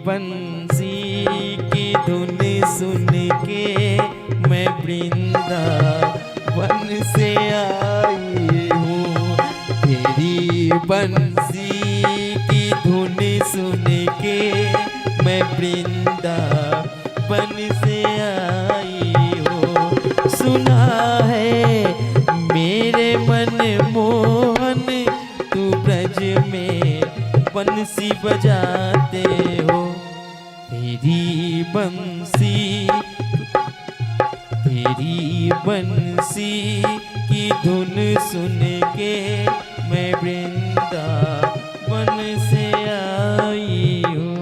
बंसी की धुन सुन के मैं वृंदावन से आई हूँ। तेरी बंसी की धुन सुन के मैं वृंदावन से आई हूँ। सुना है मेरे मन मोहन तू ब्रज में बंसी बजाते हो। तेरी बंसी, तेरी बंसी की धुन सुन के मैं वृंदावन से आई हूँ।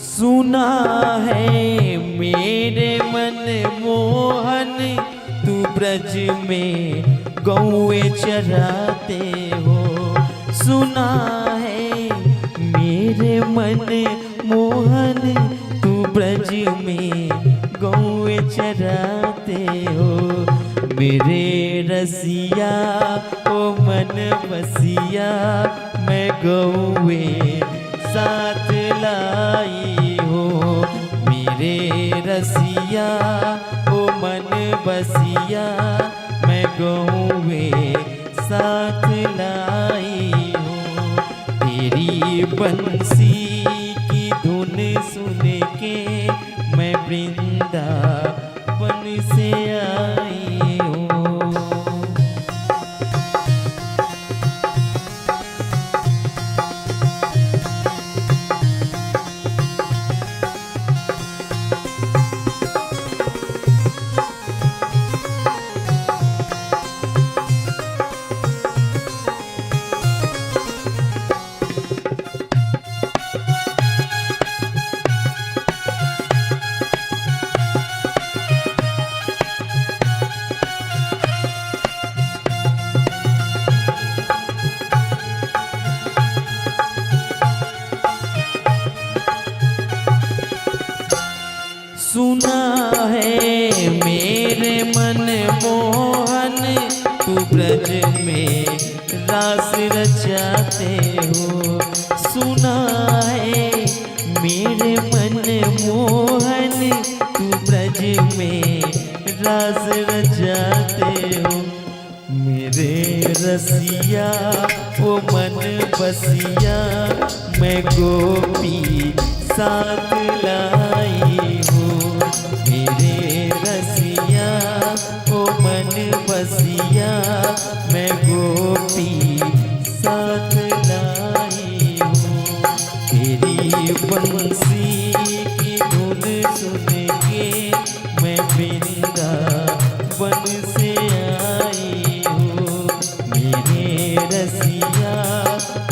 सुना है मेरे मन मोहन तू ब्रज में गौए चराते हो। सुना है मेरे मन मोहन तू ब्रज में गौए चराते हो। मेरे रसिया ओ मन बसिया मैं गौए साथ लाई हो। मेरे रसिया ओ मन बसिया मैं गौवे साथ लाई हूँ। तेरी बंसी की धुन सुन के मैं वृंदावन से आई हूँ। सुना है मेरे मन मोहन तू ब्रज में रास रचाते हो। सुना है मेरे मन मोहन तू ब्रज में रास रचाते हो। मेरे रसिया ओ मन बसिया मैं गोपी साथ लाई हूँ। मेरे रसिया ओ मन बसिया मैं गोपी साथ लाई हूँ। तेरी बंसी की धुन सुन के मैं वृंदावन से आई हूँ। मेरे रसिया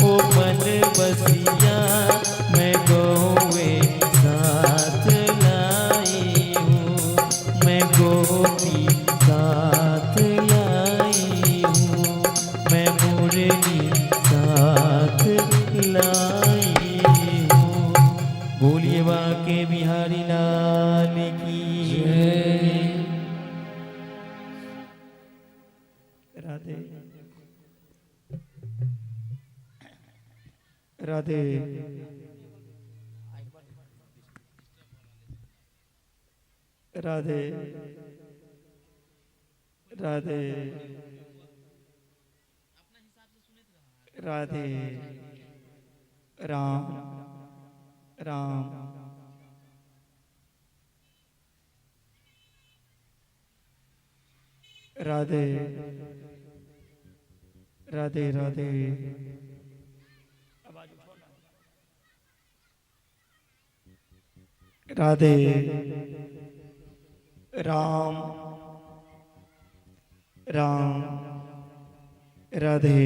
ओ मन बसिया मैं गौवे साथ लाई हूँ। मैं गोपी साथ लाई हूँ। मैं मुरली साथ लाई हूँ। बोलिए बाके बिहारी लाल की जय। राधे राधे। राधे राधे राधे। राम राम। राधे राधे राधे। राधे। राम राम राधे।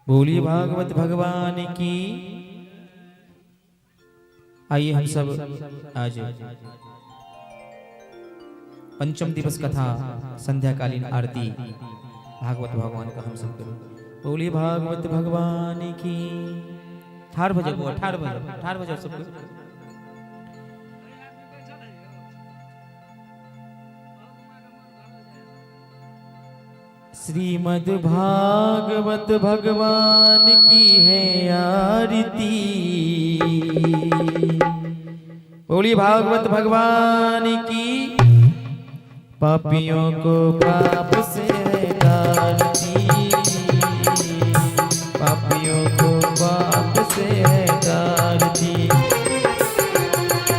बोलिए भागवत भगवान की। आइए हम सब आज पंचम दिवस कथा संध्याकालीन आरती भागवत भगवान का हम सब करो। बोलिए भागवत भगवान की। ठार भजो बुआ, ठार भजो, ठार भजो सबको। श्रीमद् भागवत भगवान की है आरती। बोलिए भागवत भगवान की। पापियों को पाप से है तारती, पापियों को पाप से है तारती।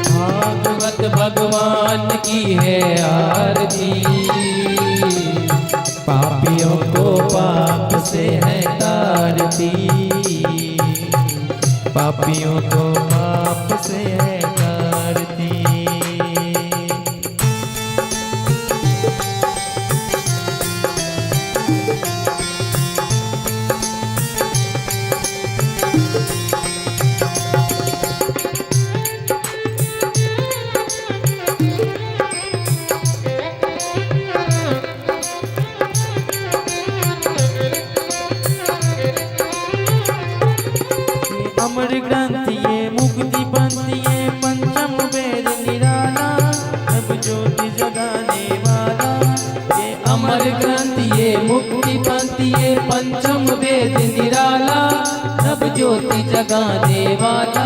भागवत भगवान की है आरती, पापियों को पाप से है तारती, पापियों को पाप से है तारती। अमर ग्रंथ ये मुक्ति पंथ ये पंचम वेद निराला, सब ज्योति जगाने वाला। ये अमर ग्रंथ ये मुक्ति पंथ ये पंचम वेद निराला, सब ज्योति जगाने वाला।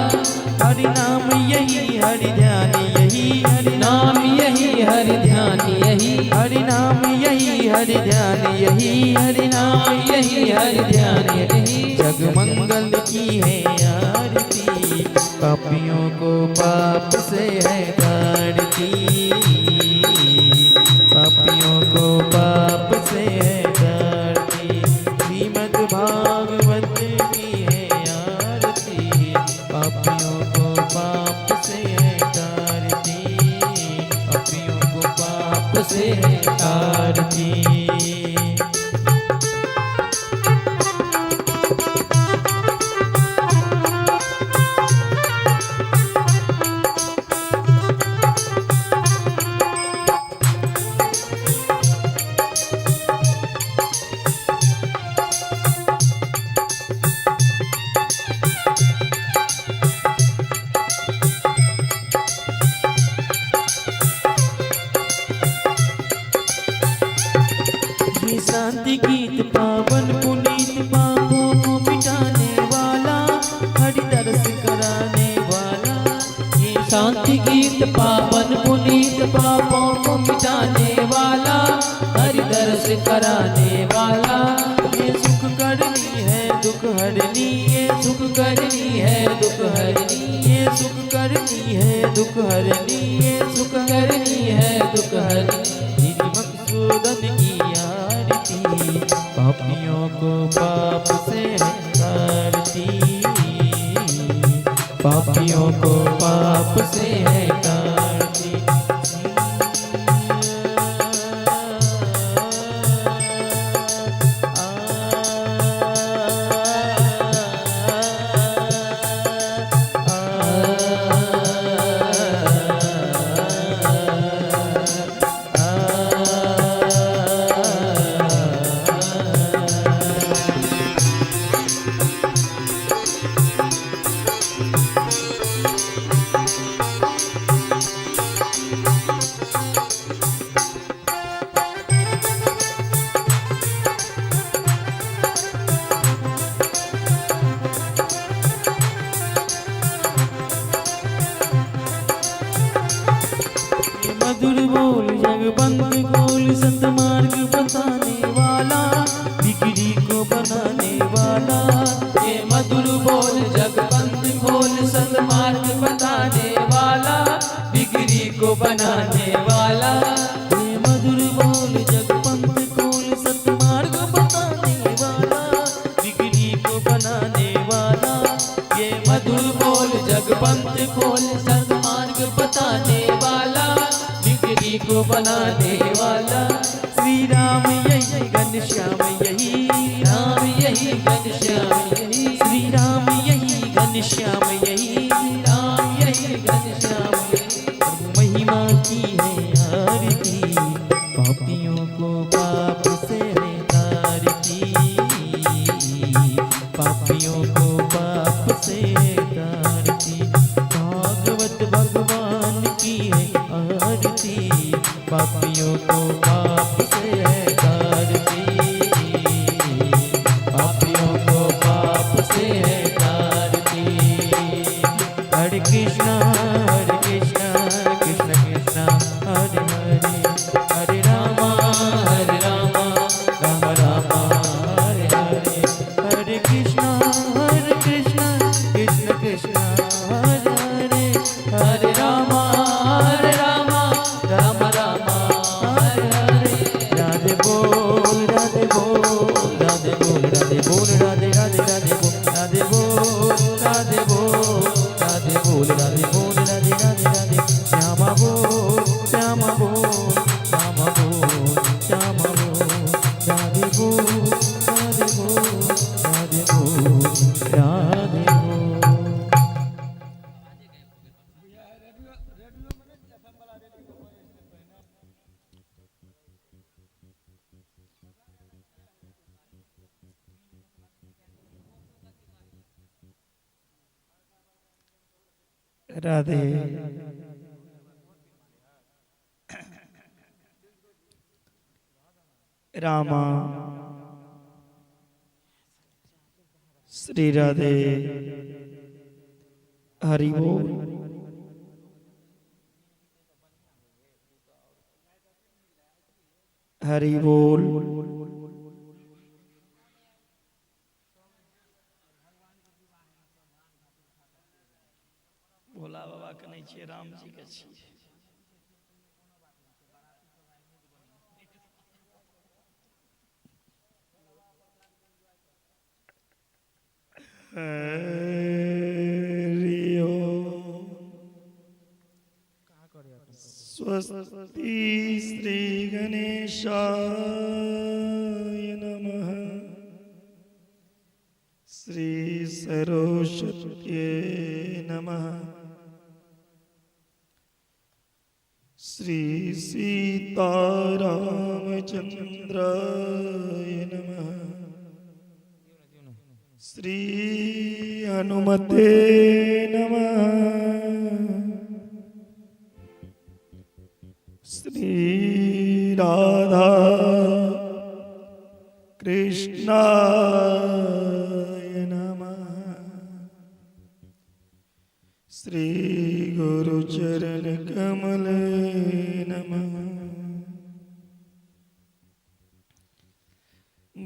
हरि नाम यही हरि ध्यान यही, हरि नाम यही हरि ध्यान यही, हरि नाम यही हरि ध्यान यही, हरि नाम यही हरि ध्यान यही। जग मंगल की है आरती, पापियों को पाप से है तारती, पापियों को पाप से है तारती। श्रीमद् भागवत की है आरती, पापियों को पाप से है तारती, पापियों को पाप से है तारती। ये शांति गीत पावन पुनीत पापों को मिटाने वाला, हरि दर्श कराने वाला। ये शांति गीत पावन पुनीत पापों को मिटाने वाला, हरि दर्श कराने वाला। ये सुख करनी है दुख हरनी, ये सुख करनी है दुख हरनी, ये सुख करनी है दुख हरनी, ये सुख करनी है दुख हरनी। श्री मकसूदन की आरती, पापियों को पाप से है तारती, पापियों को पाप से है तारती। ये मधुर बोल जगबंद गोल सतमार्ग बताने वाला, बिगड़ी को बनाने वाला। ये मधुर बोल जगबंद खोल सत बताने वाला, बिगड़ी को बनाने वाला। ये मधुर बोल जगपंथ खोल सतमार्ग बताने वाला, बिगड़ी को बनाने वाला। ये मधुर बोल जगपंथ खोल सतमार्ग बताने वाला, बिगड़ी को बनाने वाला। श्री राम यही घनश्याम यही, राम यही घनश्याम यही, श्री राम यही घनश्याम यही, राम यही घनश्याम यही। प्रभु महिमा की है आरती, पापियों को पाप से है तारती, पापियों को पाप से है तारती। भागवत भगवान की है आरती, पापियों को पाप से है तारती, पापियों को पाप से है तारती। हरे कृष्णा कृष्ण कृष्ण हरे हरे, हरे रामा राम राम हरे हरे। हरे कृष्णा कृष्ण कृष्ण हरे हरे, हरे रामा राम राम हरे हरे। राधे बोल राधे बोल राधे बोल राधे बोल राधे राधे राधे बोल राधे बोल राधे बोल राधे बोल राधे बोल राधे राधे राधे। श्यामा बोल श्यामा बोल श्यामा बोल श्यामा बोल, राधे बोल राधे बोल राधे बोल राधे बोल। राधे। रामा श्री राधे। हरि बोल। हरि बोल। भोला बाबा के नहीं छियै, राम जी के छियै। हरि ओम। स्वस्ति श्री गणेशाय नमः। श्री सरस्वत्यै नमः। श्री सीतारामचंद्राय नमः। श्री हनुमते नमः। श्री राधा कृष्णाय नमः। श्री गुरुचरण कमले नमः।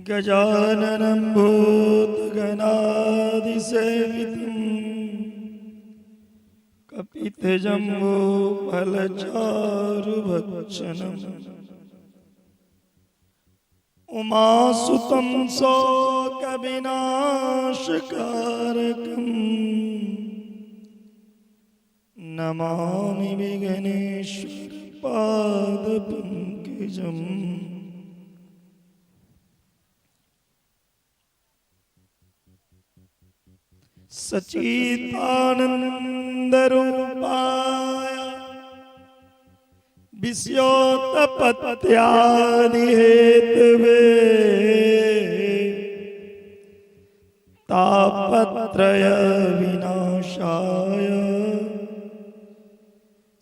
गजाननं भूतगणादिसेवितं कपितजम्बूफलचारुभक्षणम् उमासुतं शोकविनाशकारकम् नमामि विघ्नेश्वर पादपङ्कजम्। सच्चिदानंद रूपाय विषयोत्पत्त्यादि हेतवे तापत्रय विनाशाय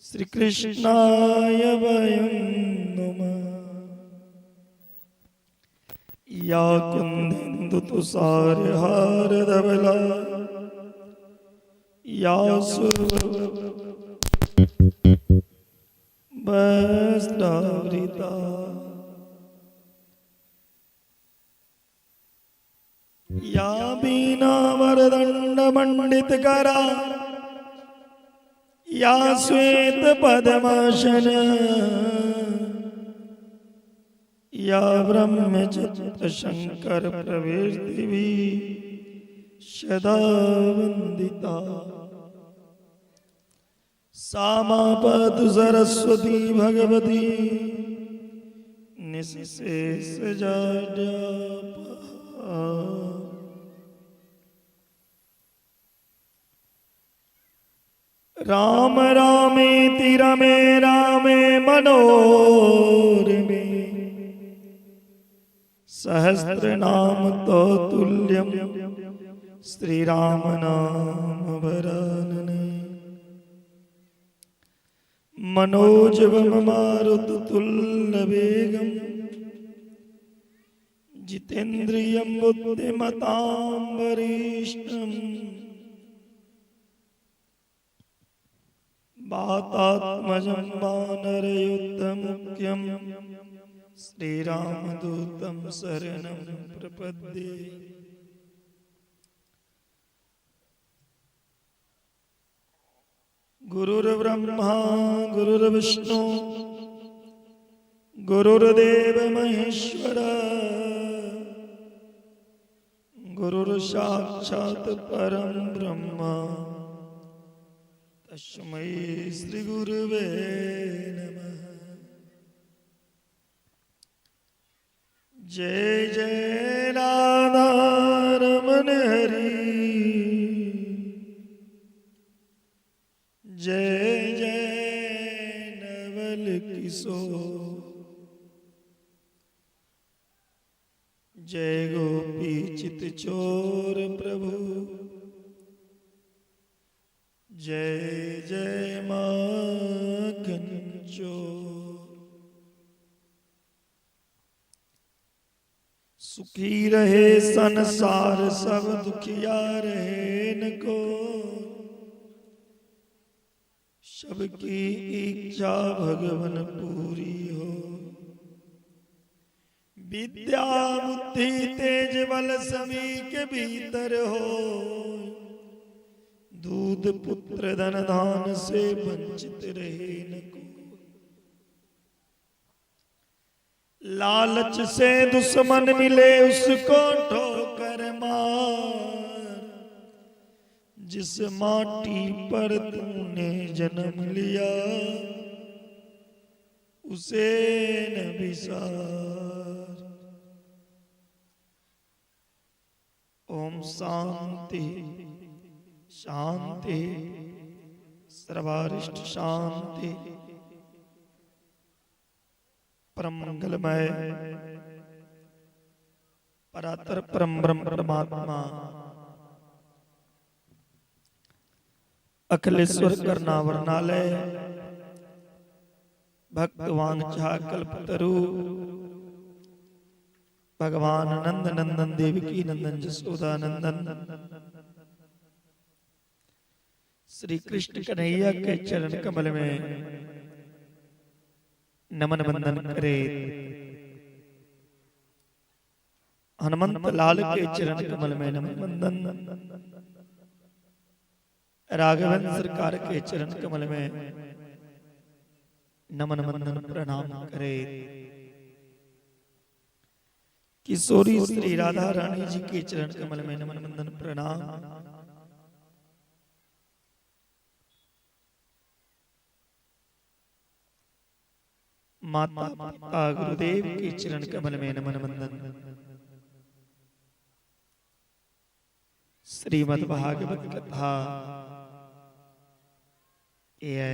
श्री कृष्णाय वयं नमः। या कुंदेन्दु तुषार हार धवला या वस्त्रावृता या वीणा वरदंड मंडित करा या श्वेत पद्मासन या ब्रह्मचित्र शंकर प्रभृतिभिः सदा वंदिता। सा मा पातु सरस्वती भगवती निःशेष जाड्यापहा। राम रामेति रमे रामे मनोरमे सहस्र नाम तो तुल्यम श्री राम नाम वरानने। मनोजवम मारुत तुल्य वेगम जितेन्द्रियं बुद्धिमतां वरिष्ठम वातात्मजं वानरयुद्धमुख्यं श्रीरामदूतं शरणं प्रपद्ये। गुरुर्ब्रह्मा गुरुर्विष्णु गुरुर्देव महेश्वर गुरुर्साक्षात् परम ब्रह्म तस्मै श्री गुरुवे नमः। जय जय राधा रमन हरि जय जय नवल किशोर जय गोपी चित चोर प्रभु जय जय माखन चोर। सुखी रहे संसार सब दुखिया रहे न को, सबकी इच्छा भगवन पूरी हो। विद्या बुद्धि तेज बल सभी के भीतर हो, दूध पुत्र धन धान से वंचित रहे न को। लालच से दुश्मन मिले उसको ठोकर मार, जिस माटी पर तूने जन्म लिया उसे न विसार। ओम शांति शांति सर्वारिष्ट शांति। परम मंगलमय परातर परम ब्रह्म परमात्मा अखिलेश्वर करनावरनालय भक्त वांछा कल्पतरु भगवान नंद नंदन देवकी नंदन जसोदा नंदन श्री कृष्ण कन्हैया के चरण कमल में नमन वंदन करे, हनुमंत लाल के चरण कमल में नमन वंदन, राघवन सरकार के चरण कमल में नमन वंदन प्रणाम करे, किशोरी श्री राधा रानी जी के चरण कमल में नमन वंदन प्रणाम। माता पिता गुरुदेव के चरण कमल में नमन वंदन। श्रीमद् भागवत कथा ये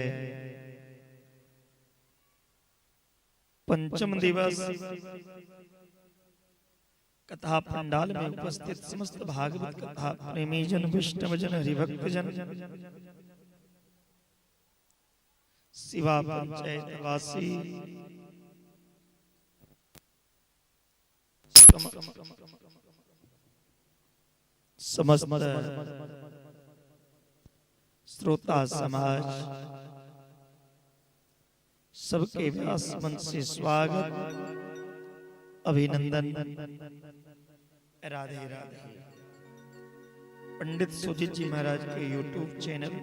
पंचम दिवस कथा पंडाल में उपस्थित समस्त भागवत कथा प्रेमी जन, वैष्णव जन, हरिभक्त जन, शिवा पंचायत वासी, समस्त श्रोता समाज, सबके व्यास मंच से स्वागत अभिनंदन। राधे राधे। पंडित सुजीत जी महाराज के यूट्यूब चैनल,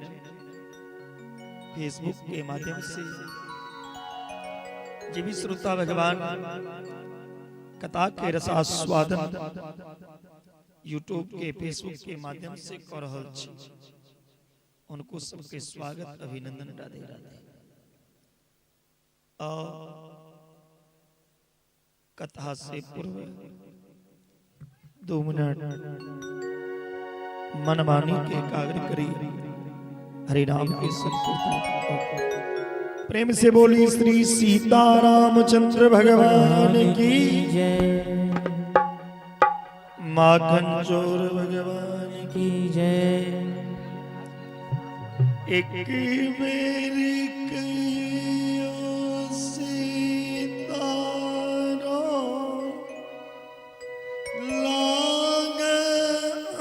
फेसबुक के माध्यम से जे भी श्रोता भगवान कथा के रसास्वादन यूट्यूब के फेसबुक के माध्यम से कर रहल छी, उनको सबके स्वागत अभिनंदन, राधे राधे। और कथा से पूर्व 2 मिनट मनमानी के एकाग्र करी हरि राम के संकीर्तन। प्रेम से बोली श्री सीता रामचंद्र भगवान की जय, माखन चोर भगवान की जय। एक बेर कहियो सीता राम लाग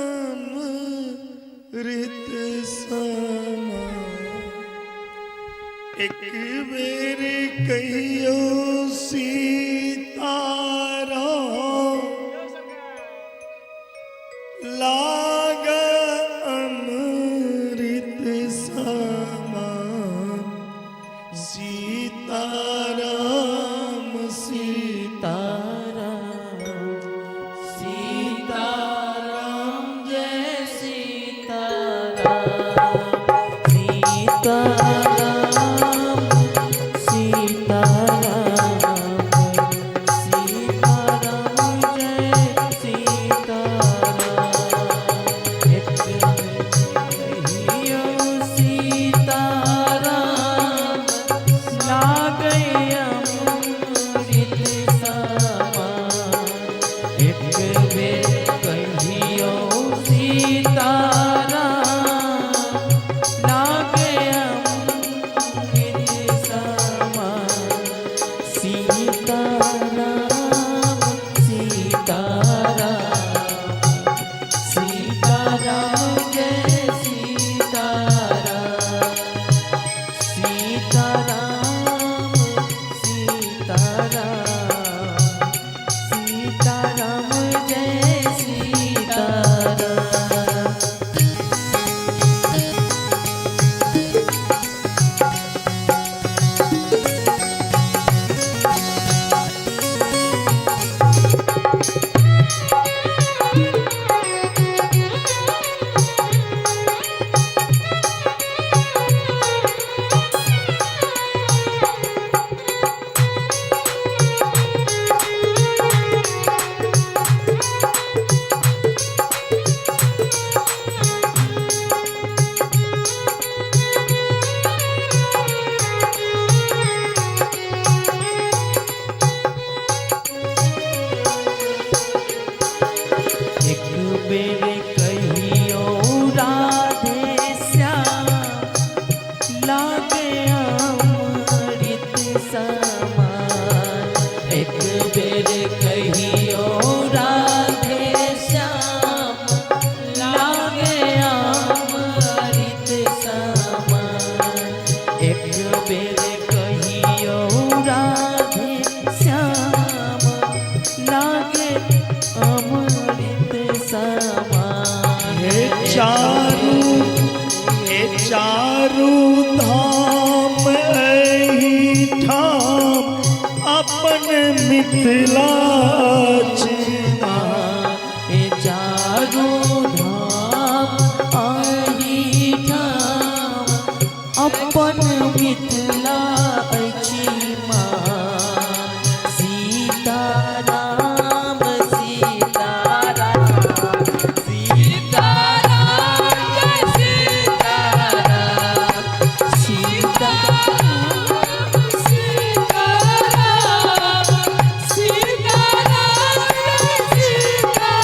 अमृत समा, एक बेर कहियो सीता राम लाग अमृत समा, सीता राम सीता सीताराम सीताराम जय सीताराम, सीताराम सीताराम सीताराम जय सीताराम। एक कहियो सीताराम लागे अमृत समान, एक बेर कहियो सीताराम लागे अमृत समान, सीताराम सीताराम सीताराम जय सीताराम, सीताराम सीताराम सीताराम जय सीताराम। एक बेर कहियो राधे श्याम लागे अमृत समान, एक बेर कहियो राधे श्याम लागे अमृत समान, एक बेर कहियो राधे श्याम लागे अमृत समान। हे चारू हे चारू धाम एहि ठाम अपन मिथिला हे चारू धाम अहि ठाम अपन मिथिला अछि माँ, सीताराम सीताराम सीताराम जय सीताराम, सीताराम सीताराम सीताराम जय सीताराम।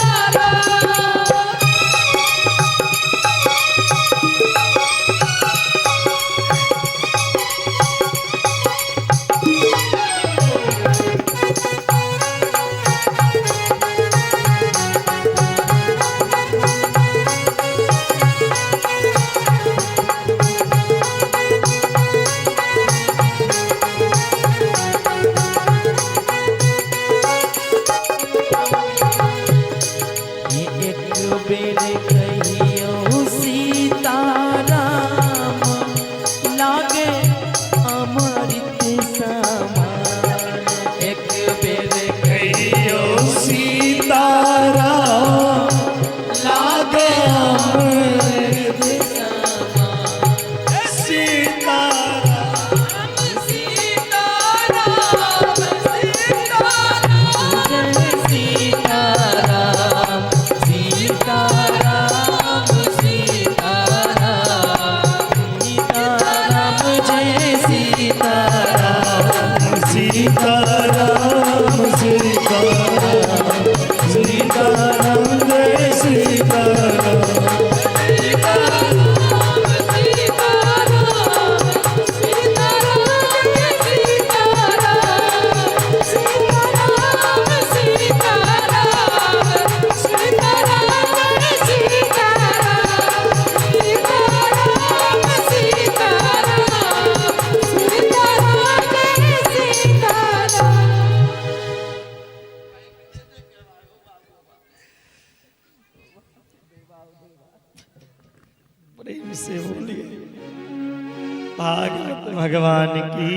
भागवत भगवान की।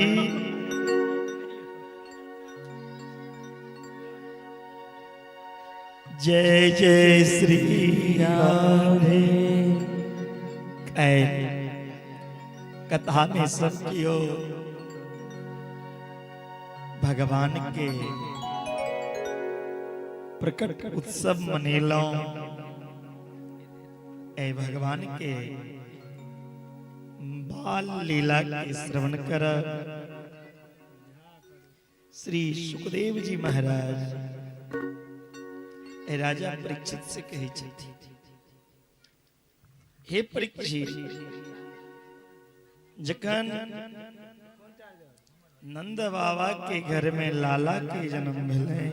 जय जय श्री राधे। कथा में सब कियो भगवान के प्रकट उत्सव मनेलौं। ऐ भगवान के बाल लीला के श्रवण कर श्री सुखदेव जी महाराज ऐ राजा परीक्षित से कहै छथिन, हे परीक्षित, जखन नंद बाबा के घर में लाला के जन्म भेलै,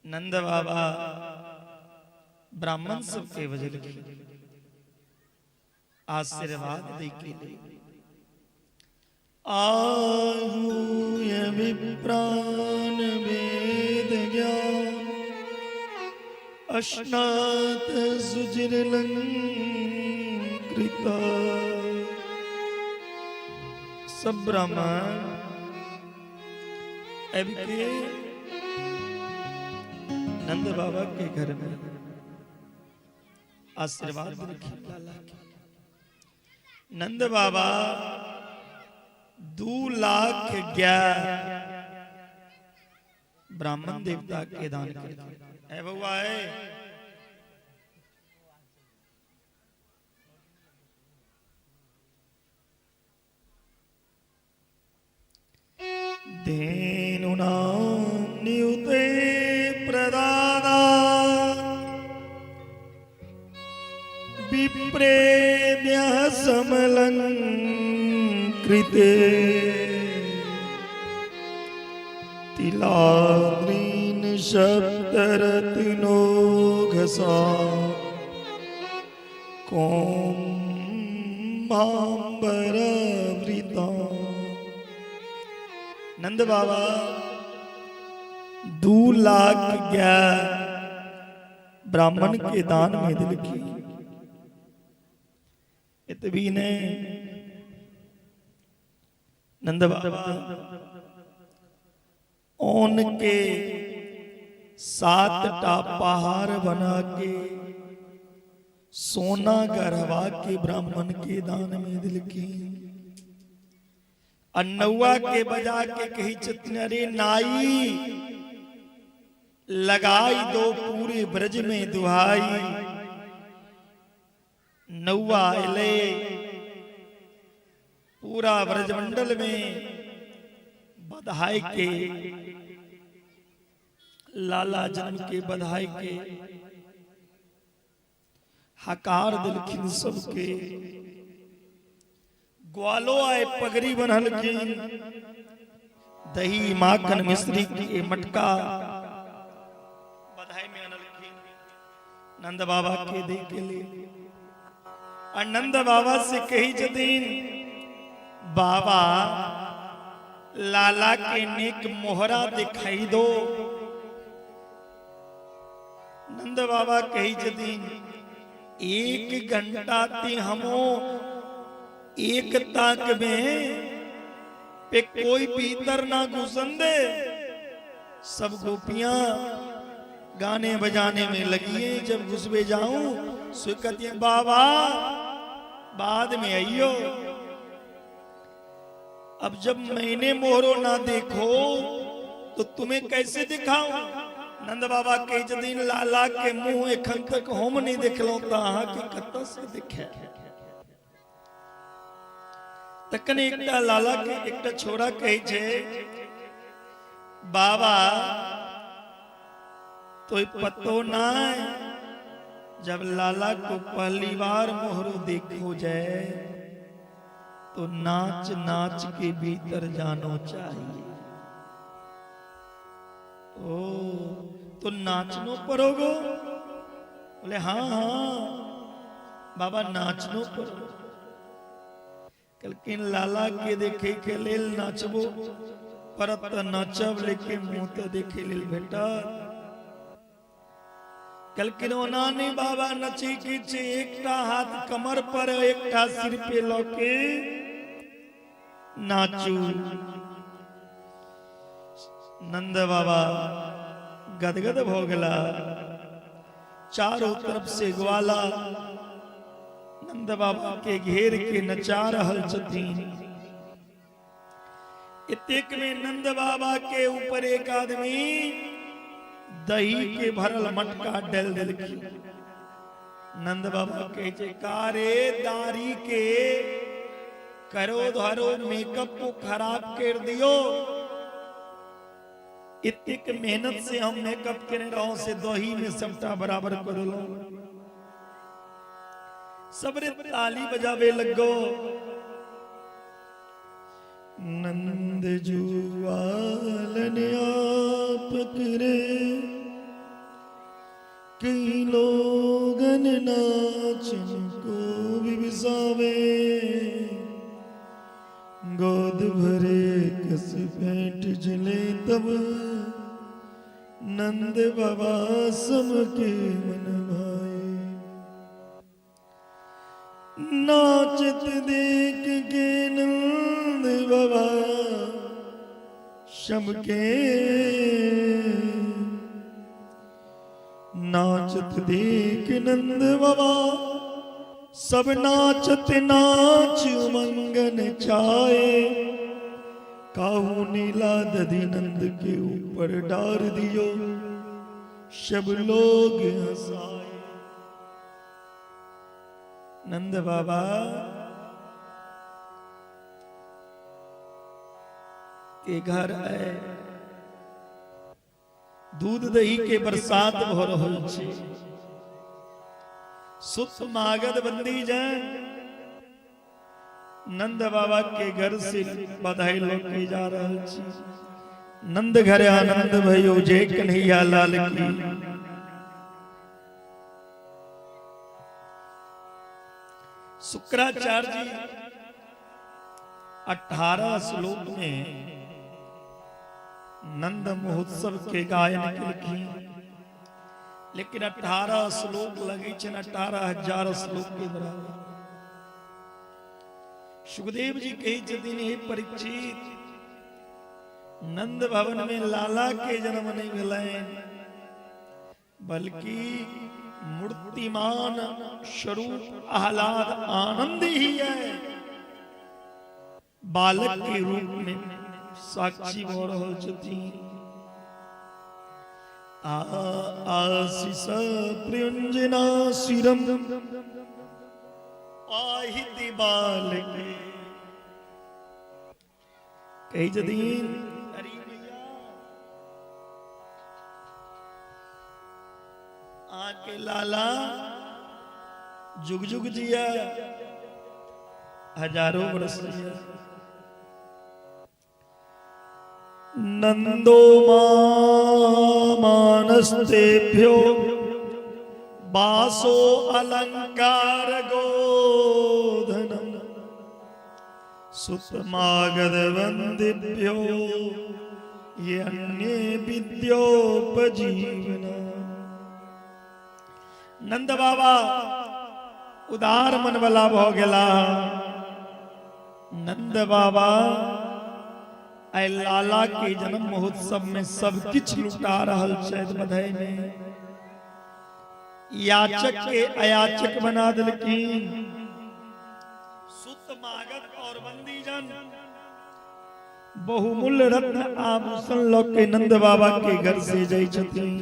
नंद बाबा ब्राह्मण सबके बजलखिन आशीर्वाद दै के लिए। आहूय विप्राण वेद ज्ञान अश्नात सुचिरलंकृत। सब ब्राह्मण आबि के नंद बाबा के घर में आशीर्वाद देलखिन लाला के। नंद बाबा 2 लाख गाय ब्राह्मण देवता के दान केलखिन। ए बउआ ए, धेनुनां नियुते प्रदाना विप्रेभ्यः समलंकृते तिलाद्रीन सप्तरत्नोघसा कोम्भाम्बरवृता। नंद बाबा 2 लाख गाय ब्राह्मण के दान में दिलखिन। एतबी ने नंद बाबा ओन के 7टा पहाड़ बना के सोना गढ़वा के ब्राह्मण के दान में दिलखिन। आ नौआ के बजा के कही छथिन, अरे नाई लगाई दो पूरे ब्रज में दुहाई। नौआ एलै, पूरा ब्रजमंडल में बधाई के, लाला जन्म के बधाई के हकार दिलखिन सबके। ग्वालो आए पगड़ी बनलखिन, दही माखन मिश्री के मटका बधाई में अनलखिन नंद बाबा के दे के लिए। आ नंद बाबा से कही छथिन, बाबा लाला के नेक मोहरा दिखाई दो। नंद बाबा कही छथिन, 1 घंटा ती हमो एक ताक में पे कोई भीतर ना घुसन दे। सब गोपियां गाने बजाने में लगी हैं, जब घुसबे जाऊं सो कहती हैं, बाबा बाद में आइयो। अब जब मैंने मोहरो ना देखो तो तुम्हें कैसे दिखाऊं? नंद बाबा कही छथिन, लाला के मुंह एखन तक हम नहीं देखलहुं त अहाँ के कतऽ से देखे? तखन एकटा लाला के एकटा छोरा कहै छै, बाबा तो पतो ना, जब लाला को पहली बार मोहरो देखो जाए तो नाच नाच के भीतर जानो चाहिए। ओ तो नाचनो पड़ोगो? बोले हाँ हाँ बाबा नाचनो पड़ो। कहलखिन लाला के देखे के लेल नाचबो परत त नाचब, लेकिन मुंह तो देखे लेल भेटत। कहलखिन ओना नहि बाबा नचै के छै, एकटा हाथ कमर पर एकटा सिर पे लऽ के नाचू। नंद बाबा गदगद भऽ गेला। चारों तरफ से ग्वाला नंद बाबा के घेर के नचा रहल छथिन। एतेक में नंद बाबा के ऊपर एक आदमी दही के भरल मटका डाल देलखिन। नंद बाबा कहै छै, कारे दाढ़ी के करो धरो मेकअप को खराब कर दियो, एतेक मेहनत से हम मेकअप केने रहो से दही में सबटा बराबर कर देलहुं। सबरे ताली बजावे लगो। नंद जुआलन आप करे कई लोगन नाचन को बिसावे, गोद भरे कस पेट जले तब नंद बाबा सबके मन भाए। नाचत देख के नंद बाबा सबके, नाचत देख नंद बाबा सब नाचत नाच मंगन चाए, काहू नीला दधी नंद के ऊपर डार दियो सब लोग हंसाए। नंद बाबा के घर आए, दूध दही के बरसात भ रहल छै। सुत मागध बंदी जन नंद बाबा के घर से बधाई लोग के जा रहल छी। नंद घर आनंद भयो, जय कन्हैया लाल की। शुक्राचार्य जी 18 श्लोक में नंद महोत्सव के गायन केलखिन, लेकिन 18 श्लोक लगे छनि 18,000 श्लोक के बराबर। सुखदेव जी कहै छथिन, हे परीक्षित, नंद भवन में लाला के जन्म नहीं भेलनि, बल्कि मूर्तिमान स्वरूप आह्लाद आनंद ही है बालक के रूप में साक्षी भऽ रहल छथिन। आ आशीष प्रियंजना शिरम पाहिति बालके। कहै छथिन, अरे भैया आके लाला जुग जुग जिया, हजारों वर्ष जिया। नंदो मानस्तेभ्यो बासो अलंकार गोधनम सुतमागध वंदिभ्यो ये अन्य विद्योपजीवना। नंद बाबा उदार मन वाला भ गेला। नंद बाबा आइ लाला के जन्म महोत्सव में सब किछु लुटा रहल छथि। बधाई में याचक के अयाचक बना देलखिन। सुत मागत और बंदीजन बहुमूल्य रत्न आभूषण लऽ के नंद बाबा के घर से जाइ छथिन।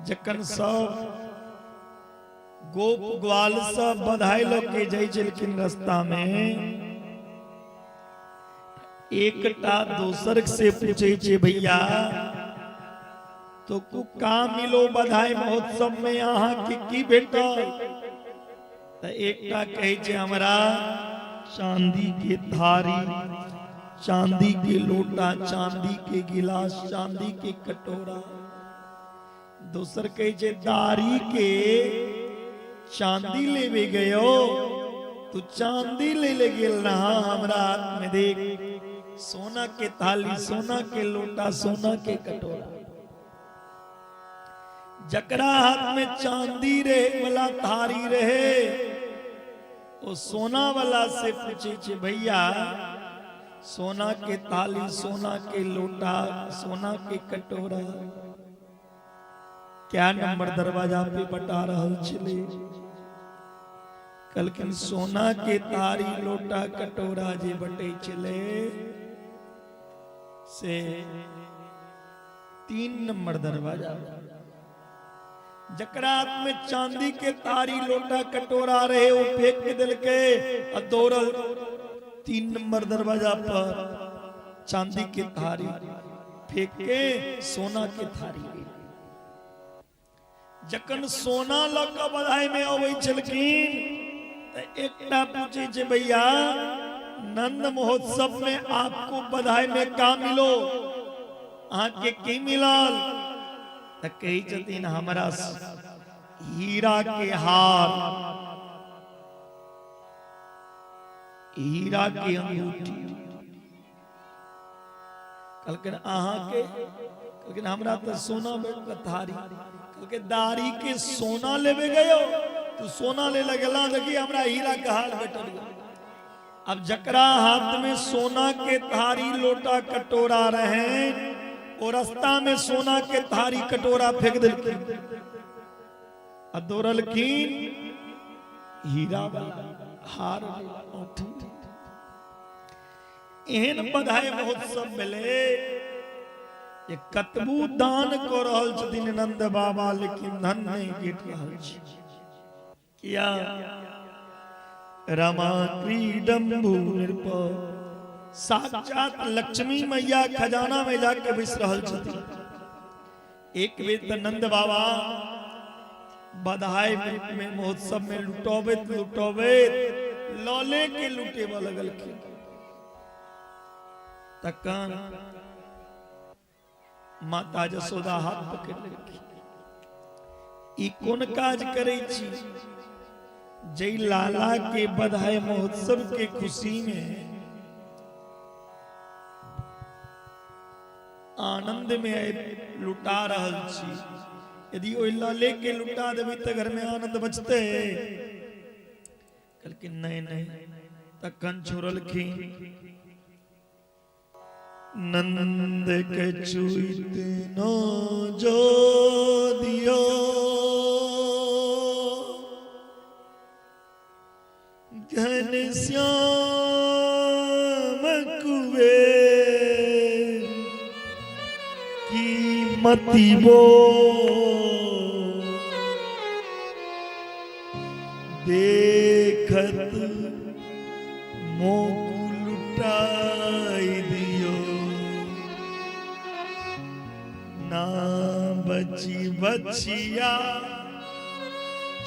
जखन सब गोप ग्वाल सब बधाई लऽ के जाइ छलखिन, रास्ता में एकटा दोसर से पूछे छे, भैया तो का मिलो बधाई महोत्सव में, अहाँ के की भेटल? तऽ एकटा कहै छै, हमरा चांदी के थारी, चांदी के लोटा, चांदी के गिलास, चांदी के कटोरा। दोसर कहै छै, दारी के चांदी लेवे गयो तू? चांदी ले ले गेल रहा, हमरा हाथ में देख, सोना के थाली, सोना के लोटा, सोना के कटोरा। जकरा हाथ में चांदी रहे वाला थारी रहे, ओ सोना वाला से पूछे छे, भैया सोना के थाली, सोना के लोटा, सोना के कटोरा क्या नंबर दरवाजा पे बटा रहल छले? कहलखिन सोना के थारी लोटा कटोरा जे बटे छले से 3 नंबर दरवाजा। जकरा हाथ में चांदी के थारी लोटा कटोरा रहे वो फेंक के दिलके आ दौड़ल 3 नंबर दरवाजा पर, चांदी के थारी फेंक के सोना के थारी। जखन सोना लऽ कऽ बधाई में अबै छलखिन तऽ एकटा पूछे छे, भैया नंद महोत्सव में आपको बधाई में का मिलो, अहाँके की मिलल? तऽ कहै छथिन हमरा हीरा के हार, हीरा के अंगूठी। कहलखिन अहाँके? कहलखिन हमरा तऽ सोना भेटल थारी। कहलकै दारी के सोना लेबे गयो, तू सोना ले लगला, देखी हमरा हीरा के हार भेटल। अब जकरा हाथ में सोना के थारी लोटा कटोरा रहे, वो रास्ता में सोना के थारी कटोरा फेंक देलखिन आ दौड़लखिन हीरा वाला हार औंठी। एहन बधाई महोत्सव भेलै जे कतबू दान कऽ रहल छथिन नंद बाबा, लेकिन धन नहि घटि रहल छै। किया? रमा क्रीडम्बु नृप, साक्षात लक्ष्मी मैया खजाना में जाके बैस रहल छथिन। एक बेर तऽ नंद बाबा बधाई में महोत्सव में लुटबैत लुटबैत लौले के लुटेबऽ लगलखिन, तखन माता जसोदा हाथ पकड़ लेलखिन, ई कोन काज करै छी? जै लाला के बधाई महोत्सव के खुशी में आनंद में लुटा रहल छी, यदि ओहि लाले के लुटा देबै तऽ घर में आनंद बचतै? कहलखिन नहीं नहीं। तखन छोड़लखिन। नंद कछु इतनो जो दियो, घन श्याम कुबेर की मति बो देखत मोकु लुटाई दियो, ना बची बचिया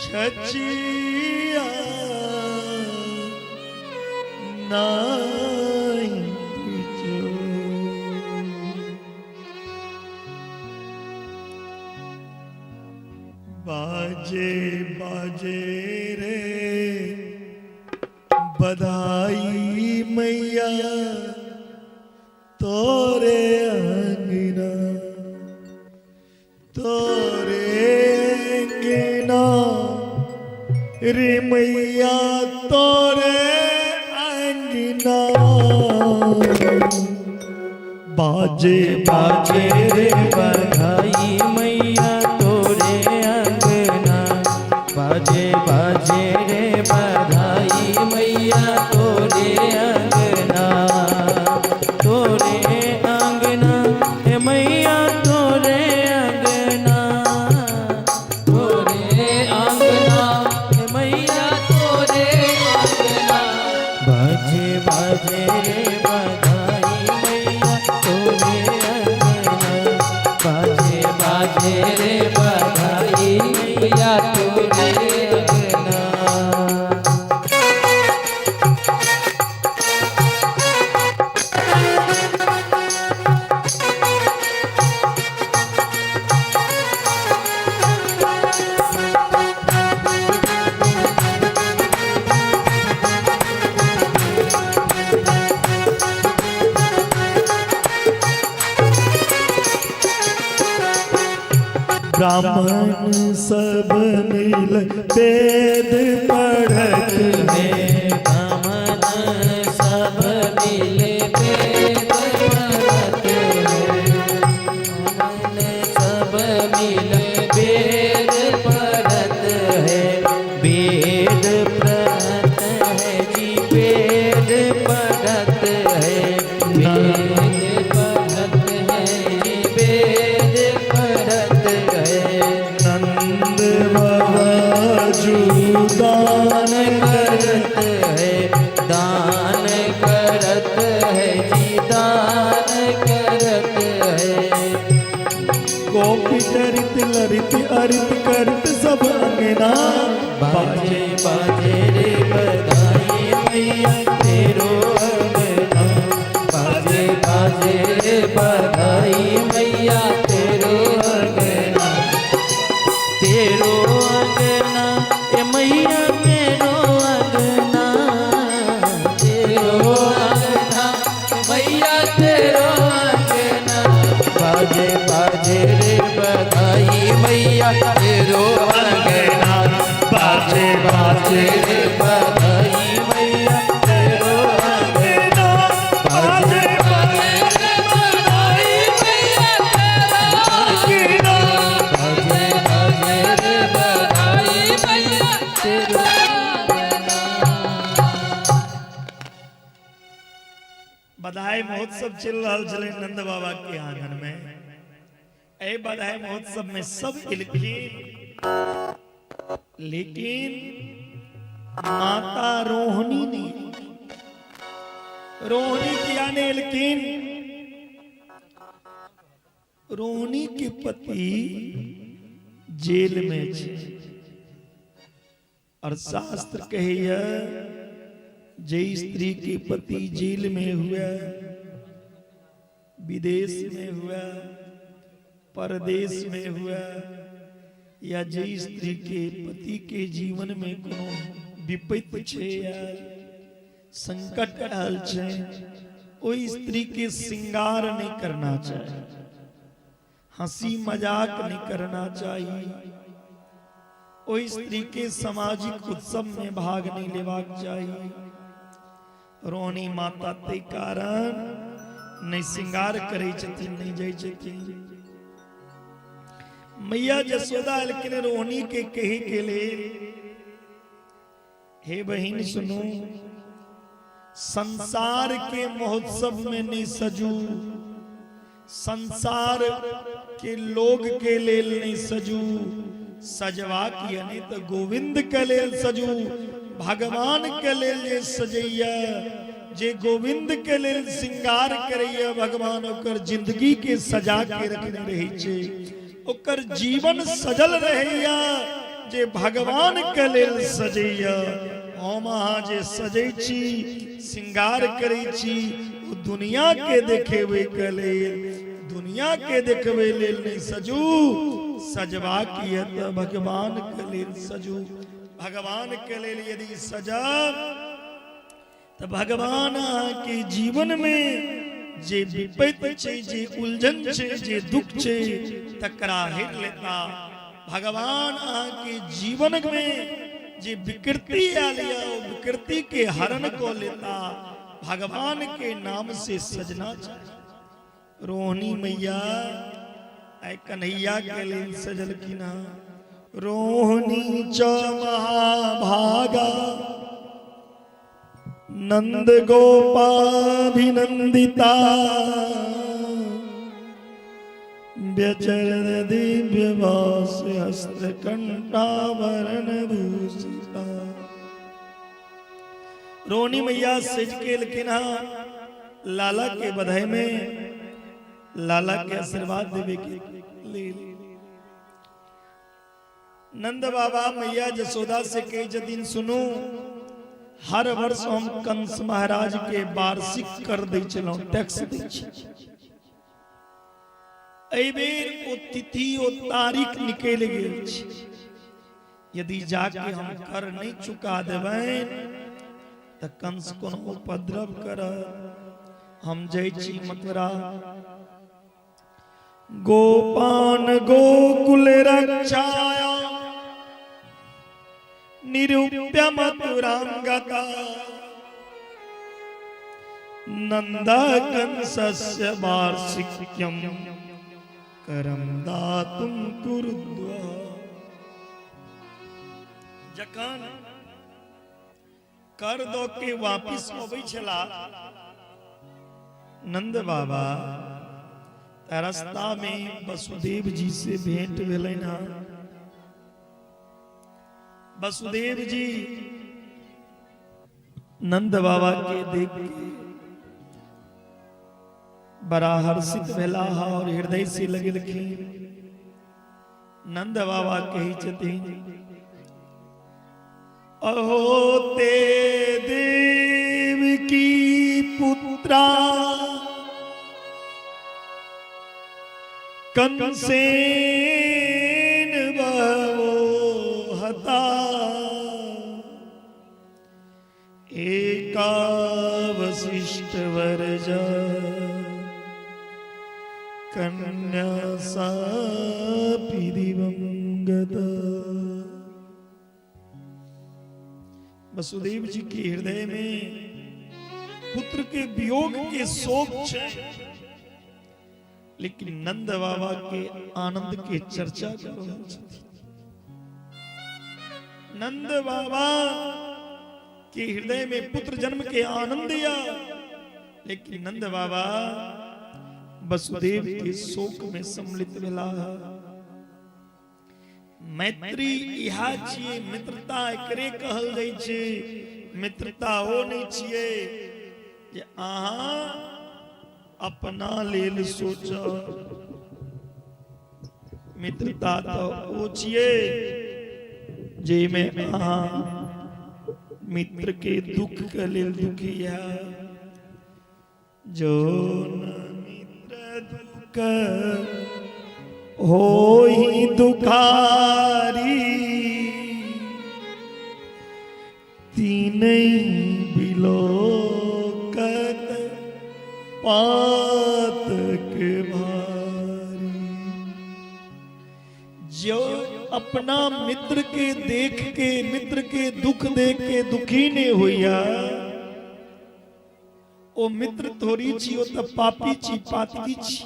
छचिया नाई जो। बाजे बाजे रे बधाई मैया तोरे अंगना, तोरे अंगना रे मैया तोरे अंगना, बाजे बाजे रे बधाई मैया तोरे अंगना, बाजे बाजे रे बधाई मैया तोरे अंगना, तोरे अंगना हे मैया तोरे अंगना, तोरे अंगना हे मैया तोरे अंगना, बाजे बाजे रे बधाई मैया तोरे अंगना, बाजे बाजे रे बधाई मैया तोरे अंगना। ब्राह्मण सब मिल वेद पढ़त है। ब्राह्मण सब मिल वेद पढ़त है। ब्राह्मण सब मिल वेद पढ़त है। वेद पढ़त है जी, वेद पढ़त है। वेद पढ़त है जी, वेद पढ़त है। नंद बाबा जू दान करत है, दान करत है जी, दान करत है। गोपी चरित ललित अरित करत सब अंगना। बाजे बाजे रे बधाई मैया तेरो अंगना। बाजे बाजे रे बधाई मैया तेरो अंगना। तेरो अंगना ए मैया तेरो अंगना। तेरो अंगना मैया तेरो अंगना। बाजे बाजे रे बधाई मैया तेरो अंगना। बाजे बाजे रे बधाई मैया तेरो अंगना। बाजे बाजे रे बधाई मैया तेरो बाजे बाजे बाजे रे बधाई मैया तेरो अंगना। बधाई महोत्सव चल रहा छलै नंद बाबा के आंगन में। ए बधाई महोत्सव में सब एलखिन, लेकिन माता रोहिणी नहीं। रोहिणी किया ने एलखिन? रोहिणी के पति जेल में छे और शास्त्र कहिए जे स्त्री के पति जेल में हुआ, विदेश में हुआ, परदेश में हुआ, या जे स्त्री के पति के जीवन में कोनो विपत्ति छे या संकट आयल छे, ओहि स्त्री के श्रृंगार नहीं करना चाहिए, हंसी मजाक नहीं करना चाहिए, ओहि स्त्री के सामाजिक उत्सव में भाग नहीं लेबाक चाहिए। रोहिणी माता ते कारण नहीं श्रृंगार करै छथिन, नहीं जाइ छथिन। मैया जसोदा एलखिन रोहिणी के कहे के लेल, हे बहिन सुनू, संसार के महोत्सव में नहीं सजू, संसार के लोग के लेल नहीं सजू। सजवा की नहीं तो गोविंद के लेल सजू। भगवान के लेल जे सजैया, जे गोविंद के लेल श्रृंगार करैया, भगवान ओकर जिंदगी के सजा के रखने रहे छे, ओकर जीवन सजल रहैया जे भगवान के लेल सजैया। हम अहाँ जे सजै छी, श्रृंगार करै छी, ओ दुनिया के देखेबै के लेल। दुनिया के देखबै लेल नहीं सजू। सजवा की है तो भगवान के लेल सजू। भगवान के लेल यदि सजब तो भगवान अहाँके जीवन में जे विपत्ति छै, जे उलझन छै, जे दुख छै, तकरा हेर लेता। भगवान अहाँके जीवन में जे विकृति आयल यऽ, ओ विकृति के हरण कऽ लेता। भगवान के नाम से सजना चाही। रोहिणी मैया आइ कन्हैया के लेल सजलखिन हँ। रोहिणी च महाभागा नंद गोपाभिनंदिता व्यचर दिव्य वास हस्त कंठाभरण भूषिता। रोहिणी मैया सज के एलखिन हँ लाला के बधाई में, लाला के आशीर्वाद देवे के लेल। नंद बाबा मैया जसोदा से कही छथिन, सुनू, हर वर्ष हम कंस महाराज के वार्षिक कर दै छलहुँ, टैक्स दै छी। एहि बेर ओ तिथि, ओ तारीख निकलि गेल छै। यदि जाके हम कर नहीं चुका देबनि तऽ कंस कोनो उपद्रव करत। हम जाइ छी मथुरा। गोपान गोकुल रक्षाया निरूप्य मथुरां गता नंद कंसस्य वार्षिक्यम करम दातुम कुरुद्व। जखन कर दऽ के वापिस अबै छला नंद बाबा, तऽ रास्ता में वसुदेव जी से भेंट भेलनि हँ। वसुदेव जी नंद बाबा के देख के बड़ा हर्षित भेलाह और हृदय से लगेलखिन। नंद बाबा कहै छथिन, अहो ते देव की पुत्रा कंसेन बहो हता, एकावशिष्ट वरज कन्या सापि दिवं गता। वसुदेव जी के हृदय में पुत्र के वियोग के शोक छै, लेकिन नंद बाबा के आनंद के चर्चा कर रहल छथिन। नंद बाबा के हृदय में पुत्र जन्म के आनंद या, लेकिन नंद बाबा वसुदेव के शोक में सम्मिलित भेला। मैत्री इहा छियै, मित्रता एकरे कहल जाइ छै। मित्रता ओ नहि छियै जे अहाँ अपना लेल सोच। मित्रता तऽ ओ छियै जाहिमे अहाँ मित्र के दुख के लेल दुखी है। जो न मित्र दुख होई दुखारी, तीनहि बिलोकत पातक भारी। जो अपना मित्र के देख के, मित्र के दुख देख के दुखी नहीं होइया, ओ मित्र थोड़ी छी, ओ तऽ पापी छी, पातकी छी।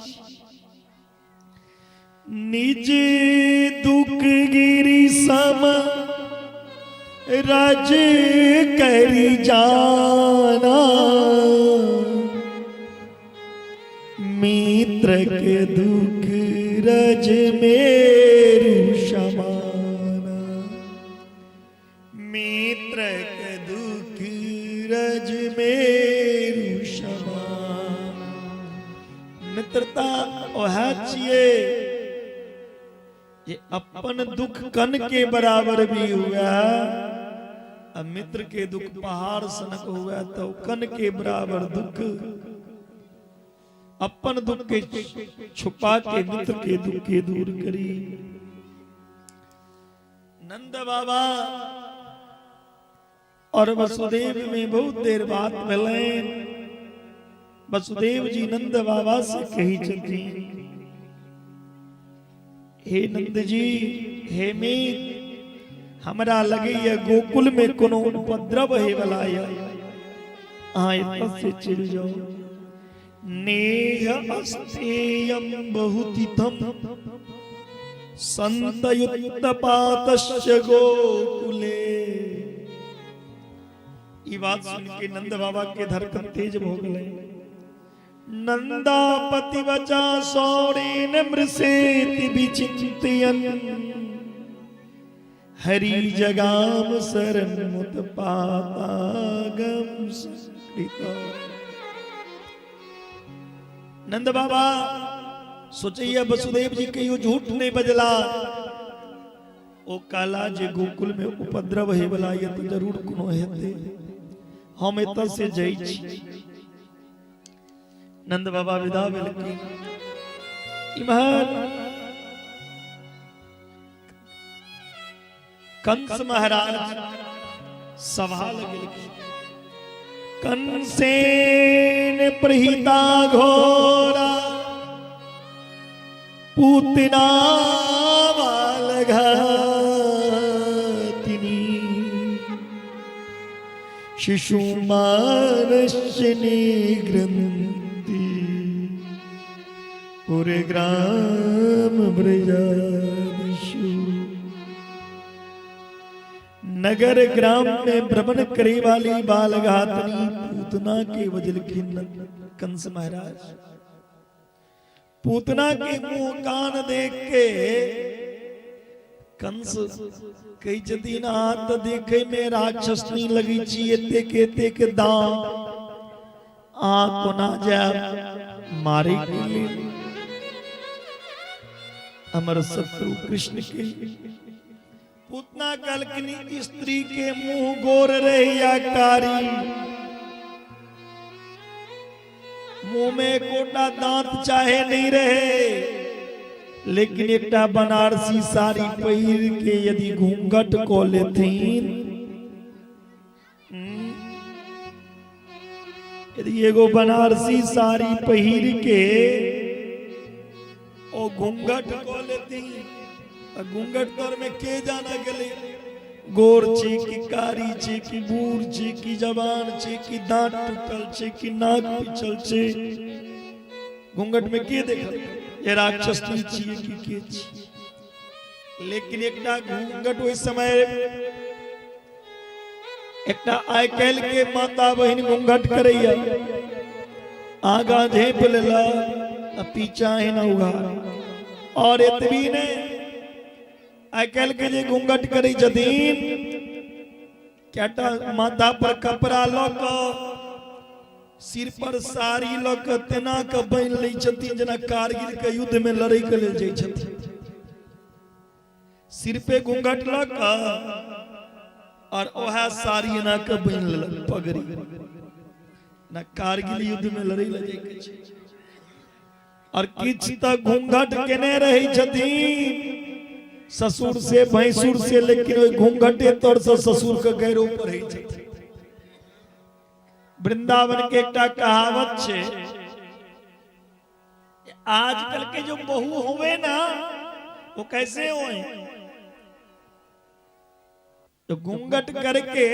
निज दुख गिरी सम रज करी जाना, मित्र के दुख रज मेरु समाना। मित्र के दुख रज मेरु समाना। मित्रता वह छियै जे अपन दुख कन के बराबर भी हुआ आ मित्र के दुख पहाड़ सनक हुआ, तो कन के बराबर दुख, अपन दुख के छुपा के मित्र के दुख के दूर करी। नंद बाबा और वसुदेव में बहुत देर बात भेलनि। वसुदेव जी नंद बाबा से कही छथिन, हे नंद जी, हे मीत, हमरा लगैया गोकुल में कोनो उपद्रव हे वाला या, अहाँ एतऽ से चलि जाउ। नेह अस्तेयम बहुतिथम संतयुक्तपातस्य गोकुले। ई बात सुन के नंद बाबा के धड़कन तेज भ गेलै। नंदापति वचा सौरेन मृषेति विचिंतयन, हरि जगाम शरण मुतपातागम संकृत। नंद बाबा सोचैया, वसुदेव जी कहियो झूठ नहीं बजला। ओ कहला जे गोकुल में उपद्रव हे वाला ये तो जरूर कोनो हेतै, हम एतऽ से जाइ छी। नंद बाबा विदा भेलखिन। इम्हर कंस महाराज सभा लगेलखिन। कंसेन प्रहिता घोरा पूतना बालघातिनी शिशु मानसिनी ग्रंथि पूरे ग्राम ब्रजादिशु। नगर ग्राम में भ्रमण करे वाली बालघातनी पूतना के बजलखिन कंस महाराज। पूतना के मुंह कान देख के कंस कहै छथिन, अहाँ तऽ देखे में राक्षसनी लगै छी, एतेक एतेक दाम, अहाँ कोना जायब मारे के लेल हमर शत्रु कृष्ण के? पूतना कहलखिन, स्त्री के मुंह गोर रहे या कारी, मुंह में एकोटा दांत चाहे नहीं रहे, लेकिन एकटा बनारसी साड़ी पहिर के यदि घूंघट कऽ लेथिन, यदि एगो बनारसी साड़ी पहिर के ओ घूंघट कऽ लेथिन, तऽ घूंघट तर में के जाना गेलै गोर छै कि कारी छै कि बूढ़ छै कि जवान छै कि दांत टूटल छै कि नाक पिछल छै। घूंघट में के देखल ये राक्षसनी छियै कि के छियै? लेकिन एकटा घूंघट ओहि समय एकटा आइ काल्हि के माता बहिन घूंघट करैया, आगा झेप लेलक आ पीछा एना उघार। और एतबी नहि, आइ काल्हि के जे घूंघट करै छथिन, कएटा माथा पर कपड़ा लऽ कऽ, सिर पर साड़ी लऽ कऽ तेना कऽ बान्हि लै छथिन जेना कारगिल के युद्ध में लड़ै के लेल जाइ छथिन। सिर पे घूंघट लऽ कऽ और ओहे साड़ी एना कऽ बान्हि लेलक पगड़ी ना, कारगिल युद्ध में लड़ै लए जाइके छै। और किछु तऽ घूंघट केने रहै छथिन ससुर से भैंसुर से, लेकिन ओहि घूंघटे तर से ससुर के गैरो पढ़ै छथिन। वृंदावन के एकटा कहावत छै, आजकल के जो बहू होवे ना, वो कैसे होए? तो घूंघट करके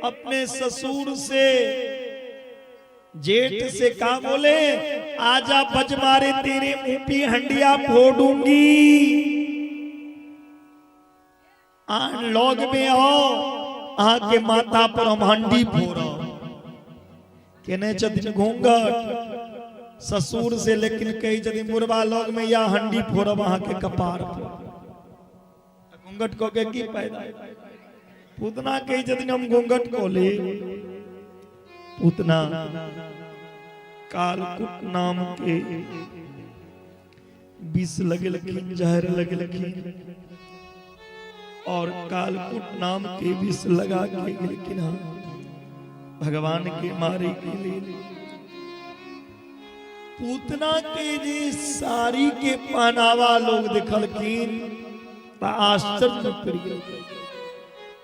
अपने ससुर से जेठ से का बोले, आजा बज मारे तेरे मुंह पे हंडिया फोड़ूंगी, आन लॉग में आओ, अहाँ के माथा पर हम हंडी फोड़ब। केने छथिन घूंघट ससुर से, लेकिन कहै छथिन बुढ़वा लॉग में या हंडी फोड़ब अहाँ के कपार पर। घूंघट कऽ के की फायदा? पूतना कहै छथिन हम घूंघट कऽ ले। पूतना कालकुट नाम के विष लगेलखिन, जहर लगेलखिन और कालकुट नाम के विष लगा के गेलखिन हँ भगवान के मारे के लिए। पूतना के जे साड़ी के पहनावा लोग देखलखिन तऽ आश्चर्य पड़ि गेल,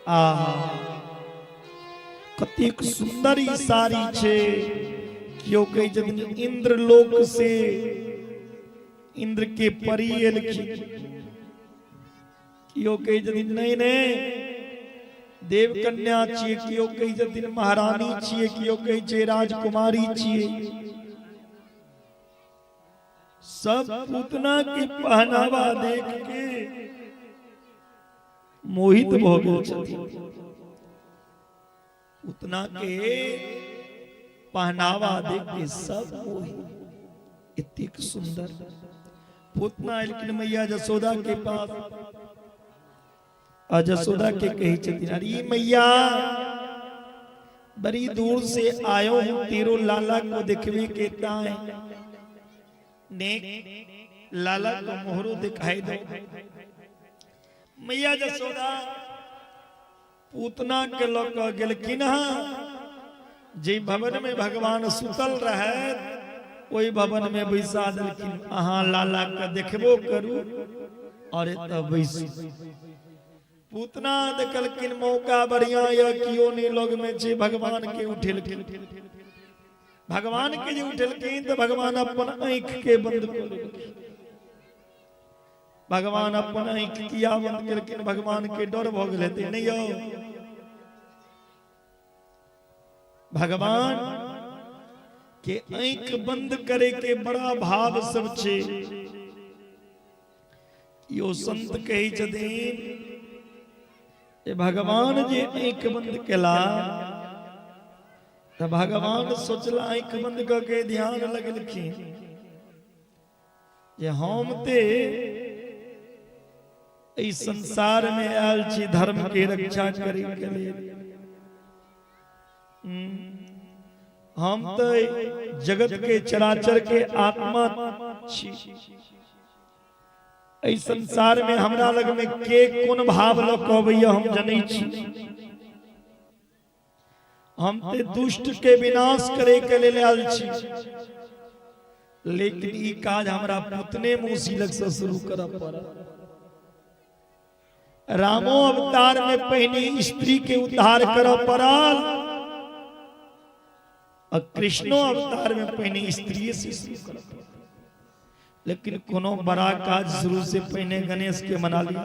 आहा, कतेक सुंदर ई साड़ी छै। केओ कहै छथिन इंद्र लोक से इंद्र के परी एलखिन, केओ कहै छथिन नहि नहि देव कन्या छियै, केओ कहै छथिन महारानी छियै, केओ कहै छै राजकुमारी छियै। सब पूतना के पहनावा देख के मोहित भऽ गेल छथिन। पूतना के पहनावा देख के सब मोहित, एतेक सुंदर पूतना। एलखिन मैया जसोदा के पास आ जसोदा के कहै छथिन, अरे मैया, बड़ी दूर से आयो हूं तेरो लाला को देखबे के ताए, नेक लाला को मोहरो दिखाई दो। मैया जसोदा पूतना के लऽ कऽ गेलखिन हँ, जे भवन में भगवान सुतल रहे ओहि भवन में बैसा देलखिन, अहाँ लाला के देखबो करू और एतऽ बैसू। पूतना देखलखिन मौका बढ़िया यऽ, कियो नहि लग में छै, भगवान के उठेलखिन। भगवान के जे उठेलखिन तऽ भगवान अपन आँखि के बंद कऽ लेलखिन। भगवान अपन आँखि किया बंद केलखिन? भगवान के डर भऽ गेल हेतै नहि यौ? भगवान के आँखि बंद करे के बड़ा भाव सब छै। यो संत कहै छथिन जे भगवान जे आँखि बंद केला तऽ भगवान सोचला, आँखि बंद कऽ के ध्यान लगेलखिन जे हम ते एहि संसार में आयल छी धर्म के रक्षा करे के लेल, हम तऽ जगत के चराचर के आत्मा छी, एहि संसार में हमरा लग में के कोन भाव लऽ कऽ अबैया हम जनै छी, हम ते दुष्ट के विनाश करे के लेल आयल छी, लेकिन ई काज हमरा पुतने मौसी लग से शुरू करऽ पड़ल। रामो अवतार में पहिने स्त्री के उद्धार करऽ पड़ल और कृष्णो अवतार में पहिने स्त्री से शुरू करऽ पड़ल। लेकिन कोनो बड़ा काज शुरू से पहिने गणेश के मना ली,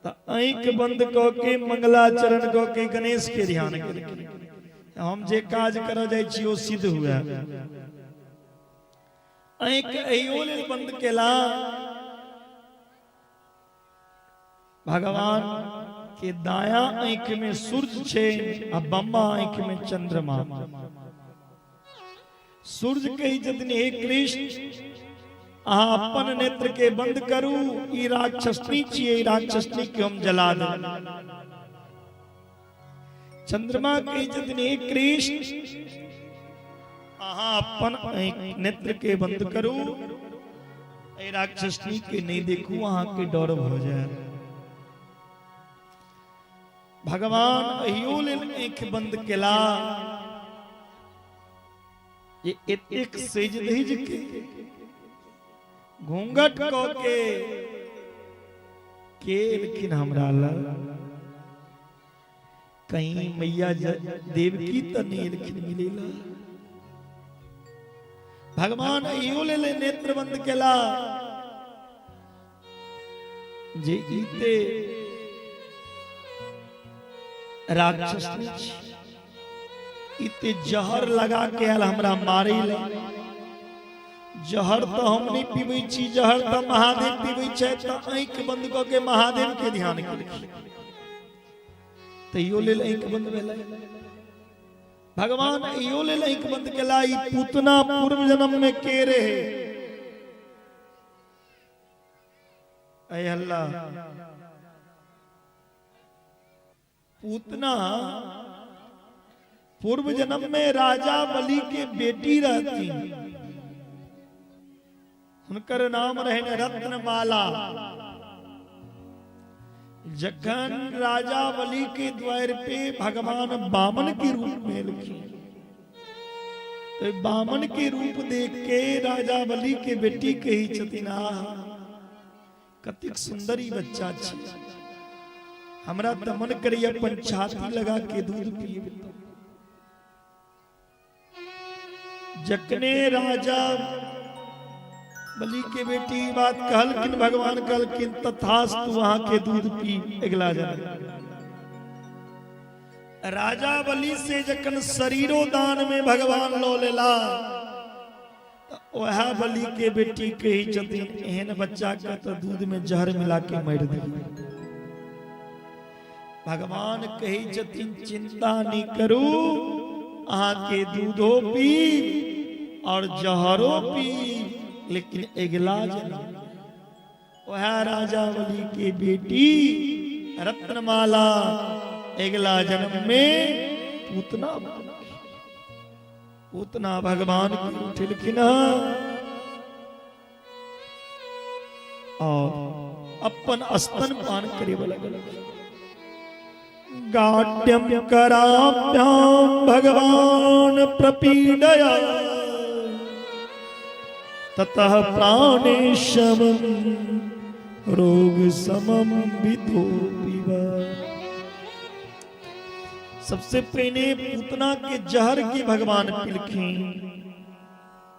तऽ आँखि बंद कऽ के मंगलाचरण कऽ के गणेश के ध्यान केलखिन, हम जे काज करऽ जाइ छी ओ सिद्ध हुए। आँखि एहियो लेल बंद केला, भगवान के दाया आँखि में सूर्य छै आ बम्मा आँखि में चंद्रमा। सूर्य कहै छथिन, हे कृष्ण, अहाँ अपन नेत्र के बंद करू, ई राक्षसनी छियै, ई राक्षसनी के हम जला देब। चंद्रमा कहै छथिन, हे कृष्ण, अहाँ अपन नेत्र के बंद करू, एहि राक्षसनी के नहीं देखू, अहाँ के डर भऽ जाए। भगवान अहियो लेल आँखि बंद केला जे एतेक सेज दहिज के घूंघट कऽ के के एलखिन हमरा लग, कहीं मैया देवकी तऽ नहि एलखिन मिलेला। भगवान अहियो लेल नेत्र बंद केला जे ईते राक्षस छी, इते जहर लगा के आयल हमरा मारे ला, जहर तऽ हम नहि पीबै छी, जहर तऽ महादेव पीबै छै। तऽ आँखि बंद कऽ के महादेव के ध्यान केलखिन, तैयो लेल आँखि बंद भेलै। भगवान इहो लेल आँखि बंद केला, ई पूतना पूर्व जन्म में के रहे। अय अल्लाह, पूतना पूर्व जन्म में राजा बलि के बेटी रहती, हुनकर नाम रहने रत्नमाला। जखन राजा बलि के द्वार पे भगवान बामन के रूप में एलखिन तो बामन के रूप देख के राजा बलि के बेटी कही छथिन, आह, कतेक सुंदर ई बच्चा छै, हमरा तऽ मन करैया अपन छाती लगा के दूध पिए। जखने राजा बलि के बेटी ई बात कहलखिन, भगवान कहलखिन तथास्तु, अहाँ के दूध पी अगिला जन्म। राजा बलि से जखन शरीरो दान में भगवान लऽ लेला, वएह बलि के बेटी कहै छथिन, एहन बच्चा के तऽ दूध में जहर मिला के मारि दियौ। भगवान कहै छथिन, चिंता नहीं करू, अहाँ के दूधो पी और जहरो पी, लेकिन अगिला जन्म वह राजा बलि के बेटी रत्नमाला अगला जन्म में पूतना पूतना भगवान के उठेलखिन और अपन स्तन पान करे वाला गाट्यम कराभ्याम भगवान प्रपीडया ततः प्राणेशमं रोग समम विधो पिब। सबसे पहले पूतना के जहर के भगवान पिलखिन,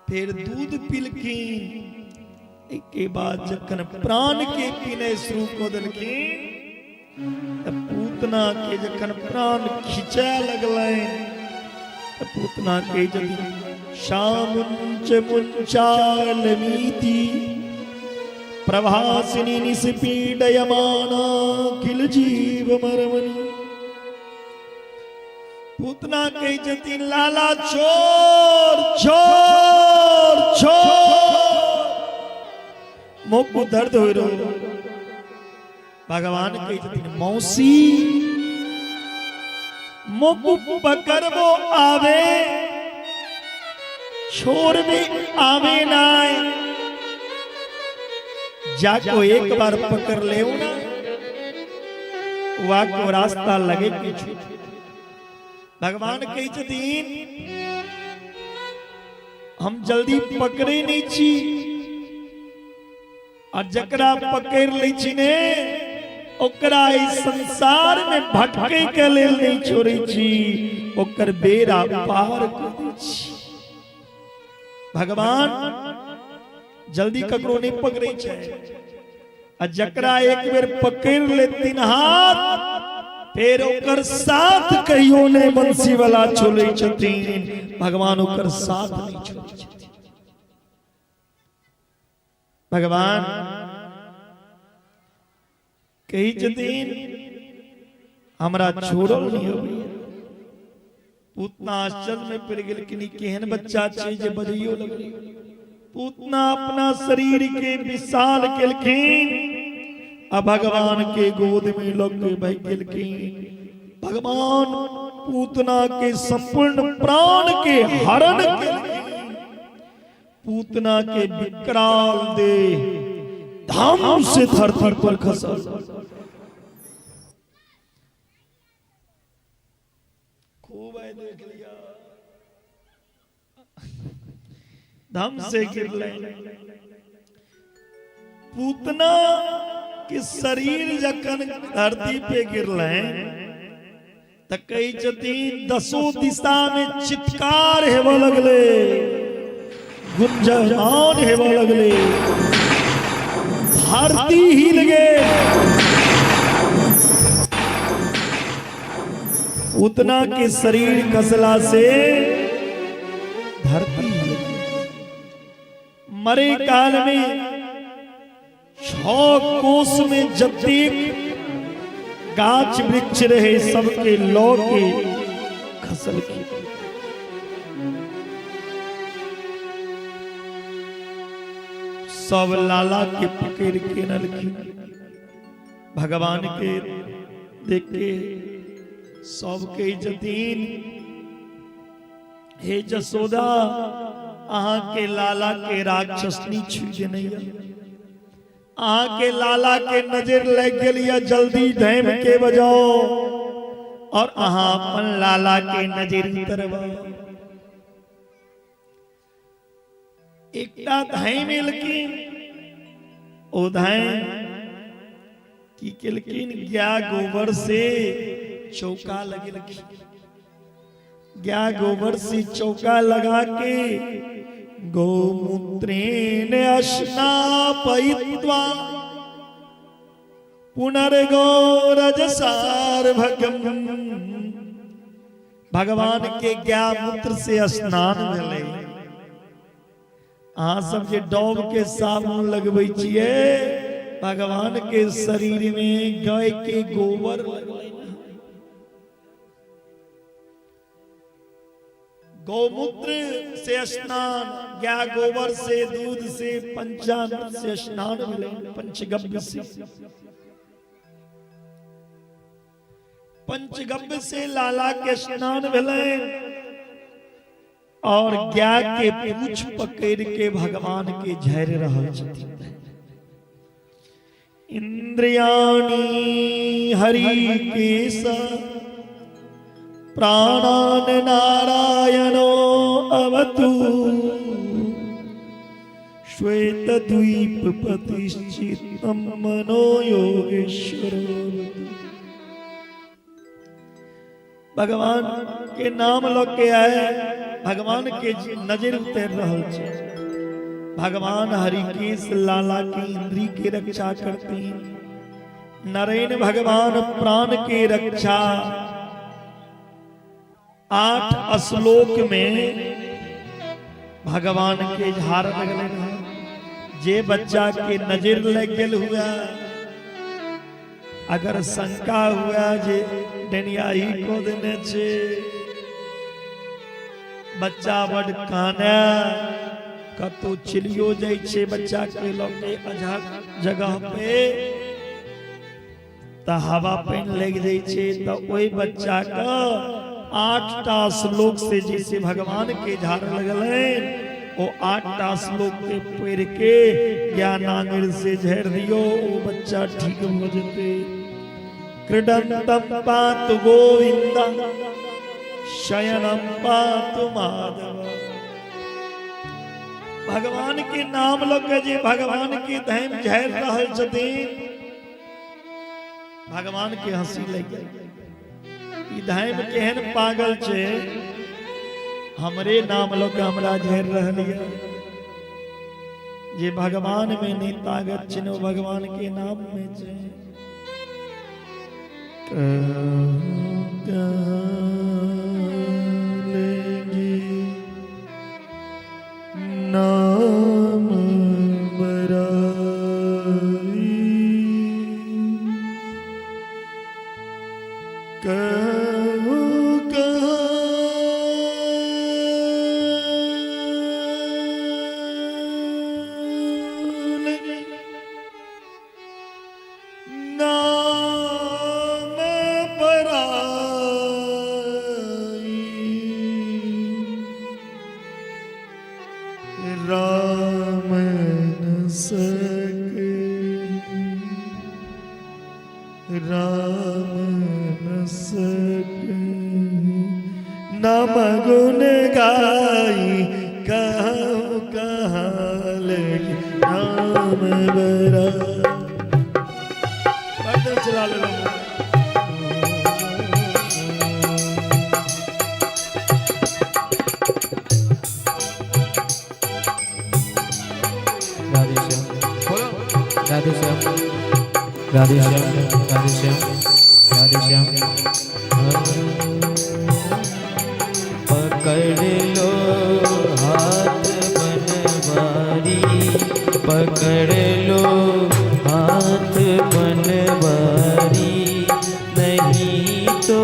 फिर दूध पिलखिन। एहिके बाद जखन प्राण के पीनाइ शुरू कऽ देलखिन तऽ पूतना के जखन प्राण खिंचाय लगलनि तऽ पूतना के यदि शामुंच मुंचालमीति प्रभासिनी निष्पीडयमाना किल जीव मरमनी। पूतना कहै छथिन लाला छोड़ छोड़ छोड़, मोको दर्द हो रहो। भगवान कहै छथिन मौसी मोको पकड़बो आवे छोड़बे आवे नाय, जाको एक बार पकड़ ले ना वाको रास्ता लगे किछु। भगवान कहै छथिन हम जल्दी पकड़े नहीं छी और जकरा पकड़ लै छी ने ओकरा इस संसार में भटके के लेल नहीं छोड़ै छी, ओकर बेड़ा पार कर दै छी। भगवान जल्दी ककरो नहीं पकड़ै छै आ जकरा एक बेर पकड़ लेथिन हाथ फेर ओकर साथ कहियो नहीं बंसी वाला छोड़ै छथिन। भगवान ओकर साथ नहीं छोड़ै छथिन। भगवान कहै छथिन हमरा छोड़ल नहीं होइए। पूतना आश्चर्य में पड़ गेल कि केहन बच्चा छै जे बजैयो लगलै। पूतना अपना शरीर के विशाल केलखिन आ भगवान के गोद में लग के भाग गेलखिन। भगवान पूतना के संपूर्ण प्राण के हरण केलखिन। पूतना के विकराल देह धाम से धरती पर खसल। खूब आए देख लिया, धम से गिरले। पूतना के शरीर जखन धरती पे गिरले त कहै छथिन दसो दिशा में चित्कार हेबऽ लगले, गुंजमान हेबऽ लगले, धरती हिल गेल। उतना के शरीर खसला से धरती हिल गेल। मरे काल में 6 कोस में जतेक गाछ वृक्ष रहे सबके लऽ के खसलखिन। सब लाला के पकड़ के नलखिन। भगवान के देख के सब कहै छथिन हे जसोदा अहाँ के लाला के राक्षसनी छू देने, अहाँ के लाला के नजर लग गेल या जल्दी धैम के बजाओ और अहाँ अपन लाला के नजर उतरवाओ। एकटा धैम एलखिन, ओ धैम की केलखिन गाय गोबर से चौका लगेलखिन। गाय गोबर से चौका लगा के गौमूत्रेण स्नापयित्वा पुनर्गौरजसार्भकम। भगवान के गाय मूत्र से स्नान भेलै। अहाँ सब जे डॉब के साबुन लगबै छियै, भगवान के शरीर में गाय के गोबर लगलै। गौमूत्र से स्नान, गाय गोबर से, दूध से, पंचामृत से स्नान मिले, पंचगव्य से, पंचगव्य से लाला के स्नान भेलै और गाय के पूछ पकड़ के भगवान के झाड़ि रहल छथिन। इंद्रियाणि हरि केश प्राणान नारायणो अवतु श्वेत द्वीप प्रतिष्ठितम मनो योगेश्वरो। भगवान के नाम ल के आए, भगवान के नजर उतर रहल छै। भगवान हरिकेश लाला की इंद्री के रक्षा करते हैं। नरेन भगवान प्राण के रक्षा। 8 श्लोक में भगवान के झाड़ लगल रहे। जे बच्चा के नजर लग गेल हुआ, अगर शंका हुआ जे डनियाही को देने छे, बच्चा बड काने, कतौ चलियो जाइ छे बच्चा के लऽ के अजहर जगह पे, तऽ हवा पानि लागि जाइ छे, तऽ ओहि बच्चा के 8टा श्लोक से जैसे भगवान के झाड़ लगलनि, ओ 8टा श्लोक के पढ़ि के ज्ञानांगिर से झाड़ि दियौ, ओ बच्चा ठीक भऽ जेतै। क्रीडंतम पातु गोविंद शयनम पातु माधव। भगवान के नाम लऽ के जे भगवान के धाम झाड़ि रहल छथिन, भगवान के हंसी लागि गेल। ई धाम केहन पागल छै, हमरे नाम लऽ के हमरा झाड़ि रहल यऽ। जे भगवान में नहीं ताकत छै, ओ भगवान के नाम में छै। नाम बराई कहूँ कहाँ नाम बराई राम न सके, राम न सके, नाम गुण गाई कहूँ कहाँ लगी नाम बराई। चला लो। राधे श्याम, राधे श्याम, राधे श्याम, राधे श्याम, राधे श्याम। पकड़ लो हाथ बनवारी, पकड़ लो हाथ बनवारी, नहीं तो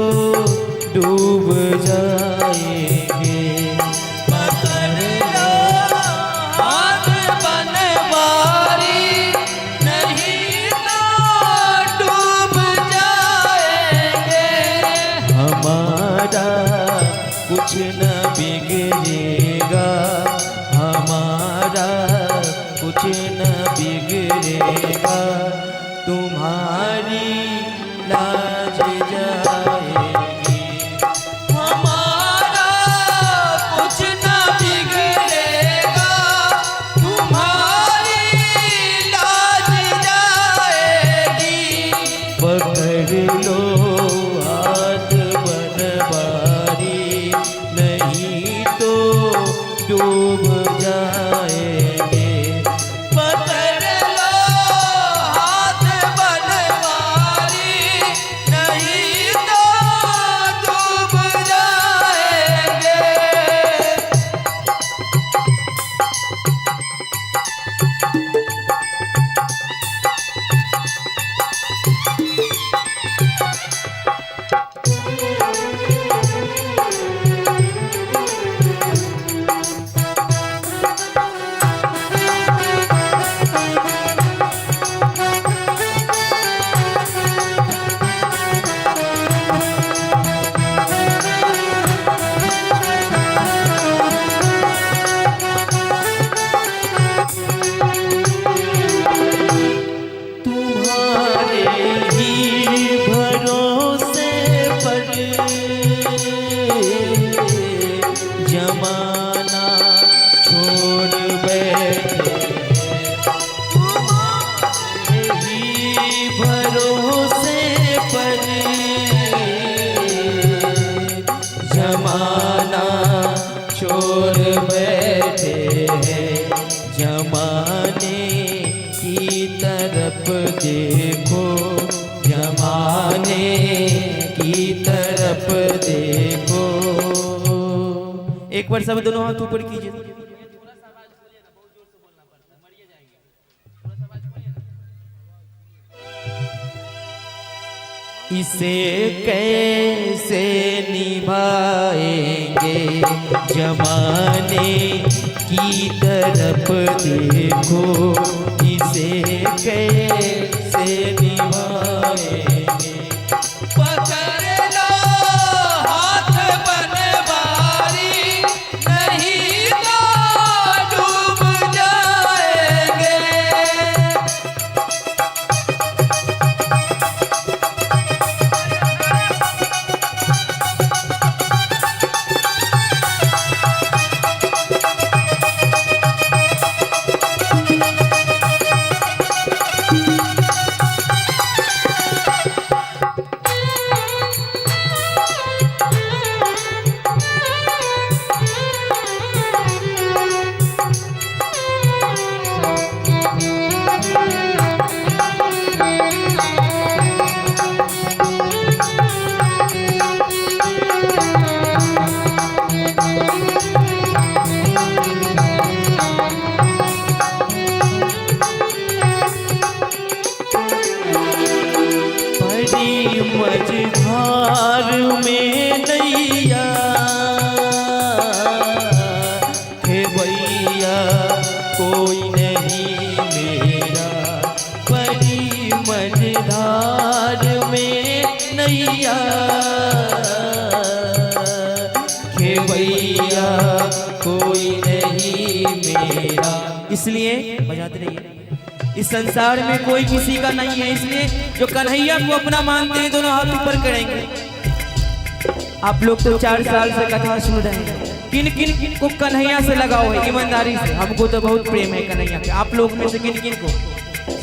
डूब जाएंगे। पकड़ लो हाथ बनवारी, नहीं तो डूब जाएंगे। हमारा कुछ न बिगड़ेगा, हमारा कुछ न बिगड़ेगा, तुम्हारी लाज जाएगी। हमारा कुछ न बिगड़ेगा, तुम्हारी लाज जाएगी। पकड़ लो हाथ बनवारी, नहीं तो डूब जाएंगे। पकड़ लो हाथ बनवारी, नहीं तो डूब जाएंगे। तुम्हारे ही भरोसे पर जमाना छोड़ बैठे, तुम्हारे ही भरोसे पर जमाना छोड़ बैठे हैं। एक बार सब दोनों हाथ ऊपर कीजिए। इसे कैसे निभाएंगे, जमाने की तरफ देखो, इसे कैसे निभाएंगे। पकड़ लो हाथ बनवारी, नहीं तो डूब जाएंगे। पड़ी मझधार में नैया, हे भैया कोई नहीं मेरा। पड़ी मझधार में नैया, हे भैया कोई नहीं मेरा। इसलिए बजाते रहिए, इस संसार में कोई किसी का नहीं है, इसलिए जो कन्हैया को अपना मानते हैं दोनों हाथ ऊपर करेंगे। आप लोग तो 4 साल से कथा सुन रहे हैं, किन किन को कन्हैया से लगाव है ईमानदारी से? हमको तो बहुत प्रेम है कन्हैया के। आप लोग में से किन किन को?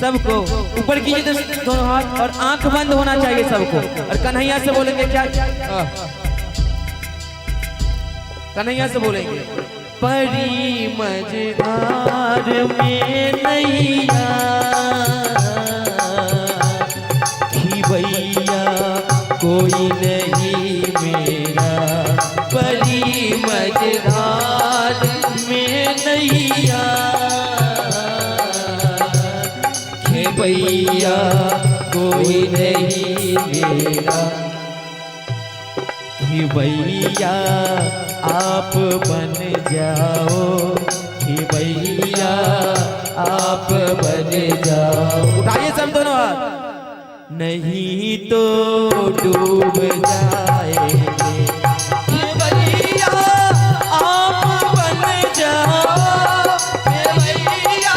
सबको ऊपर कीजिए तो दोनों हाथ, और आंख बंद होना चाहिए सबको। और कन्हैया से बोलेंगे क्या? कन्हैया से बोलेंगे, परी मझधार में नैया, भैया कोई नहीं मेरा। परी मझधार में नैया, भैया कोई नहीं मेरा। कि भैया आप बन जाओ, कि भैया आप बन जाओ। उठाइए सब दोनों हाथ, नहीं तो डूब जाएंगे। कि भैया आप बन जाओ, भैया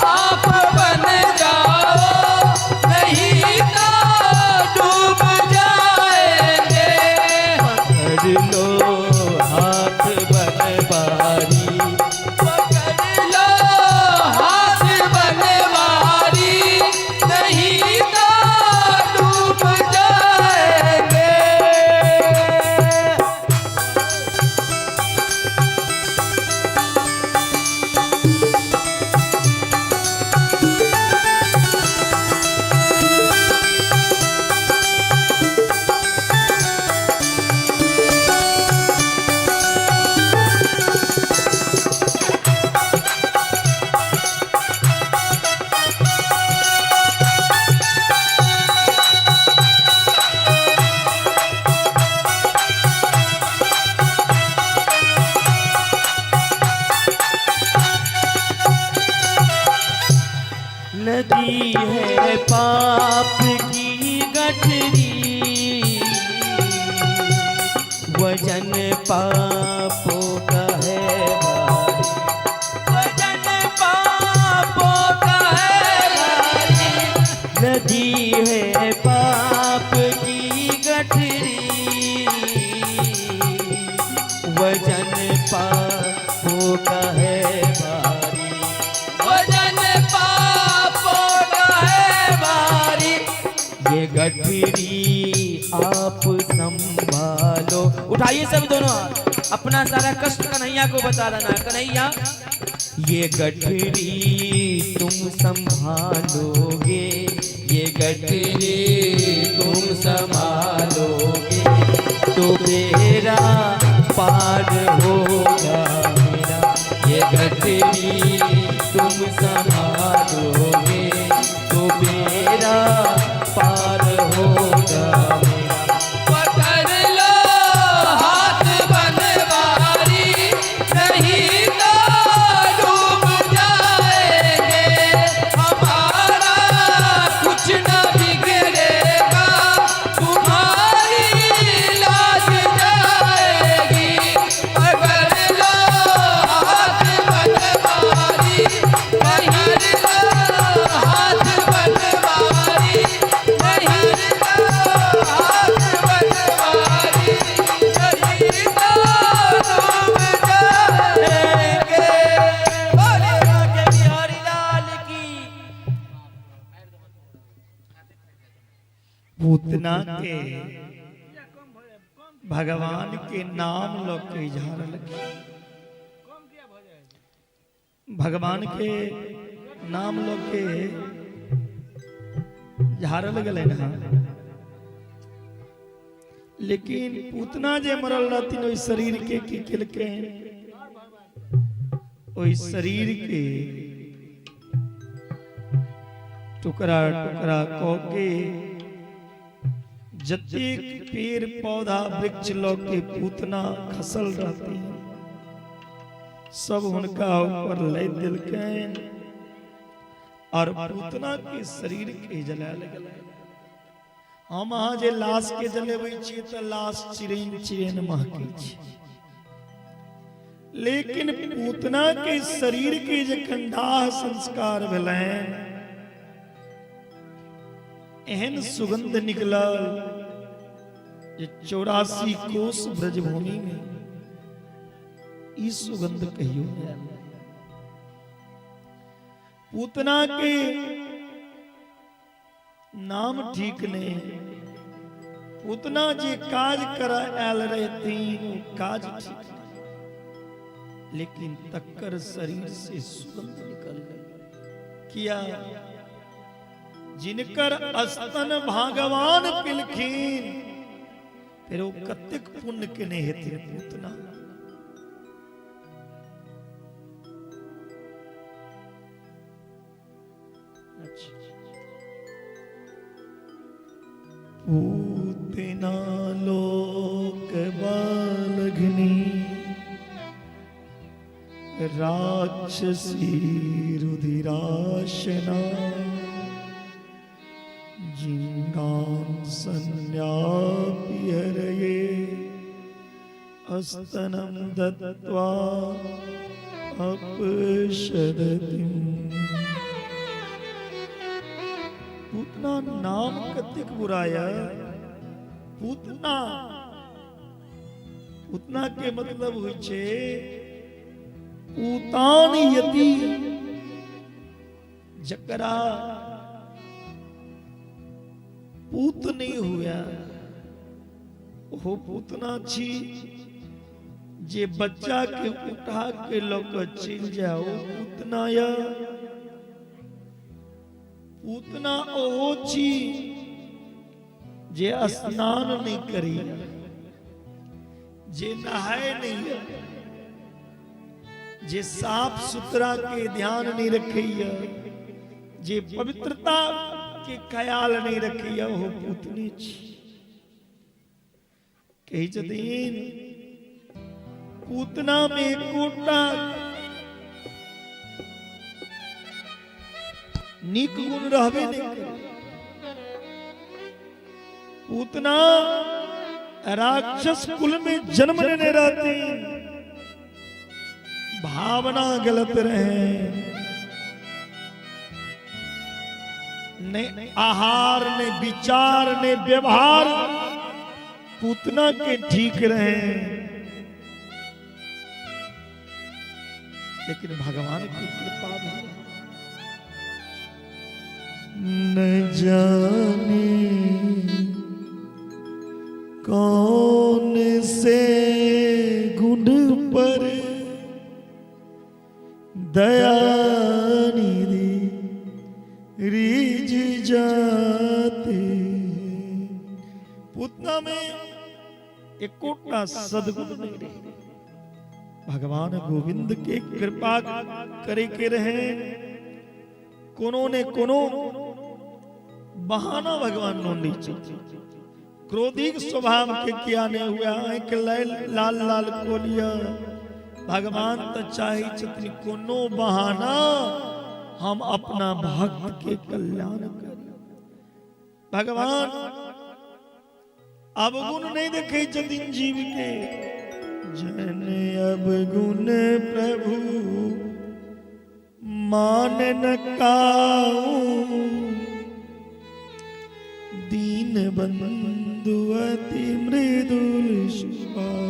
आप बन जाओ, नहीं तो डूब जाएंगे। पकड़ लो हाथ बनवारी, पकड़ लो हाथ बनवारी, नहीं तो डूब जाएंगे। नदी है पाप की गठरी, वजन पापों का है भारी। वजन पापों का है भारी। नदी है पाप की गठरी, वजन पापों का है भारी। वजन पापों का है भारी। ये गठरी आप संभालो। उठाइए सब दोनों हाथ, अपना सारा कष्ट कन्हैया को बता देना। कन्हैया ये गठरी तुम संभालोगे, ये गठरी तुम संभालोगे तो मेरा पार होगा मेरा। ये घट भी तुम संभालोगे तो बेड़ा पार होगा मेरा। पकड़ लो हाथ बनवारी, नहीं तो डूब जाएंगे। हमारा कुछ न बिगड़ेगा, तुम्हारी लाज जाएगी। पकड़ लो हाथ बनवारी, नहीं लो हाथ बनवारी, नहीं लो हाथ बनवारी, नहीं तो डूब जाएंगे। बोले राधे बिहारी लाल की। पूतना के भगवान के नाम लऽ के झाड़ल। भगवान के नाम लऽ के झाड़ल गेलै हँ, लेकिन पूतना जे मरल रहथिन, ओहि शरीर के की केलकै? ओहि शरीर के टुकड़ा टुकड़ा कऽ के जतेक पेड़ पौधा वृक्ष लऽ के पूतना खसल रहती, सब हुनका ऊपर लादि देलकनि और पूतना के शरीर के जलायल गेलै। हम अहाँ जे लाश के जलेबै छियै तऽ लाश चिरेन चिरेन महकै छै, लेकिन पूतना के शरीर के जखन दाह संस्कार भेलनि, एहन सुगंध निकलल जे 84 कोस ब्रजभूमि में ई सुगंध कहियो नहि आयल। पूतना के नाम ठीक नहीं, पूतना जे काज कर आयल रहथिन ओ काज ठीक नहीं, लेकिन तकर शरीर से सुगंध निकल गई। किया? जिनकर स्तन भगवान पिलखिन, फिर ओ कतेक पुण्य केने हेथिन पूतना। अच्छा। पूतना लोक बालघ्नि राक्षसी रुधिराशना जिंगां संज्ञापि हरये अस्तनं दत्त्वा अपशदतिम्। पूतना नाम कतेक बुरा है। पूतना, पूतना के मतलब होइ छै पूतान यति, जकरा पूत नहीं हुआ ओहो पूतना छी। जे बच्चा के उठा के लऽ कऽ चलि जाय ओ पूतना यऽ। पूतना ओहो छी जे स्नान नहि करी, जे नहाय नहीं यऽ, जे साफ सुथरा के ध्यान नहीं रखैया, जे पवित्रता के ख्याल नहीं रखैया, ओहो पूतनी छी। कहै छथिन पूतना में एकोटा नीक गुण रहबे नहीं करे। पूतना राक्षस कुल में जन्म लेने रहते, भावना गलत रहे, ने आहार ने विचार ने व्यवहार पूतना के ठीक रहे, लेकिन भगवान की कृपा भी न जाने कौन से गुण पर दया निधि रिझ जाते। पूतना में एकोटा सद्गुण नहीं रहे। भगवान गोविंद के कृपा करे के रहे, कोनो ने कोनो बहाना भगवान ढूंढी छै। क्रोधी स्वभाव के किया नहीं हुआ, आंख लाल लाल कोलिया। भगवान तो चाहे छथिन कोनो बहाना हम अपना भक्त के कल्याण करी। भगवान अवगुण नहीं देखे छथिन जीव के। जन अवगुण प्रभु मान न काऊ, दीन बंधु अति मृदुल स्वभाव।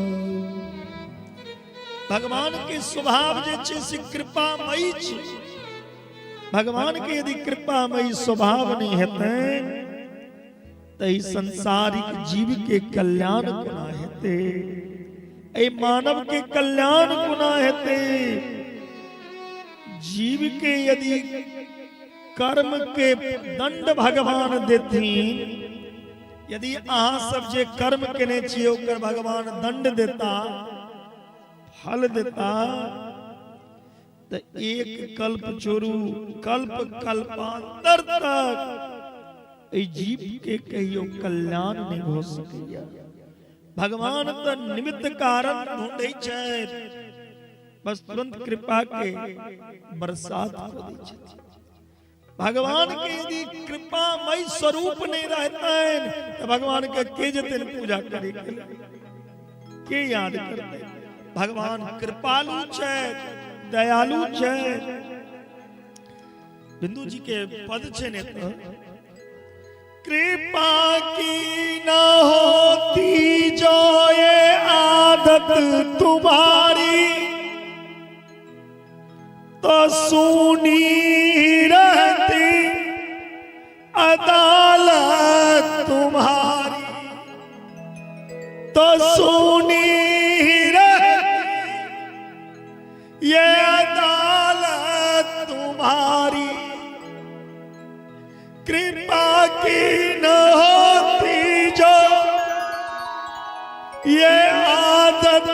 भगवान के स्वभाव जे छै से कृपामयी छै। भगवान के यदि कृपामयी स्वभाव नहीं हेतै तऽ ई संसारिक जीव के कल्याण कोना हेतै, एहि मानव के कल्याण कोना हेतै? जीव के यदि कर्म के दंड भगवान देथिन, यदि अहाँ सब जे कर्म केने छियै ओकर भगवान दंड देता, फल देता, तऽ एक कल्प छोड़ू, कल्प कल्पांतर तक एहि जीव के कहियो कल्याण नहीं भऽ सकैया। भगवान तऽ निमित्त कारण ढूंढै छथि, बस तुरंत कृपा के बरसात कऽ दै छथिन। भगवान के यदि कृपामय स्वरूप नहीं रहतनि तऽ भगवान के जेतनि पूजा करे के लेल, के याद करतै? भगवान कृपालु छथि, दयालु छथि। बिंदु जी के पद छै ने तऽ कृपा की न होती जो ये आदत तुम्हारी, तो सुनी रहती अदालत तुम्हारी, तो सुनी रहती ये अदालत तुम्हारी। कृपा की न होती जो ये आदत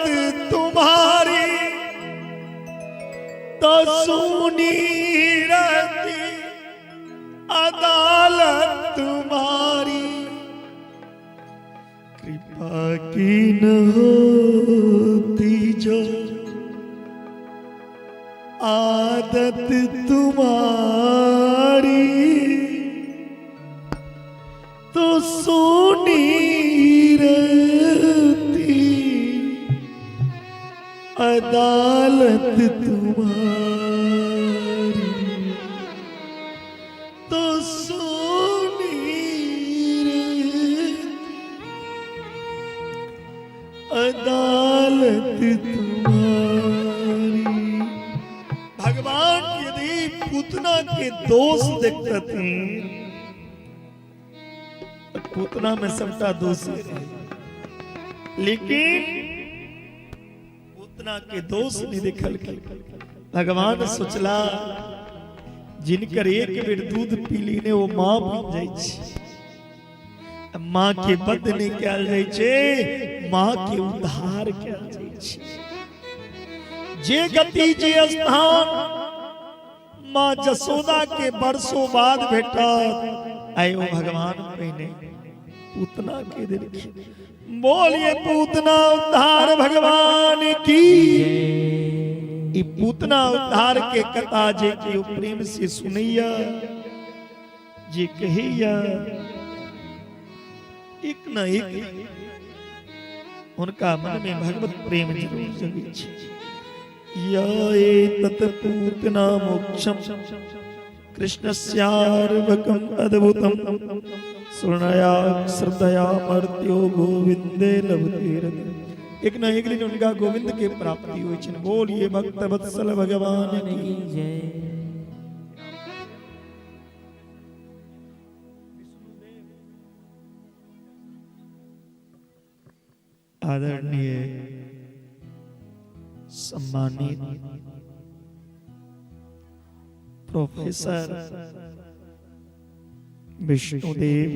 तुम्हारी, तो सुनी रहती अदालत तुम्हारी। कृपा की न होती जो आदत तुम्हारी, तो सुनी रहती अदालत तुम्हारी, तो सुनी रहती अदालत तुम्हारी। भगवान यदि पूतना के दोष देखते तो पूतना में सबटा दोष रहे, लेकिन पूतना के दोष नहीं देखल। भगवान सोचला जिनकर एक बेर दूध पीली ने वो माँ बन जाइ छै, माँ के बद नहीं कयल जाइ छै, माँ के उद्धार कयल जाइ छै। जे गति जे स्थान माँ जसोदा के बरसों बाद भेटत, आइ ओ भगवान पहिने पूतना के देलखिन। बोलिए पूतना उद्धार भगवान की। ई पूतना उद्धार के कथा जे केओ प्रेम से सुनैया, जे कहैया, एक न एक हुनका मन में भगवत प्रेम जरूर जगै छै। या एतत् पूतना मोक्षम कृष्णस्यार्भकम अद्भुतम सुनया श्रद्धया मर्त्यो गोविंदे लभते रति। एक न एक दिन उनका गोविंद के प्राप्ति होइ छनि। बोलिए भक्त वत्सल भगवान की जय। आदरणीय सम्मानित प्रोफेसर विष्णुदेव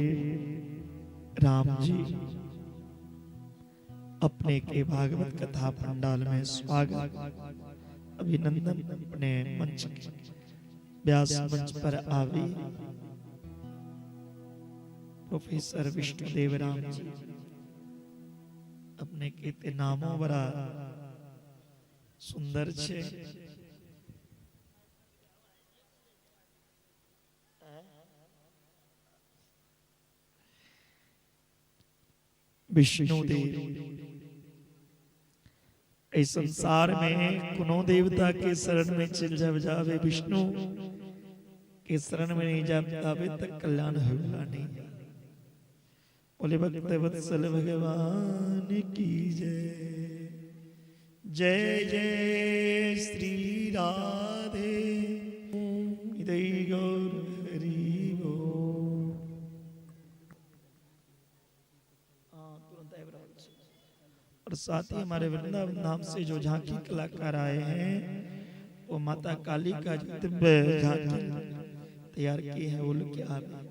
राम जी, अपने के भागवत कथा पंडाल में स्वागत अभिनंदन। अपने मंच व्यास मंच पर आवी प्रोफेसर विष्णुदेव राम जी, अपने के ते नामो बड़ा सुंदर छे। विष्णुदेव इस संसार में कोनो देवता के शरण में चल जावे जावे, विष्णु के शरण में नहीं जावे तक कल्याण होगा नहीं। बोले भक्त वत्सल भगवान की जय। जय जय श्री राधे। हृदय गौर हरि बोल। हाँ, तुरंत आबि रहल छै। और साथ ही हमारे वृंदावन धाम से जो झांकी कलाकार आए हैं, वो माता काली का जो दिव्य झांकी तैयार की है, वो लोग क्या आवे।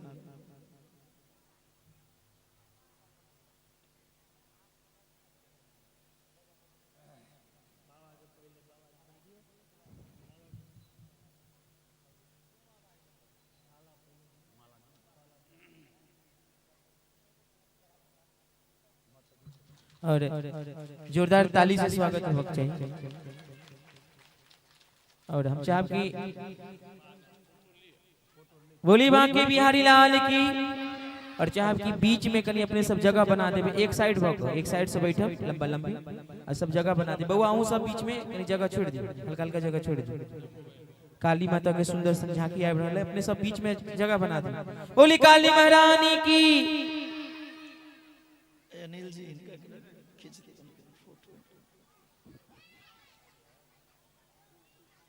और जोरदार ताली से स्वागत होना चाहिए। और हम चाहब की बोली बांके बिहारी लाल की। और चाहब की बीच में कनी अपने सब जगह बना देबे, एक साइड भऽ कऽ, एक साइड से बैठब लंबा लंबी और सब जगह बना दे। बउआ, अहूँ सब बीच में कनी जगह छोड़ दे, हल्का हल्का जगह छोड़ दे। काली माता के सुंदर सन झांकी आबि रहल है, अपने सब बीच में जगह बना दे। बोली काली महारानी की। अनिल जी, इनका खींच दीजिए फोटो।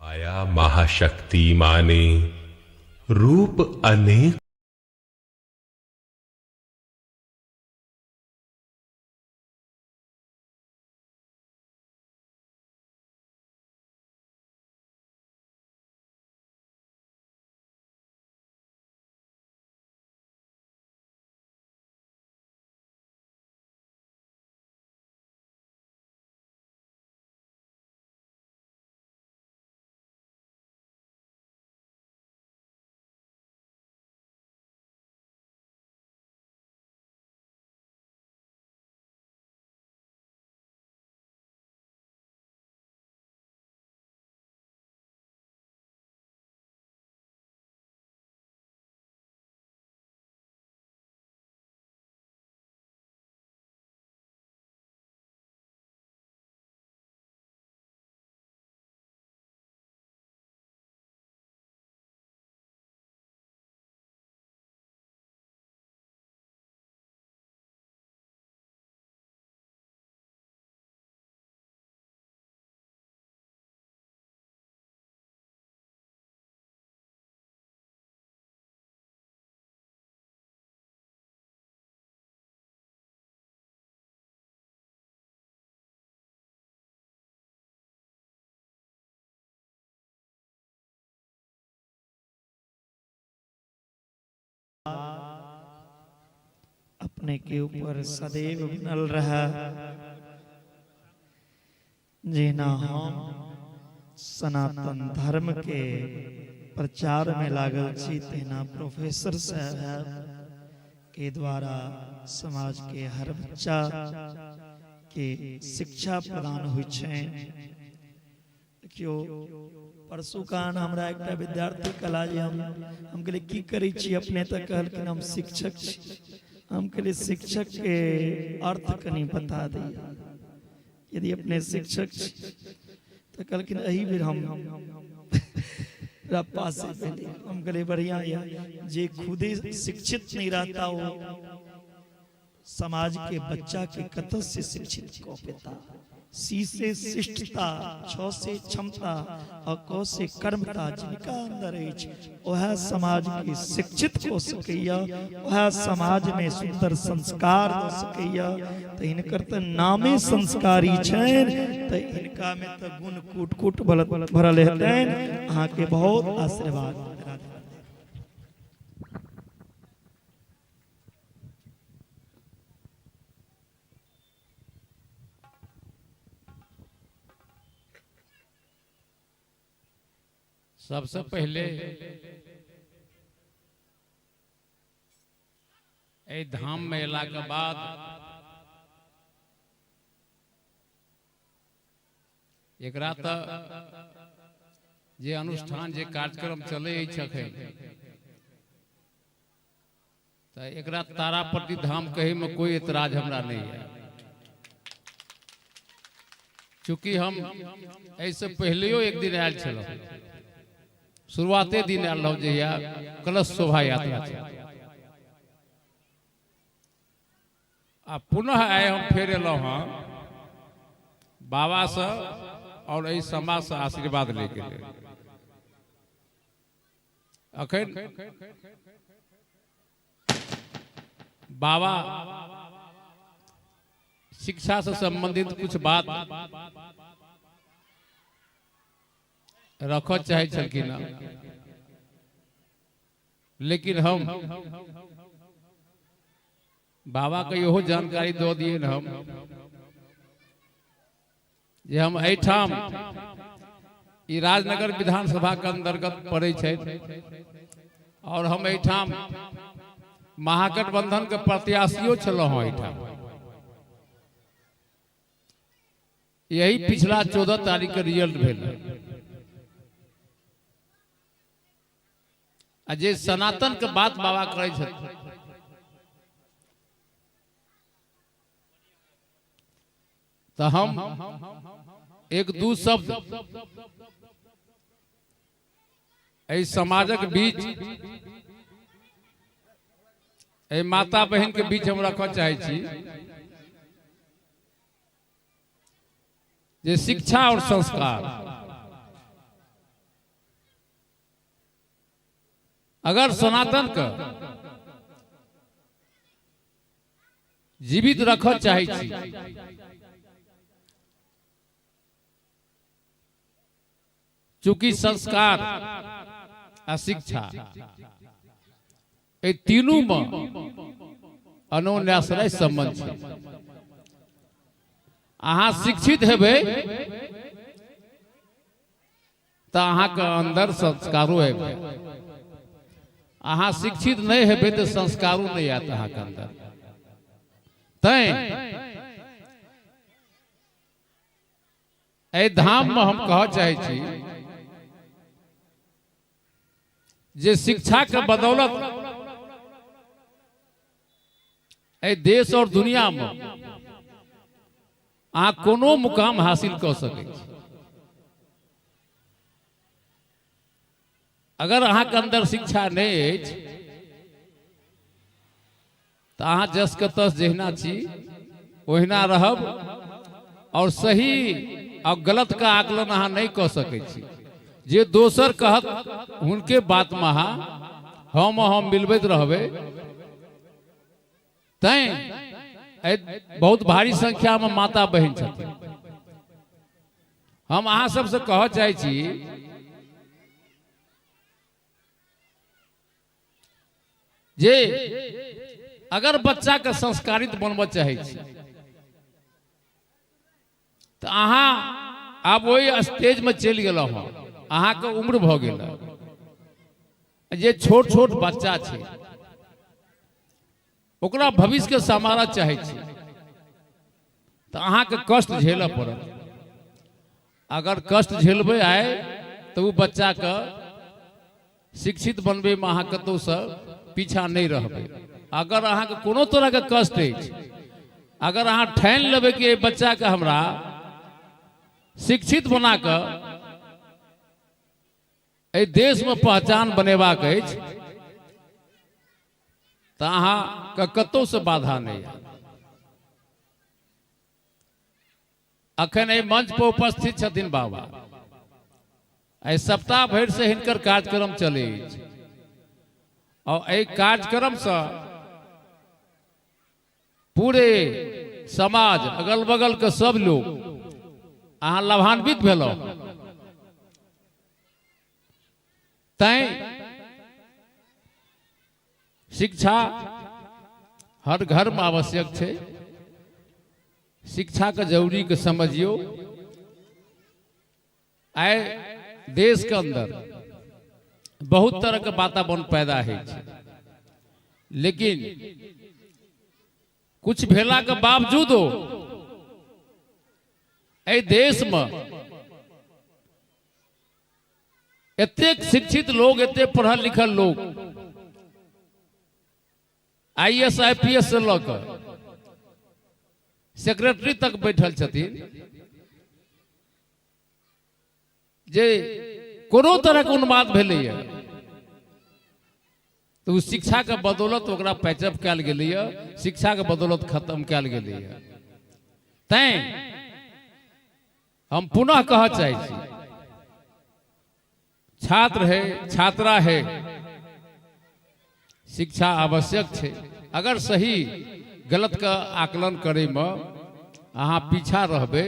माया महाशक्ति माने रूप अनेक। अपने के ऊपर सदैव बनल रहा। जेना हम सनातन धर्म के प्रचार में लागल छी, तेना प्रोफेसर साहब के द्वारा समाज के हर बच्चा के शिक्षा प्रदान होइ छै। देखियौ, परसू कान हमरा एकटा विद्यार्थी कहला जे हम कहलियै की करै छी अपने? तऽ कहलखिन हम शिक्षक छी। हम कहलियै शिक्षक के अर्थ कनि बता दिअ, यदि अपने शिक्षक छी। तऽ कहलखिन एहि बेर हम पास भेलै। हम कहलियै बढ़िया यऽ, जे खुदे शिक्षित नहीं रहता वो समाज के बच्चा के कतऽ से शिक्षित कऽ पेता। सी से शिष्टता, छ से क्षमता और क से कर्मता जिनका अंदर अछि, वएह समाज के शिक्षित कऽ सकैया, वएह समाज में सुंदर संस्कार दऽ सकैया। तऽ हिनकर तऽ नामे संस्कारी छनि, तऽ हिनका में तऽ गुण कूट कूट भरल हेतनि। अहाँके बहुत आशीर्वाद। राधे। सबसे पहले एहि धाम में अयला के बाद एकरा तऽ जे अनुष्ठान जे कार्यक्रम चलै अछि अखन, तऽ एकरा तारापट्टी धाम कहै में कोई एतराज हमरा नहीं है। चूंकि हम एहिसँ पहिलेयो एक दिन आयल छलहुँ, शुरुआते दिन आयल रहौं जहिया कलश शोभा यात्रा छल, आ पुनः आइ हम फेर एलहुँ हँ बाबासँ और एहि समाजसँ आशीर्वाद लैके लेल। अखन बाबा शिक्षा से संबंधित कुछ बात रखऽ चाहै छलखिन हँ, लेकिन हम बाबा के इहो जानकारी दऽ दिए हम जे हम एहिठाम ई राजनगर विधानसभा के अंतर्गत पड़ै छै और हम एहिठाम महागठबंधन के प्रत्याशियो छलहुँ हँ एहिठाम। यही पिछला 14 तारीख के रिजल्ट भेल आ जे सनातन के बात बाबा करै छथिन तऽ हम एक दू शब्द एहि समाजक बीच, एहि माता बहिन के बीच हम रखऽ चाहै छी जे शिक्षा और संस्कार अगर सनातन के जीवित रखऽ चाहै छी चूंकि संस्कार आ शिक्षा एहि तीनू मे अनोन्याश्रय संबंध छै। अहाँ शिक्षित हेबै तऽ अहाँके अंदर संस्कारो हेबै, अहाँ शिक्षित नहि हेबै तऽ संस्कारो नहि आयत अहाँके अंदर। तैं एहि धाम में हम कहऽ चाहै छी जे शिक्षा के बदौलत एहि देश और दुनिया में अहाँ कोनो मुकाम हासिल कऽ सकै छी। अगर अहाँके अंदर शिक्षा नहि अछि तऽ अहाँ जस के तस जहिना छी ओहिना रहब और सही और गलत का आकलन अहाँ नहि कऽ सकै छी। जे दोसर कहत हुनके बात में अहाँ हम मिलबैत रहबै। तैं बहुत भारी संख्या में माता बहिन छथिन। हम अहाँ सबसे कहऽ चाहै छी जे अगर बच्चा के संस्कारित बनबऽ चाहै छी तऽ अहाँ आब ओहि स्टेज में चलि गेलहुँ हँ, अहाँके उम्र भऽ गेल। जे छोट छोट बच्चा छै ओकरा भविष्य के संवारऽ चाहै छी तऽ अहाँके कष्ट झेलऽ पड़त। अगर कष्ट झेलबै आइ तऽ ओ बच्चाके शिक्षित बनबैमे अहाँ कतहुसँ पीछा नहि रहबै। अगर अहाँके कोनो तरहके कष्ट अछि, अगर अहाँ ठानि लेबै कि एहि बच्चाके हमरा शिक्षित बना कऽ एहि देशमे पहचान बनेबाक अछि, तऽ अहाँके कतहुसँ बाधा नहि आयत। अखन एहि मंच पर उपस्थित छथिन बाबा, एहि सप्ताह भरि से हिनकर कार्यक्रम चलै अछि और एहि कार्यक्रम से पूरे समाज अगल बगल के सब लोग अहाँ लाभान्वित भेलहुँ। तैं शिक्षा हर घर में आवश्यक छै। शिक्षा के जरूरी के समझियो। आइ देश के अंदर बहुत तरह के वातावरण पैदा होइ छै। लेकिन कुछ भेला के बावजूदो एहि देश में एतेक शिक्षित लोग, एतेक पढ़ल लिखल लोग, आईएएस आईपीएस से लऽ कऽ सेक्रेटरी तक बैठल छथिन जे कोनो तरहके उन्माद भेलैए तऽ ओ शिक्षाके बदौलत ओकरा पैचअप कयल गेलैए, शिक्षाके बदौलत खत्म कयल गेलैए। तैं हम पुनः कहऽ चाहै छी, छात्र है, छात्रा है, शिक्षा आवश्यक छै। अगर सही गलत के आकलन करे में अहाँ पीछा रहबै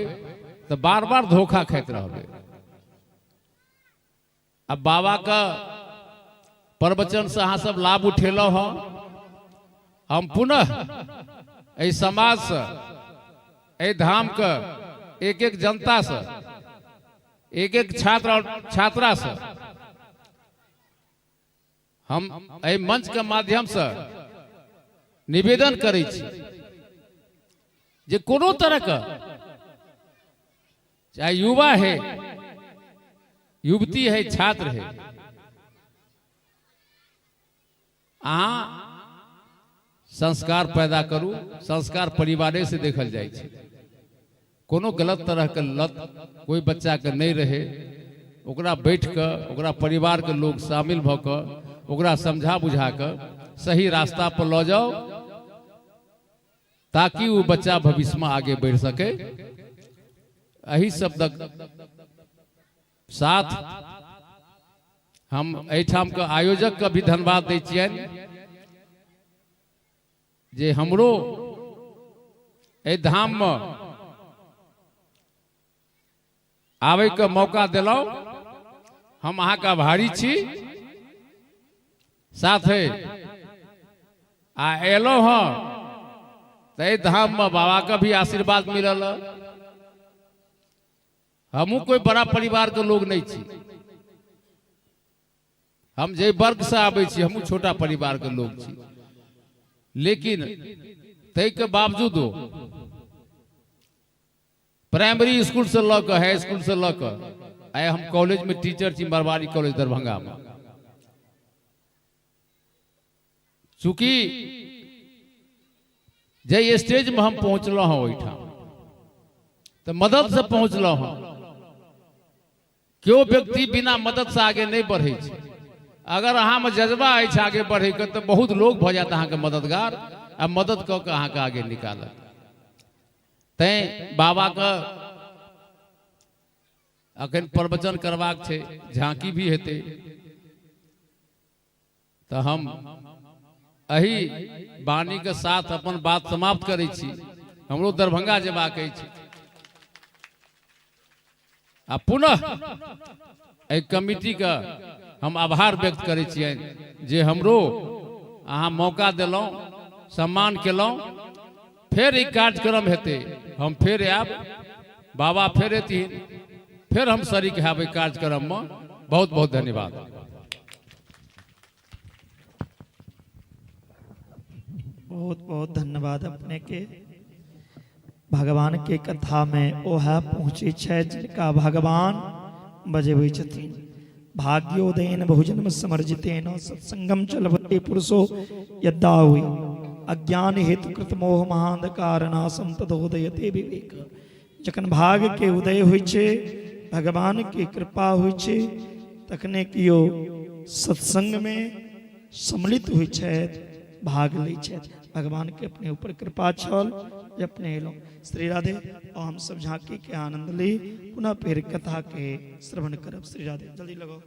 तऽ बार बार धोखा खाइत रहबै। आ बाबा के प्रवचन से अहाँ सब लाभ उठेलहुँ हँ। हम पुनः एहि समाज से, एहि धाम के एक एक जनता से, एक एक छात्र और छात्रा से हम एहि मंच के माध्यम से निवेदन करै छी जे कोनो तरह के चाहे युवा है, युवती है, छात्र है, अहाँ संस्कार पैदा करू। संस्कार परिवारे से देखल जाइ छै। कोनो गलत तरह के लत कोई बच्चा के नहीं रहे, ओकरा बैठ कऽ ओकरा परिवार के लोग शामिल भऽ कऽ ओकरा समझा बुझा कऽ सही रास्ता पर लऽ जाओ ताकि वो बच्चा भविष्य में आगे बढ़ सके। एहि शब्दक साथ हम एहिठाम के आयोजक के भी धन्यवाद दै छियनि जे हमरो एहि धाम में आबै के मौका देलहुँ। हम अहाँके आभारी छी। साथे आ एलहुँ हँ तऽ एहि धाम में बाबा के भी आशीर्वाद मिलल। हमहूँ कोई बड़ा परिवार के लोग नहीं छी, हम जे वर्ग से आबै छी हमहूँ छोटा परिवार के लोग छी, लेकिन ताहि के बावजूदो प्राइमरी स्कूल से लऽ कऽ हाई स्कूल से लऽ कऽ आइ हम कॉलेज में टीचर छी, मारवाड़ी कॉलेज दरभंगा में। चूंकि जाहि स्टेज में हम पहुंचलहुँ हँ ओहिठाम तऽ मदद से पहुंचलहुँ हँ। केओ व्यक्ति बिना मदद से आगे नहीं बढ़ै छै। अगर अहाँमे जज्बा अछि आगे बढ़ैके तऽ बहुत लोग भऽ जायत अहाँके मददगार आ मदद कऽ के अहाँके आगे निकालत। तैं बाबाके अखन प्रवचन करबाक छै, झांकी भी हेतै, तऽ हम एहि वाणीके साथ अपन बात समाप्त करै छी। हमरो दरभंगा जेबाक अछि आ पुनः एहि कमिटीके हम आभार व्यक्त करै छियनि जे हमरो अहाँ मौका देलहुँ, सम्मान केलहुँ। फेर ई कार्यक्रम हेतै, हम फेर आयब, बाबा फेर एथिन, फेर हम शरीक हैब एहि कार्यक्रममे। बहुत बहुत धन्यवाद। बहुत बहुत धन्यवाद अपने के। भगवान के कथा में ओह पहुँचे छै जिनका भगवान बजेबै छथिन। भाग्योदयन बहुजन्म समर्जितेन सत्संगम चलवते पुरुषो यद्दा हुई अज्ञान हेतु कृत मोह महांधकार नाशम तदोदयते विवेक। जखन भाग के उदय होइ छै, भगवान के कृपा होइ छै, तखने केओ सत्संग में सम्मिलित होइ छथि, भाग लै छथि। भगवान के अपने ऊपर कृपा छल जे अपने एलहुँ। श्री राधे। और हम सब झांकी के आनंद ली, पुनः फिर कथा के श्रवण करब। श्री राधे। जल्दी लगाओ।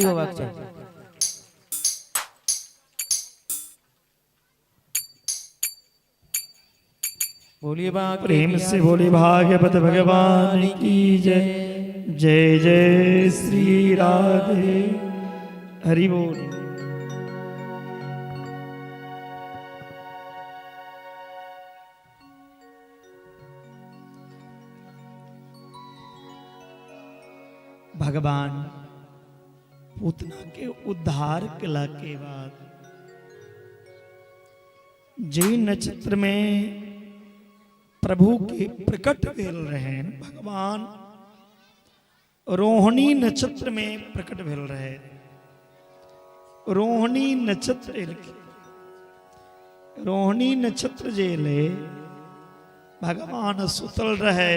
होबाक चाही। बोलिए बाग प्रेम से बोले भागवत भगवान की जय। जय जय श्री राधे। हरि बोल। भगवान पूतना के उद्धार कला के बाद जे नक्षत्र में प्रभु के प्रकट भेल रहे, भगवान रोहिणी नक्षत्र में प्रकट भेल रहे। रोहिणी नक्षत्र एलखिन। रोहिणी नक्षत्र जे एलै, भगवान सुतल रहे।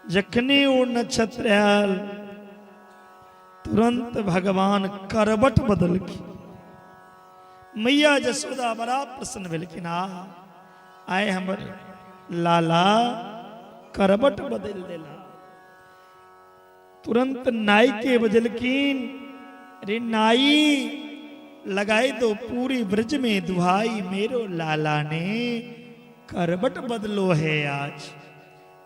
जखने ओ नक्षत्र आयल, तुरंत भगवान करबट बदलखिन। मैया जसोदा बड़ा प्रसन्न भेलखिन, आ आय हमर लाला करबट बदल देला। तुरंत नाई के बजलखिन, रे नाई, लगाई दो पूरी ब्रज में दुहाई, मेरो लाला ने करबट बदलो है आज।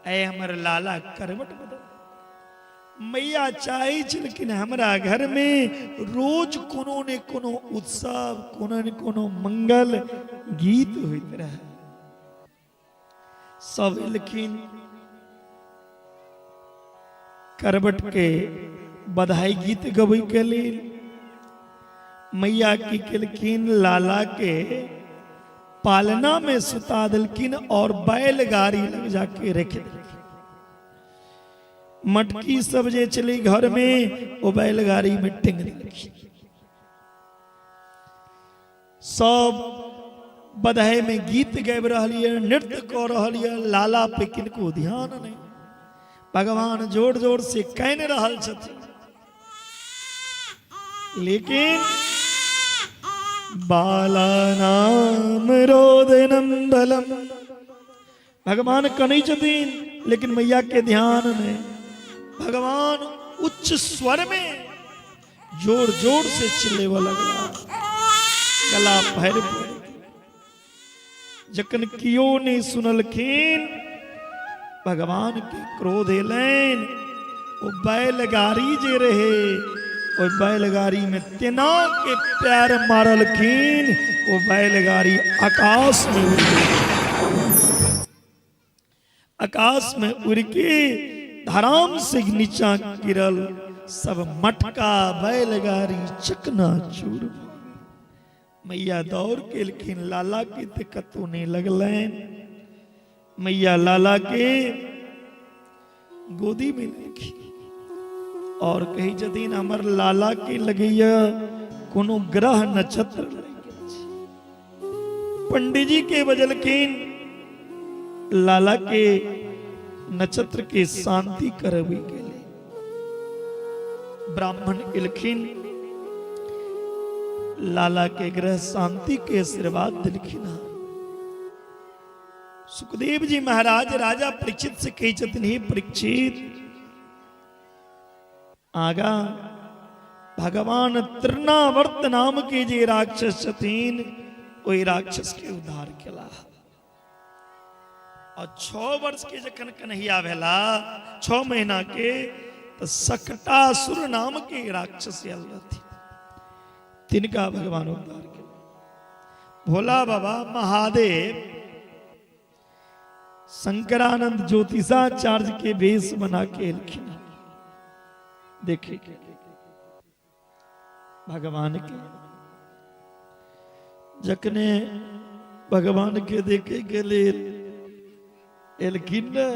ऐ हमर लाला करबट बदल। मैया चाहे छलखिन हमरा घर में रोज कोनो ने कोनो उत्सव, कोनो ने कोनो मंगल गीत होइत रहे। सब एलखिन, करबट के बधाई गीत गबै के लेल। मैया की केलखिन, लाला के पालना में सुता देलखिन और बैलगाड़ी लग जाके रख देलखिन। मटकी सब जे चली घर में, वो बैलगाड़ी में टेंग देलखिन। सब बधाई में गीत गाबि रहल ये, नृत्य कऽ रहल ये, लाला पे किनको ध्यान नहीं। भगवान जोर जोर से कानि रहल छथिन, लेकिन बालानाम रोदनम बलम। भगवान कनै छथिन, लेकिन मैया के ध्यान नहीं। भगवान उच्च स्वर में जोर जोर से चिल्लेबऽ लगला, गला भरि भरि। जखन कियो नहीं सुनलखिन, भगवान के क्रोध एलनि। ओ बैलगाड़ी जे रहे, ओहि बैलगाड़ी में तेना के पैर मारलखिन, ओ बैलगाड़ी आकाश में उड़ गेल। आकाश में उड़ के धराम से नीचा गिरल, सब मटका बैलगाड़ी चकनाचूर भऽ गेल। मैया दौड़ के एलखिन, लाला के तऽ कतौ नहि लगलनि। मैया लाला के गोदी में लेलखिन और कहै छथिन, हमर लाला के लगैया कोनो ग्रह नक्षत्र लागि गेल छै। पंडिजी के बजलखिन, लाला के नक्षत्र के शांति करबै के लेल ब्राह्मण एलखिन, लाला के ग्रह शांति के आशीर्वाद देलखिन। सुखदेव जी महाराज राजा परीक्षित से कहै छथिन, हे परीक्षित, आगा भगवान तृणावर्त नाम के जे राक्षस छथिन, ओहि राक्षस के उद्धार केला। और 6 वर्ष के जखन कन्हैया भेला, 6 महीना के, तऽ शकटासुर नाम के राक्षस आयल रहथिन, तिनका भगवान उद्धार केला। भोला बाबा महादेव शंकरानंद ज्योतिषाचार्य के वेश बना के एलखिन देखे के भगवान के। जखने भगवान के देखे के लेल एलखिन ने,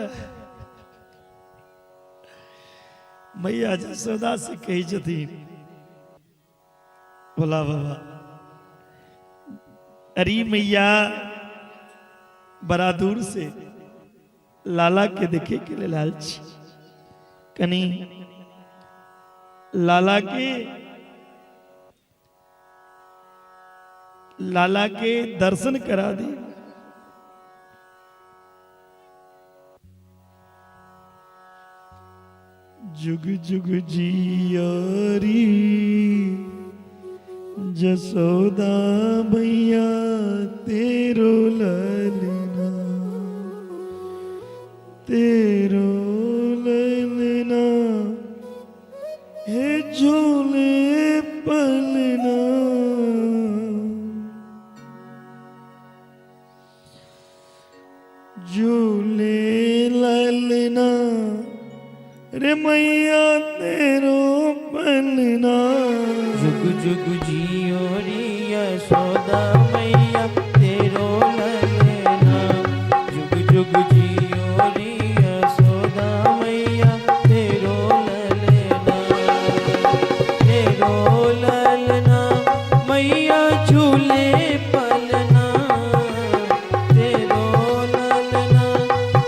मैया जसोदा से कहै छथिन भोला बाबा, अरे मैया बड़ा दूर से लाला के देखे के लेल आयल छी, कनी लाला के दर्शन करा दी। जुग जुग जियारी जसोदा मैया तेरो ललना, तेरो ललना, हे झूले पलना। झूले ललना रे मैया तेरो पलना। जुग जुग जियो रे यशोदा मैया तेरो ललना, जुग जुग जियो रे यशोदा मैया तेरो ललना, तेरो ललना मैया झूले पलना, तेरो ललना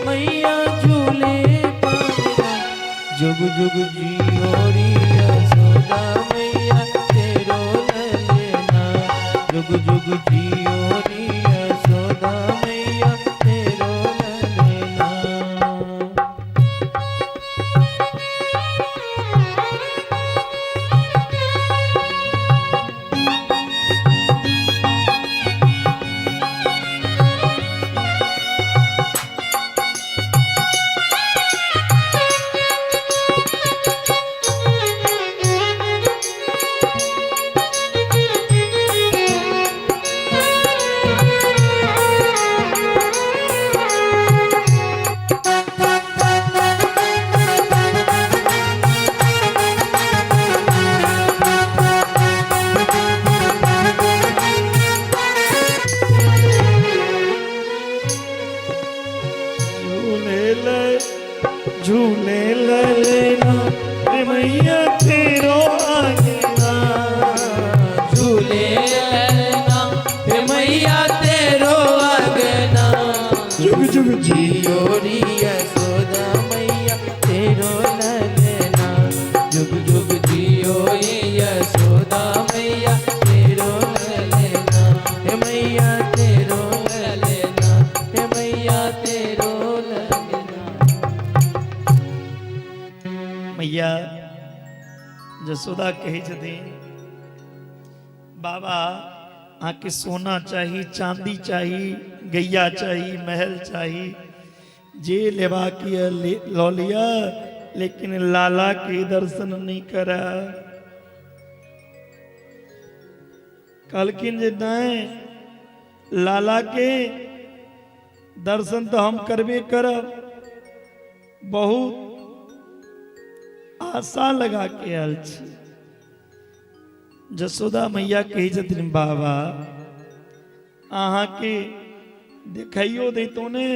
मैया झूले पलना, जुग जुग जियो रे यशोदा मैया तेरो ललना, जुग जुग जियो रे यशोदा मैया तेरो ललना। झूले ले झूले ललना रे मैया तेरो आंगना, झूले ललना हे मैया तेरो आंगना, जुग जुग जी जियो रे यशोदा मैया तेरो ललना, जुग जुग जियो ये यशोदा मैया तेरो ललना, हे मैया तेरो ललना, हे मैया तेरो ललना। मैया जसोदा कहै छथिन, बाबा अहाँके सोना चाही, चांदी चाही, गैया चाही, महल चाही, जे लेबाक यऽ लऽ लिअ, लेकिन लाला के दर्शन नहीं करा। कहलखिन जे नहीं, लाला के दर्शन तो हम करबे करब, बहुत आशा लगा के आयल छी। जसोदा मैया कहै छथिन, बाबा अहाँके देखाइयो दैतो ने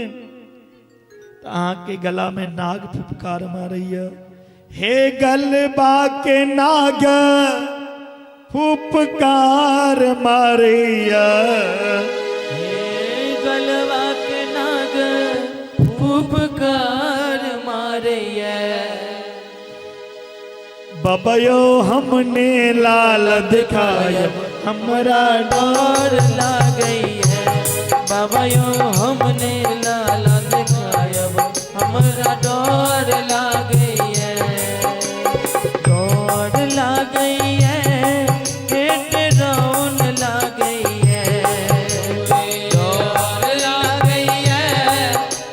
तऽ अहाँके गला में नाग फुफकार मारैया, हे गलबा के नाग फुफकार मारैया, हे गलबा के नाग फुफकार मारैया, बबयो हमने लाल दिखाय हमरा डर लागैया, बाबा यो हमने लाल दिखायब हमरा डर लागैया, डर लागैया, पेट रौन लागैया, डर लागैया,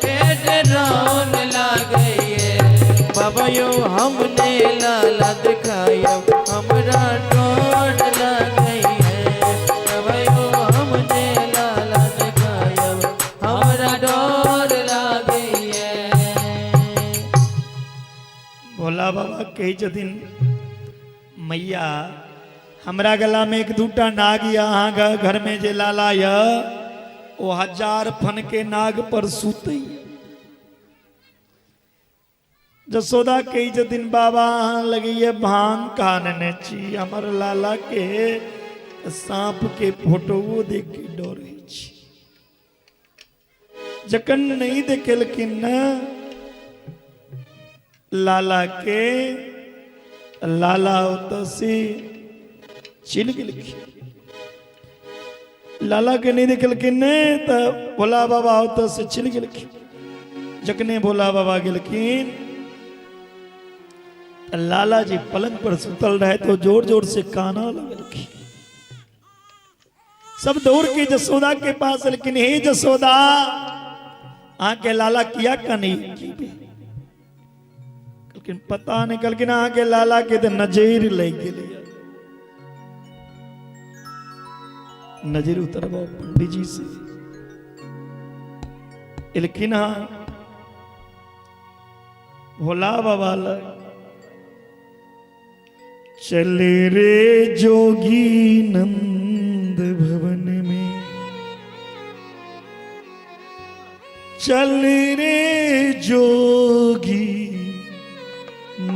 पेट रौन लागैया, बाबा यो हमने लाल दिखायब हमरा डर लागैया, बाबा यो हमने लाल दिखायब हमरा डर लागैया। भोला बाबा कहै छथिन, मैया हमरा गला में एक दूटा नाग यऽ, अहाँ घर में जे लाला यऽ ओ 1000 फन के नाग पर सुतैया। जसोदा कहै छथिन, बाबा अहाँ लगैया भांग खा नेने छी, हमर लाला के सांप के फोटोओ देख के डर होइ छै। जखन नहीं देखेलखिन न लाला के, लाला ओतऽ से चलि गेलखिन। लाला के नहीं देखेलखिन ने तऽ भोला बाबा ओतऽ से चलि गेलखिन। जखने भोला बाबा गेलखिन लाला जी पलंग पर सुतल रहे तो जोर जोर से काना लगलखिन। सब दौड़ के जसोदा के पास, लेकिन हे जसोदा आके लाला किया कनी की, लेकिन पता नहीं, कहलखिन अहाँके लाला के तऽ नजर लागि गेलै। नजर उतरबाउ पंडित जी से। एलखिन हाँ भोला बाबा लग। चल रे जोगी नंद भवन में, चल रे जोगी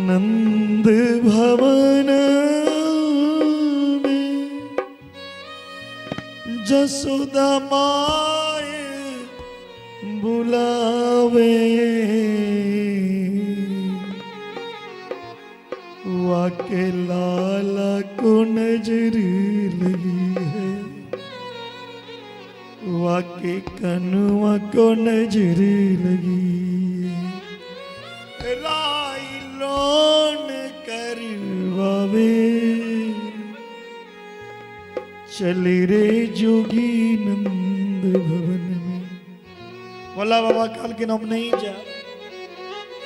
नंद भवन में, जसोदा माए बुलावे, वाके लाला को नजर लगी है, वाके कनुआ को नजर लगी है, राई लोन करवावे, चल रे जोगी नंद भवन में। बोला बाबा कहलखिन हम नहीं जा,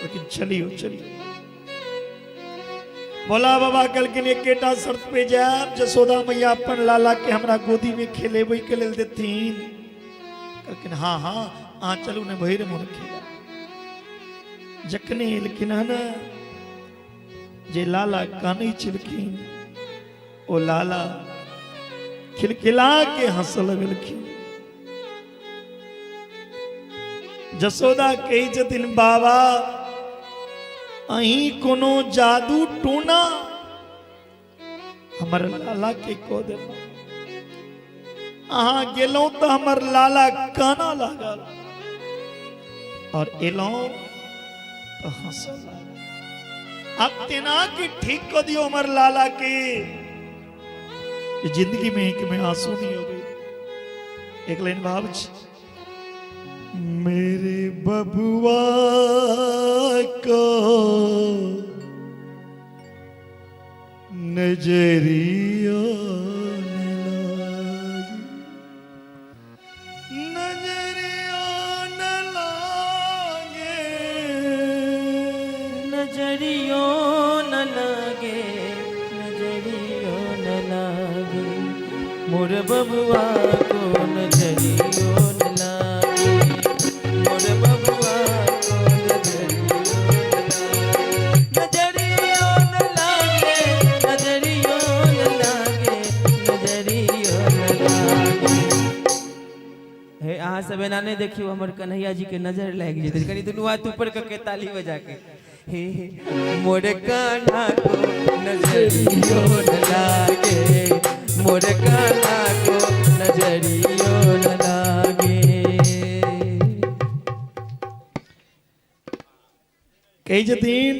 लेकिन चलियो चलियो। भोला बाबा कहलखिन एकेटा शर्त पे जायब, जसोदा मैया अपन लाला के हमरा गोदी में खेलेबै के लेल देथिन। कहलखिन हाँ हाँ अहाँ चलू ने, भरि मोन खेला। जखने एलखिन हन जे लाला कानै छलखिन ओ लाला खिलखिला के हंस लगलखिन। जसोदा कहै छथिन बाबा अहीं कोनो जादू टोना हमर लाला के कऽ देलहुँ, अहाँ गेलहुँ तऽ हमर लाला काना लागल और एलहुँ तऽ हंसऽ लागल। आब तेना के ठीक कऽ दियौ हमर लाला के, जिंदगी में एक में आंसू नहीं हो गई। एक लाइन भाव छै, मेरे बबुआ को नजरिया न लागे, नजरिया न लागे, नजरियो न लागे, नजरियो न लागे, मोर बबुआ को नजरियो न लागे, मोर बबुआ को नजरियो न लागे, नजरियो न लागे, नजरियो न लागे, नजरियो न लागे। हे अहाँ सब एना नहि देखियौ, हमर कन्हैया जी के नजर लागि जेतै। कनि दुनू हाथ ऊपर कऽ के ताली बजा के। हे हे मोर कान्हा को नजरियो न लागे, मोर कान्हा को नजरियो न लागे। कहै छथिन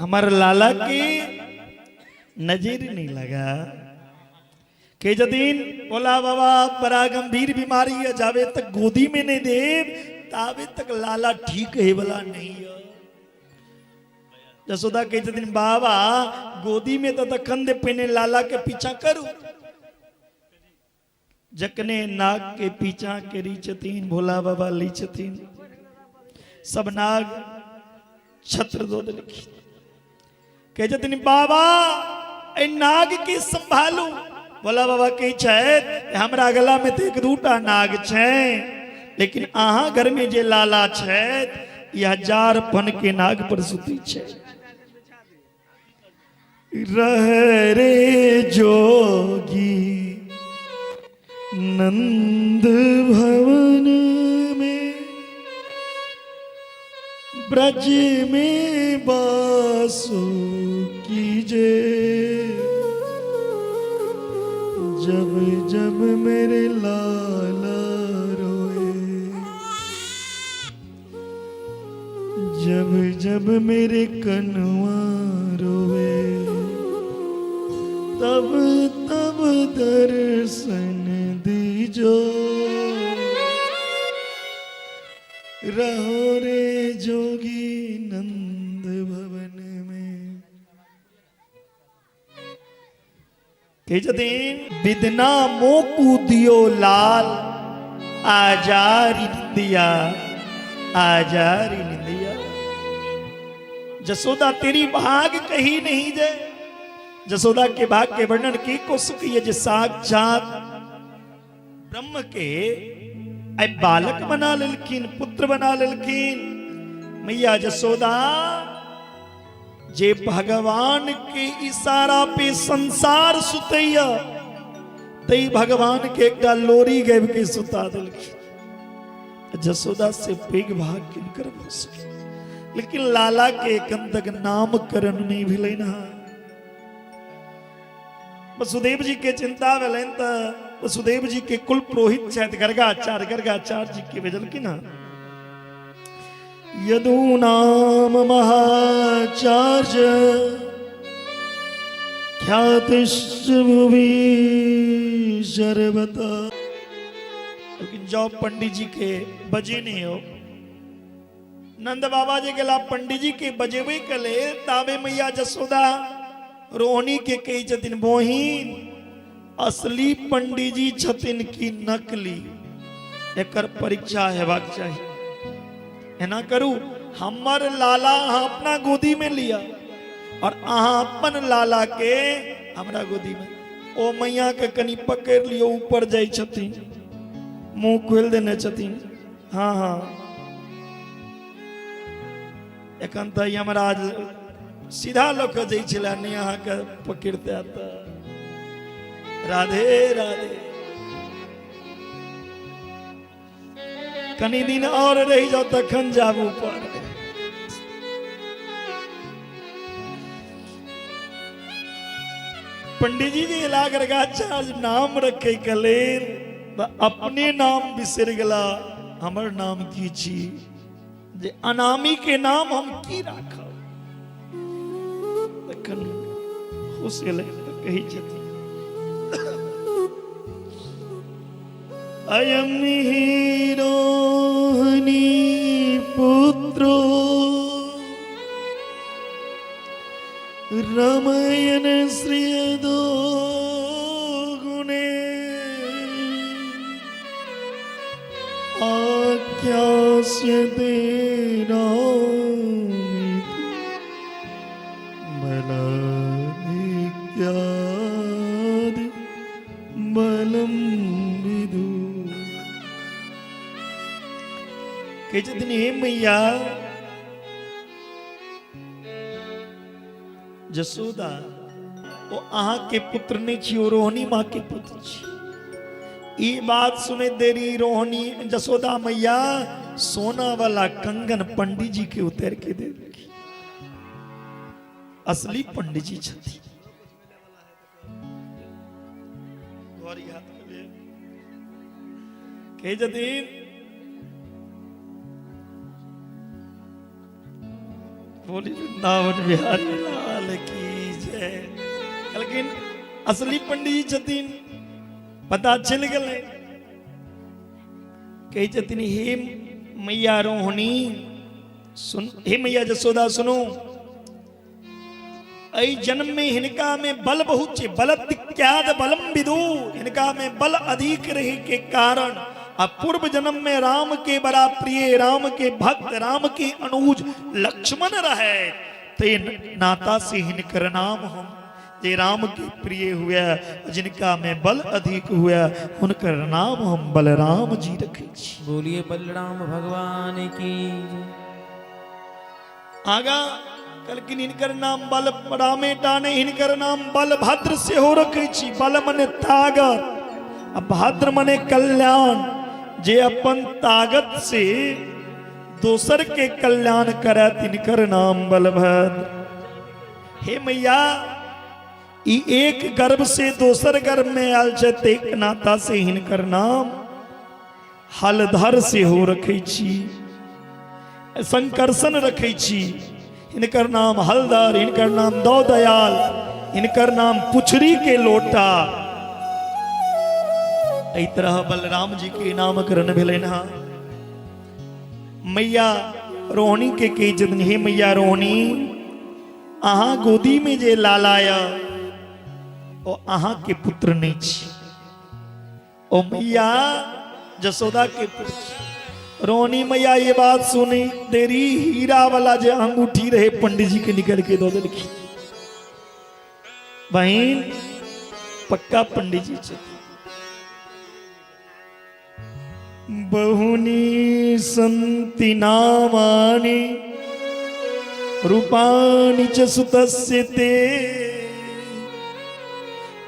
हमर लाला के नजर नहीं लगा। कहै छथिन भोला बाबा बड़ा गंभीर बीमारी है, जाबे तक गोदी में नहीं देव ताबे तक लाला ठीक है वाला नहीं है। जसोदा कहै छथिन बाबा गोदी में तो तखन दे, पहिने लाला के पीछा करू। जखने नाग के पीछा करी छथिन भोला बाबा ली छथिन, सब नाग छत्र दो देलखिन। कहै छथिन बाबा एहि नाग के संभालू। भोला बाबा कहै छथि हमरा गला में तऽ एक दूटा नाग छै, लेकिन अहाँ घर में जे लाला छथि ई हजार फन के नाग पर सुती छै। रह रे जोगी नंद भवन में, ब्रज में बासु कीजे, जब जब मेरे लाला रोए, जब जब मेरे कनुआ रोए, तब तब दर्शन दीजो, रहो रे जोगी नंद भवन में। कहै छथिन विदना मोकू दियो लाल आजारी निंदिया, आजारी निंदिया। जसोदा तेरी भाग कही नहीं जाए। जसोदा के भाग के वर्णन की को सुखी जे साक्षात ब्रह्म के आई बालक बना लेलखिन, पुत्र बना लेलखिन। मैया जसोदा जे भगवान के इशारा पे संसार सुतैया तई भगवान के एकटा लोरी गाबि के सुता देलखिन। जसोदा से पैघ भाग किनकर भऽ सकै, लेकिन लाला के एखन तक नामकरण नहीं भेलनि हँ। वसुदेव जी के चिंता भेलनि तऽ वसुदेव जी के कुल पुरोहित छथि गर्गाचार्य, गर्गाचार्य जी के भेजलखिन हँ। यदु नाम महाचार्य ख्यातिश्च भुवि सर्वता। लेकिन जाओ पंडित जी के बजे नहीं हो। नंद बाबा जी गेला पंडित जी के बजेबे के लेल, ताबे मैया जसोदा रोहिणी के कहै छथिन बहिन असली पंडित जी छथिन कि नकली, एकर परीक्षा हेबाक चाही। एना करू, हमर लाला अहाँ अपना गोदी में लिया और अहाँ अपन लाला के हमरा गोदी में। ओ मैया के कनी पकड़ लियो, ऊपर जाइ छथिन, मुंह खोलि देने छथिन। हाँ हाँ एखन तऽ यमराज सीधा लऽ कऽ जाइ छलै, नहि अहाँके पकड़ते तऽ राधे राधे। कनी दिन और रहि जाओ तखन जाब ऊपर। पंडित जी जे एला गर्गाचार्य नाम रखे के लेल तऽ अपने नाम बिसरि गेला, हमर नाम की छी, जे अनामी के नाम हम की राखब। तखन होश एलै तऽ कहै छथिन अयम ही रोहिणी पुत्रो रमयन श्रियदो गुणे आख्यास्यते रामिति बलाधिक्यादि बलम विदु। कहै छथिन हे मैया जसोदा, ओ अहाँ के पुत्र नहीं छी, ओ रोहिणी माँ के पुत्र छी। ई बात सुने देरी रोहिणी जसोदा मैया सोना वाला कंगन पंडित जी के उतार के दे देलखिन। असली पंडित जी छथिन। कहै छथिन बोली वृंदावन बिहारी लाल की जय। कहलखिन असली पंडित जी छथिन, पता चलि गेलै। कहै छथिन हे मैया रोहिणी सुन, हे मैया जसोदा सुनू, एहि जन्म में हिनका में बल बहुत छै, बलत्याद बलम विदु, हिनका में बल अधिक रहे के कारण आ पूर्व जन्म में राम के बड़ा प्रिय, राम के भक्त, राम के अनुज लक्ष्मण रहे, ते नाता से हिनकर नाम हम जे राम के प्रिय हुए, जिनका में बल अधिक हुए, हुनकर नाम हम बलराम जी रखे छी। बोलिए बलराम भगवान की जय। आगा कहलखिन हिनकर नाम बल रामेटा नहि, हिनकर नाम बलभद्र सेहो रखै छी। बल मने तागत आ भद्र मने कल्याण, जे अपन तागत से दोसर के कल्याण करे तिनकर नाम बलभद्र। हे मैया, ई एक गर्भ से दोसर गर्भ में आयल छै, एक नाता से हिनकर नाम हलधर सेहो रखै छी, संकर्षण रखै छी। हिनकर नाम हलधर, हिनकर नाम दौदयाल, हिनकर नाम पुछरी के लोटा। एहि तरह बलराम जी के नामकरण भेलनि हँ। मैया रोहिणी के कहै छथिन हे मैया रोहिणी, अहाँ गोदी में जे लाला यऽ ओ अहाँके पुत्र नहि छी, ओ मैया जसोदा के पुत्र। रोनी मैया ये बात सुनी देरी हीरा वाला जे अंगूठी रहे पंडित जी के निकल के दो देलखिन। बहिन पक्का पंडित जी छथिन। बहुनी संति नामानि रूपाणि च सुतस्य ते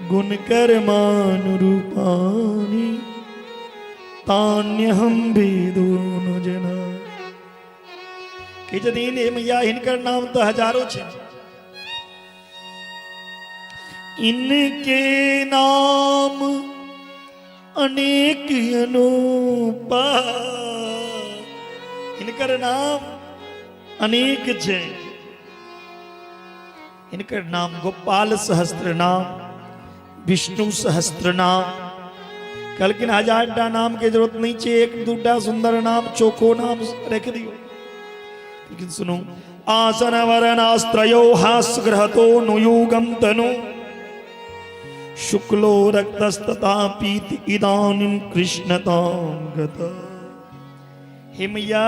गुणकर्मानुरूपाणि तान्यहं वेदो न जना। कहै छथिन हे मैया, हिनकर नाम तऽ हजारो छै। इनके नाम अनेक अनूपा, हिनकर नाम अनेक छै। हिनकर नाम गोपाल सहस्त्र नाम, विष्णु सहस्त्र नाम। कहलखिन हजार टा नाम के जरूरत नहीं छै, एक दूटा सुंदर नाम, चोखो नाम रख दियो। लेकिन सुनू, आसन वरणास्त्रयो हास ग्रहतो नुयुगम तनु शुक्लो रक्तस्तथा पीत इदानीं कृष्णतां गत। हे मैया,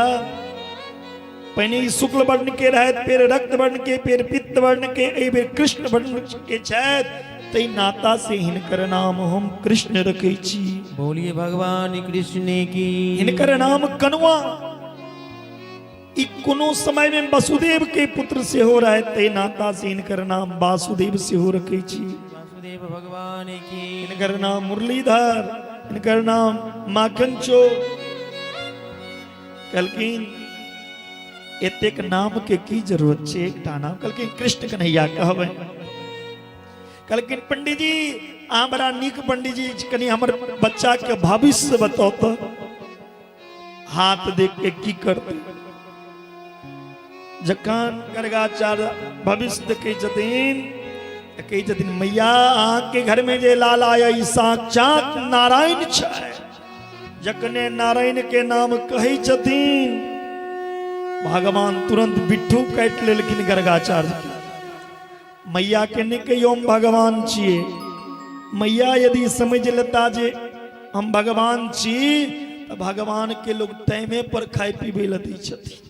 पहिने ई शुक्ल वर्ण के रहत, फेर रक्त वर्ण के, फेर पित्त वर्ण के, एहि बेर कृष्ण वर्ण के छथि, तै नाता से हिनकर नाम हम कृष्ण रखै छी। बोलिए भगवान कृष्ण की। हिनकर नाम कनुआ। ई कोनो समय में वसुदेव के पुत्र सेहो रहत, तै नाता से हिनकर नाम वासुदेव सेहो रखै छी। वासुदेव भगवान की। हिनकर नाम मुरलीधर, हिनकर नाम माखन चोर। कहलखिन एतेक नाम के की जरूरत छै, एकटा नाम। कहलखिन कृष्ण कन्हैया कहबै। कहलखिन पंडित जी, अहाँ बड़ा नीक पंडित जी, कनि हमर बच्चा के भविष्य बताओ तऽ। हाथ देख के की करतै? जखन गर्गाचार्य भविष्य देखै छथिन तऽ कहै छथिन मैया, अहाँके घरमे जे लाल आया ई साक्षात नारायण छै। जखने नारायण के नाम कहै छथिन, भगवान तुरंत बिट्ठू काटि लेलखिन गर्गाचार्य के। मैया के नहि कहियो हम भगवान छियै। मैया यदि समझ लेता जे हम भगवान छी तऽ भगवान के लोग टाइमे पर खाय पीबै लए दै छथिन,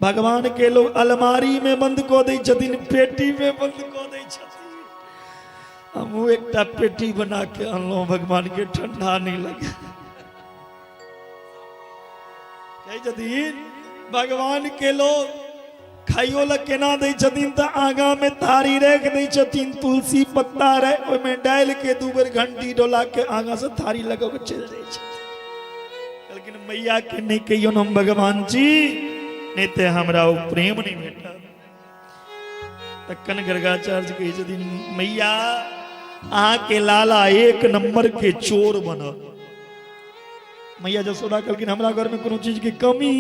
भगवान के लोग अलमारी में बंद कऽ दै छथिन, पेटी में बंद कऽ दै छथिन। हमहूँ एकटा पेटी बना के अनलहुँ, भगवान के ठंडा नहि लगे। कहै छथिन भगवान के लोग खाइयो लए केना दै छथिन तऽ आगाँ में थारी राखि दै छथिन, तुलसी पत्ता रहे ओहिमे डालि के दू बेर घंटी डोला के आगाँ से थारी लगा के चलि जाइ छथिन। कहलखिन मैया के नहि कहियौन हम भगवान छी, नहि तऽ हमरा ओ प्रेम नहि भेटत। तखन गर्गाचार्य कहै छथिन मैया, अहाँके लाला एक नंबर के चोर बनल। मैया जसोदा कहलखिन हमरा घर में कोनो चीज के कमी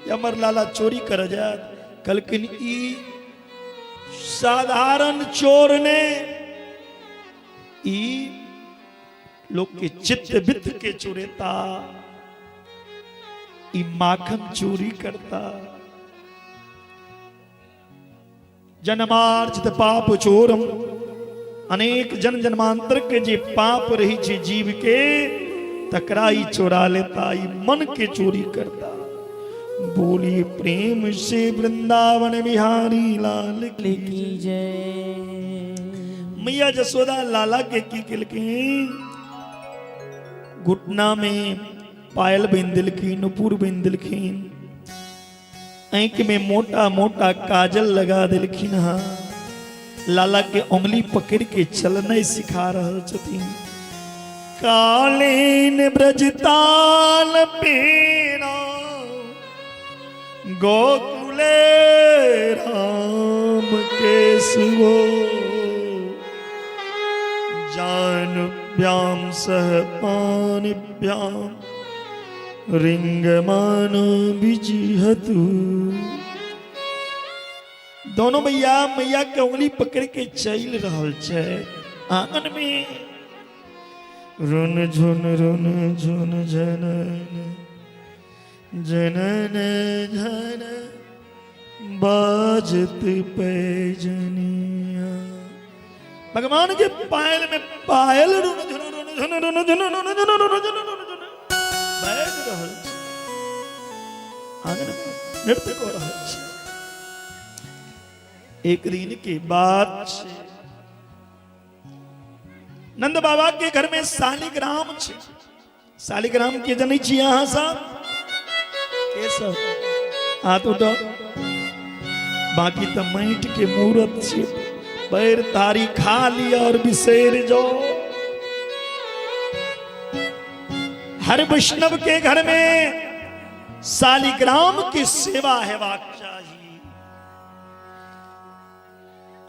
हमर लाला चोरी कर जायत? कहलखिन ई साधारण चोर ने, ई लोग के चित्त वित्त के चोरेता, ई माखन चोरी करता। जन्मार्जित पाप चोरम, अनेक जन जन्मांतर के जे पाप रही छे जीव के, तकरा ई चोरा लेता, ई मन के चोरी करता। बोलिए प्रेम से वृंदावन बिहारी लाल की जय। मैया जसोदा लाला के की केलखिन, घुटना में पायल बांधि देलखिन, नुपुर बांधि देलखिन, आँखि में मोटा मोटा काजल लगा देलखिन। हाँ, लाला के उंगली पकड़ के चलना सिखा रहल छथिन। कालीन ब्रजताल पीना गोकुले राम के सुगो जानुभ्याम सह पाणिभ्याम रिंगमान विजिहतु। दोनों भैया मैया के उंगली पकड़ के चल रहल छै आंगन में। रुन झुन रुन झुन झन जनन झन बाजत पैजनिया भगवान के पायल में पायल रुन झुन रुन झुन रुन झुन रुन झुन रुन झुन रुन झुन बाजि रहल छै, आंगन में नृत्य कऽ रहल छै। एक दिन के बात छै, नंद बाबा के घर में शालिग्राम छै। शालिग्राम के जनै छी अहाँ सब? के सब हाथ उठाओ। बाकी तऽ माटि के मूरत छै, पैर तारी खा लिया और बिसैर जाओ। हर वैष्णव के घर में शालिग्राम की सेवा हेबाक चाही।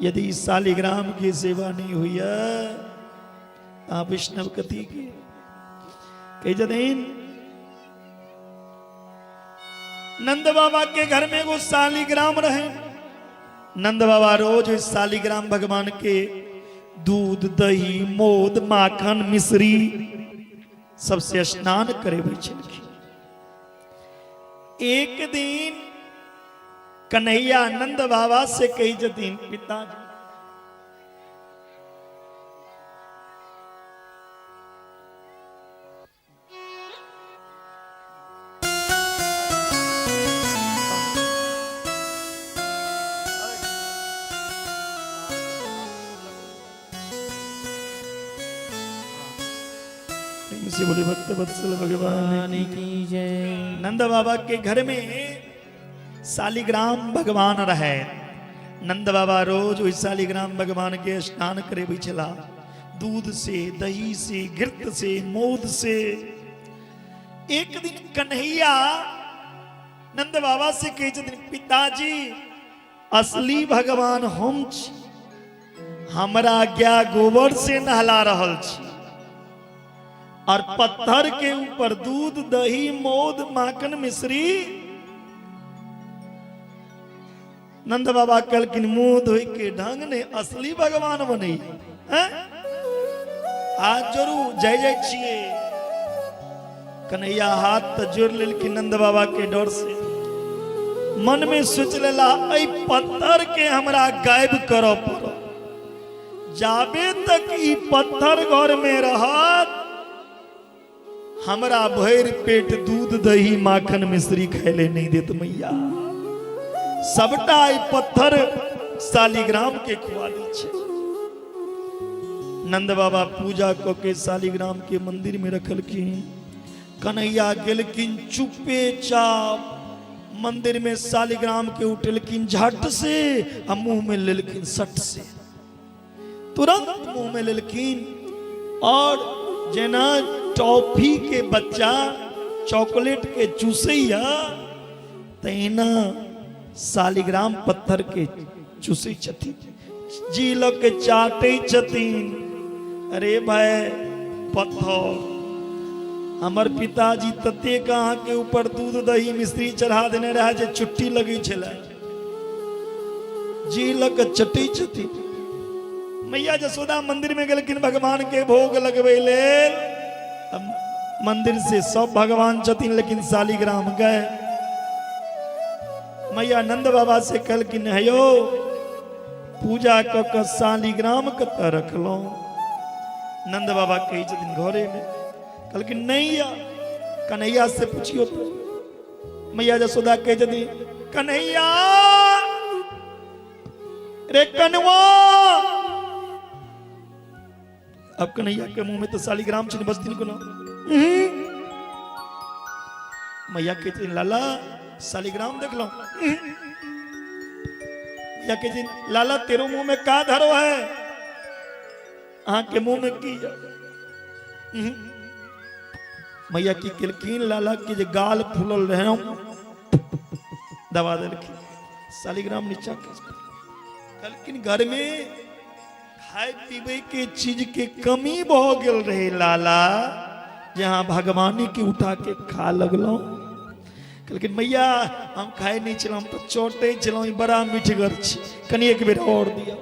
यदि शालिग्राम की सेवा नहीं हुई है, आप वैष्णव कथी के? कही छथिन नंद बाबा के घर में एगो शालिग्राम रहे। नंद बाबा रोज ओहि शालिग्राम भगवान के दूध दही मोद माखन मिश्री सबसे स्नान करेबै छलखिन। एक दिन कन्हैया नंद बाबा से कही छथिन, पिताजी से बोले भक्त वत्सल भगवान की जय। नंद बाबा के घर में शालिग्राम भगवान रहे। नंद बाबा रोज ओहि शालिग्राम भगवान के स्नान करेबै छला, दूध से दही से घृत से मोद से। एक दिन कन्हैया नंद बाबा से कहै छथिन, पिताजी असली भगवान हम छी, हमरा गाय गोबर से नहला रहल छी और पत्थर के ऊपर दूध दही मोद माखन मिश्री। नंद बाबा कहलखिन, मुंह धोइ के ढंग ने असली भगवान बनै हैं? हाथ जोड़ू, जय जय छिए। कन्हैया हाथ तऽ जोड़ लेलखिन नंद बाबा के डर से। मन में सोच लेला, एहि पत्थर के हमरा गायब करऽ पड़त, जाबे तक ई पत्थर घर में रहत हमरा भरि पेट दूध दही माखन मिश्री खाइले नहीं देत मैया। सबटा ई पत्थर शालिग्राम के खुआ दै छै। नंद बाबा पूजा कऽ के शालिग्राम के मंदिर में रखलखिन। कन्हैया गेलखिन चुपे चाप मंदिर में, शालिग्राम के उठेलखिन झट से आ मुंह में लेलखिन सट से, तुरंत मुंह में लेलखिन। और जेना टॉफी के बच्चा चॉकलेट के चूसैया, तहिना शालिग्राम पत्थर के चूसै छथिन, जी लऽ के चाटै छथिन। अरे भाई पत्थर, हमर पिताजी ततेक अहाँके ऊपर दूध दही मिश्री चढ़ा देने रहे जे चुट्टी लगै छलै, जी लऽ के चटै छथिन। मैया जसोदा मंदिर में गेलखिन भगवान के भोग लगबै लेल। मंदिर से सब भगवान छथिन लेकिन शालिग्राम गए। मैया नंद बाबा से कहलखिन, हे यौ पूजा कऽ कऽ शालिग्राम कतऽ रखलहुँ? नंद बाबा कहै छथिन घरे में। कहलखिन नहीं या, कन्हैया से पूछियो। तो मैया जसोदा कहै छथिन, कन्हैया रे कनवा। अब कन्हैया के मुंह में तो शालिग्राम छै, बस दिन को ना। मैया कहै छथिन, लाला शालिग्राम देख लो। मैया कहै छथिन, लाला तेरो मुंह में का धरो है? अहाँ के मुंह में की? मैया की केलखिन, लाला के जे गाल फूलल रहे दबा देलखिन, शालिग्राम नीचा खसि पड़ल। कहलखिन घर में खाय पीबै के चीज के कमी भऽ गेल रहे लाला, जे अहाँ भगवानी के उठा के खा लगलहुँ। कहलखिन मैया हम खाइ नहि छलहुँ, हम तऽ चोटै छलहुँ, ई बड़ा मिठगर छी, कनि एक बेर आओर दिअ।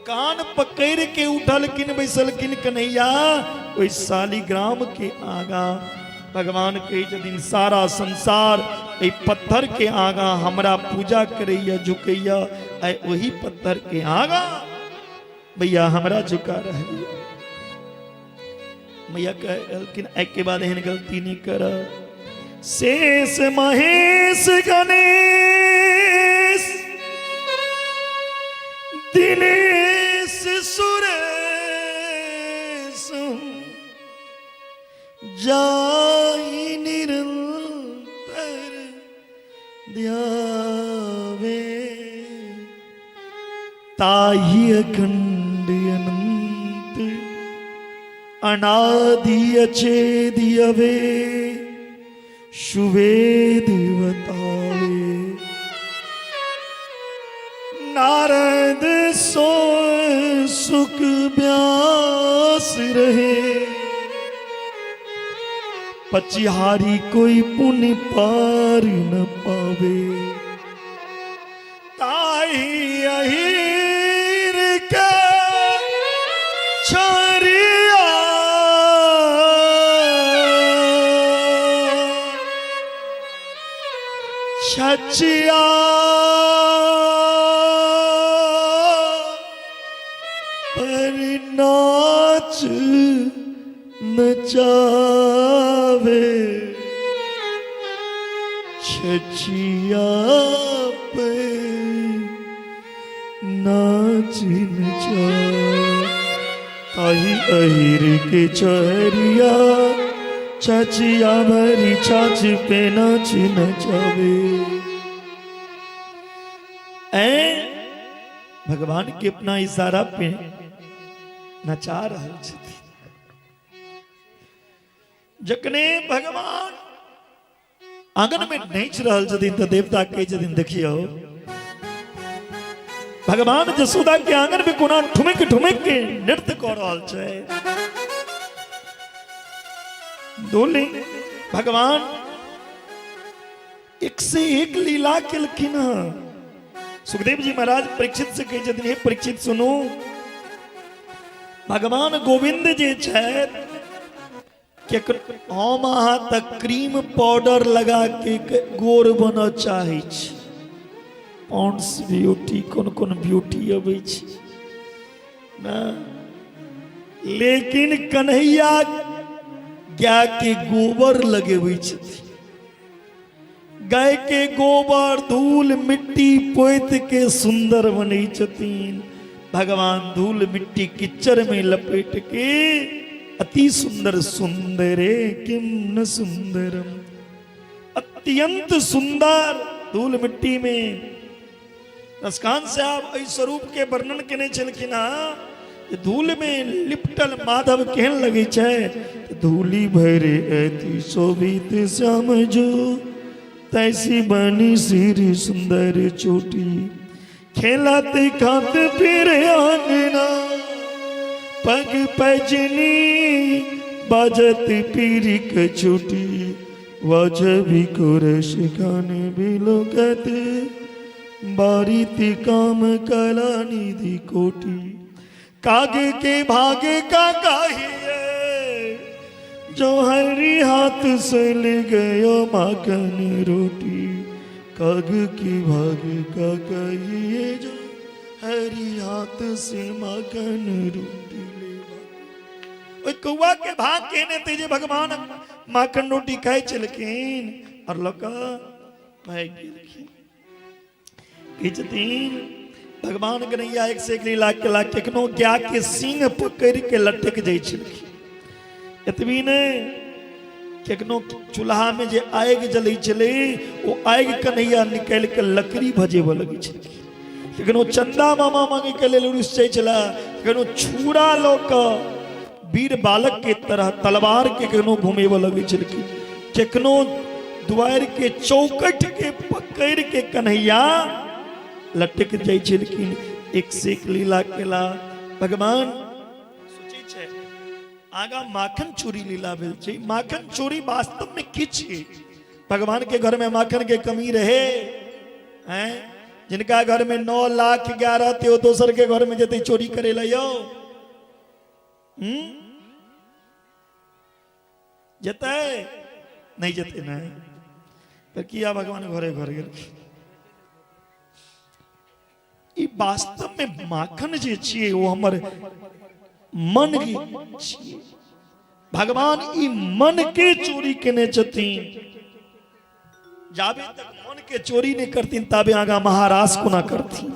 कान पकड़ि के उठलखिन बैसलखिन कन्हैया ओहि शालिग्राम के आगा। भगवान कहै छथिन सारा संसार एहि पत्थर के आगा हमरा पूजा करैया झुकैया, आइ ओहि पत्थर के आगा मैया हमरा झुका रहल यऽ। मैया कहलखिन एहिके बाद एहन गलती नहि करब। शेष महेश गणेश दिनेश सुरेश जाई निरंतर ध्यावे ताही अखंड अनंत अनादि अछेदि अवे सुवेद बतावे। नारद सो सुख व्यास रहे पचिहारी कोई पुण्य पार न पावे। ताही अहीर के छरिया छचिया पर नाच नचावे छचिया पे नाच नचावे। ताही अहिर के चहरिया छचिया भरी छाछ पे नाच नचावे। ऐ भगवान के अपना इशारा पे नचा रहल छथिन। जखने भगवान आंगन में नाचि रहल छथिन तऽ देवता कहै छथिन देखियौ भगवान जसोदा के आंगन में कोना ठुमक ठुमक के नृत्य कऽ रहल छै। डोली भगवान एक से एक लीला केलखिन हँ। सुखदेव जी महाराज परीक्षित से कहै छथिन हे परीक्षित सुनू, भगवान गोविंद जे छथि हम अहाँ तऽ क्रीम पाउडर लगा के गोर बनऽ चाहै छी। पॉन्ड्स ब्यूटी कोन कोन ब्यूटी अबै छै ना, लेकिन कन्हैया गाय के गोबर लगेबै छथिन। गाय के गोबर धूल मिट्टी पोत के सुंदर बनै छथिन। भगवान धूल मिट्टी किच्चर में लपेट के अति सुंदर सुंदरे किम न सुंदरम, अत्यंत सुंदर धूल मिट्टी में। रसकान साहब एहि स्वरूप के वर्णन केने छलखिन हँ जे धूल में लिपटल माधव केहन लगै छै। धूली भरे अति शोभित श्याम जो तैसी बनी श्री सुंदर चोटी। खेलत खात फिर आंगना पग पैजनी बाजत पीरिक छुटी। वाजबी कुरश खान बिलोकत बारीति काम कला निधि कोटि। काग के भाग का काहिए जो हरी हाथ से ले गयो माखन रोटी। काग की भाग का कहिए जो हरी हाथ से माखन रोटी ले भाग। ओहि कौआ के भाग केने ते जे भगवान माखन रोटी खाइ छलखिन और लोक भागि गेलखिन। कहै छथिन भगवान कन्हैया एक से एक लीला केला। केखनो गाय के सींग पकड़ि के लटक जाइ छलखिन। एतबी नहि, केखनो चूल्हा में जे आगि जलै छलै ओ आगि कन्हैया निकालि के लकड़ी भजेबऽ लगै छलखिन। केखनो चंदा मामा मांगे के लेल रुसि जाइ छला। केखनो छुरा लऽ कऽ वीर बालक के तरह तलवार के केखनो घुमेबऽ लगै छलखिन। केखनो दुआरि के चौकट के पकड़ि के कन्हैया लटक जाइ छलखिन। एक से एक लीला केला भगवान। सोचै छै आगा माखन चोरी लीला भेल छै। माखन चोरी वास्तव में की छियै? भगवान के घर में माखन के कमी रहे हैं? जिनका घर में 9 लाख 11 ते ओ दोसर के घर में जेतै चोरी करे ला यौ। जेतै नहि जेतै ने? तऽ किया भगवान घरे घर गेलखिन? ई वास्तव में माखन जे छियै ओ हमर मन के छियै। भगवान ई मन के चोरी केने छथिन। जाबे तक मन के चोरी नहीं करथिन ताबे आगा महारास कोना करथिन।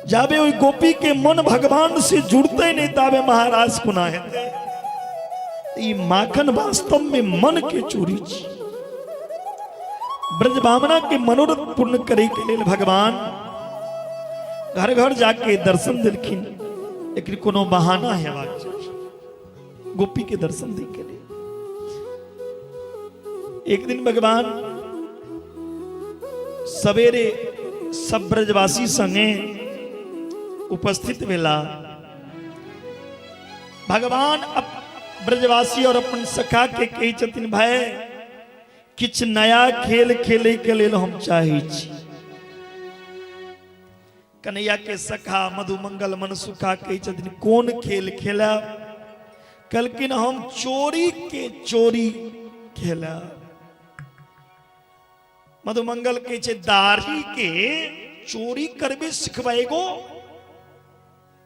जाबे ओहि गोपी के मन भगवान से जुड़ते नहीं ताबे महारास कोना हेतै। ई माखन वास्तव में मन के चोरी छी। ब्रज भावना के मनोरथ पूर्ण करे के लेल भगवान घर घर जाके दर्शन देलखिन, लेकिन कोनो बहाना हेबाक चाही गोपी के दर्शन दे के लिए। एक दिन भगवान सवेरे सब ब्रजवासी संगे उपस्थित भेला। भगवान ब्रजवासी और अपन सखा के कहै छथिन, भाई किछु नया खेल खेले के लेल हम चाहै छी। कन्हैया के सखा मधुमंगल मनसुखा कहै छथिन, कोन खेल खेलब? कहलखिन हम चोरी के चोरी खेलब। मधुमंगल कहै छै, दाढ़ी के चोरी करबे सिखबेगो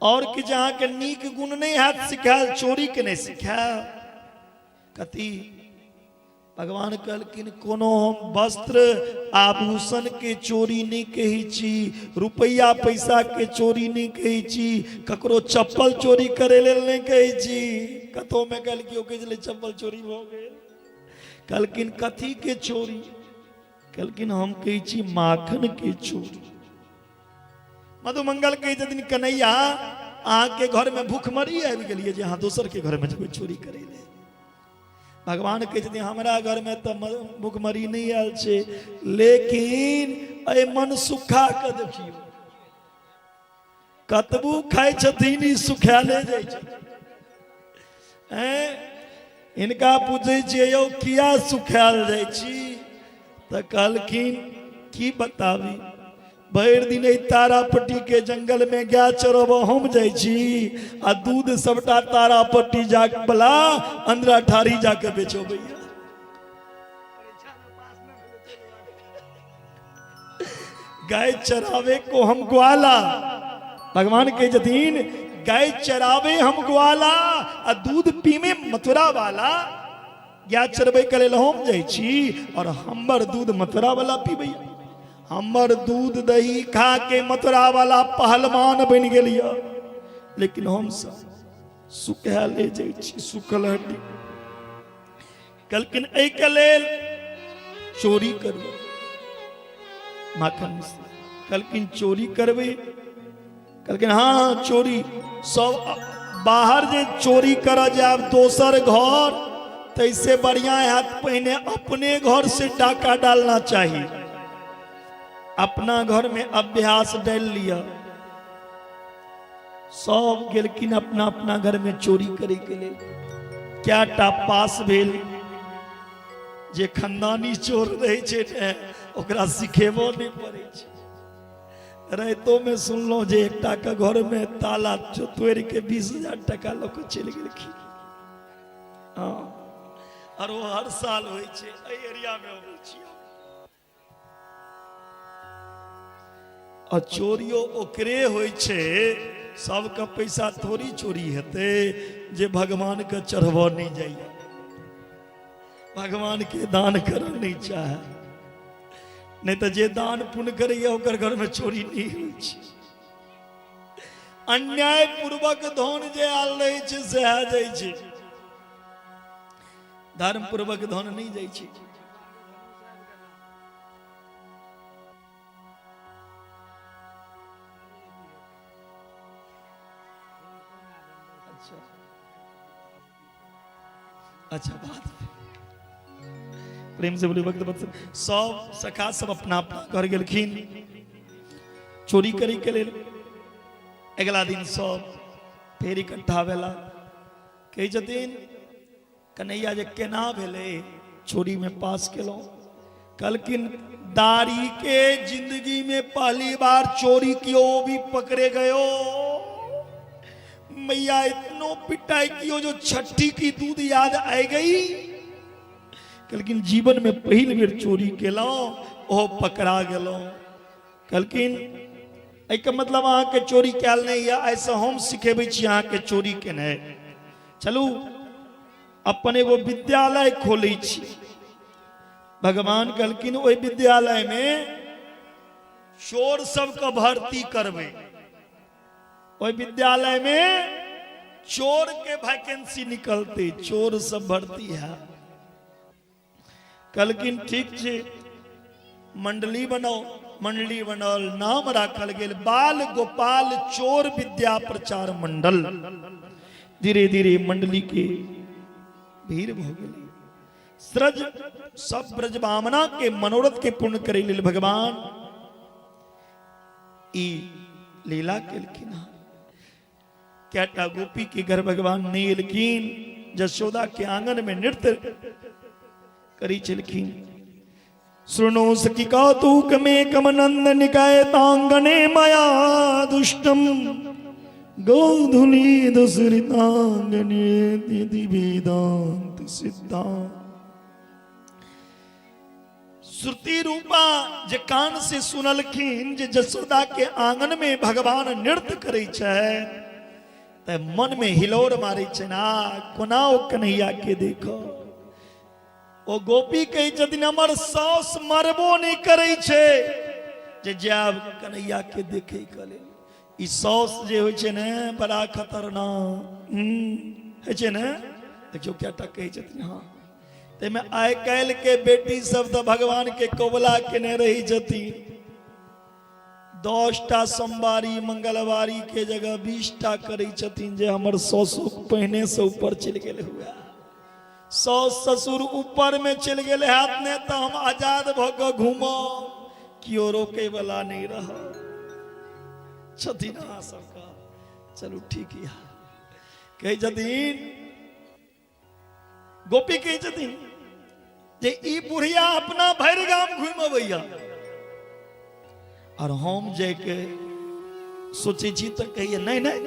और कि जहाँ के नीक गुण नहीं हैत सिखायल, चोरी के नहीं सिखायल। कथी? भगवान कहलखिन कोनो हम वस्त्र आभूषण के चोरी नहीं कहै छी, रुपैया पैसा के चोरी नहीं कहै छी, ककरो चप्पल चोरी करे लेल नहीं कहै छी। कतौ में कहलखिन ओ कहै छलै चप्पल चोरी भऽ गेल। कहलखिन कथी के चोरी? कहलखिन हम कहै छी माखन के चोरी। मधुमंगल कहै छथिन कन्हैया अहाँके घर में भूखमरी आबि गेलियै जे अहाँ दोसर के घर में जेबै चोरी करै लेल। भगवान कहै छथिन हमरा घर में तऽ भूखमरी नहि आयल छै, लेकिन एहि मन सुखा के देखियौ कतबू खाइ छथिन ई सुखायले जाइ छै। हिनका पूछै छियै यौ किया सुखायल जाइ छी? तऽ कहलखिन की बताबी, भरि दिन एहि तारापट्टी के जंगल में गाय चरब हम जाइ छी आ दूध सबटा तारापट्टी जा बला अंदरा ठारी जाके बेचबैया। गाय चरावे को हम ग्वाला, भगवान के जतीन गाय चरावे हम ग्वाला आ दूध पीमे मथुरा वाला। गाय चरबै के लेल हम जाइ छी और हमर दूध मथुरा वाला पीबै। हमर दूध दही खा के मथुरा वाला पहलवान बनि गेलिय, लेकिन हम सब सुखा ले जाइ छी सुखल हड्डी। कहलखिन एहि के लेल चोरी करू माखन मिश्र। कहलखिन चोरी करबै? कहलखिन हाँ हाँ चोरी। सब बाहर जे चोरी कर जायब दोसर घर तैसे बढ़िया हैत पहिने अपने घर से डाका डालना चाहिए। अपना घर में अभ्यास डाल लिया। सब गेलखिन अपना अपना घर में चोरी करे के लेल। क्या टा पास भेल जे खानदानी चोर रहे छै ने ओकरा सिखेबो नहीं पड़े छै। राइतो में सुनलहुँ जे एकटा के घर में ताला तोड़ के 20,000 टका लऽ के चलि गेलखिन। हाँ, और वो हर साल होइ छै, एहि एरिया में अबै छियै। आ चोरियो ओकरे होइ छै, सबके पैसा थोड़ी चोरी हेतै जे भगवान के चढ़बऽ नहि जाइए, भगवान के दान करऽ नहि चाहे। नहि तऽ जे दान पुण्य करैए ओकर घरमे चोरी नहि होइ छै। अन्याय पूर्वक धन जे आयल रहै छै सएह जाइ छै, धर्म पूर्वक धन नहि जाइ छै। अच्छा अच्छा बात प्रेम से बोली भक्त वत्सल। सब सखा सब अपना अपना घर गेलखिन चोरी करे के लेल। अगला दिन सब फेर इकट्ठा भेला। कहै छथिन कन्हैया जे केना भेलै चोरी में पास केलहुँ? कहलखिन दारी के जिंदगी में पहली बार चोरी कियो वो भी पकड़े गयो। मैया इतनो पिटाई कियो जो छठी की दूध याद आ गई। कहलखिन जीवन में पहिल बेर चोरी केलहुँ ओ पकड़ा गेलहुँ। कहलखिन एहिके मतलब अहाँके चोरी कयल नहि यऽ। आइसँ हम सिखेबै छी अहाँके चोरी केनाइ। चलू अपन एगो विद्यालय खोलै छी। भगवान कहलखिन ओहि विद्यालयमे चोर सबके भर्ती करबै। ओहि विद्यालय में चोर के वैकेंसी निकलते, चोर सब भर्ती है। कहलखिन ठीक छै, मंडली बनाओ। मंडली बनल, नाम राखल गेल बाल गोपाल चोर विद्या प्रचार मंडल। धीरे धीरे मंडली के भीड़ भऽ गेलै। स्रज सब ब्रजबामना के मनोरथ के पूर्ण करै लेल भगवान ई लीला केलखिन हँ। कएटा गोपी के घर भगवान नहीं एलखिन, जशोदा के आंगन में नृत्य करी छलखिन। सुनो सखी कौतुक में कम नंद निकाय तांगने माया दुष्टम गोधुली दुसरितांगने दीदी वेदांत सिद्धांत। श्रुति रूपा जे कान से सुनलखिन जे जसोदा के आंगन में भगवान नृत्य करै छै, तऽ मन में हिलोर मारै छै ना, कोना ओ कन्हैया के देखो। ओ गोपी कहै छथिन हमर साउस मरबो नहि करै छै जे जायब कन्हैया के देखे के लेल। ई साउस जे होइ छै ने बड़ा खतरनाक होइ छै ने। देखियौ कएटा कहै छथिन। हँ, ताहिमे आइ काल्हि के बेटी सब तऽ भगवान के कबुला केने रही छथिन। 10टा सोमवारी मंगलवारी के जगह 20टा करै छथिन जे हमर सासु पहिने से ऊपर चलि गेल हुए, सास ससुर ऊपर में चलि गेल हैत ने, तऽ हम आजाद भऽ कऽ घूमब, केओ रोकै वाला नहि रह छथिन अहाँ सबके। चलू ठीक यऽ। कहै छथिन गोपी, कहै छथिन जे ई बुढ़िया अपना भरि गाम घुमि अबैया और हम जाके सोचै छी तऽ कहैया नहि नहि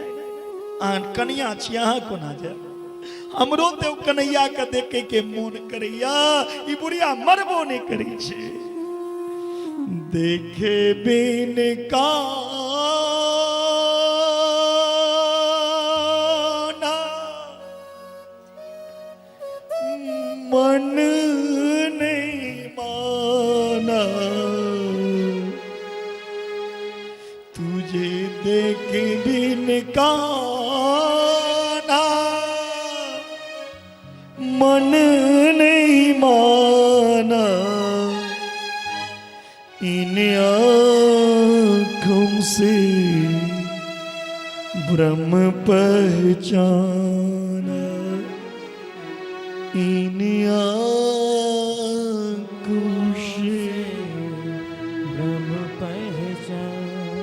अहाँ कनिया छी, अहाँ कोना जायब, हमरो तऽ कन्हैया के देखे के मोन करैया, ई बुढ़िया मरबो नहि करै छै। देखे बिन का मन नहीं माना, तुझे देख बिन काना मन नहीं माना, इन आँखों से ब्रह्म पहचाना, इन आँखों से ब्रह्म पहचाना।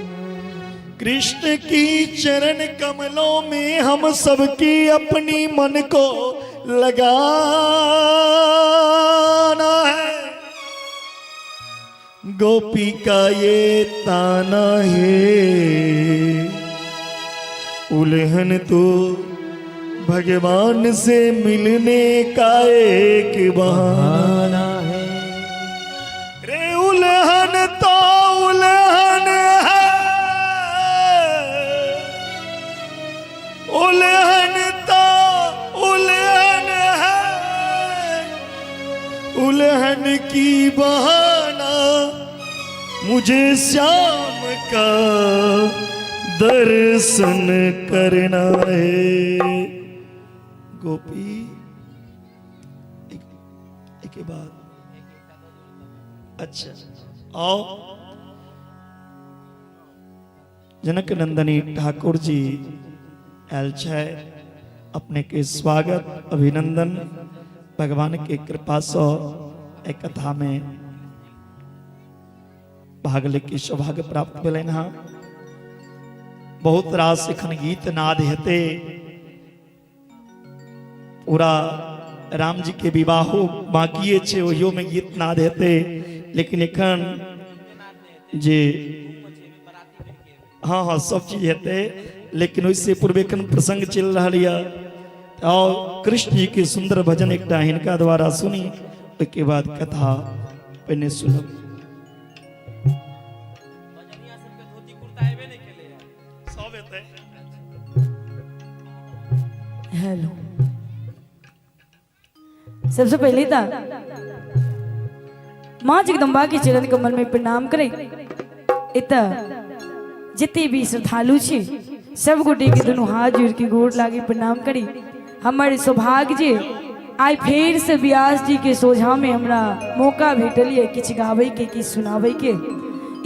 कृष्ण की चरण कमलों में हम सबकी अपनी मन को लगाना है। गोपी का ये ताना है, उल्हन तो भगवान से मिलने का एक बहाना है। रे उल्हन तो उल्हन है, उल्हन तो उल्हन है, उल्हन की बहाना मुझे श्याम का दर्शन करना है। गोपी एक, एक बाद अच्छा आओ। जनक नंदनी ठाकुर जी आयल छै, अपने के स्वागत अभिनंदन। भगवान के कृपा से एक कथा में भाग ले के सौभाग्य प्राप्त भेलनि हँ। बहुत रास एखन गीत नाद हेतै, पूरा राम जी के विवाहो बाकिए छै, ओहियो में गीत नाद हेतै, लेकिन एखन जे हाँ हाँ सब चीज हेतै, लेकिन ओहिसे पूर्व एखन प्रसंग चलि रहल यऽ। और कृष्ण जी के सुंदर भजन एकटा हिनका द्वारा सुनी, ओहिके बाद कथा पहिने सुनब। भजनिया सबके धोती कुर्ता एबे। हेलो। सबसे पहले तो माँ जगदम्बा के चरण कमल में प्रणाम करे इत जितने भी श्रद्धालु छी सब गोटे के दोनों हाथ जोड़ के गोर लागे प्रणाम करी। हमर सौभाग्य जे आइ फेर से व्यास जी के सोझा में हमरा मौका भेटल ये किछु गाबै के किछु सुनाबै के।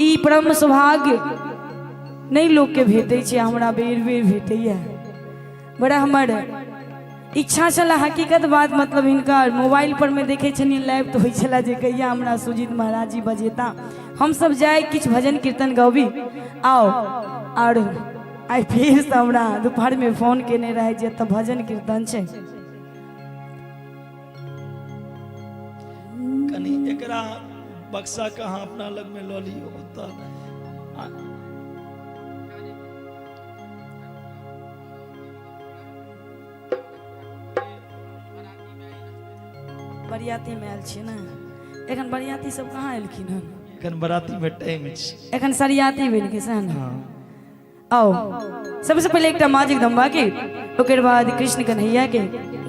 ई परम सौभाग्य नहीं लोग के भेटै छै, हमरा बेर बेर भेटैया। बड़ा हमर इच्छा छला, हकीकत बात मतलब हिनका मोबाइल पर में देखे छलियै लाइव तो होइ छला जे कहिया हमरा सुजीत महाराज जी बजेता, हम सब जाय किछु भजन कीर्तन गबी। आओ और आइ फेर से हमरा दोपहर में फोन केने रहे जे तऽ भजन कीर्तन छै। कनी एकरा बक्सा के अहाँ अपना लग में लऽ लियौ ओतऽ। बरियाती में आयल छियै ने, एखन बरियाती सब कहाँ एलखिन हन? एखन बराती में टाइम छै, एखन सरियाती बनि के सएह ने। आओ सबसे पहले एकटा माँ जगदम्बा के, ओकर बाद कृष्ण कन्हैया के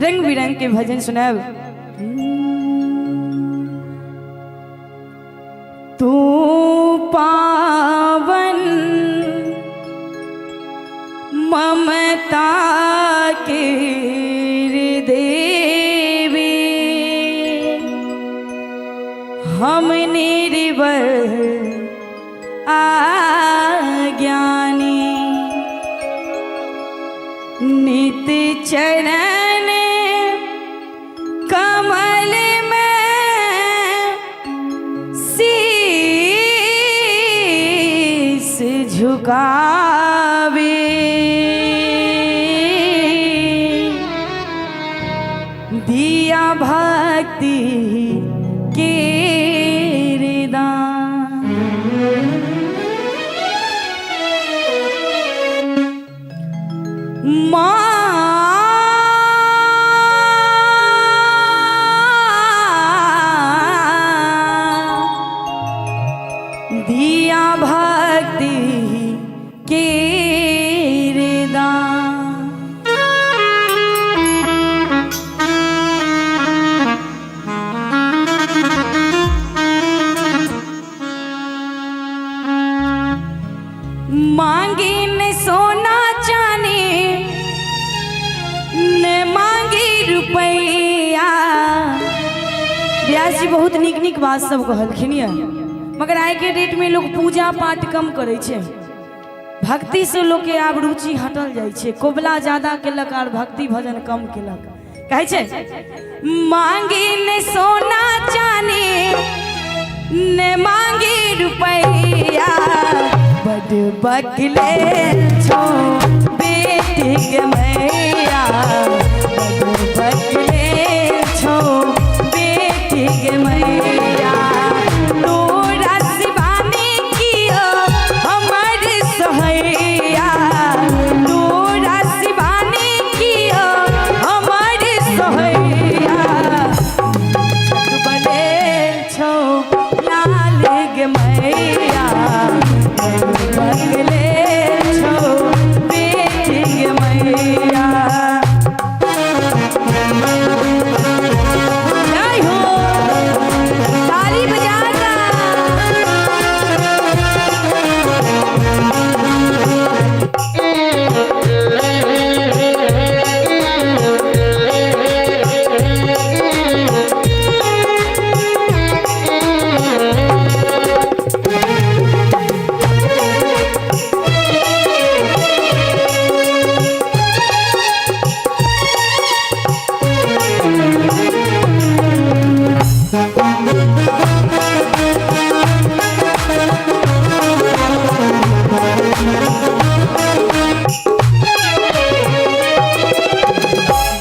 रंग बिरंग के भजन सुनायब। तू पावन ममता के देवी, हम निर्बल आज्ञानी, नित चरण कमल में शीश झुकावे, दिया भक्ति के दान। माँ दिया भक्ति के दान। मांगी ने सोना चांदी ने मांगी रुपैया। व्यास जी बहुत निक निक बात सब कहलखिन ये, मगर आइ के डेट में लोग पूजा पाठ कम करै छै, भक्ति से लोग के आब रुचि हटल जाइ छै, कोबला ज्यादा केलक और भक्ति भजन कम केलक। कहै छै मांगी ने सोना चांदी ने मांगी रुपैया, बड बकले छो बेटी के मैया, बड बकले छो बेटी के मैया। तोरा शिवानी कियो हमर सहैया, तोरा शिवानी कियो हमर सहैया, बले छो लाल गे मैया, बगले छो बेटी गे मैया। जय हो, ताली बजा कर।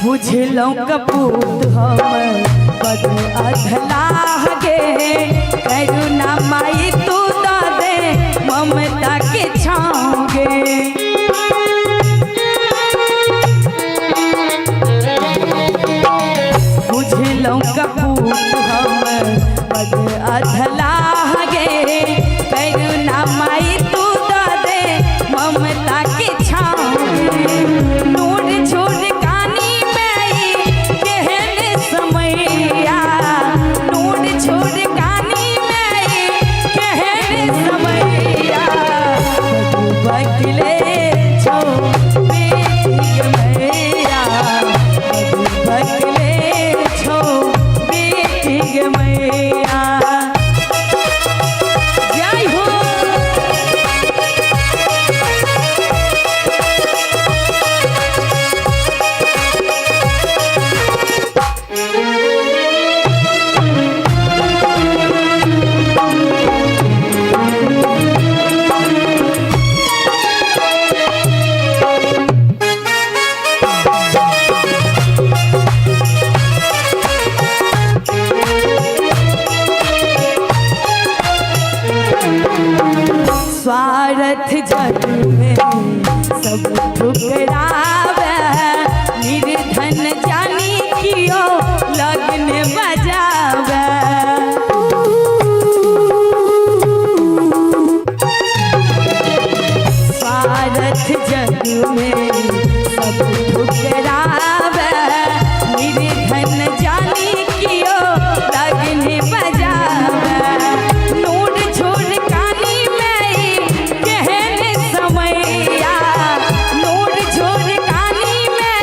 बुझलौं कपूत हम बद अधलाह गे, करुणा माई तू दऽ दे ममता के छाँव गे। बुझलौं कपूत हम बद अधलाह गे, करुणा माई तू दऽ दे ममता के छाँव गे। नूर झूर कानी स्वार्थ जग में सब ठुकरावे, निर्धन जानी कियो लगन बजावे। स्वार्थ जग में सब ठुकरावे, निर्धन जानी कियो लगन बजावे। नूर छोड़ कानी में केहन समैया, नूर छोड़ कानी में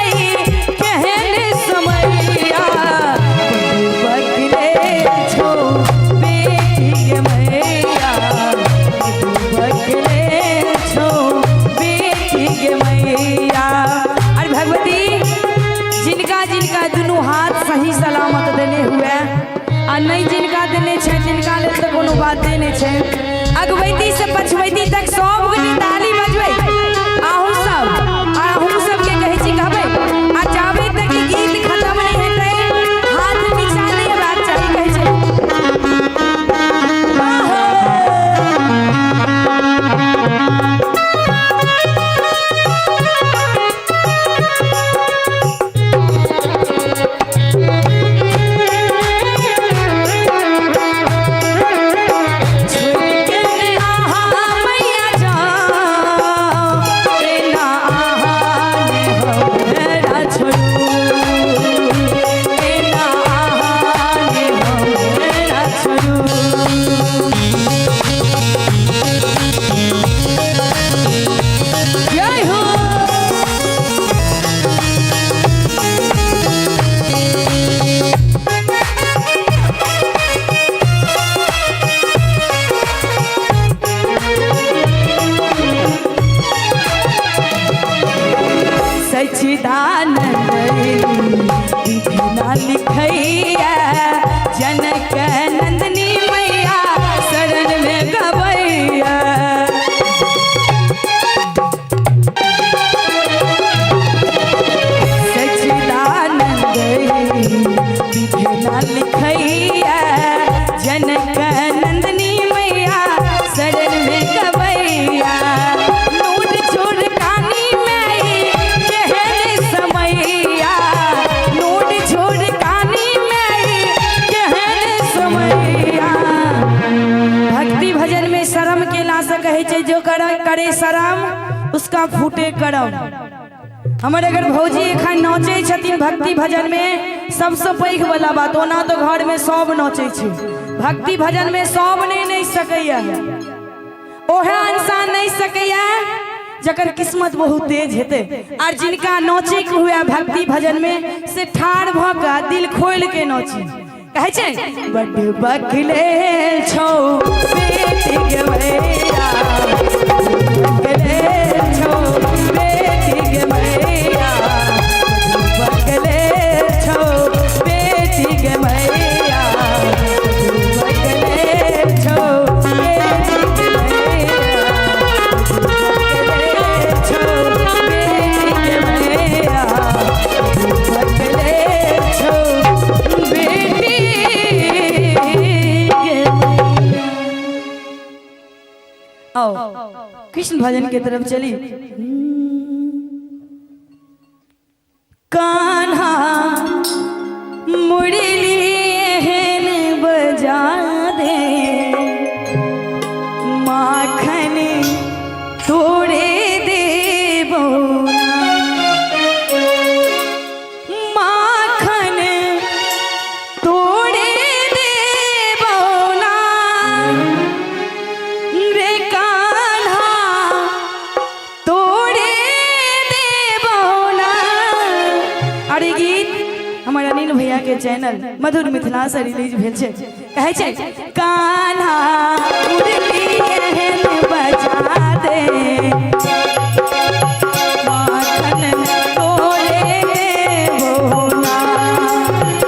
केहन समैया। बकले छो बेटी के मैया, बकले छो बेटी के मैया। और भगवती जिनका जिनका दुनू हाथ सही सलामत देने हुए आ नहीं जिनका देने छै तिनका लेल तऽ कोनो बाते नहि छै। अगवैती से पछवैती तक सब गोटे ताली बजबै। अहूँ सब आ अहूँ सबके कहै छी कहबै आ जाबे तक ई गीत खत्म नहि हेतै हाथ नीचा नहि हेबाक चाही, कहै छै। जय हो। सच्चिदानंद विधिना लिखैया, जनक नंदनी मैया शरण में गवैया। सच्चिदानंद विधिना लिखैया, जनक नंदनी मैया शरण में गवैया। नूर छोड़ कानी में केहन समैया, नूर छोड़ कानी में केहन समैया। भक्ति भजन में शर्म केला से कहै छै जो करे शर्म उसका फूटे करम। हमर अगर भौजी एखन नाचै छथिन भक्ति भजन में सबसे पैघ वाला बात, ओना तो घर में सब नाचै छै, भक्ति भजन में सब नहीं नाचि सकैया। ओहे इंसान नहीं सकैया जकर किस्मत बहुत तेज हेतै, और जिनका नाचे के हुए भक्ति भजन में से ठाढ़ भऽ कऽ दिल खोलि के नाची। कहै छै बड बकले छौ बेटी के मैया, बकले छौ बेटी के मैया, बकले छौ बेटी के मैया, बकले छौ बेटी के मैया, बकले छौ बेटी के मैया, बकले छौ बेटी के मैया। आओ कृष्ण भजन के तरफ चली। कान्हा मुरली एहन बजा दे, माखन तोड़े दे बौना, माखन तोड़े दे बौना रे कान्हा तोड़े दे बौना। अरे गीत हमर अनिल भैया के चैनल मधुर मिथिला से रिलीज भेल छै। कहै छै कान्हा मुरली एहन बजा दे, माखन तोड़े दे बौना,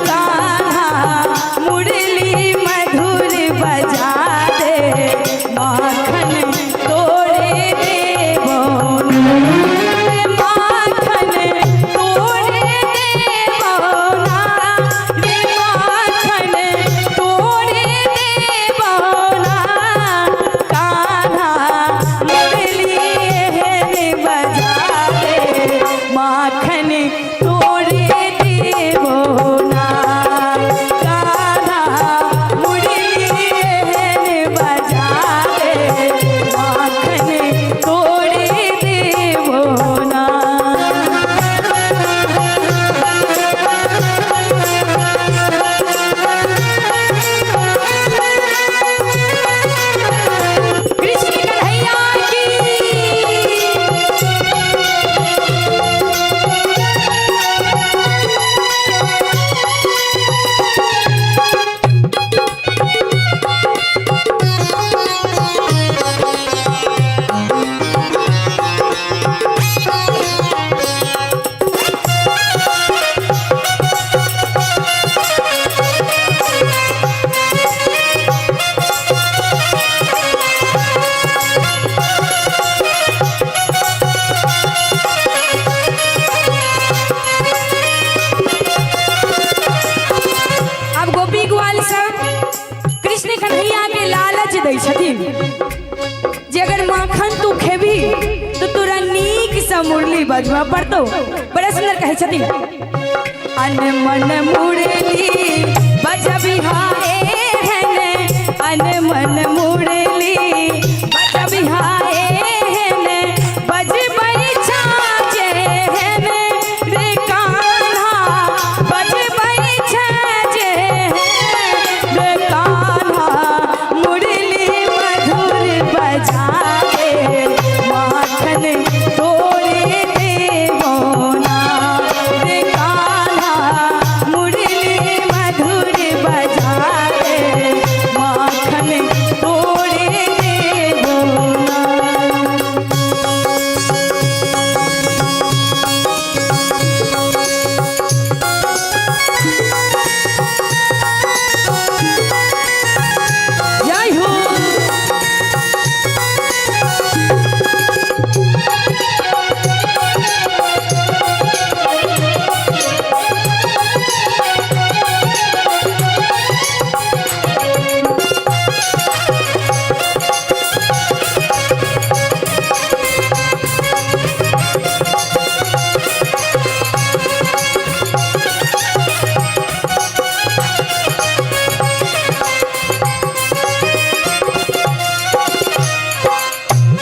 कान्हा मुरली मधुर बजा दे, माखन तोड़े दे बौना, माखन तोड़े दे बौना रे, माखन तोड़े दे बौना, कान्हा मुरली लालच दै छथिन जे अगर माखन तू खेबी तो तोरा नीक से मुरली बजबा पड़तो। बड़ा सुंदर कहै छथिन, अन मन मुरली बजबी हाय हेने, अन मन मुरली बजबी हाय हेने, बजबै छाजे हेने रे कान्हा, बजबै छाजे रे कान्हा, मुरली मधुर बजावे माखन तोरे देवो ना रे कान्हा, मुरली मधुर बजावे माखन तोरे देवो ना। जय हो।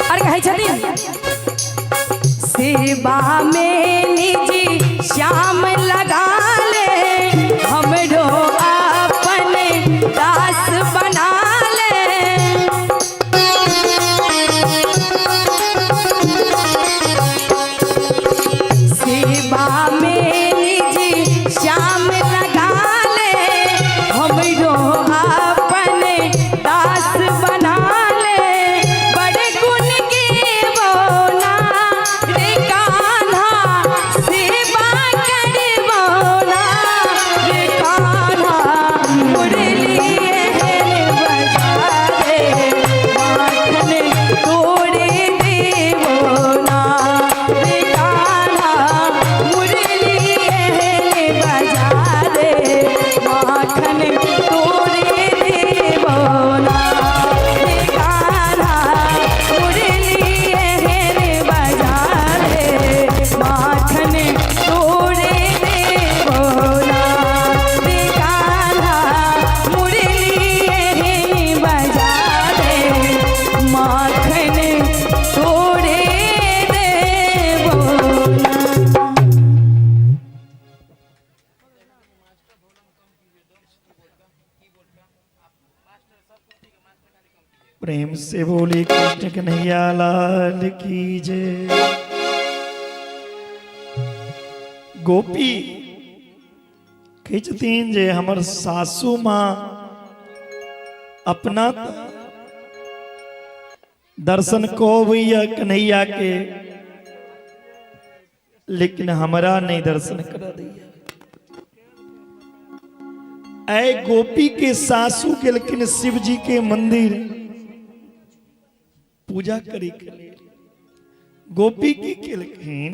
और कहै छथिन, सेवा में निजी श्याम लगा ले, हमरो अपन दास बना ले। सेवा में निजी श्याम लगा ले, हमरो अपन दास बना ले, बड़े गुण के बोना रे कान्हा, सेवा करबो ना रे कान्हा, मुरली एहन बजा दे माखन तोरे देवो ना रे कान्हा, मुरली एहन बजा दे माखन तोरे देवो ना रे कान्हा, मुरली एहन बजा दे माखन तोरे देवो ना रे कान्हा, मुरली एहन बजा दे माखन तोरे देवो ना। प्रेम से बोले कृष्ण कन्हैया लाल की जय। गोपी कहै छथिन जे हमर सासू माँ अपना त दर्शन को अबैया कन्हैया के, लेकिन हमरा नहीं दर्शन करा दैया। ऐ गोपी के सासू गेलखिन शिव जी के मंदिर पूजा करे के लेल। गोपी की केलखिन,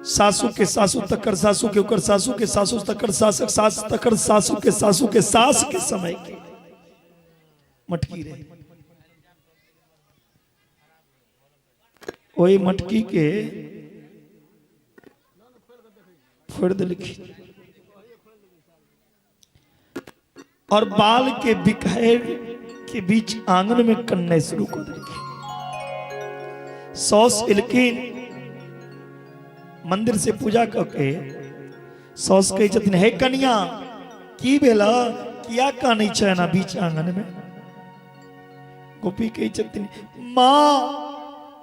सासू के सासू तकर सासू के ओकर सासू के सासू तकर सासक सास तकर सासू के सासू के सास के समय के मटकी रहे, ओहि मटकी के फोड़ देलखिन और बाल के बिखैर के बीच आंगन में कन्ने शुरू कर देलखिन। सौस एलखिन मंदिर से पूजा करके, सौस कहै छथिन, हे कनिया की भेल, किया कानै छै एना बीच आंगन में? गोपी कहै छथिन, माँ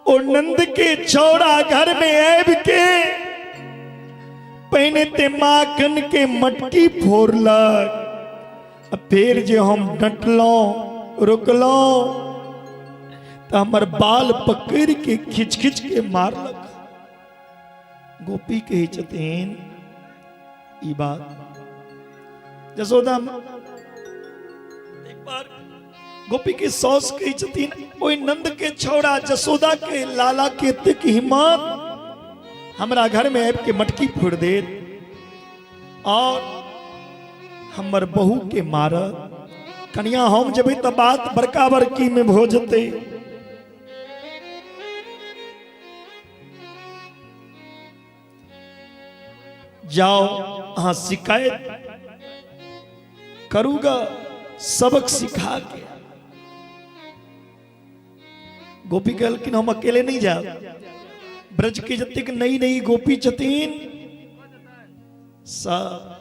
ओ नंद के छौड़ा घर में आबि के पहिने ते माखन के मटकी फोड़लक, आ फेर जे हम डटलहुँ रोकलहुँ तऽ हमर बाल पकड़ि के खींच खींच के मारलक। गोपी कहै छथिन ई बात जसोदा एक बार गोपी के सौस कहै छथिन, ओहि नंद के छौड़ा जसोदा के लाला के एतेक हिम्मत हमरा घर में आबि के मटकी फोड़ि देत और हमर बहू के मारत। कनिया हम जेबै तऽ बात बड़का बड़की में भऽ जेतै। जाओ अहाँ शिकायत करूगा, सबक सिखा के। गोपी कहलखिन हम अकेले नहीं जाब, ब्रज के जतेक नई नई गोपी छथिन सब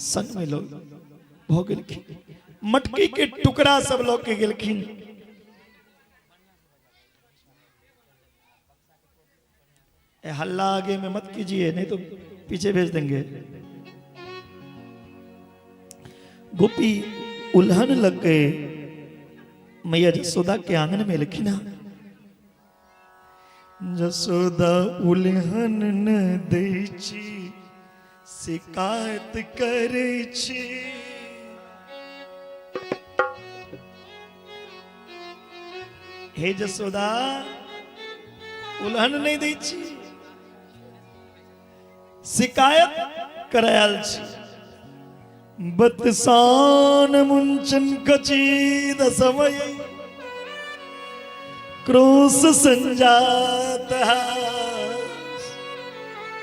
संग में लोग भऽ गेलखिन। मटकी के टुकड़ा सब लऽ के गेलखिन। ए हल्ला आगे में मत कीजिए, नहीं तो पीछे भेज देंगे। गोपी उल्हन लग गए मैया जसोदा के आंगन में। लिखी ना जसोदा उल्हन न दै छी, शिकायत करै छी। हे जसोदा, उल्हन नहि दै छी, शिकायत करायल छी। बतसान मुंचन कचीद समय क्रोश संजात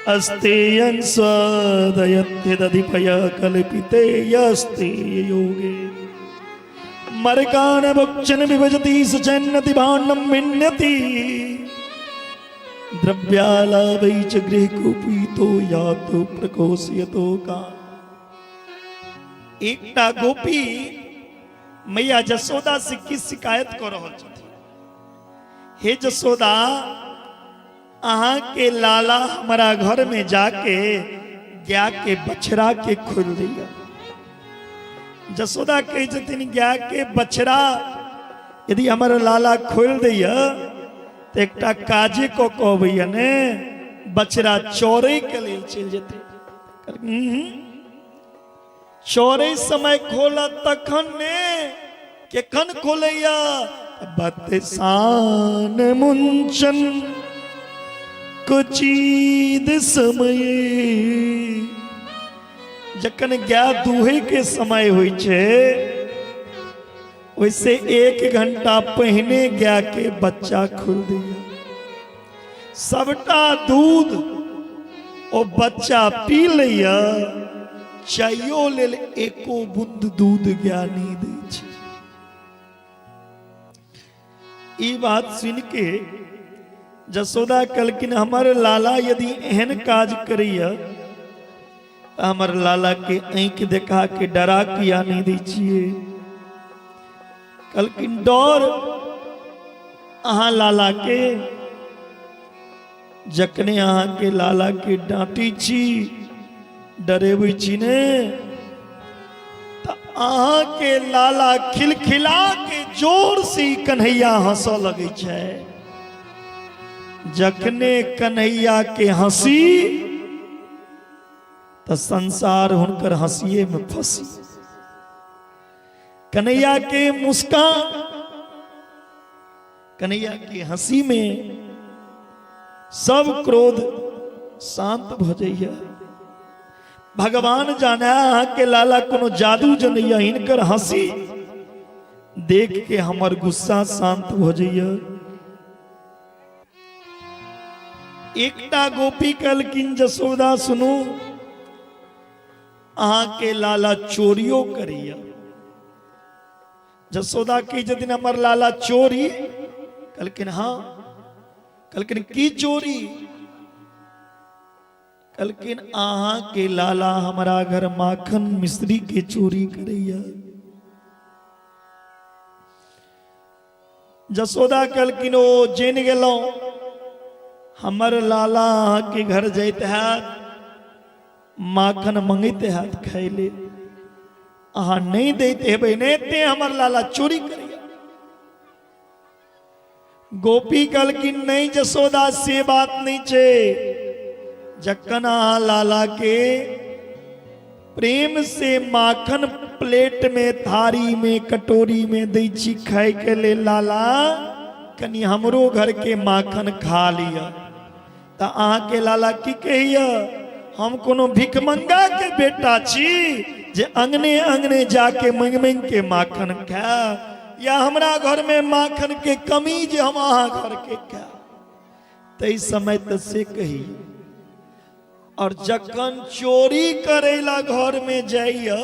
अस्तेयं स्वदयत्यदधिपय कल्पिते यस्ते योगे मरकान भक्षण विभजति सुचन्नति भाण्डम भिन्नति द्रव्यालाभै च गृहकुपीतो यातो प्रकोशयतो का। एकटा गोपी मैया जसोदा से की शिकायत कऽ रहल छथिन, हे जसोदा, अहाँ के लाला हमारा घर में जाके गाय के बछड़ा के खोल दैया। जसोदा कहै छथिन गाय के बछड़ा यदि हमर लाला खोल दैया तऽ एकटा काजे कऽ कऽ अबैया ने, बछड़ा चोरै के लेल चलि जेतै। चोरै समय खोलत तखन ने, केखन खोलैया? बतसान मुंचन कुचीद समय, जखन गाय दुहै के समय होइ छै ओहिसे 1 घंटा पहिने गाय के बच्चा खोल दैया, सबटा दूध ओ बच्चा पी लैया, चाइयो लेल एको बूंद दूध गाय नहि दै छै। ई बात सुन के जसोदा कहलखिन हमर लाला यदि एहन काज करैया तऽ हमर लाला के आँखि देखा के डरा किया नहि दै छियै? कहलखिन डर अहाँ लाला के, जखने अहाँ के लाला के डांटी छी, डरेबै छी ने, तऽ अहाँ के लाला खिलखिला के जोर से कन्हैया हंसऽ लगै छै। जखने कन्हैया के हंसी तऽ संसार हुनकर हंसिए में फंसी। कन्हैया के मुस्कान, कन्हैया के हंसी में सब क्रोध शांत भ जाइए। भगवान जाने अहाँ के लाला कोनो जादू जनैया, हिनकर हंसी देख के हमर गुस्सा शांत भ जाइए। एकटा गोपी कहलखिन जसोदा सुनू, अहाँ के लाला चोरियो करैया। जसोदा की छथिन हमर लाला चोरी? कहलखिन हाँ। कहलखिन की चोरी? कहलखिन अहाँ के लाला हमारा घर माखन मिश्री के चोरी करैया। जसोदा कहलखिन ओ जानि गेलहुँ, हमर लाला अहाँ के घर जाइत हैत, माखन मंगैत हैत खाय लेल, अहाँ नहीं दैत हेबै ने, ते हमर लाला चोरी करैया। गोपी कहलखिन नहीं जसोदा से बात नहीं छे, जखन अहाँ लाला के प्रेम से माखन प्लेट में थारी में कटोरी में दै छी खाय के लेल, लाला कनि हमरो घर के माखन खा लिअ, तऽ अहाँके लाला की कहैया, हम कोनो भिखमंगा के बेटा छी जे अंगने अंगने जाके मांगि मांगि के माखन खायब, या हमरा घर में माखन के कमी जे हम अहाँ घर के खायब। ताहि समय तऽ से कही। और जखन चोरी करैला घर में जाइए,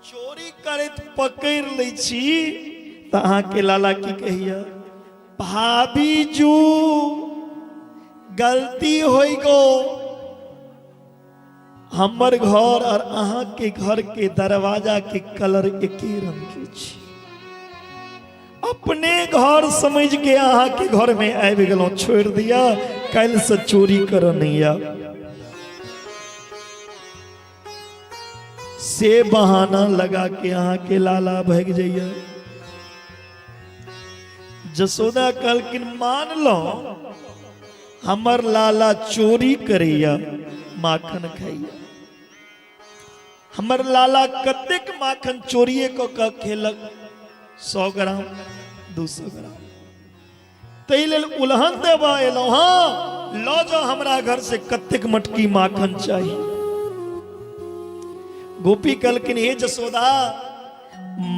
चोरी करैत पकड़ लै छी तऽ अहाँके लाला की कहिए, भाभी जू गलती होई गो, हमर घर और अहाँके घर के दरवाजा के कलर एके रंग के छी, अपने घर समझ के अहाँके घर में आबि गेलहुँ, छोड़ि दिअ, काल्हि से चोरी करऽ नहि आयब। से बहाना लगा के अहाँके लाला भागि जाइए। जसोदा कहलखिन मान लो हमर लाला चोरी करैया, माखन खाइया, हमर लाला कतेक माखन चोरिए कऽ कऽ खेलक, 100 ग्राम 200 ग्राम, ताहि लेल उलहन देबऽ एलहुँ हँ, लऽ जाउ हमरा घर से कतेक मटकी माखन चाही। गोपी कहलखिन हे जसोदा,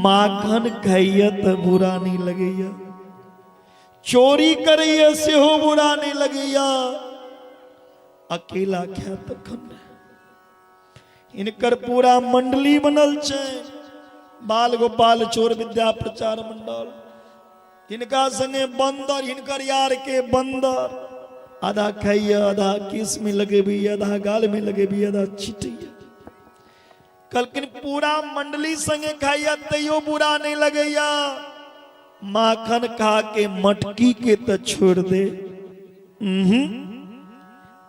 माखन खाइया तऽ बुरा नहीं लगैया, चोरी करैया सेहो बुरा नहीं लगैया, अकेला खाय तखन। हिनकर पूरा मंडली बनल छै, बाल गोपाल चोर विद्या प्रचार मंडल। हिनका संगे बंदर, हिनकर यार के बंदर आधा खाइया, आधा केस में लगेबी, आधा गाल में लगेबी, आधा छिटैया। कहलखिन पूरा मंडली संगे खाइया तैयो बुरा नहीं लगैया, माखन खा के मटकी के तो छोड़ दे,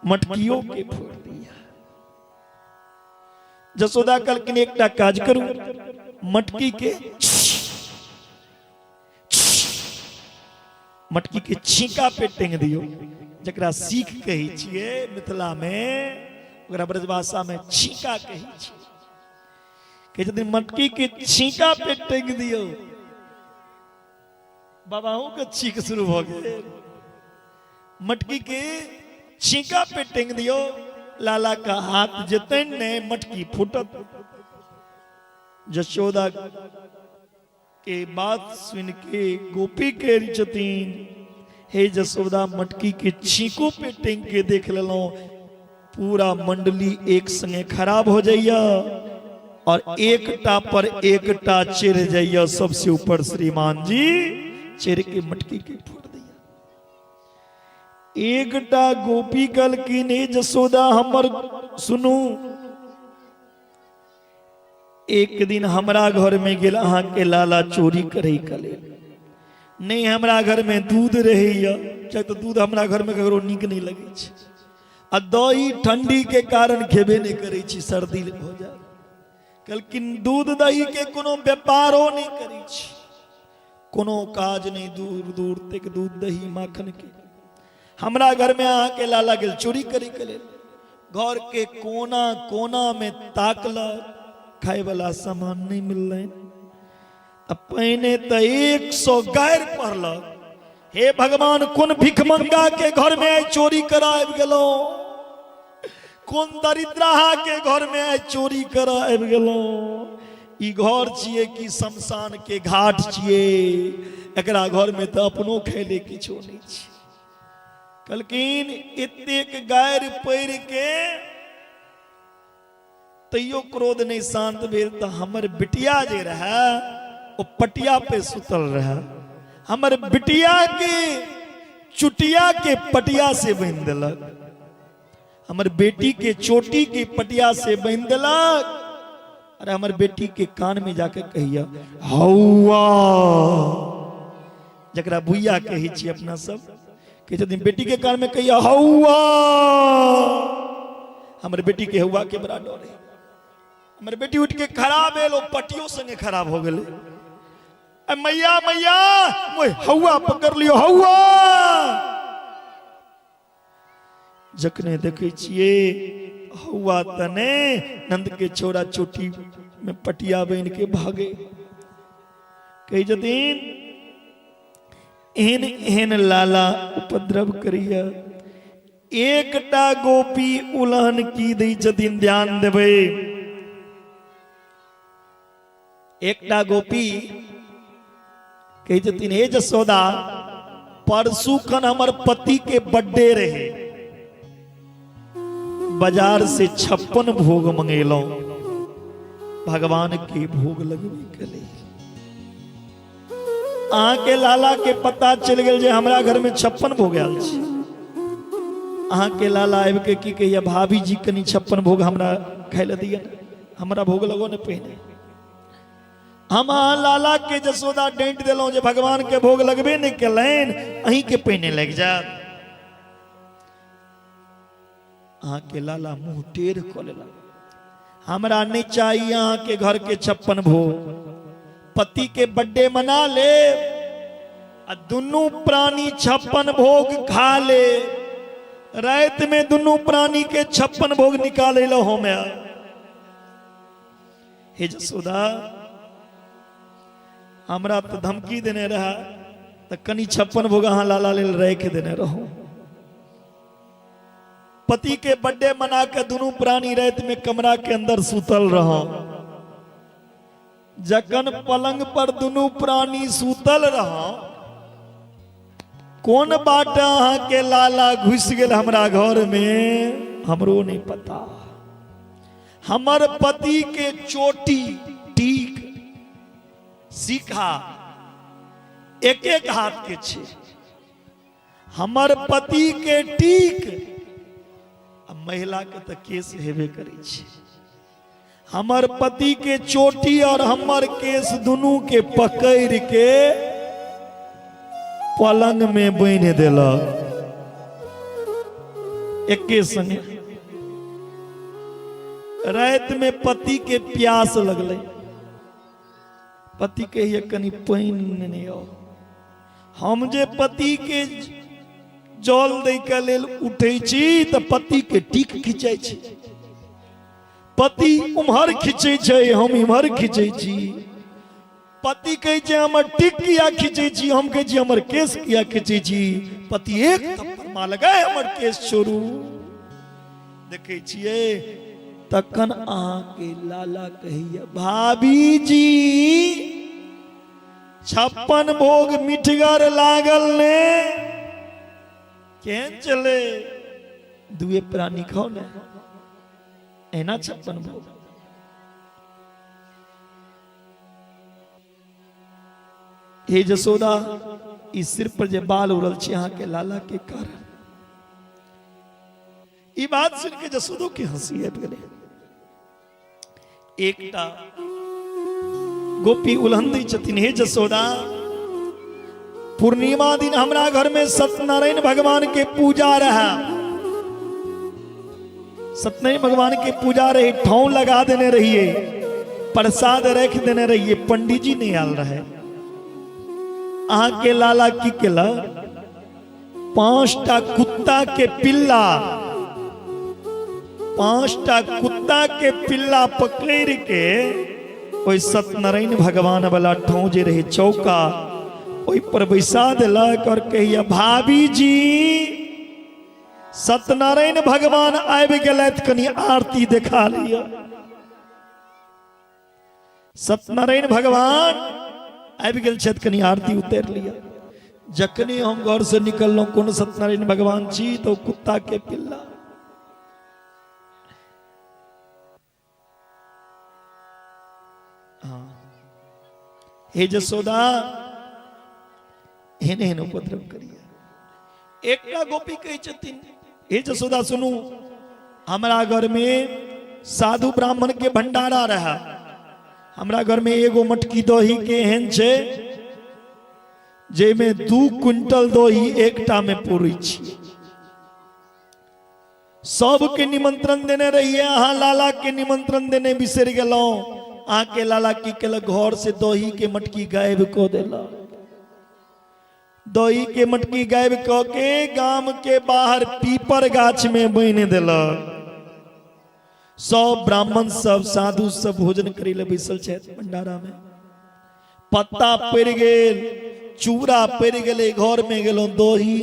मटकियों के फोड़ दिया। जसोदा कहलखिन एकटा काज करू, मटकी के मटकी के छीका पे टेंग दियो, जकरा सीख कहै छियै मिथिला में, ओकरा ब्रजभाषा में छीका कहै छियै। कहै छथिन मटकी के छीका पे टेंग दियो, बाबाओं के छीक शुरू भऽ गेल। मटकी के छीका पे टेंग दियो, लाला का हाथ जेतनि ने मटकी फूटत। जशोदा के बात सुन के गोपी कह छथिन हे जशोदा, मटकी के छीको पे टेंग के देख लेलहुँ, पूरा मंडली एक संगे खराब हो जाइया और एकटा पर एकटा चढ़ जाइया, सबसे ऊपर श्रीमान जी चढ़ के मटकी के फोड़ दिया। एकटा गोपी कहलखिन हे जशोदा हमर सुनू, एक दिन हमरा घर में गेल अहाँके लाला चोरी करे के लेल, नहीं हमरा घर में दूध रहैया, किएक तऽ दूध हमरा घर में ककरो नीक नहीं लगै छै, आ दही ठंडी के कारण खेबे नहीं करै छी, सर्दी हो जाए। कहलखिन दूध दही के कोनो व्यापारो नहीं करै छी, कोनो काज नहीं दूर दूर तक दूध दही माखन के। हमरा घर में अहाँके लाला गेल चोरी करे के लेल, घर के कोना कोना में ताकलक, खाय वाला सामान नहीं मिललै। आ पहिने तऽ 100 गारि पढ़लक, हे भगवान कोन भिखमंगा के घर में आइ चोरी करा आबि गेलहुँ, कोन दरिद्राहा के घर में आइ चोरी करा आबि गेलहुँ, ई घर छियै कि शमशान के घाट छियै, एकरा घर में तऽ अपनो खैले किछो नहि छै। कहलखिन एतेक गारि पढ़ि के तैयो क्रोध नहि शांत भेल तऽ हमर बिटिया जे रहै ओ पटिया पे सुतल रहै, हमर बिटिया के चुटिया के पटिया से बान्हि देलक, हमर बेटी के चोटी के पटिया से बान्हि देलक, अरे हमर बेटी के कान में जाके कहिया हौआ, जकरा भुइया कहै छी अपना सब, कहै छथिन बेटी के कान में कहिया हौआ, हमर बेटी के हौआ के बड़ा डर है, हमर बेटी उठ के खड़ा भेल, ओ पटियो संगे खराब हो गेलै, मैया मैया मोय हौआ पकड़ लियो हौआ। जखने देखै छियै हौआ तने नंद के छोरा चोटी में पटिया बन के भागे। कहै छथिन एहन एहन लाला उपद्रव करिया। एकटा गोपी उलहन की दै छथिन, ध्यान देबै। एकटा गोपी कहै छथिन, हे जसोदा, परसू खन हमर पति के बर्थडे रहे, बाजार से 56 भोग मंगेलहुं भगवान के भोग लगबे के लेल। अहाँ के लाला के पता चलि गेल जे हमरा घर में 56 भोग आयल छै। अहाँ के लाला आबि के की कहिया, भाभी जी कनि 56 भोग हमरा खाय लए दिअ ने, हमरा भोग लगो ने पहिने। हम अहाँ लाला के जसोदा डांटि देलहुं जे भगवान के भोग लगबे नहि केलनि, अहीं के पहिने लागि जायत। अहाँ के लाला मुंह टेढ़ कऽ लेलक, हमरा नहीं चाहिए अहाँ के घर के 56 भोग, पति के बर्थडे मना ले आ दुनू प्राणी 56 भोग खा ले, रात में दुनू प्राणी के 56 भोग निकाले लो हम। हे जसोदा, हमरा तो धमकी देने रहा तो कनी 56 भोग अहाँ लाला लेल राखि देने रहू। पति के बर्थडे मना के दुनू प्राणी रात में कमरा के अंदर सुतल रहो। जखन पलंग पर दुनू प्राणी सुतल रहो, कोन बाट अहाँ के लाला घुस गेल हमरा घर में हमरो नहीं पता। हमर पति के चोटी टीक सीखा एक एक हाथ के छे, हमर पति के टीक, आ महिला के तऽ केस हेबे करै छै, हमर पति के चोटी और हमर केस दुनू के पकड़ के पलंग में बान्हि देलक एके संगे। राति में पति के प्यास लगलै, पति कहिए कनि पानि नेने आउ। हम जे पति के जल दै के लेल उठै छी तऽ पति के टीक खिंचै छी, पति उम्हर खिंचै छै, हम इम्हर खिंचै छी। पति कहै छै हमर टीक किया खिंचै छी, हम कहै छी हमर केस किया खिंचै छी। पति एक थप्पड़ मारलक, हमर केस छोड़ू। देखै छियै तखन अहाँके लाला कहैया, भाभी जी 56 भोग मिठगर लागल ने, केहन चले दुए प्राणी खाओ ने, एना 56 भोग। हे जसोदा, ई सिर पर जे बाल उड़ल छै अहाँके लाला के कारण। ई बात सुन के जसोदो के हंसी आबि गेलै। एकटा गोपी उलहन दै छथिन, हे जसोदा, पूर्णिमा दिन हमरा घर में सत्यनारायण भगवान के पूजा रहा, सत्यनारायण भगवान के पूजा रहे, ठाव लगा देने रहिए, प्रसाद रख देने रहिए, पंडित जी नहीं आल रहे। अहाँ के लाला की केला, 5टा कुत्ता के पिल्ला, 5टा कुत्ता के पिल्ला पकड़ के ओहि सत्यनारायण भगवान वाला ठाव जे रहे चौका, ओहि पर बैसा देलक और कहिया, भाभी जी सत्यनारायण भगवान आबि गेलथि, कनि आरती देखा लिअ। सत्यनारायण भगवान आबि गेल छथि, कनि आरती उतारि लिअ। जखने हम घर से निकललहुँ, कोन सत्यनारायण भगवान छी, तो कुत्ता के पिल्ला। हाँ हे जसोदा, एहन एहन उपद्रव करिए। एकटा गोपी कहै छथिन, हे जसोदा सुनू, हमरा घर में साधु ब्राह्मण के भंडारा रहा, हमरा घर में एगो मटकी दही के एहन छै जाहिमे 2 क्विंटल दही एकटा में पूरी छी। सबके निमंत्रण देने रहिए, अहाँ लाला के निमंत्रण देने बिसरि गेलहुँ। अहाँके लाला की केलक, घर से दही के मटकी गायब कऽ देलक। दही के मटकी गायब कऽ के गाम के बाहर पीपर गाछ में बान्हि देलक। सब ब्राह्मण सब साधु सब भोजन करै लए बैसल छथि भंडारा में, पत्ता पड़ि गेल, चूड़ा पड़ि गेलै, घर में गेलहुँ दही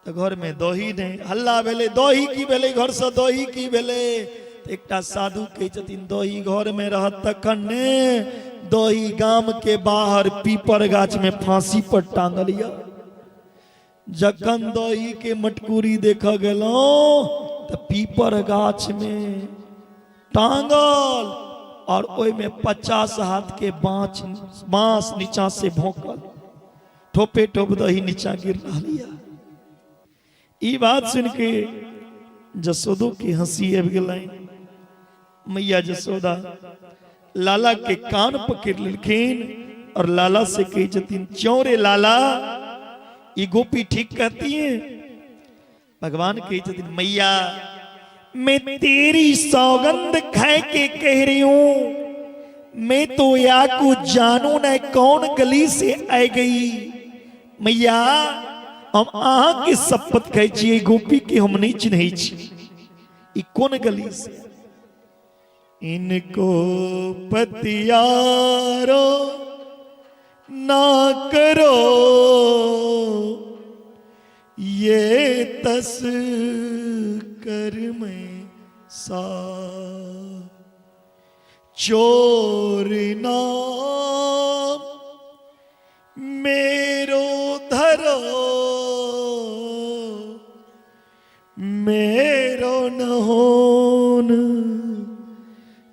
तऽ घर में दही नहि, हल्ला भेलै, दही की भेलै, घर से दही की भेलै। तऽ एकटा साधु कहै छथिन दही घरमे रहत तखन ने, दही गाम के बाहर पीपर गाछ में फांसी पर टांगल यऽ। जखन दही के मटकूरी देखऽ गेलहुँ तऽ पीपर गाछ में टांगल और ओहिमे 50 हाथ के बाँस बाँस नीचा से भोंकल, ठोपे ठोप दही नीचा गिर रहल यऽ। ई बात सुन के जसोदो के हंसी आबि गेलनि। मैया जसोदा लाला के कान पकड़ लेलखिन और लाला से कही छथिन, क्यों रे लाला, ई गोपी ठीक कहती है? भगवान कही छथिन, मैया मैं तेरी सौगंध खाए के कह रही हूं, मैं तो या को जानू न कौन गली से आ गई। मैया हम अहाँ के शपथ खाइ छी, गोपी के हम नहीं चिन्है छी, ई कोन गली से? इनको पतियारो ना करो, ये तस कर में सा चोर नाम मेरो धरो, मेरो न होन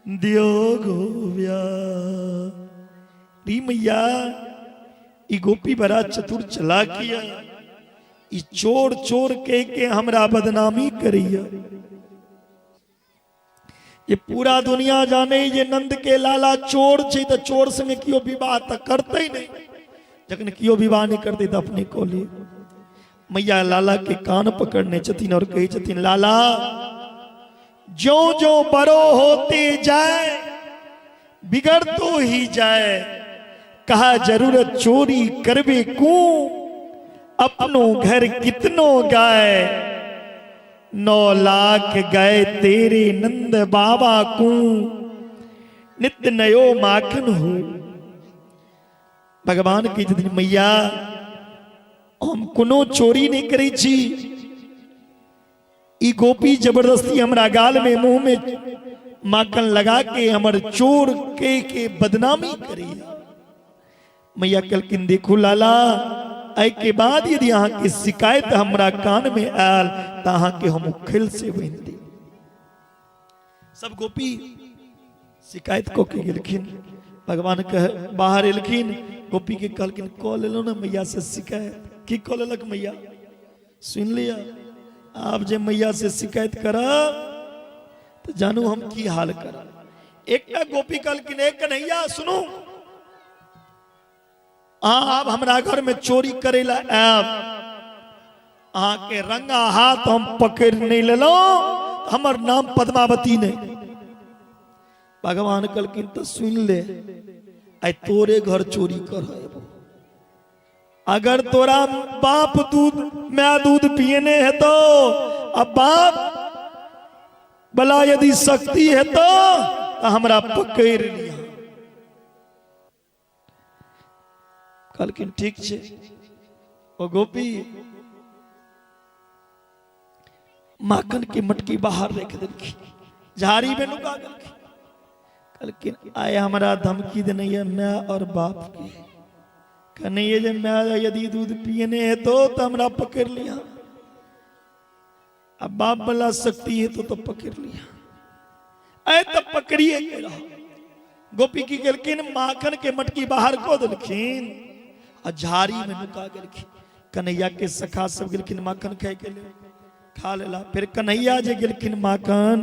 दियो गोव्या। री मैया ई गोपी बड़ा चतुर चलाकिया, ई चोर चोर कह के हमरा बदनामी करिया। ये पूरा दुनिया जाने जे नंद के लाला चोर छै, तऽ चोर संगे केओ विवाह तऽ करते नहीं। जखन केओ विवाह नहीं करते तऽ अपने को ले। मैया लाला के कान पकड़ने छथिन और कहै छथिन, लाला जो जो बड़ो होते जाए बिगड़ तो ही जाए, कहा जरूरत चोरी करबे को, अपनो घर कितनो गाय, 9 लाख गए तेरे नंद बाबा को, नित्य नयो माखन हो। भगवान की छथिन, मैया हम कोनो चोरी नहीं करै छी, ई गोपी जबरदस्ती हमरा गाल में मुंह में माखन लगा के हमर चोर के बदनामी करी। मैया कहलखिन, देखू लाला, एहि के बाद यदि अहाँ के शिकायत हमरा कान में आयल तऽ अहाँ के हम उखैल से बान्हि देब। सब गोपी शिकायत कऽ के गेलखिन। भगवान कह बाहर एलखिन, गोपी के कहलखिन, कऽ लेलहुँ ने मैया से शिकायत? की कऽ लेलक मैया? सुनि लिअ, आब जे मैया से शिकायत करब तऽ जानू हम की हाल करब। एकटा गोपी कहलखिन, ए कन्हैया सुनू, अहाँ आब हमरा घर में चोरी करे ला आयब, अहाँ के रंगा हाथ हम पकड़ नहीं लेलहुँ, हमर नाम पद्मावती नहीं। भगवान कहलखिन, तऽ सुनि ले, आइ तोरे घर चोरी कर, अगर तोरा बाप दूध my दूध पियने हेतो आ बाप बला यदि शक्ति हेतो तऽ हमरा पकड़ लिया। कहलखिन ठीक छै। ओ गोपी माखन के मटकी बाहर रख देलखिन, झाड़ी में नुका गेलखिन। कहलखिन, आइ हमरा धमकी देने ये my और बाप के, कहने ये जे my यदि दूध पियने हेतो तऽ हमरा पकड़ लिया, आ बाप वाला शक्ति हेतो तो पकड़ लिया, आइ तऽ पकड़िए के रह। गोपी की गेलखिन, माखन के मटकी बाहर कऽ देलखिन आ झाड़ी में नुका गेलखिन। कन्हैया के सखा सब गेलखिन माखन खाय के लेल, खा लेला। फिर कन्हैया जे गेलखिन माखन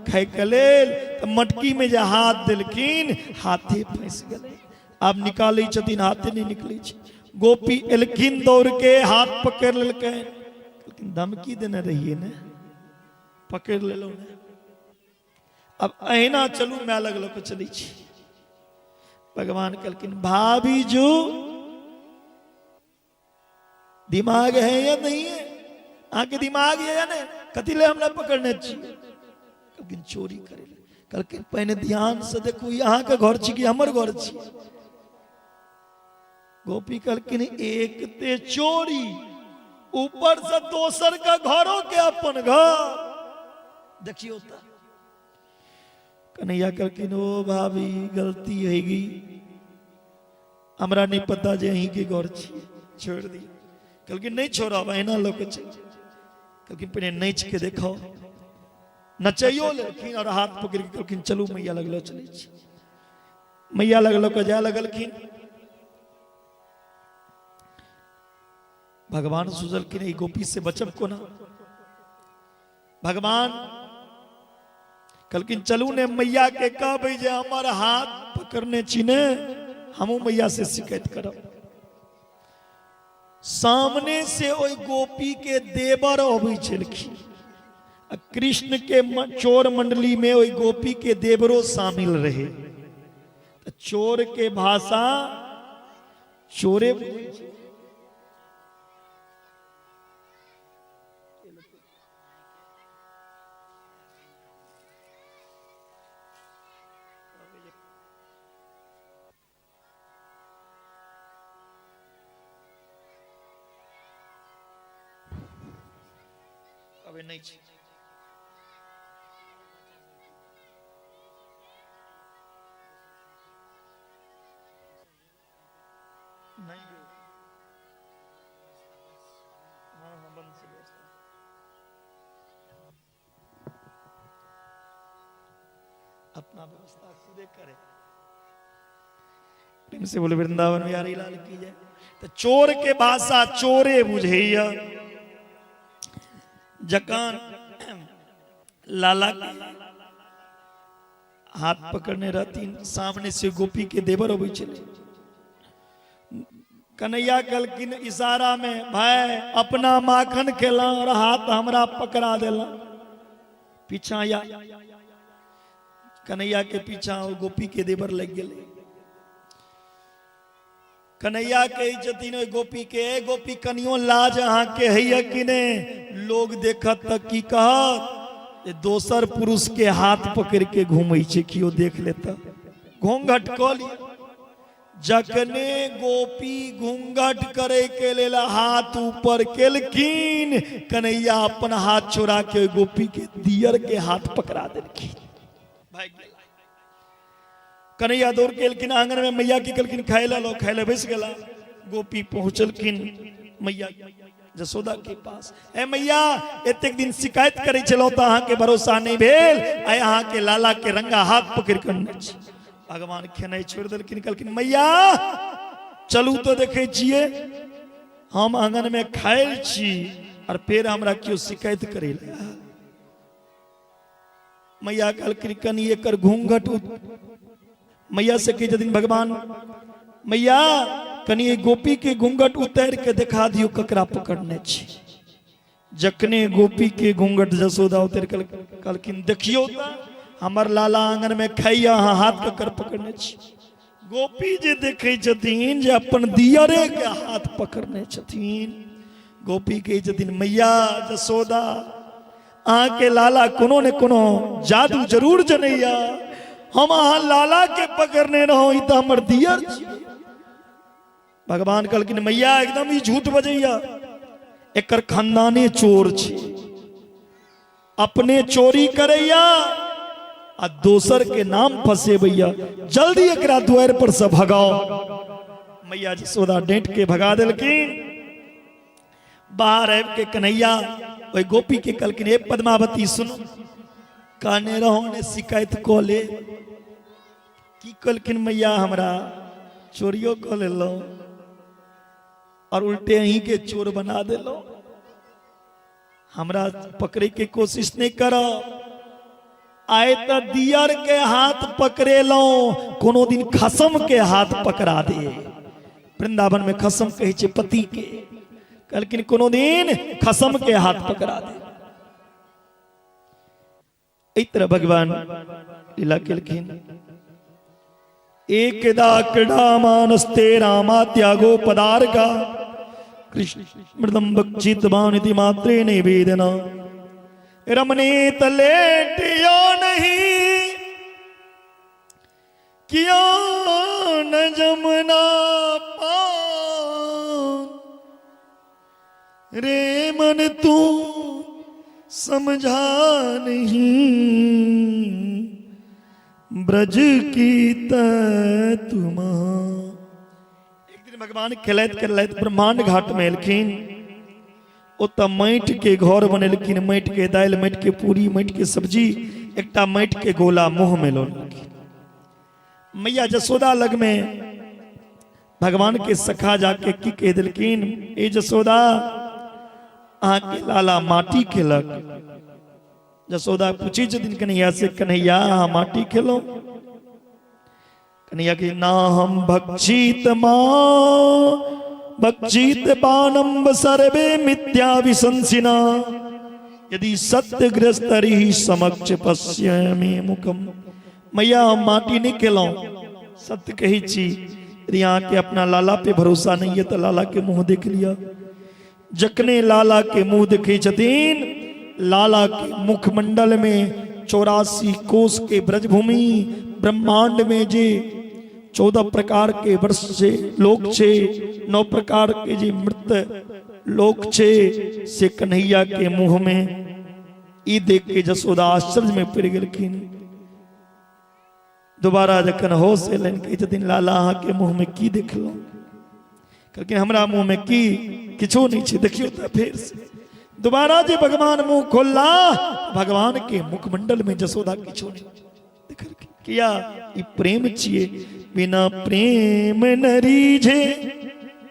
खाय के लेल तऽ मटकी में जे हाथ देलखिन, हाथे फंसि गेलै। आब निकालै छथिन, हाथे नहि निकलै छै। गोपी एलखिन दौड़ के, हाथ पकड़ लेलकनि। कहलखिन, धमकी देने रहियै ने, पकड़ लेलहुँ ने, अब अहिना चलू, my लग लऽ कऽ चलै छी। भगवान कहलखिन, भाभी जो दिमाग है या नहीं है? अहाँके दिमाग है या नहीं? कथी ले हमरा पकड़ने छी? कहलखिन, चोरी करे ले। कहलखिन, पहिने ध्यान से देखू, ई अहाँके घर छी कि हमर घर छी? गोपी कहलखिन, एक ते चोरी, ऊपर से दोसर के घरों के अपन घर देखियो। तऽ कन्हैया कहलखिन ओ भाभी गलती हो गई, हमरा नहीं पता जे अहीं के घर छी, छोड़ दी। कहलखिन नहीं छोड़ब, अहिना लऽ के चल। कहलखिन पहिने नाचि के देखो। नचैयो लेलखिन और हाथ पकड़ के कहलखिन चलू मैया लग लऽ चलै छी। मैया लग लऽ के जाय लगलखिन। भगवान सोचलखिन ई गोपी से बचब कोना। भगवान कहलखिन चलू ने मैया के कहबै जे हमर हाथ पकड़ने छी ने, हमहूँ मैया से शिकायत करब। सामने से ओहि गोपी के देवर अबै छलखिन आ कृष्ण के चोर मंडली में ओहि गोपी के देवरो शामिल रहे। तऽ चोर के भाषा चोरे बुझै छै। अबे नहि छै। नहीं गए। हाँ हाँ बंद से व्यवस्था। अपना व्यवस्था खुदे करे। प्रेम से बोले वृंदावन बिहारी लाल की जय। तो चोर के भाषा चोरे बुझैया। जकान लाला के हाथ पकड़ने रहतीन, सामने से गोपी के देवर अबै छलै। कन्हैया कहलखिन इशारा में, भाई अपना माखन खेला और हाथ हमरा पकड़ा देला, पीछा या। कन्हैया के पीछा ओ गोपी के देवर लग गेलै। कन्हैया कहै छथिन ओहि गोपी के, ए गोपी कनियो लाज अहाँ के हैया कि ने? लोग देखत तऽ की कहत जे दोसर पुरुष के हाथ पकड़ के घूमै छै, केओ देख लेता घूंघट कऽ लिअ। जखने गोपी घूंघट करे के लेल हाथ ऊपर केलखिन, कन्हैया अपन हाथ छोड़ा के गोपी के दियर के हाथ पकड़ा देलखिन। भागि गेला। कन्हैया दौड़ के एलखिन आंगन में, मैया की कहलखिन खाय ला लो, खाय ला बैस गेला। गोपी पहुंचलखिन मैया जसोदा के पास। ए मैया, एतेक दिन शिकायत करै छलहुँ तऽ अहाँके भरोसा नहि भेल, आइ अहाँके लाला के रंगा हाथ पकड़ि कऽ अनने छी। भगवान खेनाइ छोड़ि देलखिन, कहलखिन मैया चलू तऽ देखै छियै हम आंगन में खायल छी और फेर हमरा केओ शिकायत करै लए। मैया कहलखिन कनि एकर घूंघट, मैया से कहै छथिन भगवान, मैया कनि एहि गोपी के घूंघट उतारि के देखा दियौ ककरा पकड़ने छी। जखने गोपी के घूंघट जसोदा उतारि के कहलखिन देखियौ तऽ हमर लाला आंगन में खाइया, अहाँ हाथ ककर पकड़ने छी। गोपी जे देखै छथिन जे अपन दियरे के हाथ पकड़ने छथिन। गोपी कहै छथिन मैया जसोदा अहाँके लाला कोनो ने कोनो जादू जरूर जनैया, हम अहाँ लाला के पकड़ने रहौ, ई तऽ हमर दियर छी। भगवान कहलखिन मैया एकदम ई झूठ बजैया, एकर खानदाने चोर छी, अपने चोरी करैया आ दोसर के नाम फंसेबैया, जल्दी एकरा द्वार पर से भगाओ। मैया जसोदा डांट के भगा देलखिन। बाहर आबि के कन्हैया ओहि गोपी के कहलखिन हे पद्मावती सुनो, कहने रहो ने शिकायत कऽ ले, की कहलखिन मैया हमरा चोरियो कऽ लेलहुँ और उल्टे अहीं के चोर बना देलहुँ, हमरा पकड़े के कोशिश नहीं करो, आए तो दियर के हाथ पकड़ेलहुँ, कोनो दिन खसम के हाथ पकड़ा दे। वृंदावन में खसम कहै छै पति के, कहलखिन कोनो दिन खसम के हाथ पकड़ा दे। एहि तरह भगवान लीला केलखिन। एकदा क्रीडा मानस्ते रामा त्यागो पदार्का कृष्ण मृदम बक्षितवान इति मात्रे निवेदना रमणीत लेटियो नहीं किया न जमुना पान रे मन तू समझा नहीं ब्रज की तुम। एक दिन भगवान खेलैत खेलैत ब्रह्मांड घाट में एलखिन। ओतऽ माटि के घर बनेलखिन, माटि के दालि, माटि के पूरी, माटि के सब्जी, एकटा माटि के गोला मुँह में लऽ लेलखिन। मैया जसोदा लग में भगवान के सखा जाके की कह देलखिन, ए जसोदा, अहाँके लाला माटी खेलक। जसोदा पूछी छथिन कन्हैया से, कन्हैया अहाँ माटी खेलहुँ? कन्हैया के ना हम भक्षित माँ भक्षित बानम सर्वे मिथ्या विशंसिना, यदि सत्य गृहस्थरी समक्ष पश्यमे मुखम। मैया हम माटी नहीं खेलहुँ, सत्य कहै छी। यदि अहाँके अपना लाला पे भरोसा नहीं है तो लाला के मुँह देख लिया। जखने लाला के मुँह देखे छथिन, लाला के मुखमंडल में 84 कोस के ब्रजभूमि, ब्रह्मांड में जे 14 प्रकार के वर्ष छे लोक छे, 9 प्रकार के जे मृत लोक छे, से कन्हैया के मुँह में ई देख के जसोदा आश्चर्य में पड़ गेलखिन। दोबारा जखन होश एलनि, कहै छथिन, लाला अहाँके मुँहमे की देखलहुँ? कहलखिन, हमरा मुँहमे की, किछो नहि छै, देखियौ तऽ फेर से। दोबारा जे भगवान मुँह खोलला, भगवान के मुखमंडल में जसोदा किछो नहि देखलखिन। किया? ई प्रेम छियै। बिना प्रेम न रीझे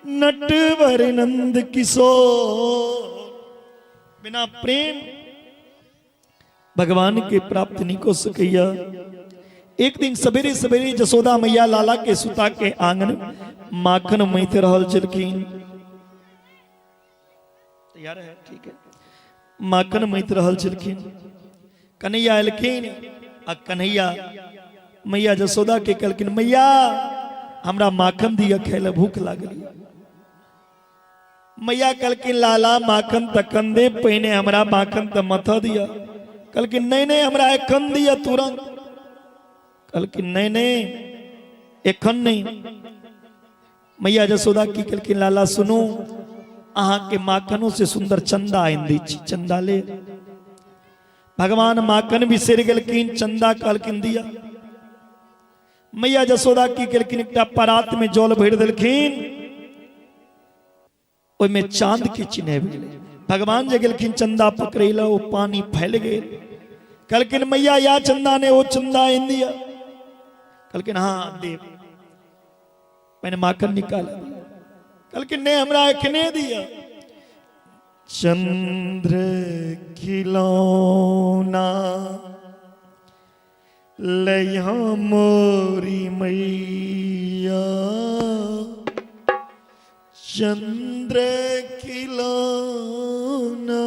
नटवर नंद किशोर। बिना प्रेम भगवान के प्राप्त नहीं को सकैया। एक दिन सवेरे सवेरे जसोदा मैया लाला के सुता के आंगन माखन मैथ रहल छलखिन। तैयार है? ठीक है। माखन मैथ रहल छलखिन, कन्हैया एलखिन आ कन्हैया मैया जसोदा के कहलखिन, मैया हमरा माखन दिया खाय लए, भूख लागल। मैया कहलखिन, लाला माखन तखन दे, पहिने हमरा माखन तऽ मथ दिअ। कहलखिन, नहि नहि, हमरा एखन दिअ तुरंत। कहलखिन, नहि नहि, एखन नहि। मैया जसोदा की कहलखिन, लाला सुनू, अहाँके माखनो से सुंदर चंदा आनि दै छी, चंदा ले। भगवान माखन बिसरि गेलखिन, चंदा कहलखिन दिअ। मैया जसोदा की केलखिन, एकटा परात में जल भरि देलखिन, ओहिमे चांद के चिन्ह आबि गेलै। भगवान जे गेलखिन चंदा पकड़ै लए, ओ पानी फैल गेल। कहलखिन, मैया या चंदा ने, ओ चंदा आनि दिया। कहलखिन, हाँ देव, पहिने माखन निकाल। कहलखिन, नहि, हमरा एखने दिया। चंद्र खिलौना लैहा मोरी मैया, चंद्र खिलौना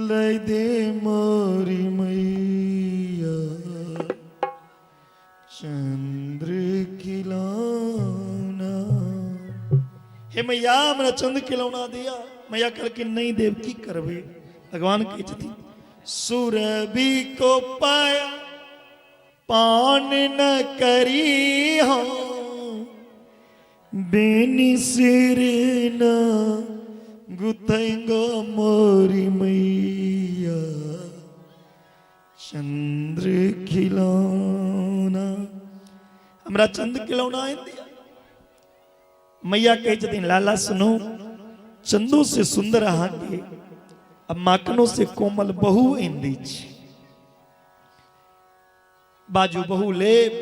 लै दे मोरी मैया, चंद्र खिलौना। हे मैया, हमरा चंद्र खिलौना दिया। मैया कहलखिन, नहीं देव, की करबै? भगवान कहै छथिन, सुरभि को पाया पान न करी हो, बेनी सिर न गुथेंगो मोरी मैया, चंद्र खिलौना। हमरा चंद्र खिलौना आनि दिया। मैया कहै छथिन, लाला सुनू, चंदो से सुंदर अहाँके आ माखनो से कोमल बहु आनि दै छी, बाजू बहु लेब?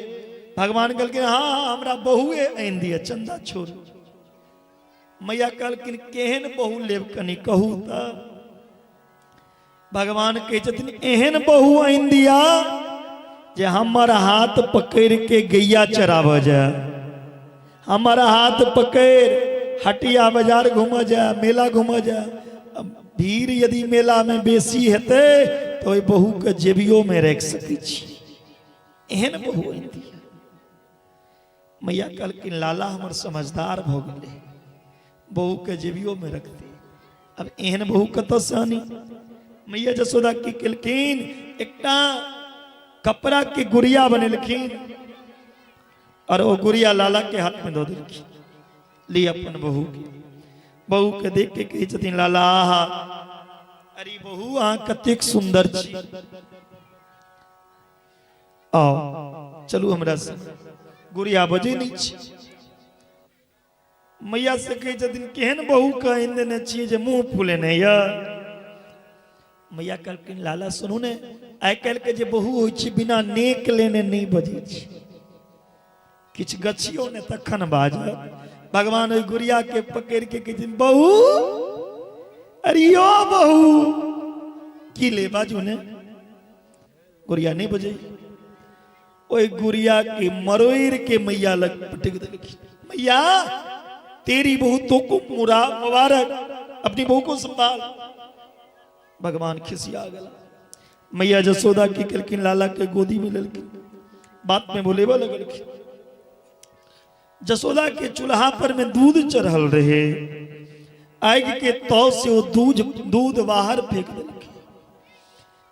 भगवान कहलखिन, हाँ हाँ, हमरा बहुए आनि दिअ, चंदा छोड़ू। मैया कहलखिन, केहन बहु लेब, कनि कहू तऽ। भगवान कहै छथिन, एहन बहु आनि दिया जे हमर हाथ पकड़ि के गैया चराबऽ जाय, हमर हाथ पकड़ि हटिया बाजार घूमऽ जाय, मेला घूमऽ जाय। भीड़ यदि मेलामे बेसी हेतै तऽ ओहि बहुके जेबियोमे राखि सकै छी, एहन बहु आनि दिया। मैया कहलखिन, लाला हमर समझदार भऽ गेलै, बहुके जेबियोमे रखतै, अब एहन बहु कतऽसँ आनी? मैया जसोदा की केलखिन, एकटा कपड़ा के गुड़िया बनेलखिन और ओ गुड़िया लाला के हाथ में दऽ देलखिन, ली अपन बहू के। बहू के देख के कहै छथिन लाला, आहा अरे बहू, अहाँ कतेक सुंदर छी। आओ चलू हमरा से। गुड़िया बजै नहि छै। मैया से कहै छथिन, केहन बहू के आनि देने छियै जे मुँह फुलेने यऽ? मैया कहलखिन, लाला सुनू ने, आइ काल्हि के जे बहू होइ छै बिना नेक लेने नहि बजै छै, किछु गछियो ने तखन बाजत। भगवान ओहि गुड़िया के पकड़ के कहै छथिन, बहू, अरे यो बहू, की ले बाजू ने? गुड़िया नहीं बजे। ओहि गुड़िया के मरोड़ के मैया लग पटक देलखिन। मैया, तेरी बहू तो को मुरा मुबारक, अपनी बहू को संभाल। भगवान खिसिया गला। मैया जसोदा की केलखिन, लाला के गोदी में लेलखिन, बात में बोलेबा लगलखिन। जसोदा के चूल्हा पर में दूध चढ़ल रहे, आगि के तौ से वो दूध दूध बाहर फेंक देलखिन।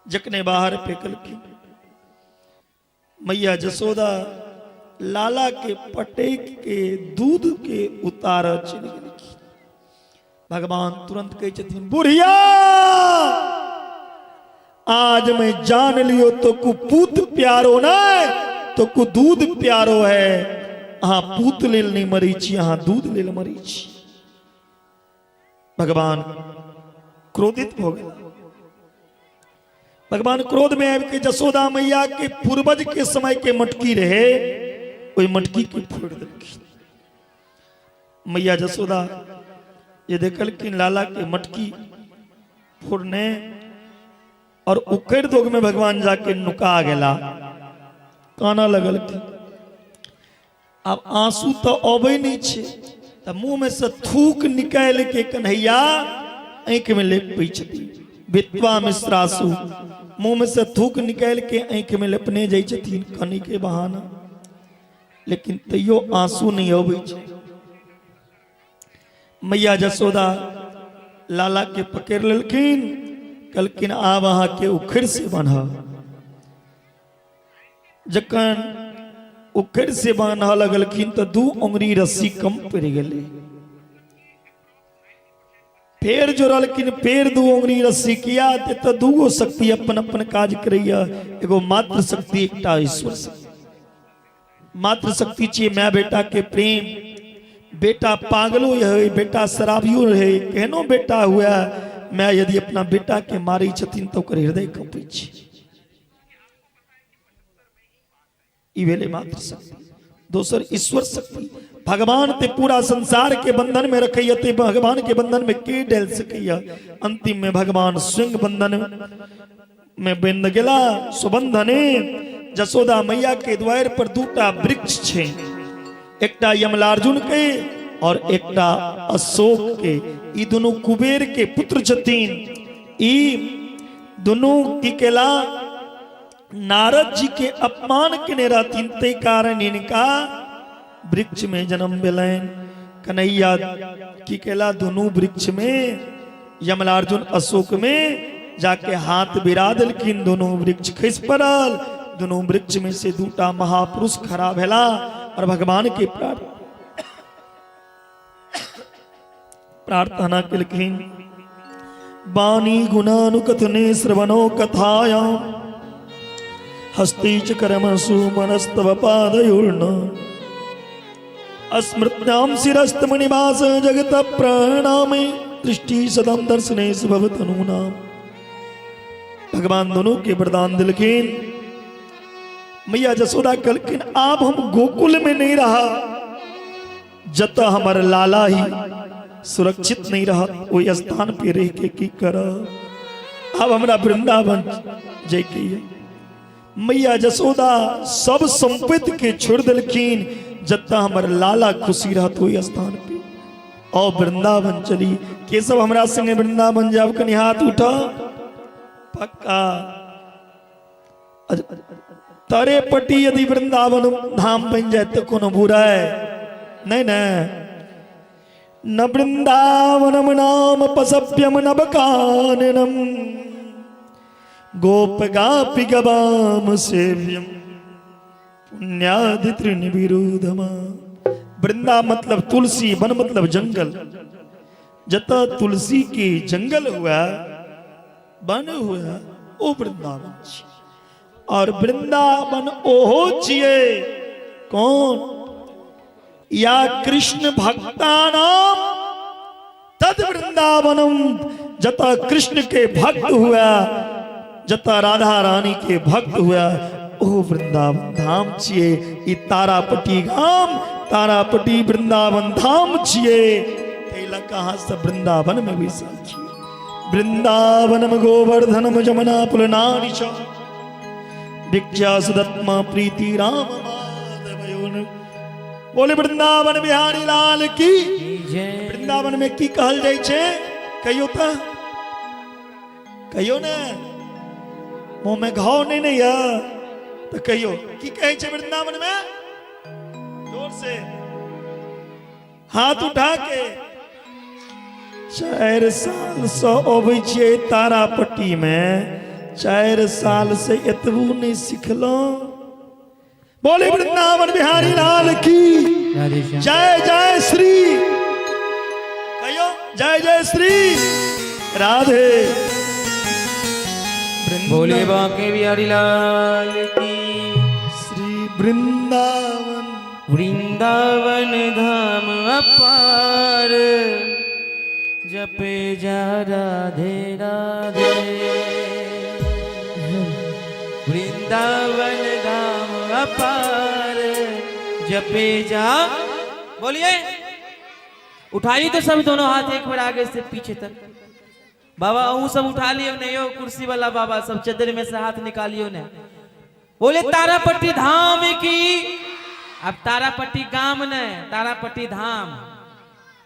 जखने बाहर फेंकलखिन, मैया जसोदा लाला के पटक के दूध के उतार चलि गेलखिन। भगवान तुरंत कहै छथिन, बुढ़िया, आज मैं जान लियो तो कु पूत प्यारो ना तो कु दूध प्यारो है। अहाँ पूत लेल नहीं मरी छी, अहाँ दूध लेल मरी छी। भगवान क्रोधित हो गया। भगवान क्रोध में आबि के जसोदा मैया के पूर्वज के समय के मटकी रहे, ओहि मटकी के फोड़ देलखिन। मैया जसोदा ये देखलखिन लाला के मटकी फोड़ने और उखड़ दोग में भगवान जाके नुका गेला, काना लगलखिन। आब आंसू तो अबै नहीं छे, तऽ मुंह में से थूक निकालि के कन्हैया आँखि में लेपै छथिन। भित्वा मिश्रासु, मुंह में से थूक निकालि के आँखि में लेपने जाइ छथिन कनी के बहाना, लेकिन तैयो आंसू नहीं अबै छै। मैया जसोदा लाला के पकड़ लेलखिन, कहलखिन, आब अहाँ के उखड़ से बान्हब। जखन उखड़ से बान्हऽ लगलखिन तऽ 2 उंगरी रस्सी कम पड़ि गेलै। फेर जोड़लखिन, फेर 2 उंगरी रस्सी। किया? तऽ दूगो शक्ति अपन अपन काज करैया, एगो मातृ शक्ति, एकटा ईश्वर शक्ति। मातृ शक्ति छियै माय बेटा के प्रेम। बेटा पागलो रहे, बेटा शराबियो रहे, केहनो बेटा हुए, माय यदि अपना बेटा के मारै छथिन तऽ ओकर हृदय कँपै छै। ई भेलै मातृ शक्ति। दोसर ईश्वर शक्ति। भगवान ते पूरा संसार के बंधन में रखैया, ते भगवान के बंधन में के डालि सकैया? अंतिम में भगवान स्वयं बंधन में बंध गेला। सुबंधने जसोदा मैया के द्वार पर दूटा वृक्ष छै, एकटा यमलार्जुन के और एकटा अशोक के। ई दुनू कुबेर के पुत्र छथिन। ई दुनू की केला, नारद जी के अपमान केने रहथिन, ताहि कारण हिनका वृक्ष में जन्म भेलनि। कन्हैया की केला, दुनू वृक्ष में यमलार्जुन अशोक में जाके हाथ बिरा देलखिन। दुनू वृक्ष खसि पड़ल। दुनू वृक्ष में से दूटा महापुरुष खड़ा भेला और भगवान के प्रार्थना केलखिन। वाणी गुणानुकथने श्रवणो कथायाम हस्ती च कर्मसु मनस्तव पादयोर्न अस्मृत्याम शिरस्तमनिवास जगत प्रणामे दृष्टि सदम दर्शने भवतनूनाम। भगवान दोनों के वरदान दिलखिन। मैया जसोदा कहलखिन, आब हम गोकुल में नहीं रहा, जत हमर लाला ही सुरक्षित नहीं रहा, ओहि स्थान पे रह के की करब? अब हमरा वृंदावन जैके ये। मैया जसोदा सब संपत्ति के छोड़ देलखिन, जत हमर लाला खुशी रहत ओहि स्थान पे और वृंदावन चली। के सब हमरा संगे वृंदावन जाब? कनी हाथ उठा। पक्का? तरे पट्टी यदि वृंदावन धाम बन जाए तो कोनो बुरा है नहीं ने। न वृंदावनम नाम पसभ्यम नवकाननम गोप गापि गवाम सेव्यम पुण्यादि त्रिनिविरोधमा। वृंदा मतलब तुलसी, वन मतलब जंगल। जत तुलसी के जंगल हुआ, वन हुआ, ओ वृंदावन छी। और वृंदावन ओहो छियै कौन या कृष्ण भक्ता नाम तद वृंदावनम। जता कृष्ण के भक्त हुआ, जता राधा रानी के भक्त हुआ, ओ वृंदावन धाम छियै। ई तारापटी गाम, तारापटी वृंदावन धाम छियै। ताहि लऽ कऽ अहाँ सब वृंदावन में बैसल छी। वृंदावनम गोवर्धनम जमुना पुलनानि च भिक्षा सुदत्मा प्रीति राम माधवयोन। बोले वृंदावन बिहारी लाल की। वृंदावन में की कहल जाइ छै कहियो तऽ कहियो ने। मुँह में घाव नहीं ने यऽ तऽ कहियो की कहै छै वृंदावन में, जोर से हाथ उठा के। 4 साल से अबै छियै तारापट्टी में, 4 साल से एतबू नहीं सिखलहुँ। बोले वृंदावन बिहारी लाल की जय। जय श्री कहियो, जय जय श्री राधे। बोले बांके बिहारी लाल की। श्री वृंदावन वृंदावन धाम अपार, जपे जा राधे राधे। वृंदावन धाम अपार, जपे जा। बोलिए, उठाइए तो सब दोनों हाथ एक बार आगे से पीछे तक। बाबा अहू सब उठा लियो ने यो, कुर्सी वाला बाबा सब चदर में से हाथ निकालियो ने। बोले तारापट्टी धाम की। अब तारापट्टी गाम ने, तारापट्टी धाम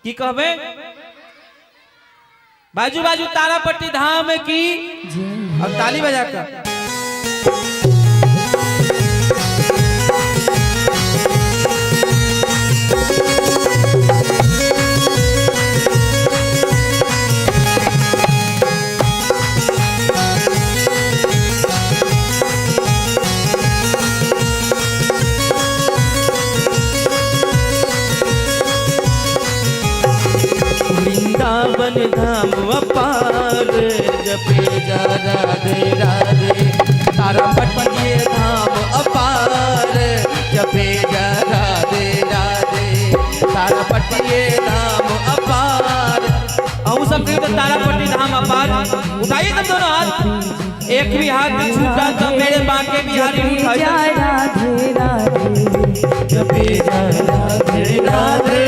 की कहबे? बाजू बाजू, तारापट्टी धाम की। अब ताली बजाकर। वृंदावन धाम अपार, जपे जा राधे राधे। तारापट्टी धाम अपार, जपे जा राधे राधे। तारापट्टी धाम अपार। अहू सब कहियो तो तारापट्टी धाम अपार। उठाइए सब दोनों हाथ, एक भी हाथ छूटा तो मेरे बांके बिहारी जपे जा उठाइए। राधे राधे, जपे जा राधे राधे,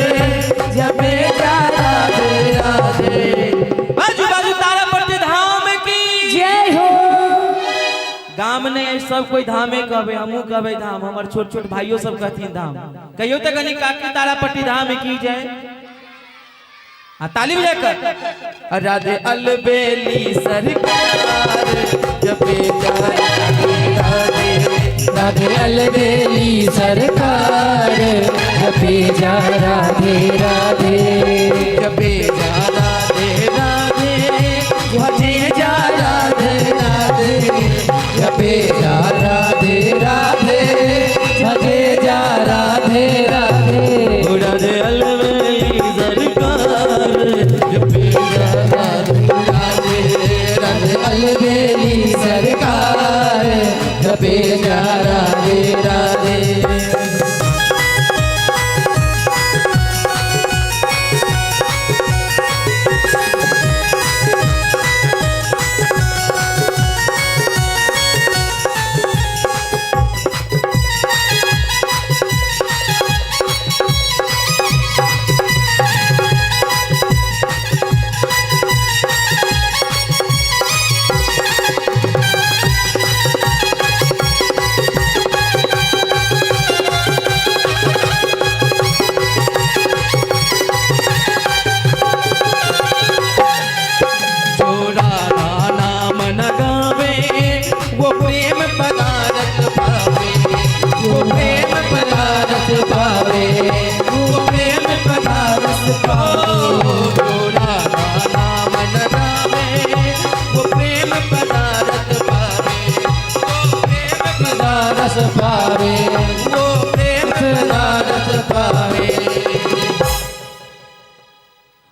जपे जा राधे राधे। बाजू बाजू, तारापट्टी धाम की जय हो। गाम नहीं, सब कोई धामे कहबे, हमहू कहबे धाम, हमर छोट छोट भाइयों सब कहथिन धाम। कहियो तो कनी काकी, तारापट्टी धाम की जय। हाँ, ताली बजाकर। राधे अलबेली सरकार, जपे जा राधे राधे। राधे अलबेली सरकार, जपे जा राधे राधे। जपे जा राधे राधे, भजे जा राधे राधे। जपे जा राधे राधे, भजे जा राधे राधे। राधे अलबेली सरकार, जपे जा राधे राधे राधे अलबेली सरकार, जपे जा राधे राधे।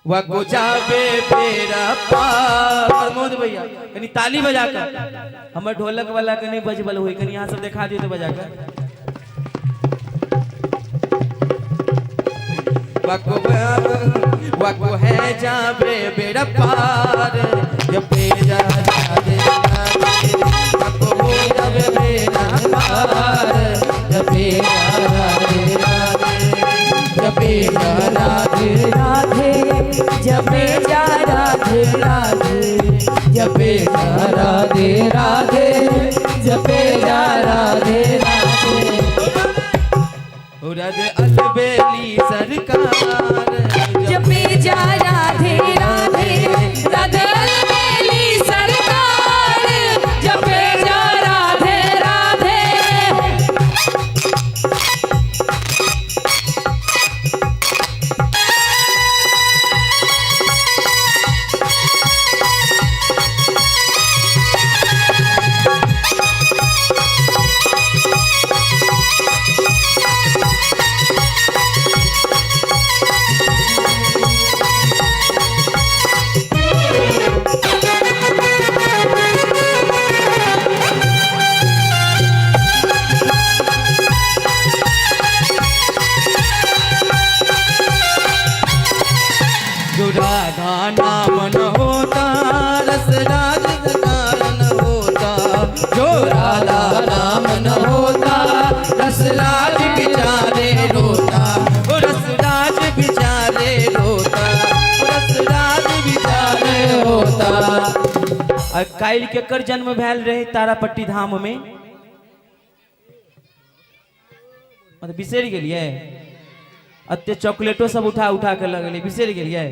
वको जाबे बेरा पार। प्रमोद भैया कनी ताली बजा कर, हमर ढोलक वाला के नहीं बजबल हुई, कनी यहाँ सब देखा दियो तो बजा कर। वको वको है जाबे बेरा पार, जपे जा राधे राधे। वको हो जाबे बेरा पार, जपे जा राधे राधे, जपे जा राधे राधे, जपे जा राधे राधे, जपे जा राधे राधे, जपे जा राधे राधे। राधे अलबेली सरकार, जपे जा राधे राधे, राधे अलबेली सरकार, जपे जा राधे राधे। जो राधा नाम न होता, रस राज कारण होता। जो राधा नाम न होता, रस राज बिचारे रोता। ओ रस राज बिचारे रोता, ओ रस राज बिचारे रोता। आ काल्हि केकर जन्म भेल रहे तारापट्टी धाम में? मतलब बिसरि गेलियै? अते चॉकलेटो सब उठा उठा के लगलै, बिसरि गेलियै?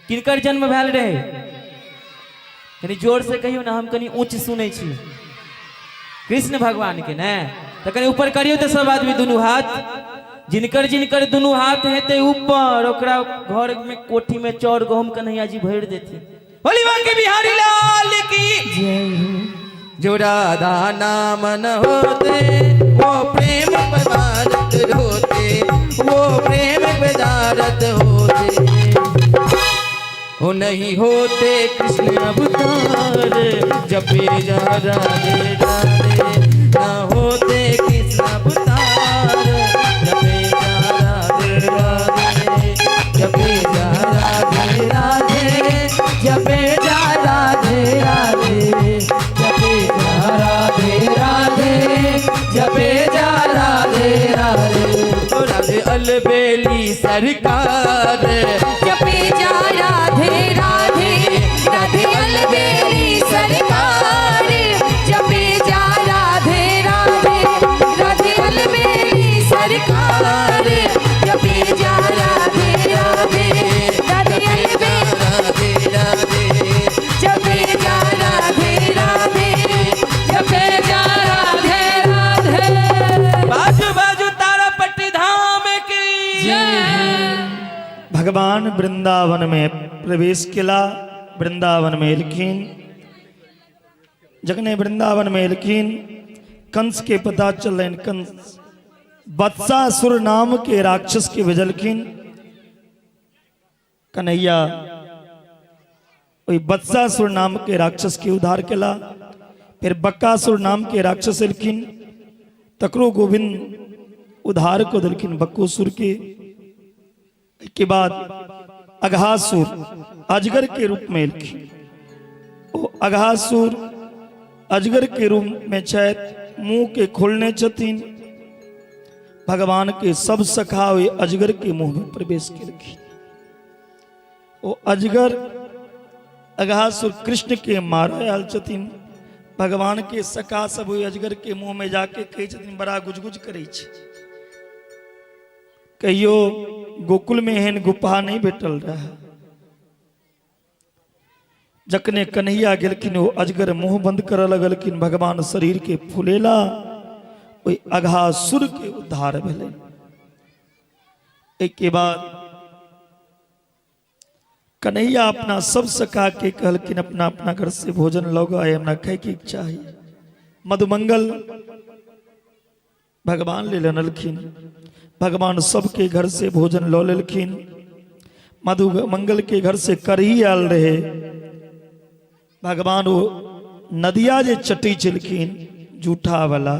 किनकर जन्म भेल रहे? कनी जोर से कहियौ ने, हम कनी ऊँच सुनै छी। कृष्ण भगवान के ने? तऽ कनी ऊपर करियौ तऽ सब आदमी दुनू हाथ। जिनकर जिनकर दुनू हाथ हेतै ऊपर, ओकरा घर में कोठी में चाउर गहूम कन्हैया जी भरि देथिन। होली बांके बिहारी लाल की जय हो। जो राधा नाम न होते, वो प्रेम पदारथ होते, वो प्रेम पदारथ होते। वो नहीं होते कृष्ण अवतार, जपे जा राधे राधे। ना होते कृष्ण अवतार, जपे जा राधे राधे, जपे जा राधे राधे, जपे जा राधे राधे, जपे जा राधे राधे, जपे जा राधे राधे। ओ राधे अलबेली सरकार, जपे जा राधे राधे, राधे अलबेली सरकार, जपे जा राधे राधे, राधे अलबेली सरकार, जपे जा राधे राधे, राधे अलबेली राधे राधे, जपे जा राधे राधे, जपे जा राधे राधे। बाजू बाजू तारापट्टी धाम की भगवान वृंदावन में प्रवेश केला, वृंदावन में एलखिन। जखने वृंदावन में एलखिन, कंस के पता चलनि। कंस वत्सासुर नाम के राक्षस के भेजलखिन। कन्हैया ओहि वत्सासुर नाम के राक्षस के उद्धार केला। फिर बक्कासुर नाम के राक्षस एलखिन, तकरो गोविंद उद्धार को देलखिन बक्कोसुर के। के बाद अघासुर अजगर के रूप में एलखिन। ओ अघासुर अजगर के रूप में छथि, मुंह के खोलने छथिन। भगवान के सब सखा ओहि अजगर के मुंह में प्रवेश केलखिन। ओ अजगर अघासुर कृष्ण के मारय आयल छथिन। भगवान के सखा सब ओहि अजगर के मुंह में जाके कहै छथिन, बड़ा गुजगुज करै छै। कहियो गोकुल में एहन गुफा नहीं भेटल रहे। जखने कन्हैया गेलखिन, ओ अजगर मुंह बंद करऽ लगलखिन। भगवान शरीर के फुलेला, ओहि अघासुर के उद्धार भेलै। एहिके बाद कन्हैया अपना सब सखा के कहलखिन, अपना अपना घर से भोजन लऽ आए, हमरा खायके इच्छा है। मधुमंगल भगवान ले अनलखिन। भगवान सबके घर से भोजन लऽ लेलखिन। मधु मंगल के घर से करही आयल रहे। भगवान वो नदिया जे चटी छलखिन जूठा वाला,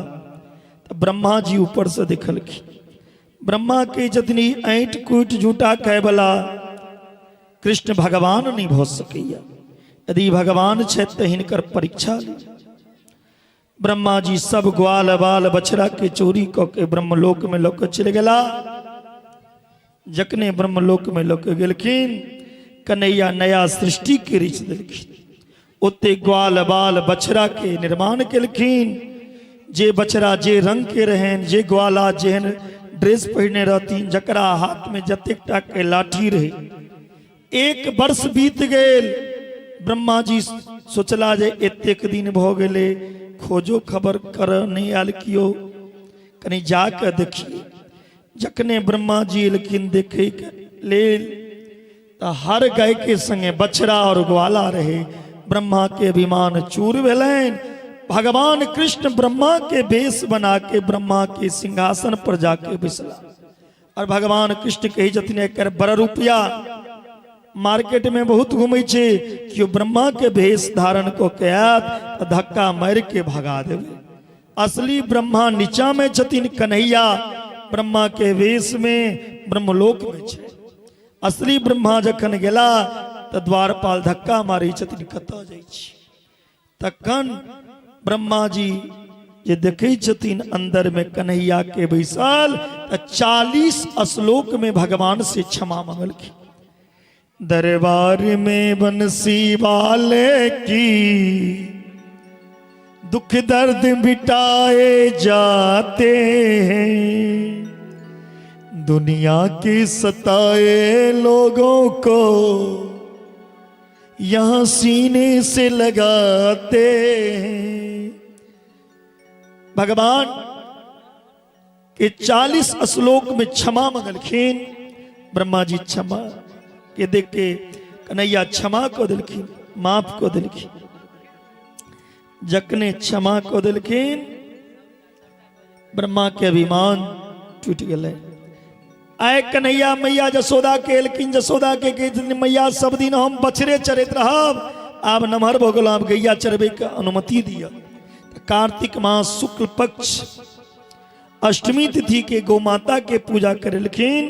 तऽ ब्रह्मा जी ऊपर से देखलखिन। ब्रह्मा के जतनी ऐंठ कूट जूठा खाय वाला कृष्ण भगवान नहीं भऽ सकैया, यदि भगवान छथि तऽ हिनकर परीक्षा ली। ब्रह्मा जी सब ग्वाल बाल बछड़ा के चोरी कऽ के ब्रह्मलोक में लऽ के चलि गेला। जखने ब्रह्मलोक में लऽ के गेलखिन, कन्हैया नया सृष्टि के रचि देलखिन। ओते ग्वाल बाल बछड़ा के निर्माण केलखिन। जे बछड़ा जे रंग के रहनि, जे ग्वाला जेहन ड्रेस पहिरने रहथिन, जकरा हाथ में जतेक टा के लाठी रहे। एक वर्ष बीत गेल। ब्रह्मा जी सोचला जे एतेक दिन भऽ गेलै, खोजो खबर कर नहि आयल कियो, कनि जाके देखिए। जखने ब्रह्मा जी एलखिन देखैके लेल, तऽ हर गाय के संगे बछड़ा और ग्वाला रहे। ब्रह्मा के अभिमान चूर भेलनि। भगवान कृष्ण ब्रह्मा के वेश बना के ब्रह्मा के सिंहासन पर जाके बैसला और भगवान कृष्ण कहै छथिन, एकर बड़ रुपया मार्केट में बहुत घूमै छै, केओ ब्रह्मा के भेष धारण कऽ के आयत तऽ धक्का मारि के भगा देबै। असली ब्रह्मा नीचा में छथिन, कन्हैया ब्रह्मा के वेश में ब्रह्मलोक में छै। असली ब्रह्मा जखन गेला तऽ द्वारपाल धक्का मारै छथिन, कतऽ जाइ छी? तखन ब्रह्मा जी जे देखै छथिन अंदर में कन्हैया के बैसल, तऽ 40 श्लोक में भगवान से क्षमा मंगलखिन। दरबार में बंसी वाले की दुख दर्द मिटाए जाते हैं, दुनिया के सताए लोगों को यहाँ सीने से लगाते हैं। भगवान के 40 श्लोक में क्षमा मंगलखिन। ब्रह्मा जी क्षमा के देख के कन्हैया क्षमा कऽ देलखिन, माफ कऽ देलखिन। जखने क्षमा कऽ देलखिन, ब्रह्मा के अभिमान टूटि गेलै। आय कन्हैया मैया जसोदा के एलखिन। जसोदा के कहै छथिन, मैया सब दिन हम बछड़े चरैत रहब, आब नमहर भऽ गेलहुँ, आब गैया चरबैके अनुमति दिअ। तऽ कार्तिक मास शुक्ल पक्ष अष्टमी तिथि के गौ माता के पूजा करेलखिन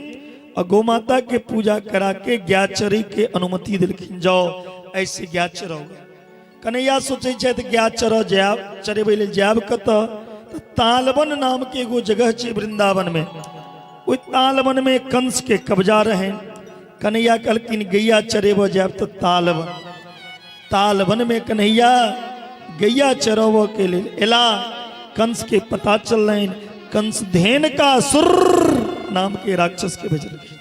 और गौ माता के पूजा करा के गाय चरै के अनुमति देलखिन, जाओ ऐसे गाय चराओ। कन्हैया सोचै छथि गाय चरऽ जायब, चरेबै लेल जायब कतऽ? तऽ तालवन नाम के एगो जगह छै वृंदावन में, ओहि तालवन में कंस के कब्जा रहनि। कन्हैया कहलखिन गैया चरेबऽ जायब तऽ तालवन। तालवन में कन्हैया गैया चरबऽ के लेल एला। कंस के पता चललनि। कंस धेनका सुर नाम के राक्षस के भेजलखिन।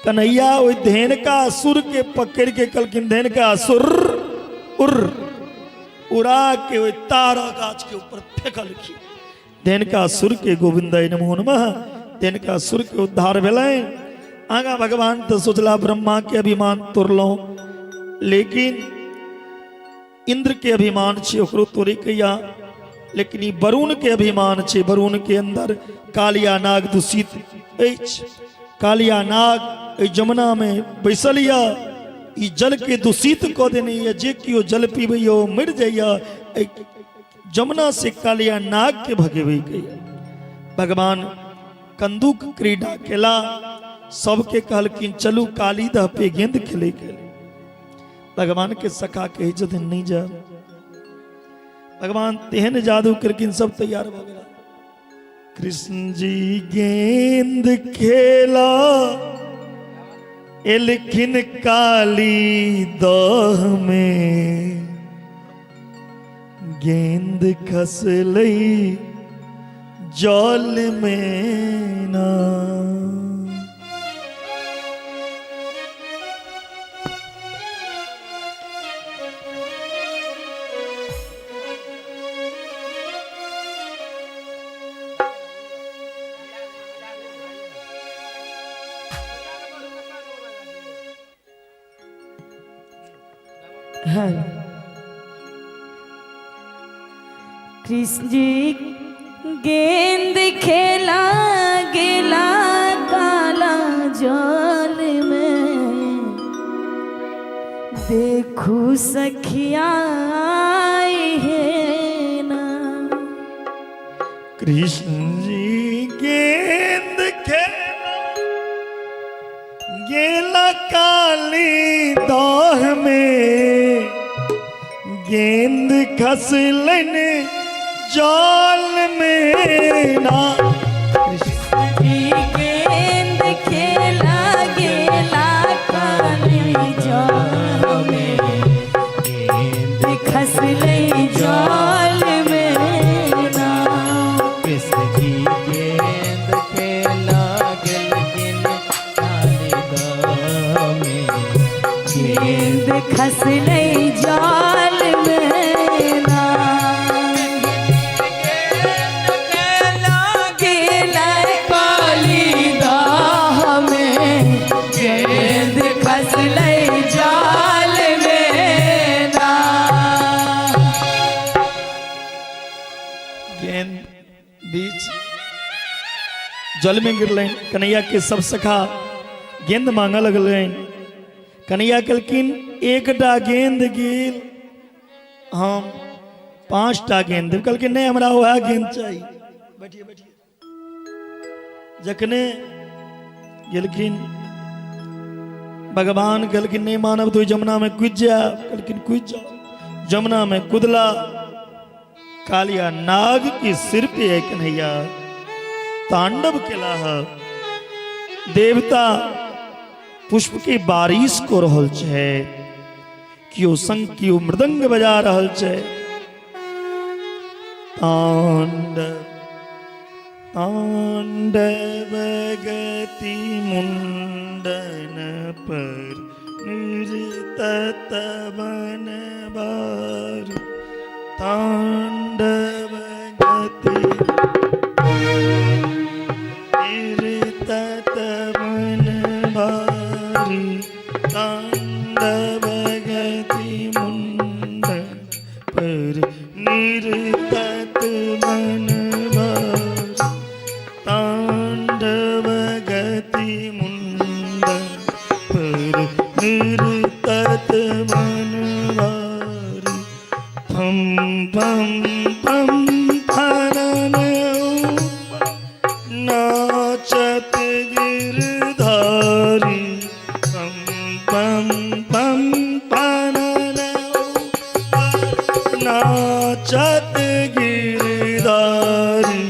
कन्हैया ओहि धेनका असुर के पकड़ के कहलखिन, धेनका असुर उर, उड़ा के ओहि तारा गाछ के ऊपर फेंकलखिन। धेनका असुर के गोविंद नमो नमः, धेनका असुर के उद्धार भेलनि। आगा भगवान तऽ सोचला ब्रह्मा के अभिमान तोड़लहुँ, लेकिन इंद्र के अभिमान छै ओकरो तोड़े के या, लेकिन ई वरुण के अभिमान छै। वरुण के अंदर कालिया नाग दूषित अछि। कालिया नाग एहि जमुना में बैसल यऽ, ई जल के दूषित कऽ देने यऽ, जे केओ जल पीबैया ओ मरि जाइया। एहि जमुना से कालिया नाग के भगेबै के यऽ। भगवान कंदुक क्रीड़ा केला, सबके कहलखिन चलू काली दह पे गेंद खेले के। भगवान के सखा कहै छथिन नहि जायब। भगवान तेहन जादू केलखिन सब तैयार भऽ गेला। कृष्ण जी गेंद खेला एलखिन काली दह में, गेंद खसलै जल में ना। कृष्ण जी गेंद खेला गेला काला जल में। देखू सखिया हे ना। कृष्ण जी गेंद खेला गेला काली दह में, गेंद खसलन जाल में ना। कृष्ण जी गेंद खेला गेला काली जल में, गेंद खसलै जल में ना। कृष्ण जी गेंद खेला गेलखिन काली दह में, गेंद खसलै जल में ना। खेला गेला काली दाह में, गेंद खसलै जाल में ना। गेंद बीच जल में गिरलनि। कन्हैया के सब सखा गेंद मांगे लगलनि। कन्हैया कहलखिन एकटा गेंद गेल, हम 5टा गेंद देब। कहलखिन नहीं, हमरा वएह गेंद चाही। बैठिए बैठिए। जखने गेलखिन भगवान कहलखिन नहीं मानब तो जमुना में कूद जाए। कहलखिन कूद जाओ। जमुना में कूदला, कालिया नाग के सिर पे है कन्हैया तांडव केला है। देवता पुष्प के बारिश को रहल छै, केओ शंख केओ मृदंग बजा रहल छै। तांडव तांडव गति मुंडन पर निरतत बन बार, तांडव गति निरतत बन बारी, तांडव गति मुंडन पर निरतत बन बारी, तांडव गति मुंडन पर निरतत बन बारी। फम फम फम फनन ऊपर नाचत गिरधारी, पम पम पम फनन ऊपर नाचत गिरधारी,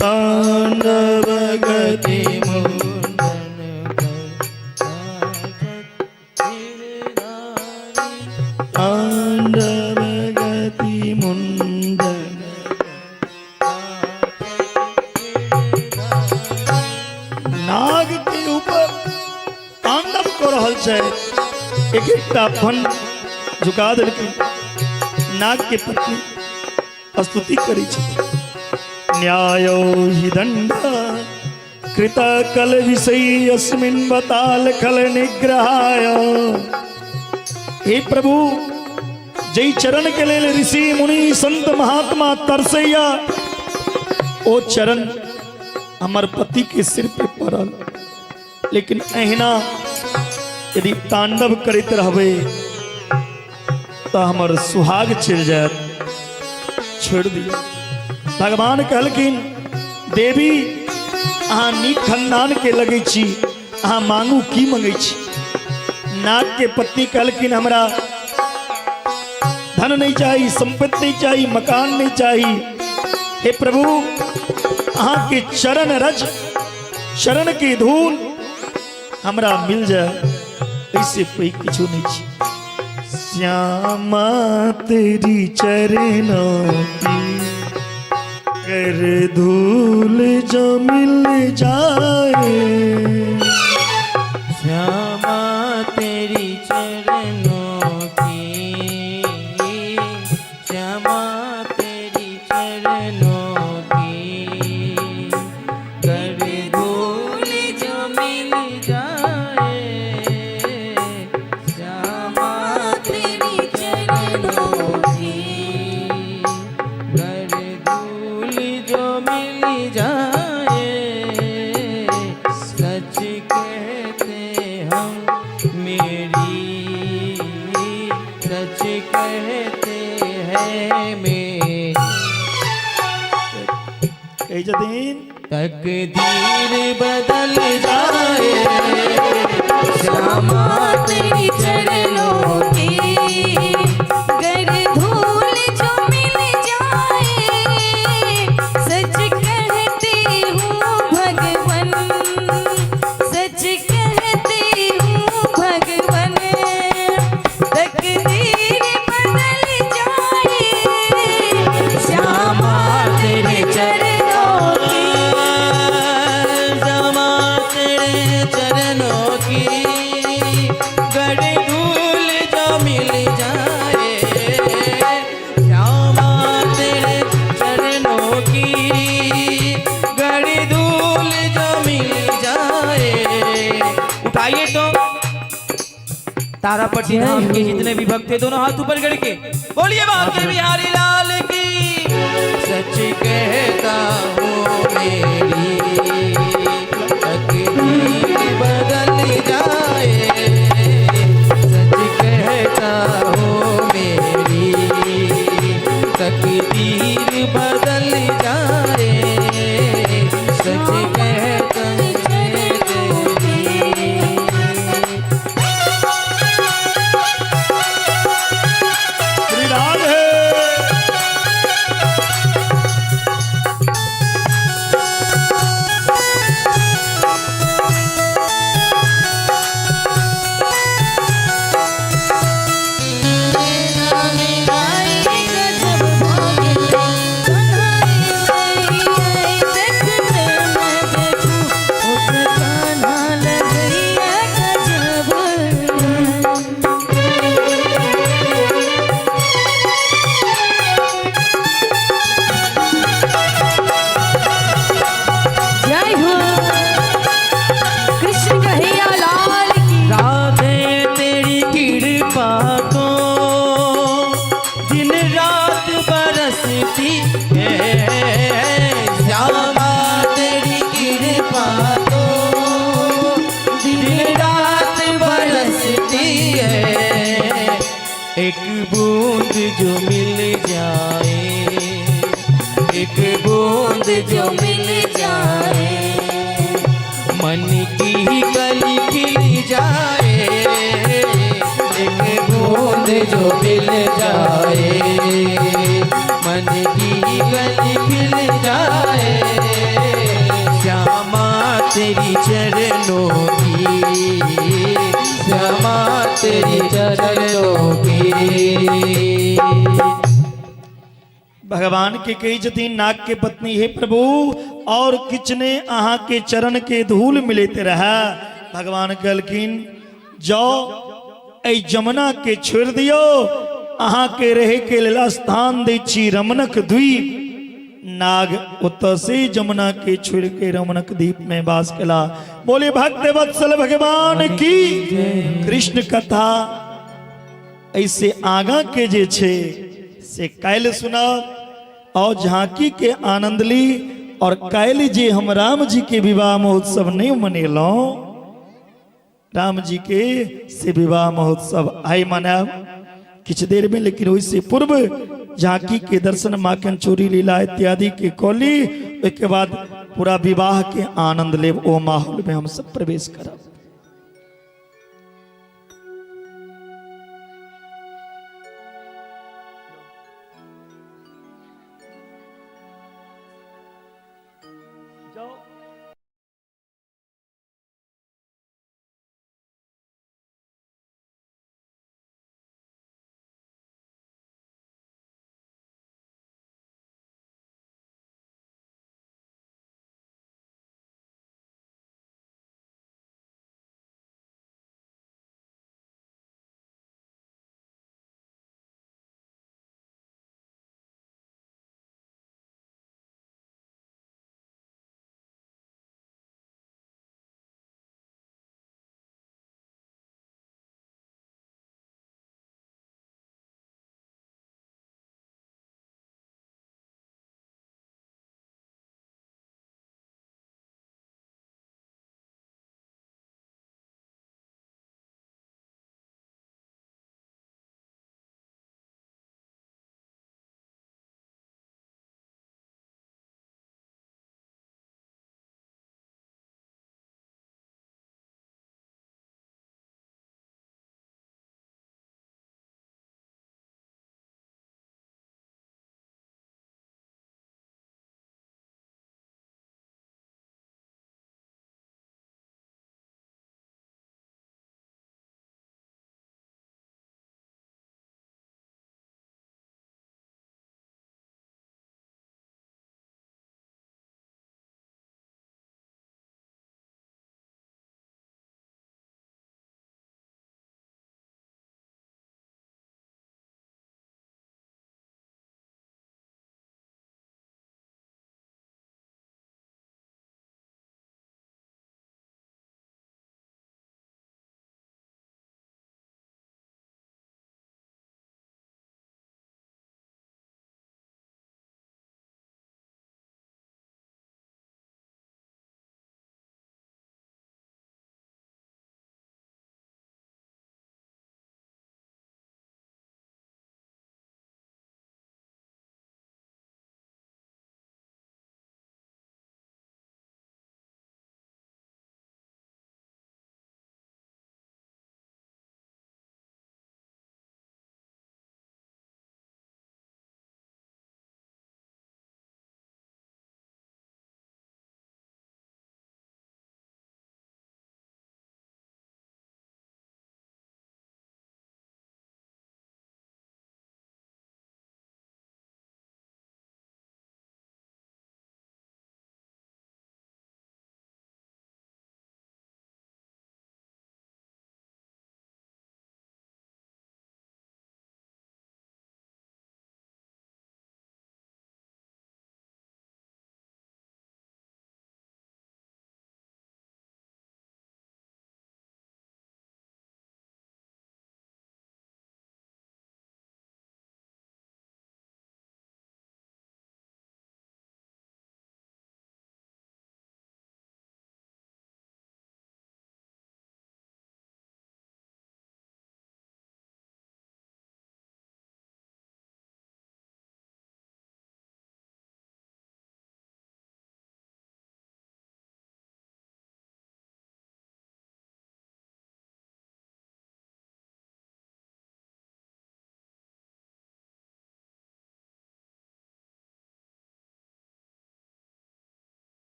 तांडव गति मुंडन पर नाचत गिरधारी, तांडव गति मुंडन। नाग के ऊपर तांडव कऽ रहल छै, एक एकटा फन झुका देलखिन। नाग के पत्नी स्तुति करै छथिन। न्यायो हि दंड कृत कल विषयी अस्मिन् बताल खल निग्रहाय। हे प्रभु, जै चरण के लेल ऋषि मुनि संत महात्मा तरसैया, ओ चरण हमर पति के सिर पे पड़ल। लेकिन एहिना यदि तांडव करैत रहबै तऽ हमर सुहाग चलि जायत, छोड़ि दियौ। भगवान कहलखिन देवी, अहाँ नीक खानदान के लगै छी, अहाँ मांगू की मंगै छी? नाग के पत्नी कहलखिन हमरा धन नहीं चाही, संपत्ति नहीं चाही, मकान नहीं चाही। हे प्रभु, अहाँ के चरण रज, चरण के धूल हमरा मिल जाए, ऐसे कोई किछु नहीं छी। श्यामा तेरी चरणों की कर धूल जो मिल जाए, श्यामा तेरी चरणों की, श्यामा तेरी चरणों की कर धूल जो मिल जाए, श्यामा तेरी चरणों की कर धूल जो मिल जाए, छथिन तकदीर बदल जाए श्यामा तेरी चरणों की गर धूल जो मिल जाए, सच कहती हूँ भगवन, सच कहती हूँ भगवन, तकदीर बदल जाए श्यामा तेरे चरणों की। श्यामा तेरे चरणों की गर धूल जो मिल जाए, श्यामा तेरे चरणों की गर धूल जो मिल जाए। उठाइए तो तारापट्टी धाम के जितने भी भक्त थे दोनों हाथ ऊपर करके बोलिए बांके बिहारी लाल की। सच कहता हूँ मेरी तकदीर बदल जाए, सच कहता हूँ मेरी तकदीर बदल जाए, सच कहता हूँ। श्री राधे। जय हो कृष्ण कन्हैया लाल की। राधे तेरी कृपा तो दिन रात बरसती है, श्यामा तेरी कृपा तो दिन रात बरसती है, एक बूंद जो मिल जाए, एक बूंद जो मिल जाए, मन की कली खिल जाए, एक बूंद जो मिल जाए, मन की कली खिल जाए, श्यामा तेरी चरणों की, श्यामा तेरी चरणों की। भगवान के कही छथिन नाग के पत्नी, हे प्रभु और किचने अहाँ के चरण के धूल मिलते रहा। भगवान कहलखिन जाओ ऐ जमुना के छोड़ दियो, अहाँ के रहे के लेल स्थान दै छी रमणक द्वीप। नाग ओतऽ से जमुना के छोड़ के रमणक द्वीप में वास केला। बोले भक्त वत्सल भगवान की। कृष्ण कथा ऐसे आगा के जे छे से काल्हि सुनब और झांकी के आनंद ली। और काल्हि जे हम राम जी के विवाह महोत्सव नहीं मनेलहुँ, राम जी के से विवाह महोत्सव आइ मनायब किछु देर में, लेकिन ओहिसे पूर्व झांकी के दर्शन, माखन चोरी लीला इत्यादि के कौली, ओहिके बाद पूरा विवाह के आनंद लेब, ओ माहौल में हम सब प्रवेश करब।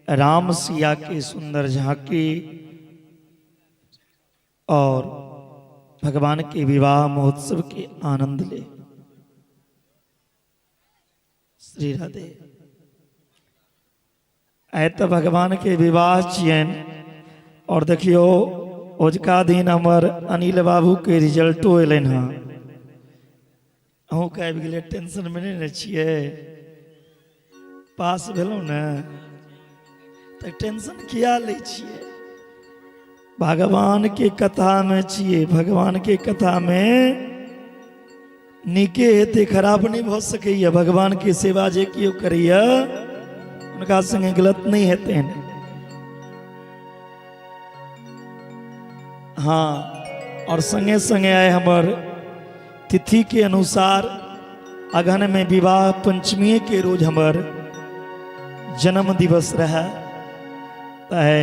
राम सिया के सुंदर झांकी और भगवान के विवाह महोत्सव के आनंद ले। श्री राधे। आइ तऽ भगवान के विवाह छियनि और देखियौ ओजका दिन हमर अनिल बाबू के रिजल्टो एलनि हँ। अहूँके आबि गेलै, टेंशनमे नहि ने छियै? पास भेलहुँ ने, तऽ टेंशन किया लै छियै? भगवान के कथामे छियै, भगवान के कथामे नीके हेतै, खराब नहि भऽ सकैए। भगवानके सेवा जे केओ करैए हुनका संगे गलत नहि हेतनि। हाँ, और संगे संगे आइ हमर तिथि के अनुसार अगहन में विवाह पंचमी के रोज हमर जन्म दिवस रहे, तऽ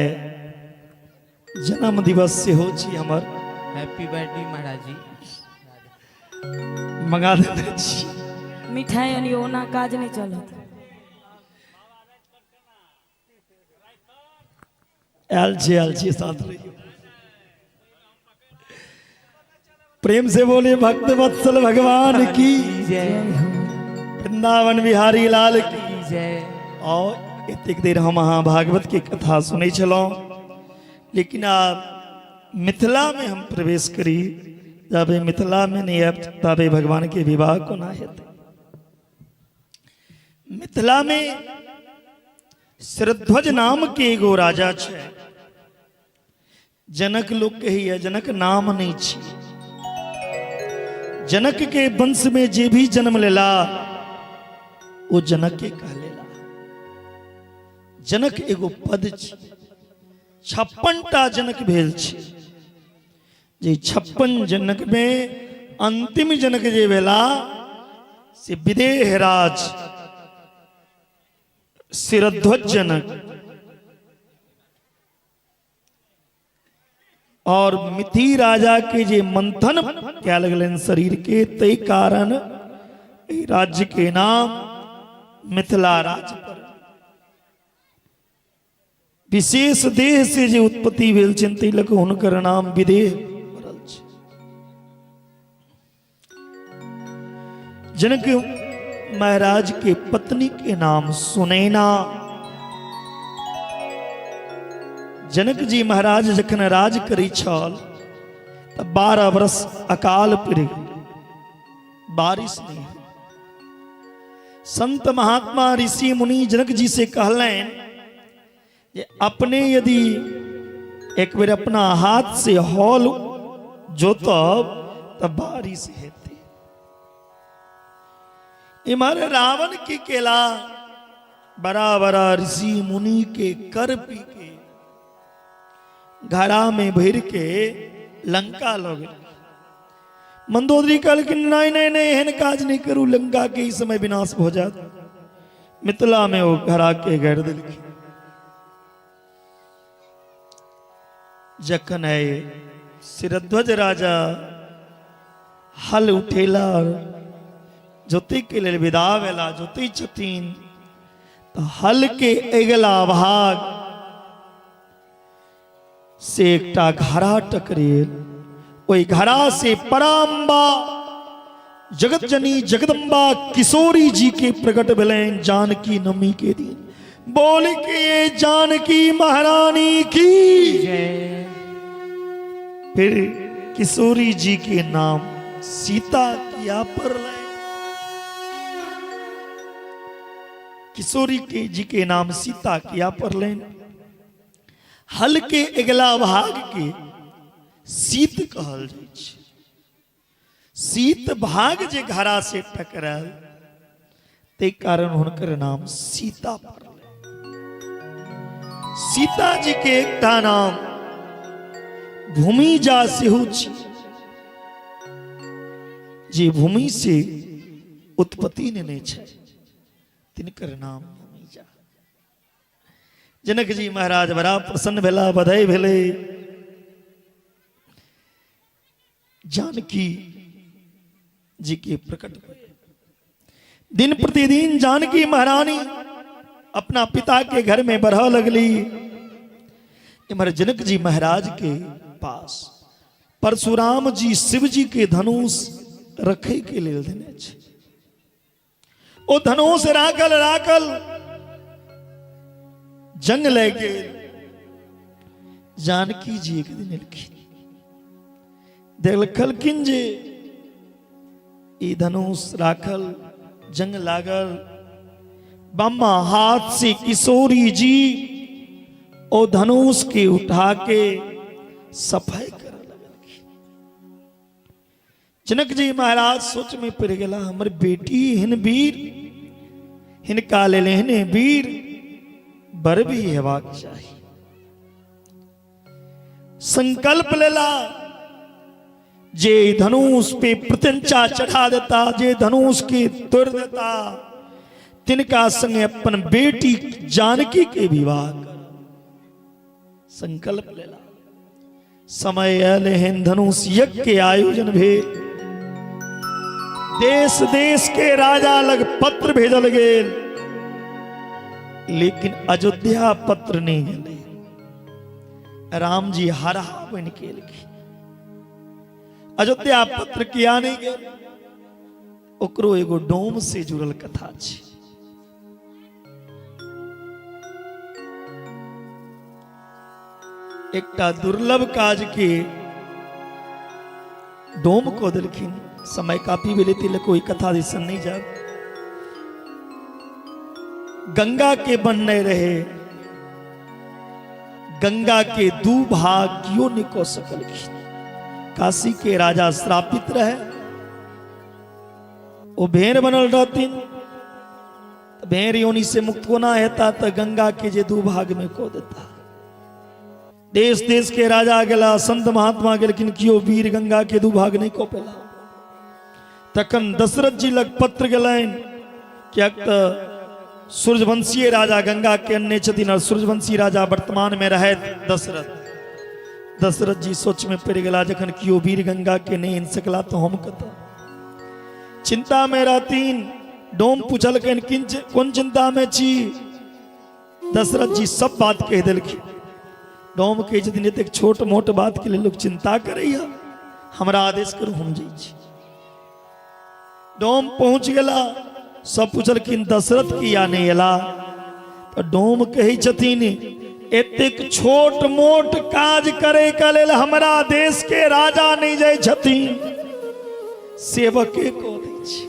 जन्म दिवस सेहो छी हमर। हैप्पी बर्थडे महाराज जी। मंगा देने छी मिठाई अनियो, ओना काज नहीं चलत। आयल छी, आयल छी, साथ रहियो। प्रेम से बोले भक्त वत्सल भगवान की जय, वृंदावन बिहारी लाल की जय। और एतेक देर हम अहाँ भागवत के कथा सुनै छलहुँ, लेकिन आब मिथिला में हम प्रवेश करी। जाबे मिथिला में नहीं आयब ताबे भगवान के विवाह कोना हेतै? मिथिला में श्रध्वज नाम के एगो राजा छै। जनक लोक कहैया, जनक नाम नहीं छी। जनक के वंश में जे भी जन्म लेला ओ जनक के कह लेला। जनक एगो पद छी। 56 टा जनक भेल छी, जे 56 जनक में अंतिम जनक जे भेला से विदेह राज शिरध्वज जनक। और मिथि राजा के जे मंथन कयल गेलनि शरीर के, ताहि कारण एहि राज्य के नाम मिथिला राज्य पर। विशेष देह से जे उत्पत्ति भेल छनि ताहि लऽ कऽ हुनकर नाम विदेह पड़ल छै। जनक महाराज के पत्नी के नाम सुनैना। जनक जी महाराज जखन राज करै छल तऽ 12 वर्ष अकाल पड़ि गेल, बारिश नहीं हुई। संत महात्मा ऋषि मुनि जनक जी से कहलनि जे अपने यदि एक बेर अपना हाथ से हॉल जोतब तऽ बारिश हेतै। इम्हर रावण की केला, बड़ा बड़ा ऋषि मुनि के कर पी के घड़ा में भर के लंका लऽ गेल। मंदोदरी कहलखिन, नहीं नहीं नहीं, एहन काज नहीं करू, लंका के ई समय विनाश भऽ जायत। मिथिला में ओ घड़ा के गाड़ि देलखिन। जखन है सिरध्वज राजा हल उठेला और जोतै के लेल विदा भेला, जोतै छथिन तऽ हल के अगिला भाग से एकटा घड़ा टकरेल। ओहि घड़ा से पराम्बा जगत जननी जगदम्बा किशोरी जी के प्रकट भेलनि जानकी नवमी के दिन। बोल के जानकी महारानी की जय। फिर किशोरी जी के नाम सीता किया पड़लै? किशोरी के जी के नाम सीता किया पड़लनि? हल के अगिला भाग के शीत कहल जाइ छै। शीत भाग जे घड़ा से टकरायल ताहि कारण हुनकर नाम सीता पड़लै। सीता जी के एकटा नाम भूमिजा सेहो छी, जे भूमि से उत्पत्ति नेने छै तिनकर नाम भूमिजा। जनक जी महाराज बड़ा प्रसन्न भेला, बधाई भेलै। जानकी जी के प्रकट हुए। दिन प्रतिदिन जानकी महारानी अपना पिता के घर में बढ़ लगली। इम्हर जनक जी महाराज के पास परशुराम जी शिव जी के धनुष रखे के लेल देने छै। ओ धनुष राखल राखल जंग लग गेल। जानकी जी एक दिन एलखिन, देखलखिन जे ई धनुष राखल जंग लागल। बामा हाथ से किशोरी जी ओ धनुष के उठा के सफाई कर लगलखिन। जनक जी महाराज सोच में पड़ गेला, हमर बेटी एहन वीर, हिनका लेल एहने वीर बर भी हेबाक चाही। संकल्प लेला जे धनुष पे प्रत्यंचा चढ़ा देता, जे धनुष के तोड़ देता, तिनका संगे अपन बेटी जानकी के विवाह कर संकल्प लेला। समय आयल एहन धनुष यज्ञ के आयोजन भेल। देश देश के राजा लग पत्र भेजल गेल, लेकिन अयोध्या पत्र नहीं गेलै। राम जी हरहा बन के एलखिन। अयोध्या पत्र किया नहीं गेल, ओकरो एगो डोम से जुड़ल कथा छै। एकटा दुर्लभ काज के डोम कऽ देलखिन। समय काफी भेलै, ताहि लऽ कोई कथा दिसन नहीं जाब। गंगा के बनने रहे, गंगा के दू भाग कियो नहीं कऽ सकलखिन। काशी के राजा श्रापित रहे, ओ भेड़ बनल रहथिन, तऽ भेड़ योनि से मुक्त कोना हेता, तऽ गंगा के जे दू भाग में कऽ देता। देश देश के राजा गेला, संत महात्मा गेलखिन, कियो वीर गंगा के दू भाग नहीं कऽ पेला। तखन दशरथ जी लग पत्र गेलनि, किएक तऽ सूर्यवंशीय राजा गंगा के अनने छथिन और सूर्यवंशी राजा वर्तमान में रहैत दशरथ। दशरथ जी सोच में पड़ि गेला, जखन कियो वीर गंगा के नहीं आनि सकला तऽ हम कतऽ। चिंता में रहथिन। डोम पुछलकनि, कोन चिंता में छी? दशरथ जी सब बात कहि देलखिन। डोम कहै छथिन, एतेक छोट मोट बात के लेल लोक चिंता करैया, हमरा आदेश करू, हम जाइ छी। डोम पहुंच गेला, सब पुछलखिन दशरथ किया नहि एला? तऽ डोम कहै छथिन, एतेक छोट मोट काज करे के लेल हमरा देश के राजा नहि जाइ छथिन, सेवके कऽ दै छै।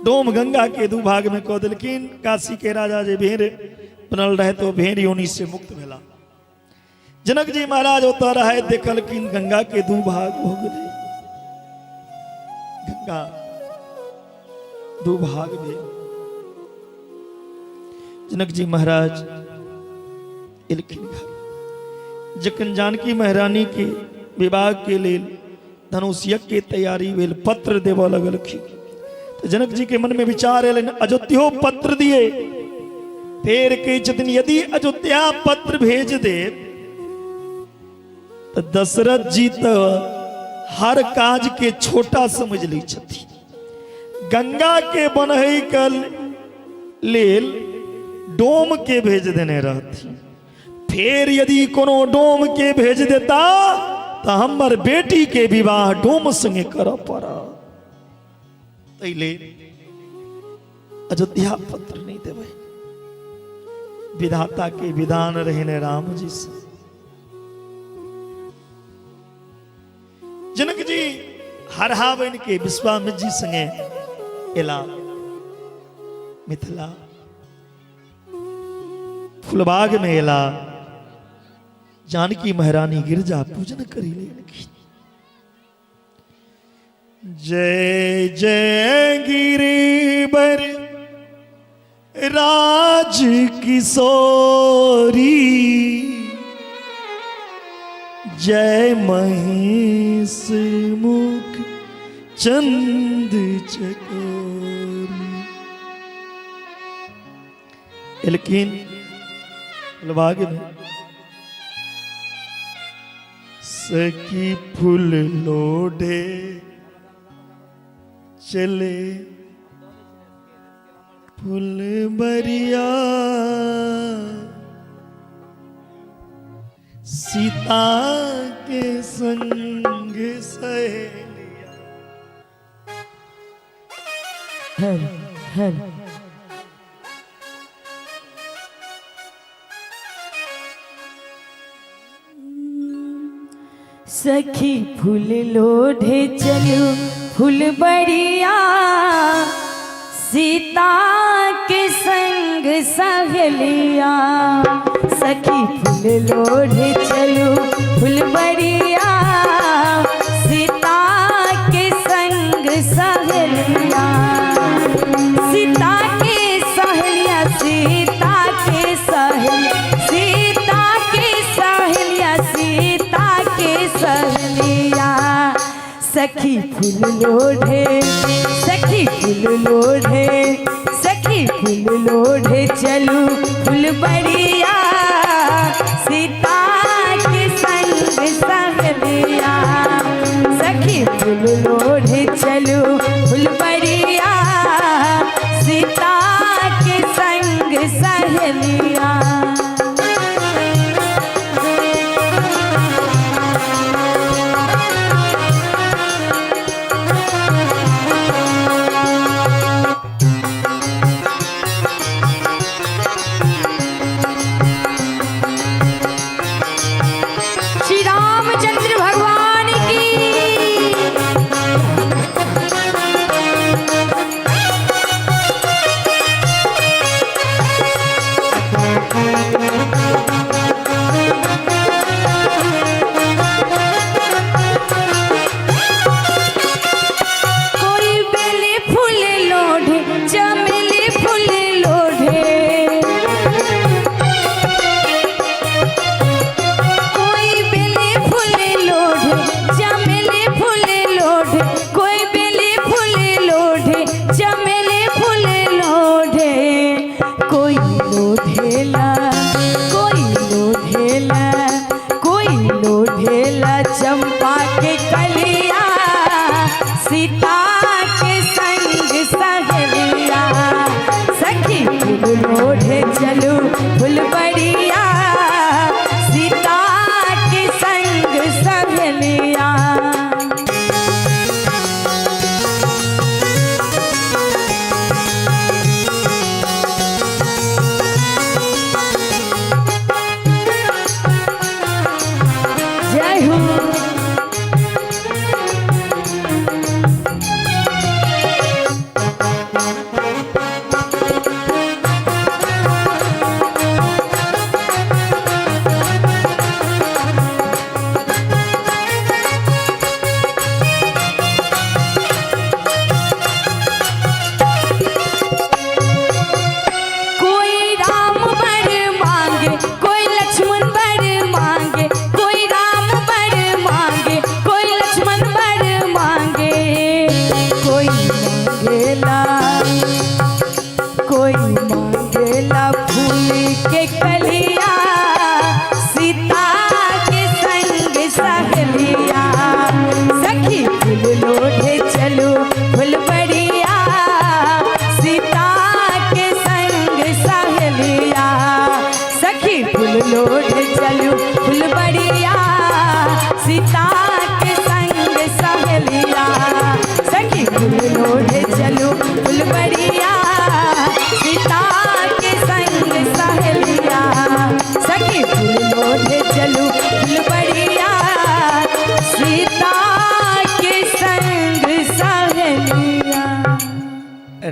डोम गंगा के दू भाग में कऽ देलखिन। काशी के राजा जे भेड़ बनल रहे तो भेड़ योनि से मुक्त भेला। जनक जी महाराज ओतऽ रहे, देखलखिन गंगा के दू भाग हो गेलै, गंगा दू भाग भेल। जनक जी महाराज एलखिन घर। जखन जानकी महारानी के विवाह के लेल धनुष यज्ञ के तैयारी भेल, पत्र देबऽ लगलखिन, तऽ जनक जी के मन में विचार एलनि, अयोध्यो पत्र दिए। फेर कहै छथिन, यदि अयोध्या पत्र भेज दे तऽ दशरथ जी तऽ हर काज के छोटा समझ लै छथिन। गंगा के बनहै के लेल डोम के भेज देने रहथिन, फेर यदि कोनो डोम के भेज देता तऽ हमर बेटी के विवाह डोम संगे करऽ पड़त, ताहि लेल अयोध्या पत्र नहीं देबै। विधाता के विधान रहने राम जी से। जनक जी हरहा बन के विश्वामित्र जी संगे एला मिथिला फुलबाग में एला। जानकी महारानी गिरजा पूजन करी लेलखिन। जय जय गिरिवर राज किशोरी, जय महेश मुख चंद चकोरी। एलखिन फुलबाग में, सखी फूल लोढ़े चले, फुलबरिया सीता के संग सहेलिया। हर हर। सखी फूल लोढ़े चलू फुलबरिया, सीता के संग सहेलिया। सखी फूल लोढ़े चलू फुलबरिया, सीता के संग सहेलिया। सीता के सहेलिया, सीता के सहेलिया, सीता के सहेलिया, सीता के सहेलिया। सखी फूल लोढ़े, सखी फूल लोढ़े, सखी फूल लोढ़े चलू फुलबरिया, सीता के संग सहेलिया। सखी फूल लोढ़े चलू फुलबरिया, सीता के संग सहेलिया। श्री रामचंद्र भगवान की। कोई बेली फूल लोढ़े, चमेली फूल लोढ़े। कोई बेली फूल लोढ़े, चमेली फूल लोढ़े। कोई बेली फूल लोढ़े, चमेली फूल लोढ़े। कोई लोढ़ेला, कोई लोढ़ेला, कोई लोढ़ेला चंपा के कलिया, सीता के संग सहेलिया। सखी फूल लोढ़े चलू फुलबरिया, सीता के संग सहेलिया। जय हो। कोई राम बर मांगे, कोई लक्ष्मण बर मांगे। कोई राम बर मांगे, कोई लक्ष्मण बर मांगे। कोई मांगेला, कोई मांगेला फूल के कलिया, सीता के संग सहेलिया। सखी फूल लोढ़े चलो फुलबरिया, सीता के संग सहेलिया। सखी फूल लोढ़े चलो फुलबरिया, सीता के संग सहेलिया। सखी फूल लोढ़े चलो फुलबरिया, सीता के संग सहेलिया। सखी फूल लोढ़े चलो फुलबरिया, सीता के संग सहेलिया।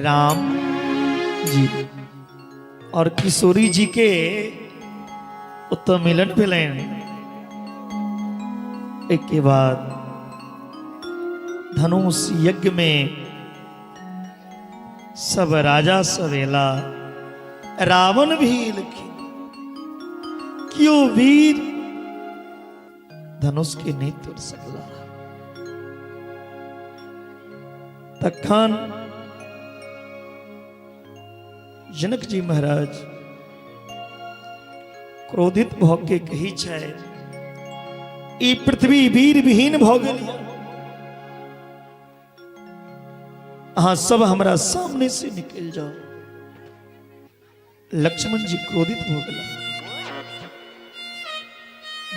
राम जी और किशोरी जी के ओतऽ मिलन भेलनि। एहिके बाद धनुष यज्ञ में सब राजा सब एला, रावण भी एलखिन। क्यों वीर धनुष के नहीं तोड़ सकला। तखन जनक जी महाराज क्रोधित भऽ के कहै छै, ई पृथ्वी वीर विहीन भऽ गेल। अहाँ सब हमरा सामने से निकल जाओ। लक्ष्मण जी क्रोधित हो गया।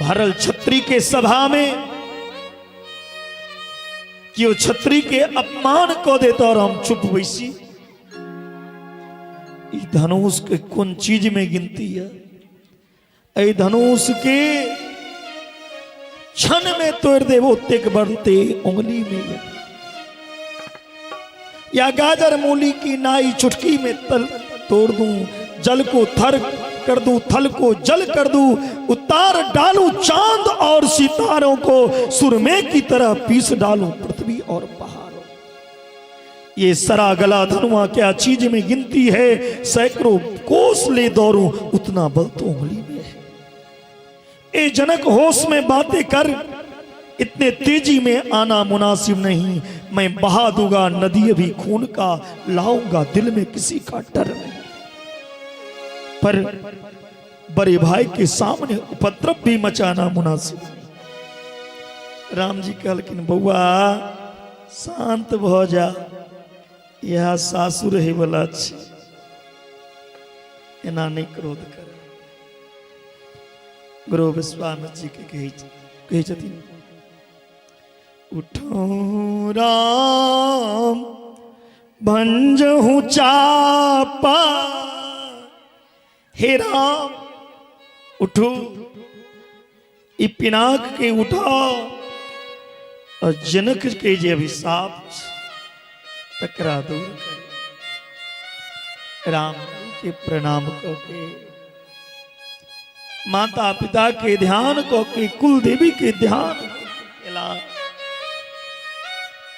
भरल छत्री के सभा में कि वो छत्री के अपमान कऽ देत और हम चुप बैसी। ई धनुष के कोन चीज में गिनती है? एहि धनुष के क्षण में तोड़ देब, ओतेक बढ़ते उंगली में है। या गाजर मूली की नाई चुटकी में तल तोड़ दूं, जल को थर कर दूं, थल को जल कर दूं, उतार डालूं चांद और सितारों को, सुरमे की तरह पीस डालूं पृथ्वी और पहाड़ों। ये सरा गला धनुआ क्या चीज में गिनती है? सैकड़ों कोस ले दौड़ूं, उतना बल तो उंगली में है। ए जनक, होश में बातें कर, इतने तेजी में आना मुनासिब नहीं। मैं बहा दूंगा नदी अभी खून का, लाऊंगा दिल में किसी का डर नहीं। पर बड़े भाई के सामने उपद्रव भी मचाना मुनासिब नहीं। राम जी कहलखिन, बउआ, शांत भ जा, यह सासुर रहे वाला छै, एना नहीं क्रोध कर। गुरु विश्वामित्र जी के कहै छथिन, उठो राम भंजहु चापा। हे राम, उठू, ई पिनाक के उठाओ और जनक के जे अभिशाप छै, तकरा दूर करू। राम के प्रणाम कऽ के, माता पिता के ध्यान कऽ के, कुल देवी के ध्यान केला।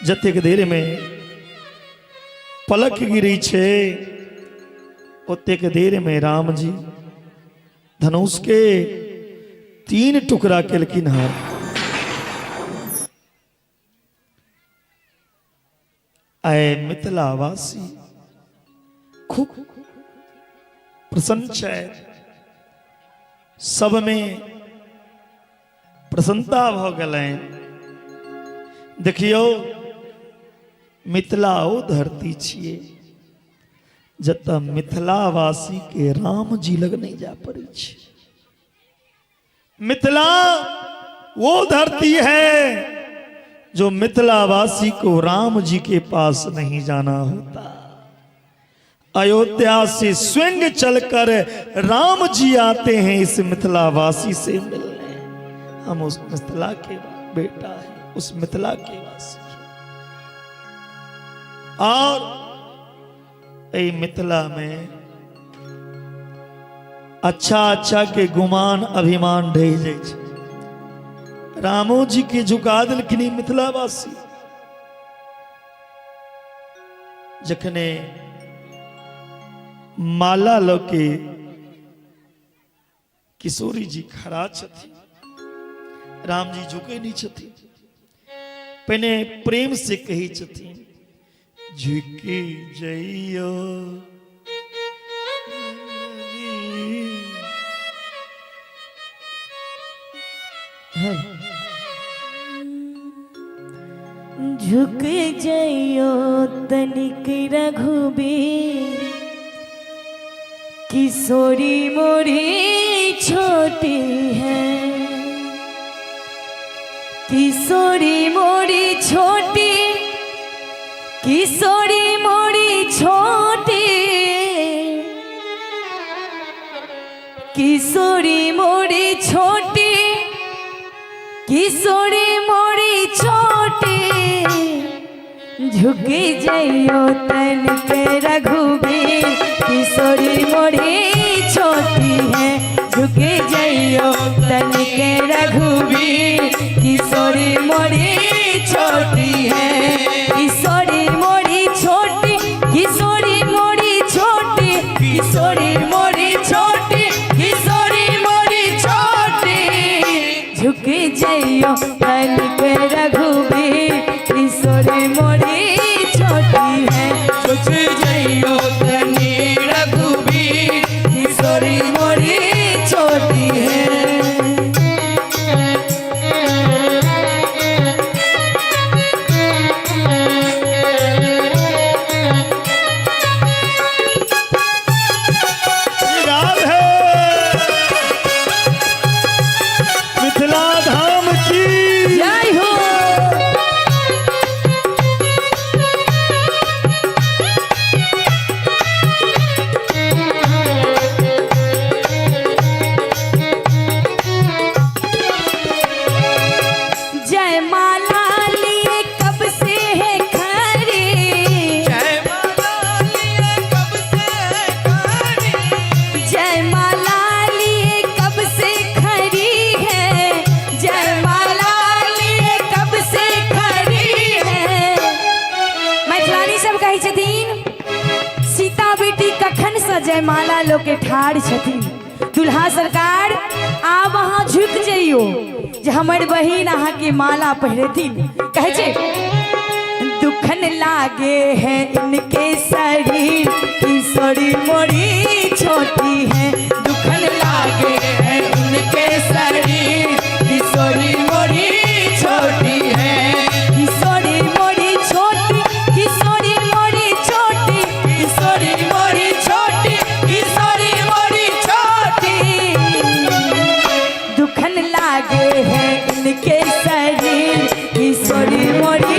जतेक देर में पलक गिरी छै, ओतेक देर में राम जी धनुष के 3 टुकड़ा केलखिन हन। आए मिथिलावासी खूब प्रसन्न छै, सब में प्रसन्नता भ गेलनि। देखियौ, मिथिला ओ धरती छियै जतऽ मिथिलावासी के राम जी लग नहीं जा पड़ै छै। मिथिला वो धरती है जो मिथिलावासी को राम जी के पास नहीं जाना होता। अयोध्या से स्वयं चलकर राम जी आते हैं इस मिथिलावासी से मिलने। हम उस मिथिला के बेटा हैं, उस मिथिला के वासी हैं। और एहि मिथिला में अच्छा अच्छा के गुमान अभिमान ढहि जाइ छै। रामो जी के झुका देलखिन ई मिथिलावासी। जखने माला लऽ के किशोरी जी खड़ा छथिन, राम जी झुकै नहि छथिन, पहिने प्रेम से कहै छथिन, झुकी जइयो। झुक जइयो तनिक रघुबीर, किशोरी मोरी छोटी है। किशोरी मोरी छोटी, किशोरी मोरी छोटी, किशोरी मोरी छोटी, किशोरी मोरी छोटी। झुक जइयो तनिक रघुबीर, किशोरी मोरी छोटी है। झुक जइयो तनिक रघुबीर, किशोरी मोरी छोटी है। किशोरी मोरी छोटी, किशोरी मोरी छोटी, किशोरी मोरी छोटी, किशोरी मोरी छोटी। झुक जइयो तनिक रघुबीर, किशोरी मोरी छोटी है। झुक जइयो तनि रघुबीर, किशोरी मोरी छोटी है। जयमाला लोग के ठाढ़ छथिन। दुल्हा सरकार आब अहाँ झुक जइयो जे हमर बहिन अहाँ के माला पहिरेथिन। कहै छै दुखन लागे है इनके शरीर, किशोरी मोरी छोटी है। दुखन लागे है इनके शरीर, किशोरी मोरी छोटी है। किशोरी मोरी छोटी, किशोरी मोरी छोटी, किशोरी मोरी छोटी, किशोरी मोरी छोटी। दुखन लागे है इनके शरीर, किशोरी मोरी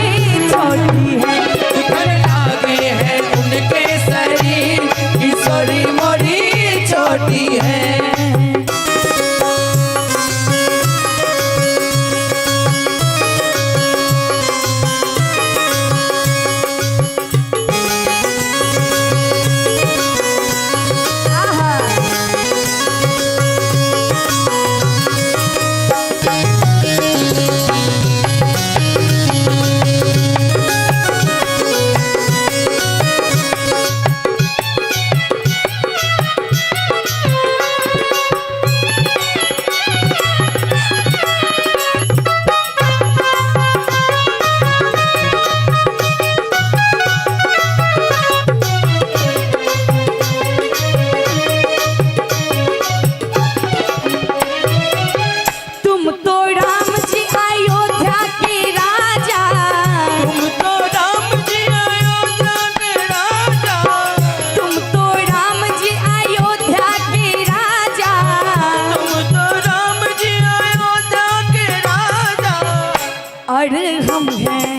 छोटी है। दुखन लागे है उनके शरीर, किशोरी मोरी छोटी है। आहा। तुम तो राम जी अयोध्या के राजा, तुम तो राम जी अयोध्या के राजा, तुम तो राम जी अयोध्या के राजा, तुम तो राम जी अयोध्या के राजा। और हम हैं,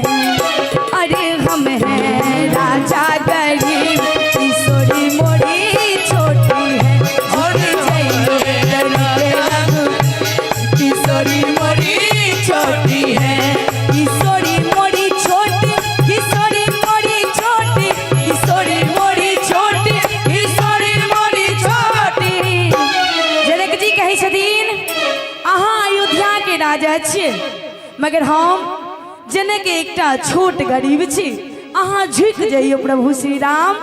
अरे हम हैं राजा गरीब, किशोरी मोरी छोटी है। और किशोरी मोरी छोटी है। किशोरी मोरी छोटी, किशोरी मोरी छोटी, किशोरी मोरी छोटी, किशोरी मोरी छोटी। जनक जी कहै छथिन अहाँ अयोध्या के राजा छियै, मगर हम जनक एकटा छोट गरीब छी। अहाँ झुक जइयो प्रभु श्री राम,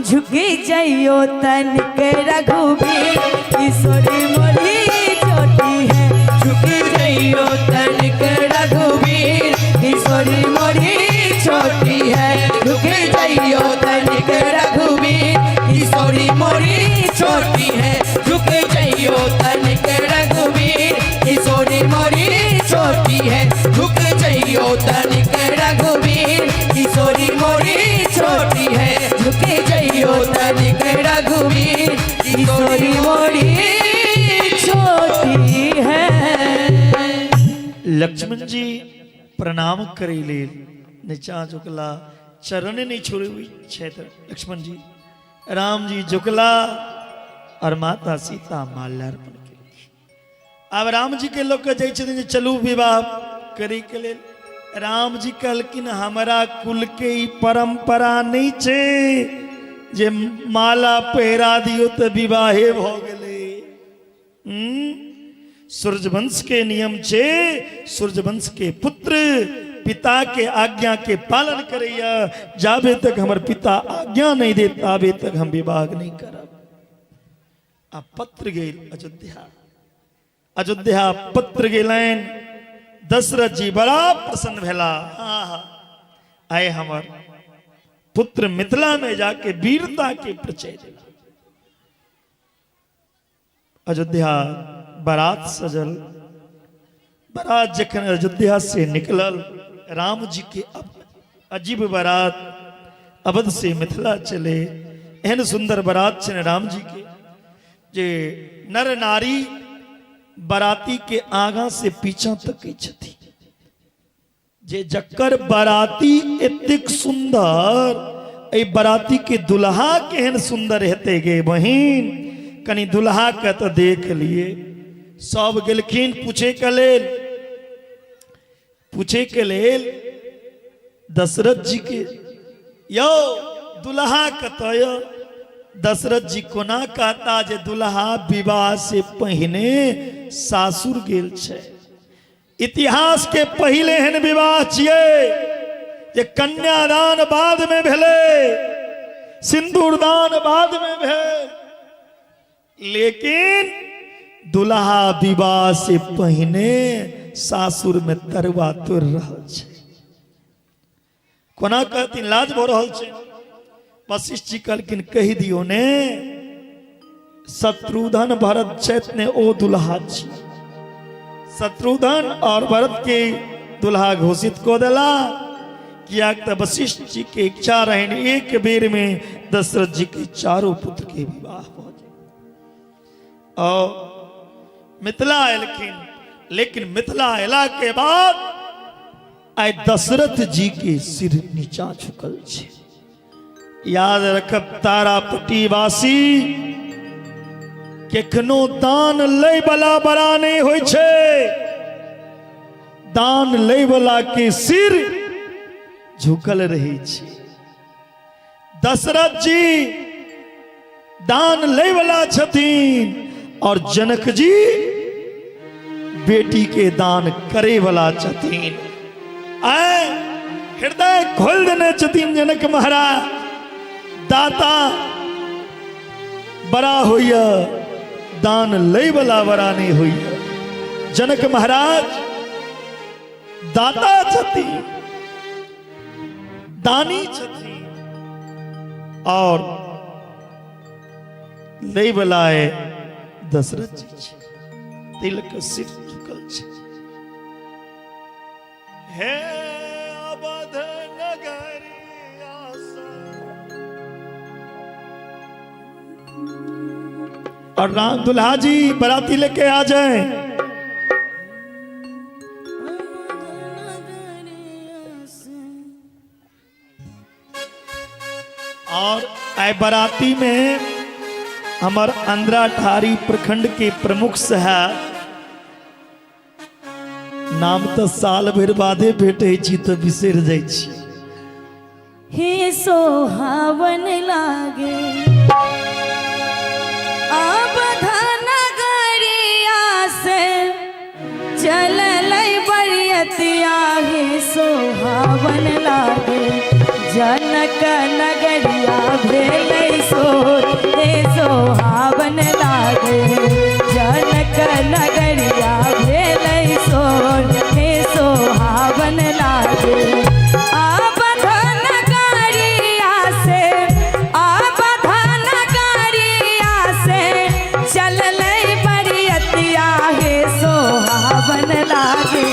झुक जइयो तनिक रघुबीर, किशोरी मोरी छोटी है। झुक जइयो तनिक रघुबीर, किशोरी मोरी छोटी है। झुक जइयो तनिक रघुबीर, किशोरी मोरी छोटी है। झुक जइयो तनिक रघुबीर, किशोरी मोरी छोटी है। झुक जइयो तनिक रघुबीर, किशोरी मोरी छोटी है। झुक जइयो तनिक रघुबीर, किशोरी मोरी छोटी है। लक्ष्मण जी प्रणाम करै लेल नीचा झुकला, चरण नहीं छोड़े हुई क्षेत्र लक्ष्मण जी। राम जी झुकला और माता सीता माल्यार्पण केलखिन। आब राम जी के लोग के जाइ छथिन जे चलू विवाह करे के लेल। राम जी कहलखिन हमरा कुल के ई परंपरा नहीं छै जे माला पहिरा दियो तऽ विवाहे भऽ गेलै। सूर्यवंश के नियम छे, सूर्यवंश के पुत्र पिता के आज्ञा के पालन करैया, जाबे तक हमर पिता आज्ञा नहीं दे ताबे तक हम विवाह नहीं करब। आ पत्र गेल अयोध्या, अयोध्या पत्र गेलनि। दशरथ जी बड़ा प्रसन्न भेला, आहा, आए हमर पुत्र मिथिला में जाके वीरता के परिचय दिला। अयोध्या बारात सजल, बारात जखन अयोध्या से निकलल, राम जी के अजीब बारात अवध से मिथिला चले। एहन सुंदर बारात छनि राम जी के जे नर नारी बाराती के आगा से पीछा तकै छथि। जे जकर बाराती एतेक सुंदर, एहि बाराती के दुल्हा केहन सुंदर हेतै गे बहिन, कनि दुल्हा के तऽ देख लिए। सब गेलखिन पूछे के लेल, पूछे के लेल दशरथ जी के, यौ दुल्हा कतऽ यऽ? दशरथ जी कोना कहता जे दुल्हा विवाह से पहिने सासुर गेल छै। इतिहास के पहिले एहन विवाह छियै जे कन्यादान बाद में भेलै, सिंदूरदान बाद में भेल। लेकिन दुल्हा विवाह से पहिने सासुर में तरुआ तोड़ रहल छै। कोना कहथिन, लाज भऽ रहल छै। वशिष्ठ जी कहलखिन कहि दियौ ने, शत्रुघ्न भरत छथि ने, ओ दुल्हा छी। शत्रुघ्न और भरत के दुल्हा घोषित कऽ देला, कियाक तऽ वशिष्ठ जी के इच्छा रहनि एक बेर में दशरथ जी के चारों पुत्र के विवाह भऽ जाय। और मिथिला एलखिन, लेकिन मिथिला एला के बाद आइ दशरथ जी के सिर नीचा झुकल छै। याद रखब तारापट्टी वासी, केखनो दान लै वाला बड़ा नहीं होइ छै, दान लै वाला के सिर झुकल रहै छै। दशरथ जी दान लै वाला छथिन और जनक जी बेटी के दान करे वाला छथिन। आय हृदय खोल देने छथिन जनक महाराज। दाता बड़ा होइया, दान लै वाला बड़ा नहीं होइया। जनक महाराज दाता छथिन, दानी छथिन, और लै वाला है दशरथ जी छै। तिलक सिर झुकल छै। हे अवध नगरिया और राम दुल्हा जी बराती लेके आ जाएं। और आय बराती में हमर अंधराठारी प्रखंड के प्रमुख साहब, नाम तो साल भरि बादे भेटे छी तो बिसरि जाइ छी। हे सोहावन लागे अब नगरिया से चलल बरियतिया, हे सोहावन लागे जनक नगरिया भेलै सोर, हे सोहावन लागे जनक नगरिया भेलै सोर, हे सोहावन लागे। अब नगरिया से, अब नगरिया से चललै बरियतिया, हे सोहावन लागे,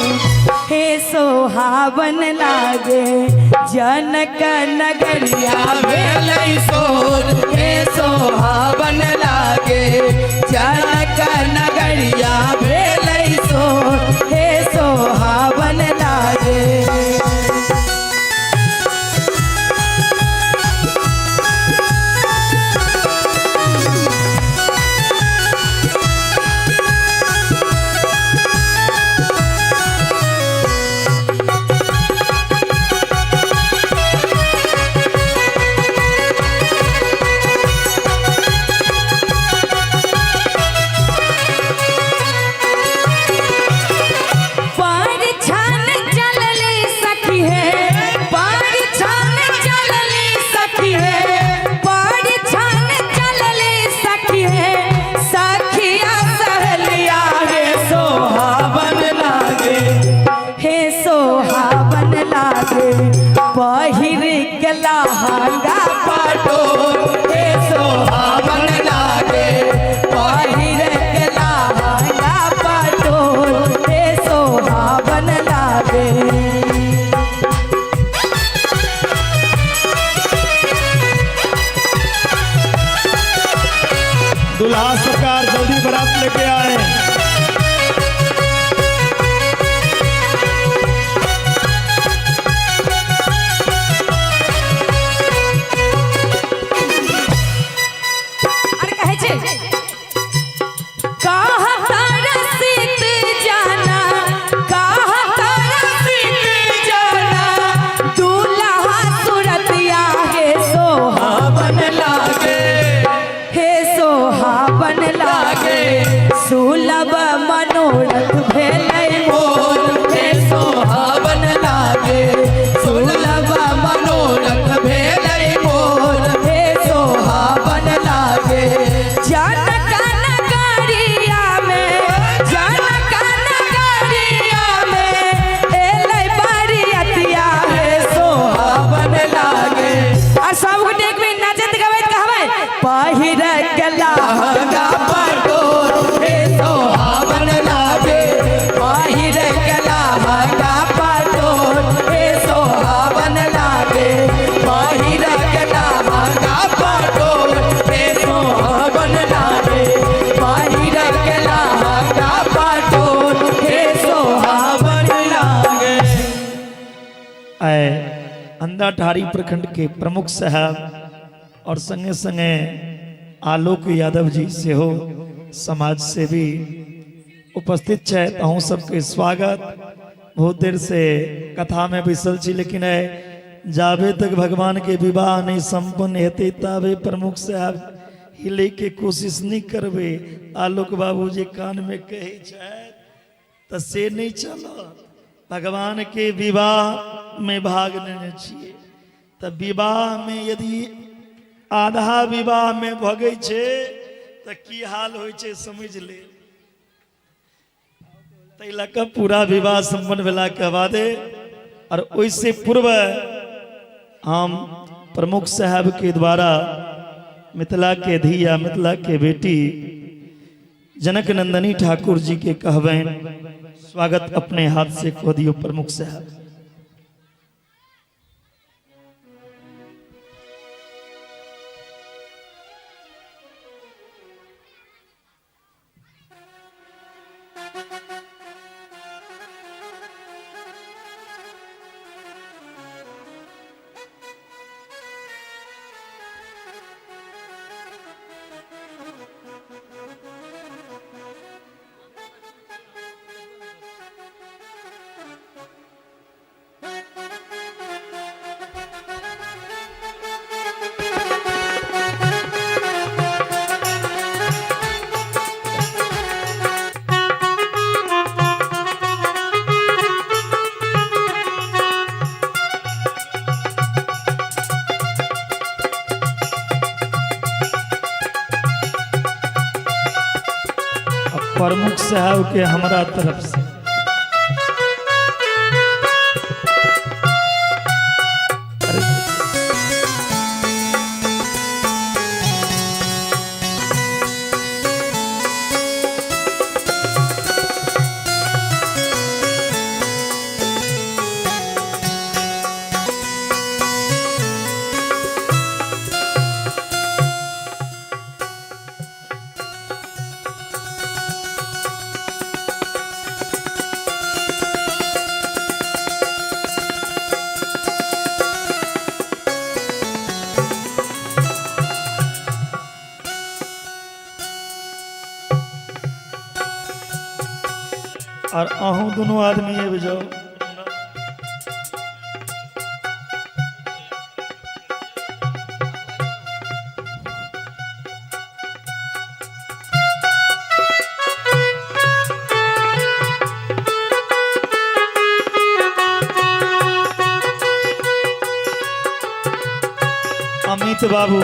हे सोहावन लागे जनक नगरिया भेलै सोर, हे सोहावन लागे जनक नगरिया भेलै सोर, हे सोहावन लागे। पर छान चलली सखी है, पर छान चलली सखी है, पर छान चलली सखी है, सखिया सहेलिया हे सोहावन लागे, हे सोहावन लागे पहिर के लहंगा पाटो, हे सोहावन लागे पहिर के लहंगा पटोर, हे सोहावन लागे। दुल्हा सरकार जल्दी बारात लेके आए। अरे कहै छै कहाँ तरसित जाना, कहाँ तरसित जाना दूल्हा सुरतिया, हे सोहावन लागे, हे सोहावन लागे सुलभ झंडाठारी प्रखंड के प्रमुख साहब और संगे संगे आलोक यादव जी सेहो समाज सेवी उपस्थित छथि। अहूँ सबके स्वागत। बहुत देर से कथा में बैसल छी, लेकिन जाबे तक भगवान के विवाह नहीं संपन्न हेतै ताबे प्रमुख साहब हिले के कोशिश नहीं करबे। आलोक बाबू जे कान में कहै छथि तऽ से नहीं चलत। भगवान के विवाह में भाग लेने छियै तऽ विवाह में यदि आधा विवाह में भगै छै तऽ की हाल होइ छै समझ ले। ताहि लऽ कऽ पूरा विवाह सम्पन्न भेलाके बादे और ओहिसे पूर्व हम प्रमुख साहब के द्वारा मिथिला के धिया मिथिला के बेटी जनक नंदनी ठाकुर जी के कहबनि स्वागत अपने हाथ से कह दियो प्रमुख साहब। प्रमुख साहब के हमारा तरफ से और अहूँ दोनों आदमी आबि जाओ। अमित बाबू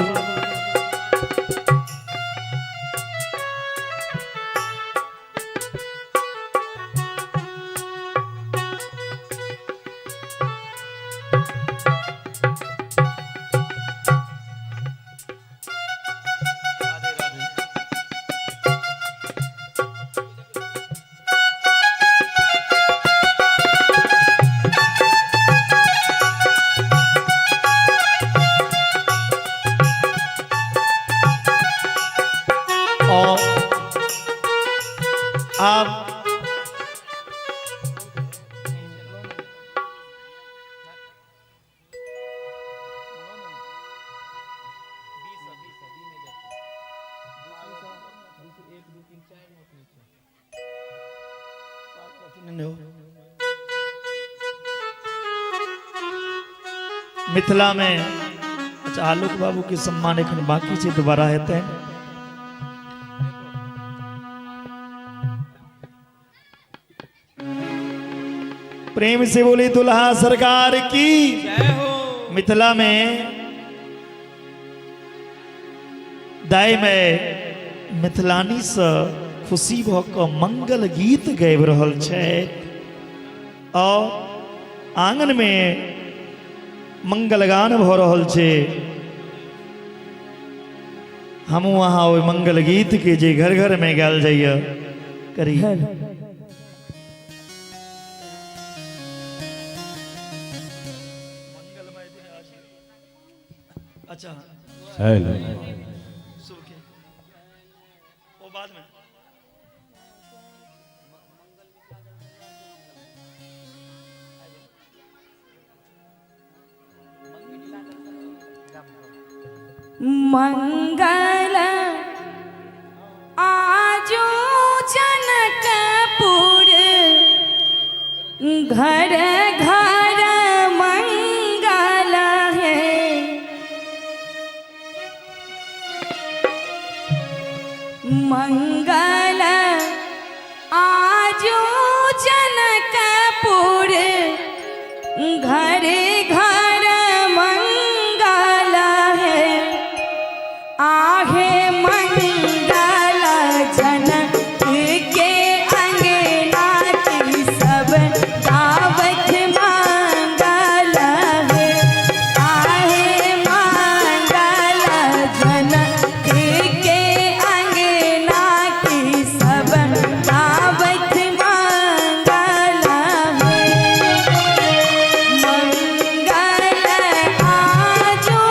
और आप मिथिला में अच्छा आलोक बाबू के सम्मान एखन बाकी छै, दोबारा हेतै। प्रेम से बोली दुल्हा सरकार की जय हो। मिथिला में दाई में मिथिलानी से खुशी भ क मंगल गीत गाबि रहल छथि और आंगन में मंगल गान भ रहल छै। हमहूँ अहाँ ओहि मंगल गीत के जे घर घर में गायल जाइए करी। अच्छा हेलो वो बाद में मंगल आजो जनकपुर घर घर मंगल है। मंगल आजो जनकपुर घर घर मंगल है। आहे मंगल जनक के अंगना की सब गावत मंगल है। आहे मंगल जनक के अंगना की सब गावत मंगल है। मंगल आजो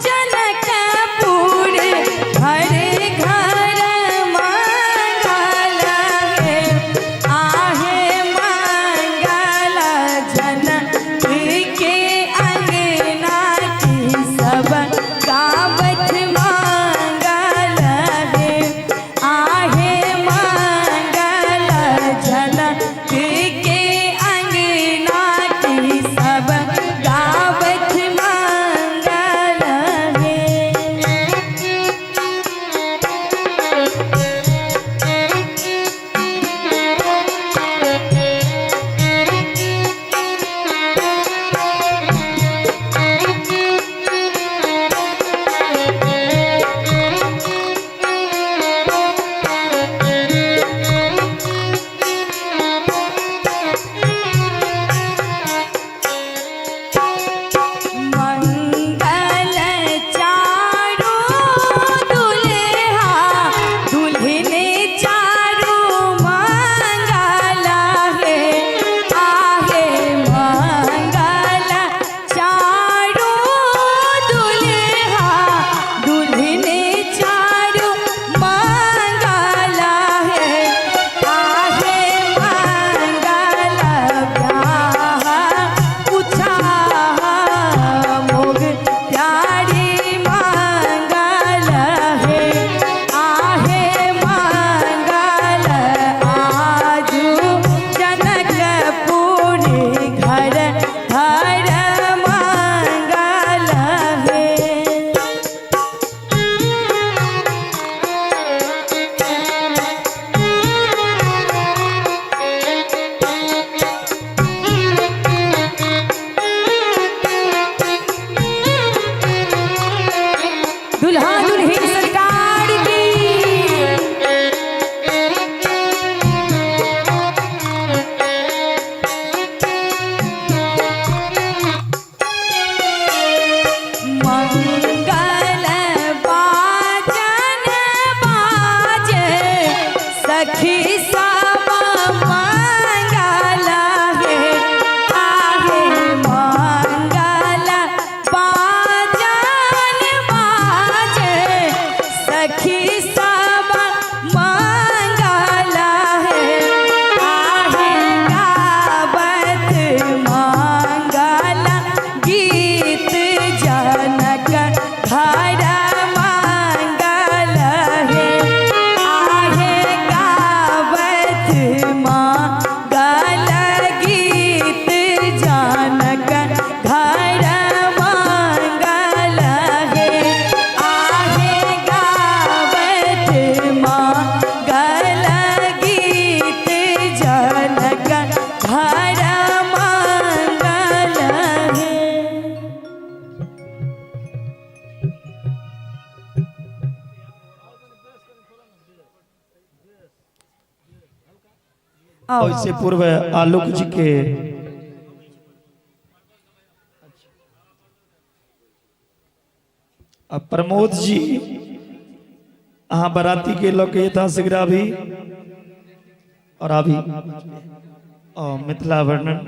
जनकपुर घर घर मंगल है। आहे मंगल जनक के अंगना की सब गावत मंगल है। आहे मंगल जनक के अंगना की सब गावत मंगल है। मंगल चारो दुल्हा दुल्हन चारो मंगल है। आहे मंगल चारो दुल्हा दुल्हन चारो मंगल है। आहे मंगल ब्याह उछाह मोग प्यारी मंगल है। आहे मंगल आजू जनकपुर घर घर मंगल है। दुल्हा दुल्हन सरकार की। मंगल बाजन बाजे सखी सब मंगल है। आहे मंगल बाजन बाजे सखी सब मंगल है। आहे गावत मंगल गीत जनक घर मंगल है। आहे गावत मंगल गीत जनक घर मंगल है। आहे गावत मंगल गीत जनक घर मंगल है। आओ। और इससे पूर्व आलोक जी के अब प्रमोद जी अहाँ बराती के लऽ के यथाशीघ्र आबी और आबी और मिथिला वर्णन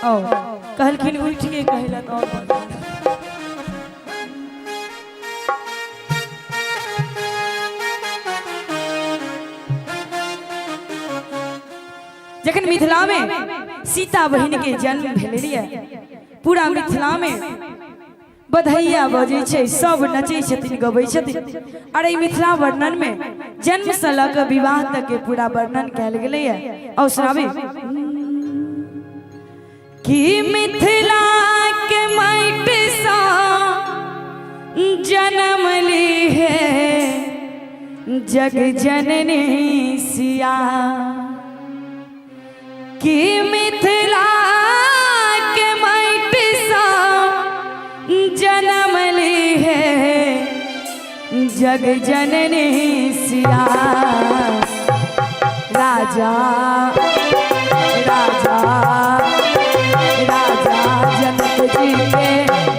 ओ कहलखिन उठि के कहलक और जखन मिथिला में सीता बहिन के जन्म भेल पूरा मिथिला में बधैया बजै छै, सब नचै छथिन, गबै छथिन। और एहि मिथिला वर्णन में जन्म से लऽ कऽ विवाह तक के पूरा वर्णन कयल गेलैए। और सुनाबी कि मिथिला के माटि सँ जन्म ली है जग जननी सिया, कि मिथिला के माटि सँ जन्म ली है जग जननी सिया। राजा राजा राजा जनक जी के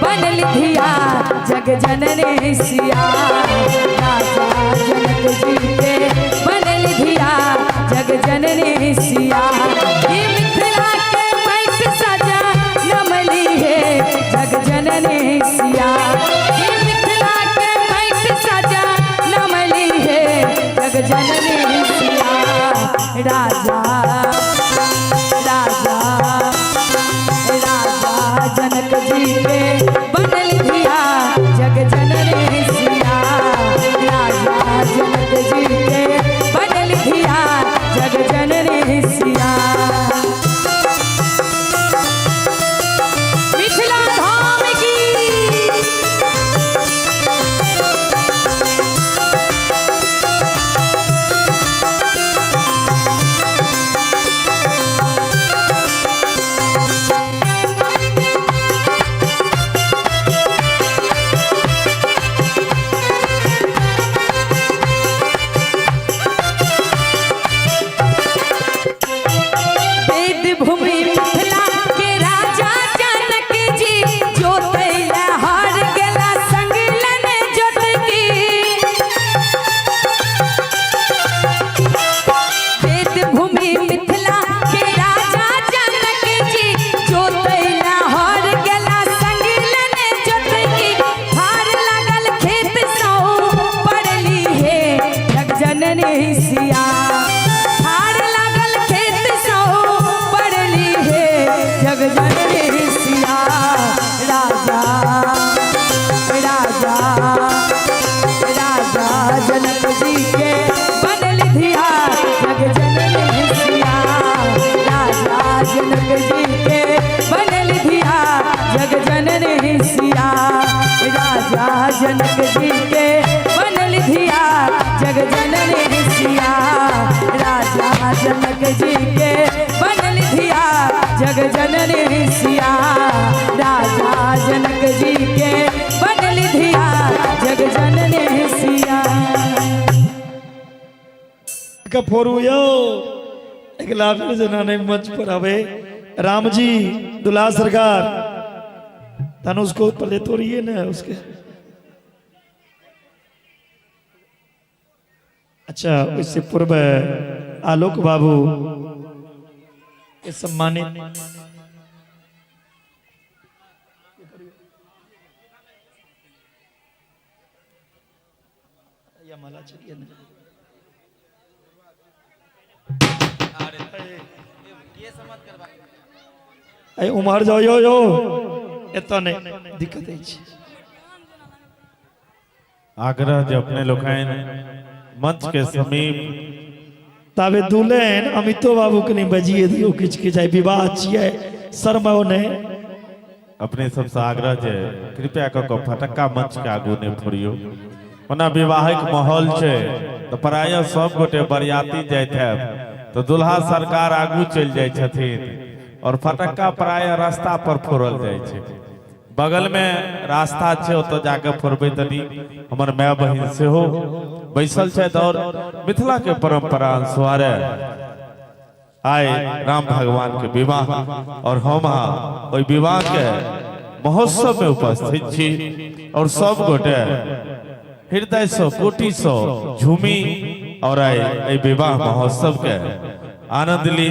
बनल धिया जग जननी सिया। राजा जनक जी के बनल धिया जग जननी सिया। ई मिथिला के माटि सजा नमली है जग जननी सिया। ई मिथिला के माटि सजा नमली है जग जननी सिया। राजा राजा राजा जनक जी के बनल धिया जग जननी सिया। राजा जनक जी के बनल धिया जग जननी सिया। मिथिला धाम की। वेद भूमि मिथिला के राजा जनक जी जोतैला हार गेला संग लेने जोत की। वेद भूमि मिथिला के राजा जनक जी जोतैला हार गेला संग लेने जोत की। हार लागल खेत सौ पड़ली हे जग जननी सिया। हार लागल खेत सौ पड़ली हे जग जननी सिया। राजा राजा राजा जनक जी के बनल धिया जग जननी सिया। राजा जनक जी के बनल धिया जग जननी सिया। राजा जनक जी के बनल धिया जग जननी सिया। राजा जनक जी के बनल धिया जग जननी सिया। राजा जनक जी के बनल धिया जग जननी सिया। के फोरू यो अगला फिर जनाने मंच पर आवे राम जी दुल्हा सरकार तन उसको पहले तोड़िए ना उसके। अच्छा, इससे पूर्व आलोक बाबू के सम्मानित या माला चलिए ना। अरे उमर जाओ यो यो एतऽ नहि दिक्कत अछि। आग्रह जे अपने लोकनि मंच के समीप ताबे दुल्हन अमितो बाबू के नहीं बजिए दियो किछ किछ, आइ विवाह छियै शर्माओ नहि। अपने सबसे आग्रह जे कृपया कऽ कऽ फटक्का मंच के आगू नहि फोड़ियौ। ओना विवाहिक माहौल छै तऽ प्रायः सब गोटे बरियाती जाइत हैब तऽ दुल्हा सरकार आगू चलि जाइ छथिन और फटक्का प्रायः रास्ता पर फोड़ल जाइ छै। बगल में रास्ता छै, ओतऽ जाके फोड़बै तऽ नीक। हमर माय बहिन सेहो बैसल छथि और मिथिला के परंपरा अनुसार आइ राम भगवान के विवाह और हम अहाँ ओहि विवाह के महोत्सव में उपस्थित छी और सब गोटे हृदय से कोटि से झूमी और आइ एहि विवाह महोत्सव के आनंद ली।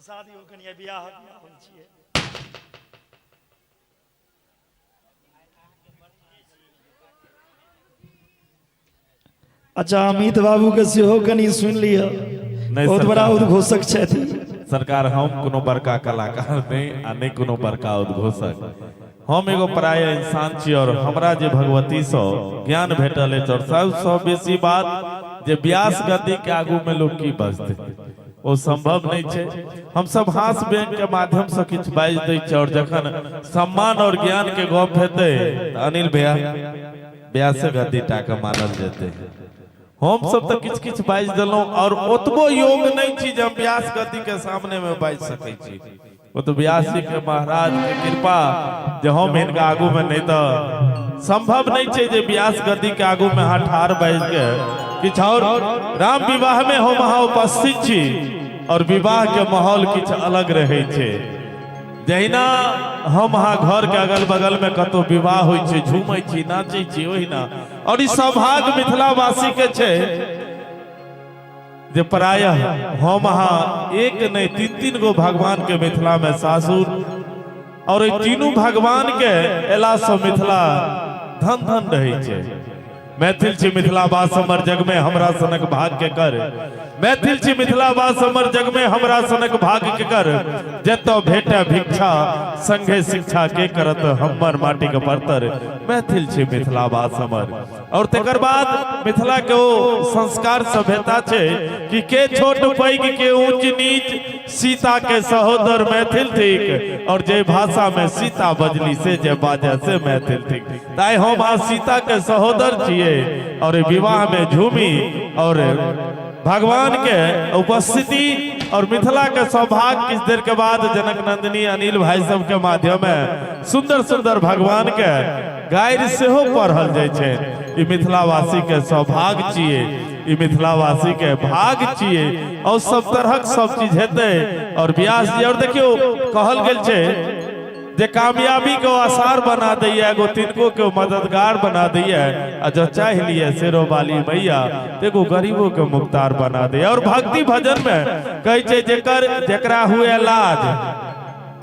हंसा दियौ कनिया, बियाहक माहौल छियै। अच्छा, अमित बाबू के सेहो कनि सुनि लिअ। नहि, बहुत बड़ा सरकार। उद्घोषक छथि। सरकार, हम कोनो बड़का कलाकार नहीं आ नहि कोनो बड़का उद्घोषक। हम एगो प्राय इंसान छी और हमरा जे भगवती सँ ज्ञान भेटल अछि और सबसँ बेसी बात जे व्यास गद्दी के आगू में लोग की बजतै, ओ संभव नहीं छै। हम सब हास बैंक के माध्यम से किछु बाजि दै छियै और जखन सम्मान और ज्ञान के गप हेतै तऽ अनिल भैया व्यासे गद्दी टा के मानल जेतै। हम सब तऽ किछु किछु बाजि देलहुँ और ओतबो योग नहीं छी जे हम व्यास गद्दी के सामने में बाजि सकै छी। ओ तऽ व्यास जी के महाराज के कृपा जे हम हिनका आगू में, नहीं तऽ संभव नहीं छै जे व्यास गद्दी के आगू में अहाँ ठाढ़ बाजि के किछु। और राम विवाह में हम अहाँ उपस्थित छी और विवाह के माहौल किछु अलग रहै छै। जहिना हम अहाँ घर के अगल बगल में कतौ विवाह होइ छै, झूमै छी, नाचै छी, ओहिना। और ई सौभाग्य मिथिलावासी के छै जे प्रायः हम अहाँ एक नहीं तीन तीन गो भगवान के मिथिला में सासुर और एहि तीनू भगवान के एला से मिथिला धन धन रहै छै। मैथिल छी मिथिलावास हमर जग में हमरा सनक भाग के कर, मैथिल छी मिथिलावास हमर जग में हमरा सनक भाग के कर, जतऽ भेटे भिक्षा संगे शिक्षा के करत हमर माटी के बर्तर, मैथिल छी मिथिलावास हमर। और तकर बाद मिथिला के ओ संस्कार सभ्यता छै कि के छोट पैघ के ऊंच नीच, सीता के सहोदर मैथिल थिक और जे भाषा में सीता बजली से जे बाजे से मैथिल थिक। ताहि हम आ सीता के सहोदर छियै और विवाह में झूमी और भगवान के उपस्थिति और मिथिला के सौभाग्य। किछु देर के बाद जनक नंदिनी अनिल भाई सब के माध्यम में सुंदर सुंदर भगवान के गारि सेहो पढ़ल जाइ छै। ई मिथिलावासी के सौभाग्य छियै, ई मिथिलावासी के भाग छियै और सब तरहक सब चीज हेतै। और व्यास जी, और देखियौ, कहल गेल छै जे कामयाबी के आसार बना दैया, एगो तिनको के मददगार बना दैया, आ जो चाह लिए शेरो वाली मैया तो एगो गरीबों के मुख्तार बना दैया। और भक्ति भजन में कहै छै जेकर जेकरा हुए लाज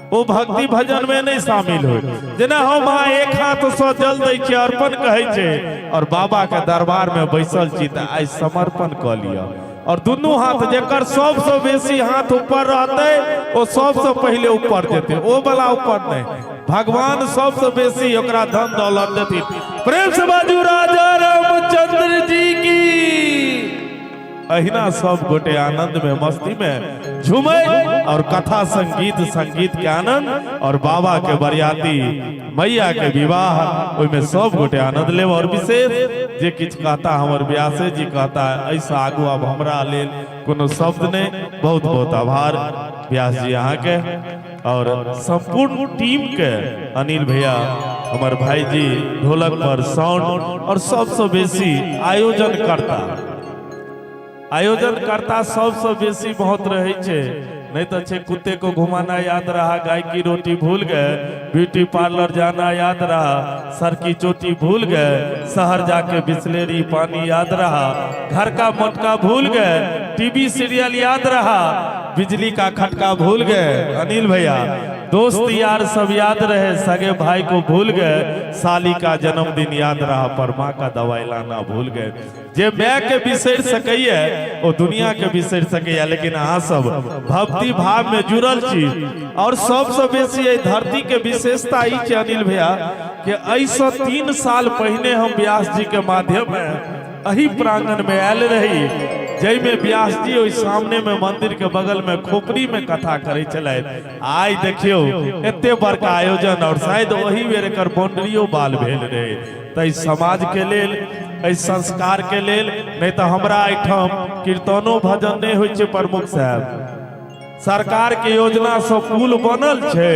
ओ भक्ति भजन में नहीं शामिल हो। जेना हम अहाँ एक हाथ से जल दै छियै, अर्पण कहै छै, और बाबा के दरबार में बैसल छी तऽ आइ समर्पण कऽ लिअ और दुनू हाथ, जेकर सबसँ बेसी हाथ ऊपर रहतै ओ सबसँ पहिले ऊपर जेतै, ओ वाला ऊपर नहीं। भगवान सबसँ बेसी ओकरा धन दौलत देथिन। प्रेम से बाजू राजा रामचंद्र जी की। अहिना सब गोटे आनंद में मस्ती में झूमे और कथा संगीत, संगीत के आनंद और बाबा के बरियाती, मैया के विवाह, ओहिमे सब गोटे आनंद लेब। और विशेष जे किछु कहता हमर व्यासे जी कहता, एहिसँ आगू आब हमरा लेल कोनो शब्द नहीं। बहुत बहुत आभार व्यास जी अहाँके और संपूर्ण टीम के। अनिल भैया हमर भाई जी ढोलक पर साउंड और सबसँ बेसी आयोजन करता, आयोजन करता सबसँ बेसी बहुत रहै छै। नहीं तो छै कुत्ते को घुमाना याद रहा, गाय की रोटी भूल गए, ब्यूटी पार्लर जाना याद रहा, सर की चोटी भूल गए, शहर जाके बिस्लेरी पानी याद रहा, घर का मोटका भूल गए, टीवी सीरियल याद रहा, बिजली का खटका भूल गए। अनिल भैया, दोस्त यार सब याद रहे, सगे भाई को भूल गए, साली का जन्मदिन याद रहा पर माँ का दवाई लाना भूल गए। जे my के बिसरि सकैया ओ दुनिया के बिसरि सकैया, लेकिन अहाँ सब भक्ति भाव में जुड़ल छी। और सबसँ बेसी एहि धरती के विशेषता ई छै अनिल भैया कि एहिसँ 3 साल पहिने हम व्यास जी के माध्यम में एहि प्रांगण में आयल रही, जाहिमे व्यास जी ओहि सामने में मंदिर के बगल में खोपड़ी में कथा करै छलथि। आइ देखियौ एते बड़का आयोजन और शायद ओही बेर एकर बाउंड्रियो बाल भेल रहे। तऽ समाज के लेल, एहि संस्कार के लेल, नहीं तऽ हमरा एहिठाम कीर्तनो भजन नहीं होइ छै। प्रमुख साहब, सरकार के योजना से पुल बनल छै,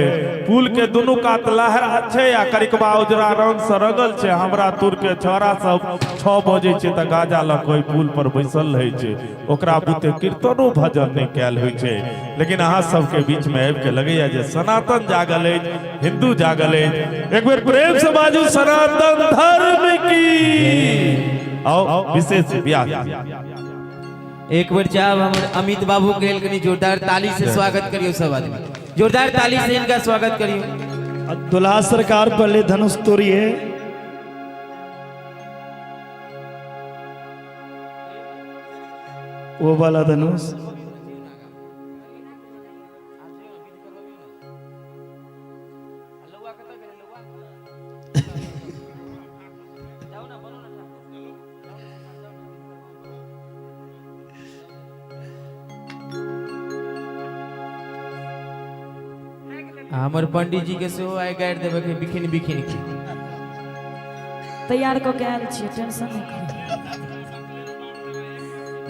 पुल के दुनू कात लहरा छै आ करिकबा उजरा रंग से रंगल छै। हमरा तुर के छौड़ा सब 6 बजे छै तऽ गाजा लऽ के ओहि पुल पर बैसल रहै छै, ओकरा बुते कीर्तनो भजन नहि कयल होइ छै। लेकिन अहाँ सबके बीच में आबि के लगैया जे सनातन जागल अछि, हिंदू जागल अछि। एक बेर प्रेम से बाजू सनातन धर्म की। आओ विशेष व्यास। एक बेर चाहब हमर अमित बाबू के लेल कनी जोरदार ताली से स्वागत करियो। सब आदमी जोरदार ताली से इनका स्वागत करियो। दुल्हा सरकार पहले धनुष तोड़िए। वो वाला धनुष। हमर पंडित जी के सेहो आइ गारि देबे के बिखिन बिखिन के तैयार कऽ के आयल छियै, टेंशन नहि करू।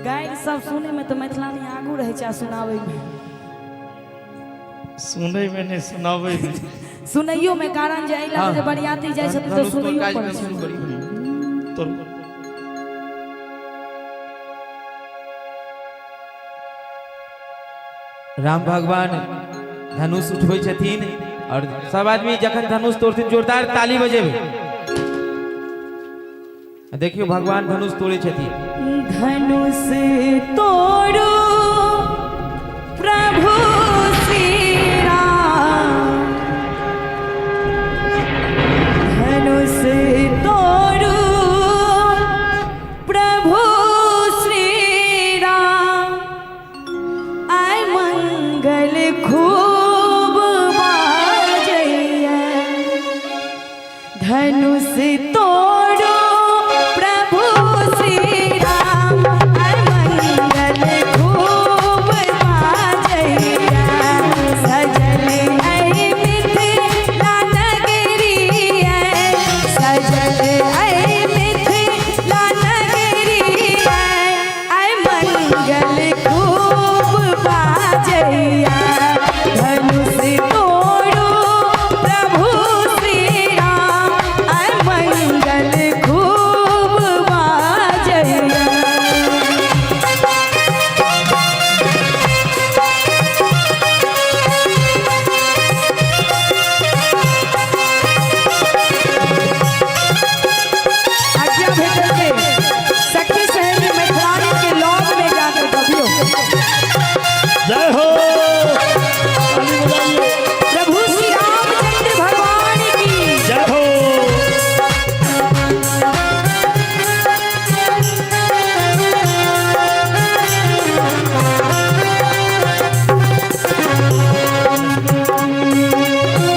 गारि सब सुनै में तऽ मैथिलानी आगू रहै छै, आ सुनाबै में। सुनै में नहीं, सुनाबै में। सुनैयो में, कारण जे एहि लए जे बरियाती जाइ छथिन तऽ धनुष तोड़ सुनैयो पड़ै कार्यक्रम छै। शुरू करियौ। तो राम भगवान धनुष उठबै छथिन और सब आदमी जखन धनुष तोड़थिन जोरदार ताली बजेबै। आ देखियौ, भगवान धनुष तोड़ै छथिन। धनुष तोड़ो प्रभु श्री राम, धनुष तोड़ो प्रभु श्री राम, आय मंगल खूब बाजैया। धनुष तोड़ो प्रभु श्री राम, आय मंगल खूब बाजैया। सजल ऐ मिथिला नगरिया, सजल ऐ मिथिला नगरिया, आय मंगल खूब बाजैया। धनुष तोड़ो प्रभु श्री राम, आय मंगल खूब बाजैया। आज्ञा भेटल के सखी सहेली मैथिलानी के लौग में जाकर कभियो। जय हो, ताली बजाइए। प्रभु श्री रामचंद्र भगवान की जय हो।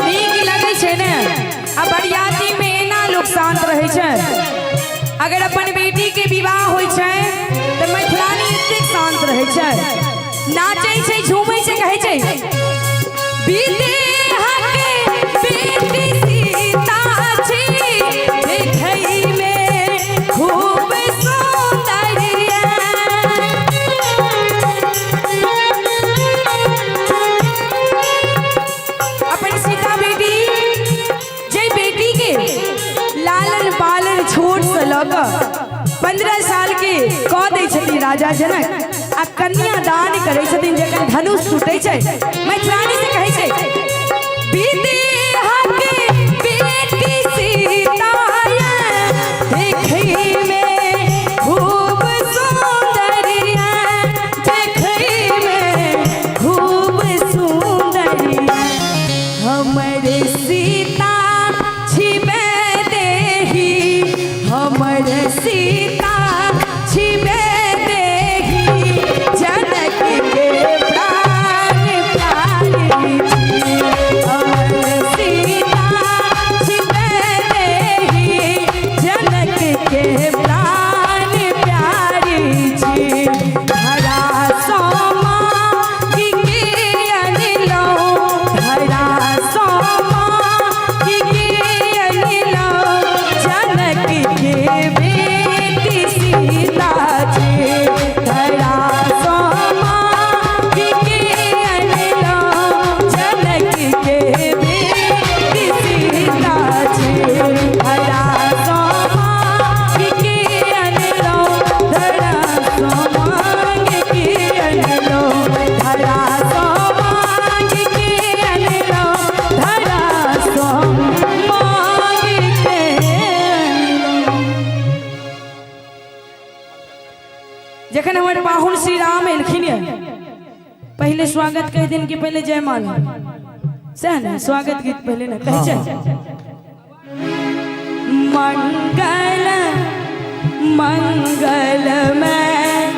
नीक लगै छै ने? आ बरियाती में एना लोक शांत रहै छै। अगर अपन बेटी के विवाह होइ छै तऽ मैथिलानी एतेक शांत रहै छै, नाचै छै, झूमै छै, कहै छै विदेह के बेटी सीता छी, देखै में खूब सौंदर्य। अपन सीता बेटी, जे बेटी के लालन पालन छोट से लऽ कऽ 15 साल के कऽ दै छथिन राजा जनक, आ कन्यादान करै छथिन, जखन धनुष टूटै छै, मैथिलानी से कहै छै विदेह के बेटी सीता, देखै में खूब सौंदर्य, देखै में खूब सुंदरिया। हमर सीता छिबे देही, हमर सीता छिबे देही, जनक के प्राण प्यारी छी। हमर सीता छिबे देही, जनक के प्राण प्यारी छी। धरा सोमा की अनलो, धरा सोमा की जखन हमर पाहुन श्री राम एलखिन ये पहले स्वागत कह दिन कि पहले जयमाला सह ने स्वागत गीत पहले ने कहै छै मंगल मंगल में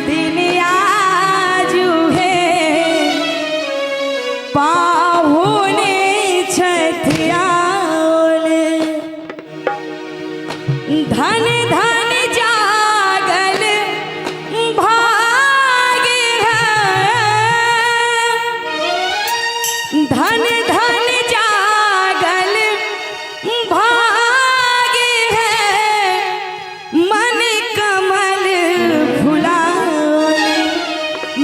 दिन आजु है पाहुने छठियाल धन धन जागल भाग्य है धन धन जागल भाग्य है मन कमल फुलाल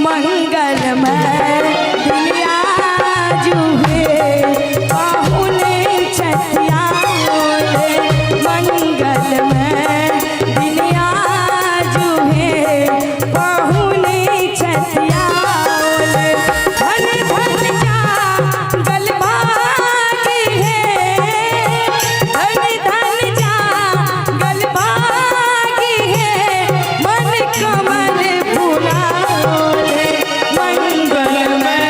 मंगलमय दिन आजु हे पाहुने छठियाल मंगलमय दिन आजु हे पाहुने छठियाल धन धन जागल भाग्य है धन धन जागल भाग्य है मन कमल फुलाल मंगलमय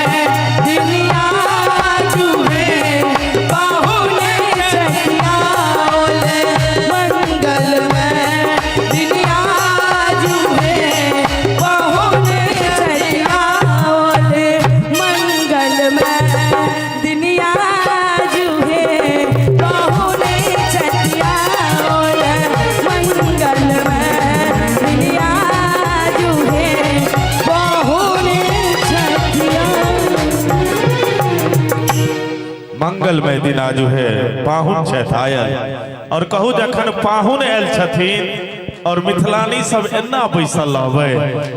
दिन आजु हे पाहुने छठियाल मंगलमय दिन आजु हे पाहुने छठियाल मंगलमय दिन आजु हे पाहुने छठियाल मंगलमय दिन आजु हे पाहुने छठियाल। मंगलमय दिन आजु है पाहुन छथि आयल। और कहू जखन पाहुन आयल छथिन और मिथिलानी सब एना बैसल रहबै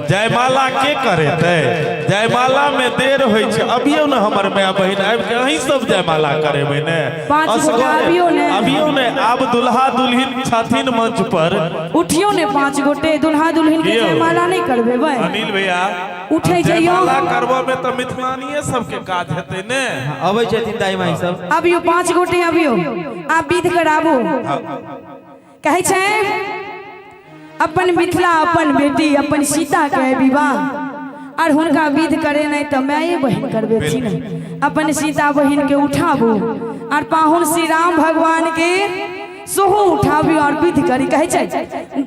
जयमाला के करेतै? जयमाला में देर होइ छै। अभियो ने हमर माय बहिन आबि के अहीं सब जयमाला करेबै ने। पाँच गोटा अभियो ने। अभियो ने। आब दुल्हा दुल्हिन छथिन मंच पर। उठियो ने पांच गोटे दुल्हा दुल्हन के कियो? जयमाला नहीं करबे भाई। अनिल भैया उठै जइयो। जयमाला करबऽ में तऽ मिथिलानिये सबके काज हेतै ने। अबै छथिन दाई माई सब। अबियो पांच गोटे अबियो आप विध कराबू। कहै छै अपन मिथिला अपन बेटी अपन सीता के विवाह और हुनका विध करे नहीं तो माये बहन करबे छी ने। अपन सीता बहन के उठाबू और पाहुन श्री राम भगवान के सोहो उठाबू और विध करी। कहै छै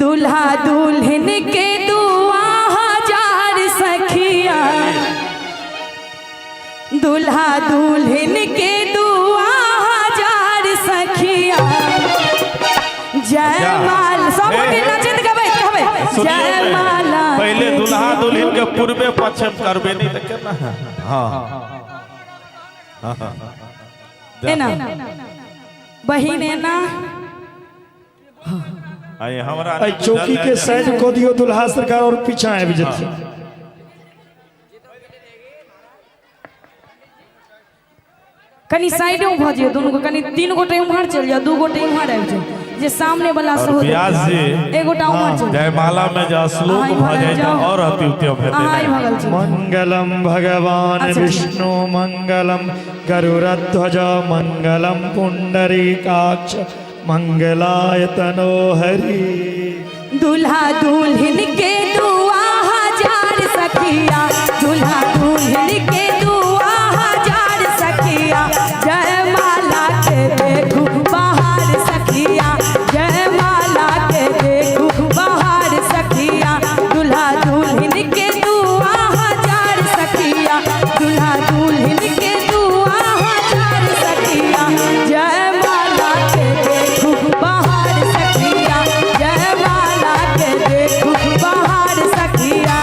दुल्हा दुल्हन के दुआ हजार सखिया दुल्हा दुल्हन के दुआ हजार सखिया जयमाल सब गोटे नचैत गबैत कहबै सुनियौ ने, जयमाला पहिले दुल्हा दुल्हिन के पूर्वे पश्चिम करबे नहीं तऽ केना? हाँ एना बहिन एना आइ हमरा एहि चौकी के साइड कऽ दियौ दुल्हा सरकार और पीछा आबि जेथिन। कनी साइडो भऽ जियौ दुनू को कनी तीन गोटे उम्हर चलि जाओ दू गोटे उम्हर आबि जाओ जे सामने वाला और सेहो व्यास जी एक गोटा उम्हर चलि जाओ। जयमाला में जे श्लोक अहाँ भऽ जाइ तऽ जाओ। और अति उत्तम हेतै अहाँ ने। भऽ गेल छी। मंगलम भगवान अच्छा। विष्णु मंगलम गरुड़ध्वज मंगलम पुंडरीकाक्ष मंगलाय तनो हरि। दुल्हा दुल्हन के दुआ हजार सखिया दुल्हा दुल्हन के दुआ हजार सखिया जयमाला के देखू बाहर सखिया जयमाला के देखू बाहर सखिया दुल्हा दुल्हन के दुआ हजार सखिया दुल्हा दुल्हन के दुआ हजार सखिया जयमाला के देखू बाहर सखिया जयमाला के देखू बाहर सखिया।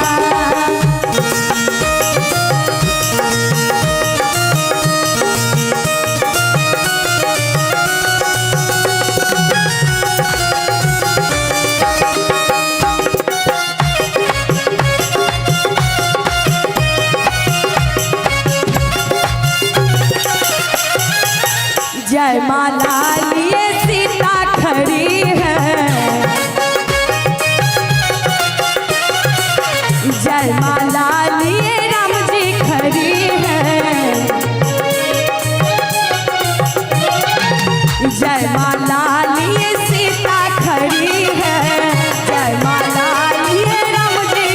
जयमाला लिए सीता खड़ी है जयमाला लिए राम जी खड़ी है जयमाला लिए सीता खड़ी है जयमाला लिए राम जी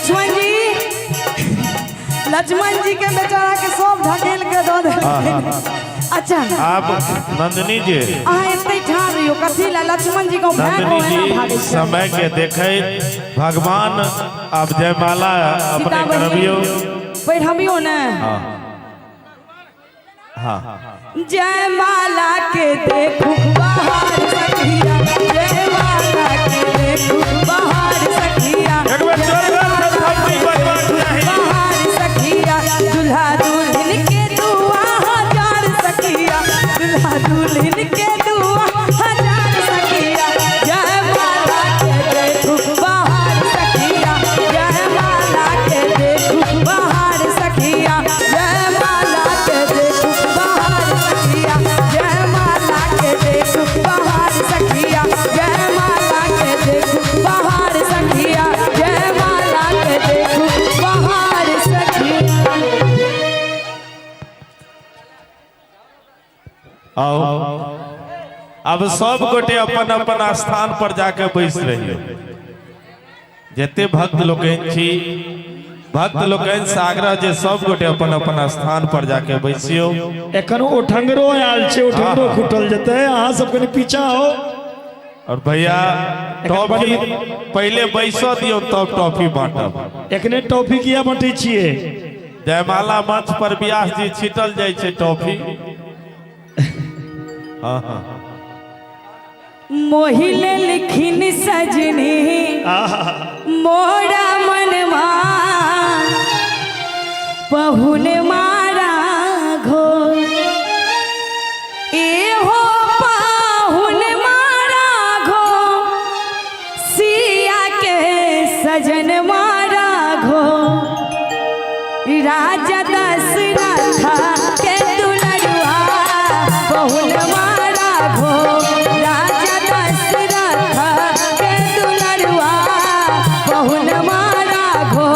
लक्ष्मण जी, लक्ष्मण जी के बेचारा के सब ढकेल के दऽ देलखिन। अच्छा आब नंदिनी जी, अहाँ एते ठाढ़ रहियो, कथी ला लक्ष्मण जी के भाग नंदिनी एना जी भागै छै। समय के देखैत भगवान आब जयमाला अपने सीता करबियो। पहिरबियो ने। हाँ। जय माला के देखू बाहर सखिया, जय माला के देखू बाहर सखिया, एक बेर जोरदार से थप्पी बजबाक चाही। बाहर सखिया, दुल्हा दुल्हन के दुआ हजार सखिया, दुल्हा दुल्हन के दुआ हजार सखिया, जय माला के देखू बाहर सखिया, जय माला के देखू बाहर सखिया, जय माला के देखू बाहर सखिया, जय माला के देखू बाहर सखिया, जय माला के देखू बाहर सखिया, जय माला के देखू बाहर सखिया। आओ अब सब गोटे अपन अपन स्थान पर जाके बैस रहियो। जते भक्त लोकनि छी, भक्त लोकनि से आग्रह जे सब गोटे अपन अपन स्थान पर जाके बैसियो। एखन ओठंगरो आयल छै, ओठंगरो खुटल जेतै, अहाँ सब कनि पीछा हो। और भैया टॉफी पहले बैसो दियो तब टॉफी बांटब। एखने टॉफी किया बांटै छियै? जयमाला मंच पर व्यास जी छीटल जाइ छै टॉफी। हाँ हाँ। मोहिले लिखिन सजनी मोरा मनवा पहुन मारा घो, ए हो पाहुन मारा घो, सिया के सजन मारा घो, राजा दशरथा के दुलरुआ पहुन मारा घो, राजा दशरथा के दुलरुआ पहुन मारा घो,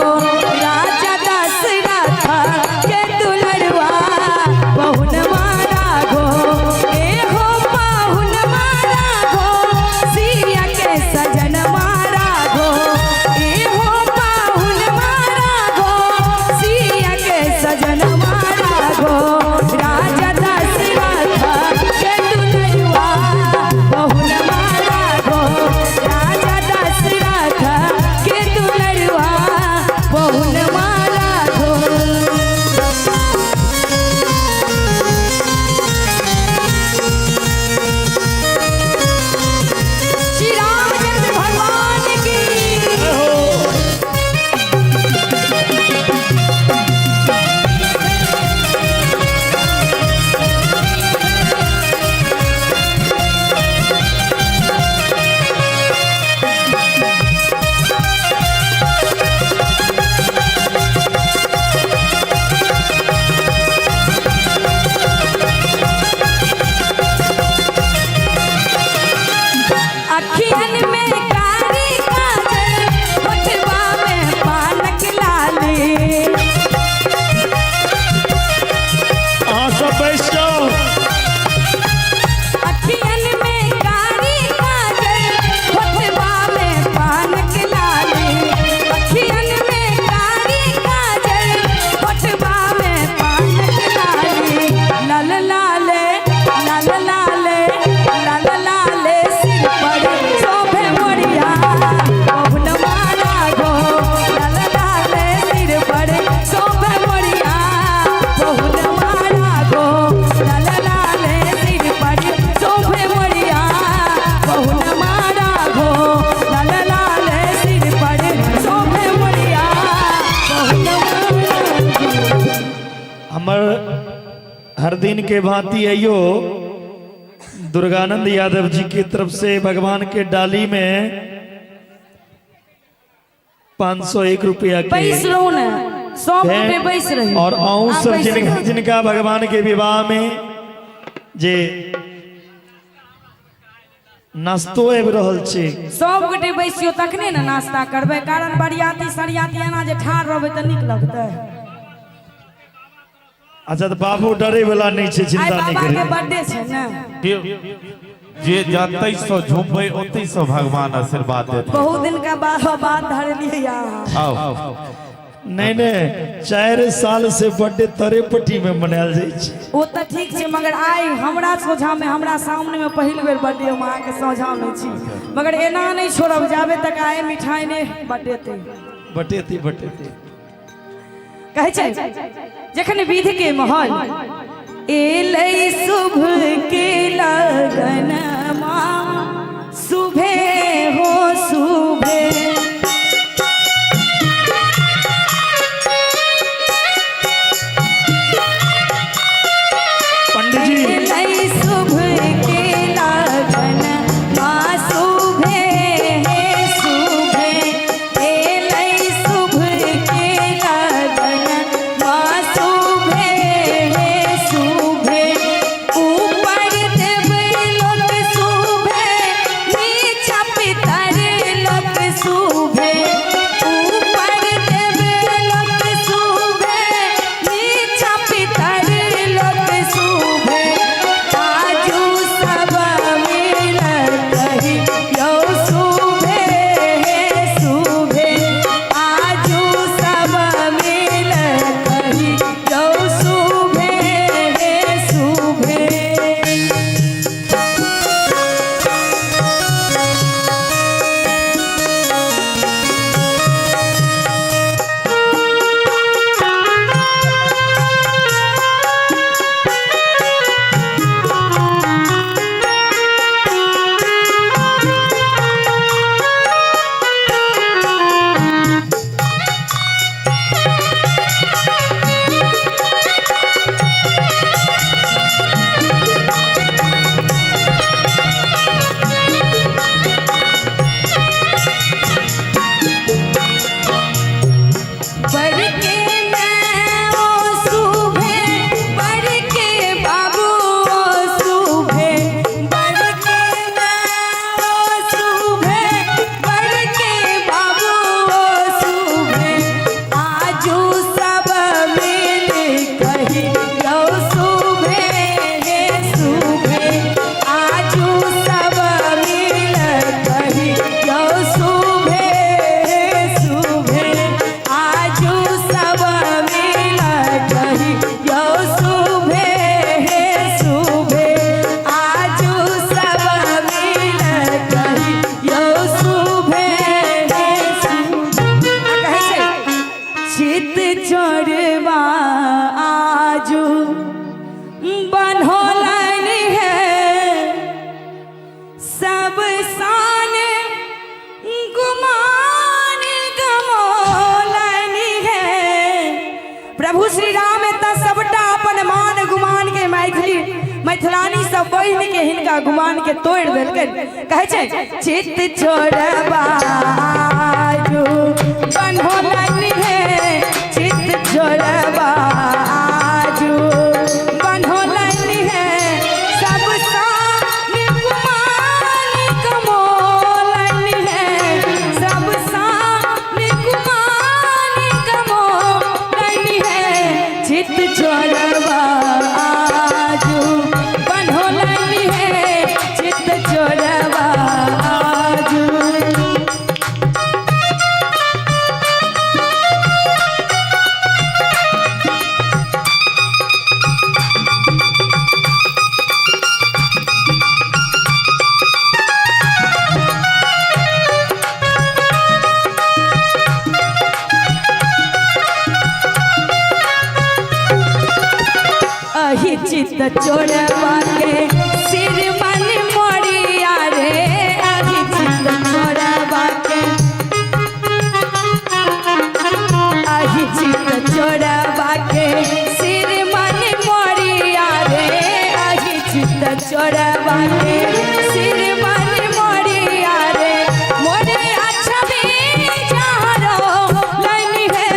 राजा दशरथा के दुलरुआ पहुन मारा घो, ए हो पाहुन मारा घो, सिया के सजन मारा घो, ए हो पाहुन मारा घो, सिया के सजन मारा घो, राजा दशरथा के दुलरुआ पहुन मारा घो, राजा दशरथा के दुलरुआ पहुन मारा घो। श्री रामचंद्र भगवान की। अखियन में कारी काजल, होठवा में पानक लाली, अहाँ सब बैस जाओ। अखियन में कारी काजल, होठवा में पानक लाली, अखियन में कारी काजल, होठवा में पानक लाली, लाल लाल लाल लाल लाल लाल सिर पर शोभे मोरिया पहुन मारा गो, लाल लाल सिर पर शोभे मोरिया पहुन मारा गो, लाल लाल सिर पर शोभे मोरिया पहुन मारा गो, लाल लाल सिर पर शोभे मोरिया पहुन मारा गो। हमर हर दिन के भांति अयो दुर्गानंद यादव जी की तरफ से भगवान के डाली में 501 रुपया के बैस रहू ने, सब गोटे बैस रही। और अहूँ आप सब बैस जिनका रहू। जिनका भगवान के विवाह में जे नाश्तो आबि रहल छै, सब गोटे बैसियो तखने ने नाश्ता करबै, कारण बरियाती सरियाती एना जे ठाढ़ रहबै तऽ नीक लगतै। अच्छा तऽ बाबू डरे वाला नहीं छै, आइ चिंता नहीं बाबा के करी। बर्थडे छै ने। जे जतै सो झूमबै ओतै सो भगवान आशीर्वाद देते। बहुत दिन का बाद बात धरलियै अहाँ। आओ। नहीं नहीं, 4 साल से बर्थडे तरे पट्टी में मनायल जाइ छै। ओ तऽ ठीक छै, मगर आइ हमरा सोझा में, हमरा सामने में पहिल बेर बर्थडे हम अहाँके सोझा में छी, मगर एना नहीं छोड़ब जाबे तक आए मिठाई नहि बटेतै। बटेती बटेती। कहै छै जखन विध के माहौल एलै, शुभ के लगन सुभे हो सुभे। पंडित जी। एलै शुभ के लगन सुभे हे सुभे, एलै शुभ के लगन सुभे हे सुभे। ऊपर देव लोक सुभे, नीचा पितर लोक सुभे। ऊपर देव लोक सुभे, नीचा पितर लोक सुभे। आजू सब मिल कही यौ सुभे हे सुभे। आजू सब मिल कही यौ सुभे हे सुभे। बर के मैं ओ सुभे, बर के बाबू ओ सुभे। बर के मैं ओ सुभे, बर के बाबू ओ सुभे। आजू सब मिल कही यौ सुभे हे सुभे। आजू सब मिल कही यौ सुभे हे सुभे। आजू सब मिल कही यौ सुभे हे सुभे। आजू सब मिल कही यौ सुभे हे सुभे। आ कहै छै चित चोरबा आजू बनहोलनि है, सब सान गुमान गमोलनि है। प्रभु श्री राम एतऽ सबटा अपन मान गुमान के मैथिली मैथिलानी सब बहिन के हिनका गुमान के तोड़ि देलकनि। कहै छै चित चोरबा आजू बनहोलनि है, चित चोरबा आजू बनहोलनि है, सब सान गुमान गमोलनि है, सब सान गुमान गमोलनि है। चित चोरबा आजू बनहोलनि है, चित चोरबा आजू। अहि चित चोरबा के सिर मन मोरिया रे। अहि चित चोरबा के, अहि चित चोरबा के सिर मन मोरिया रे। अहि चित चोरबा के सिर मन मोरिया रे। मोरे छवि जहरो लनि है,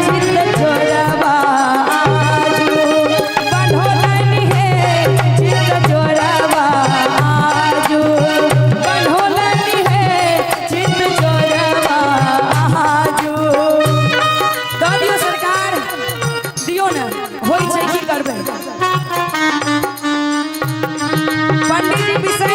चित चोरबा आजू बनहोलनि है, चित चोरबा आजू बनहोलनि है, चित चोरबा आजू। दऽ दियौ सरकार, दियौ ने, होइ छै, की करबै? पंडित जी बिसरि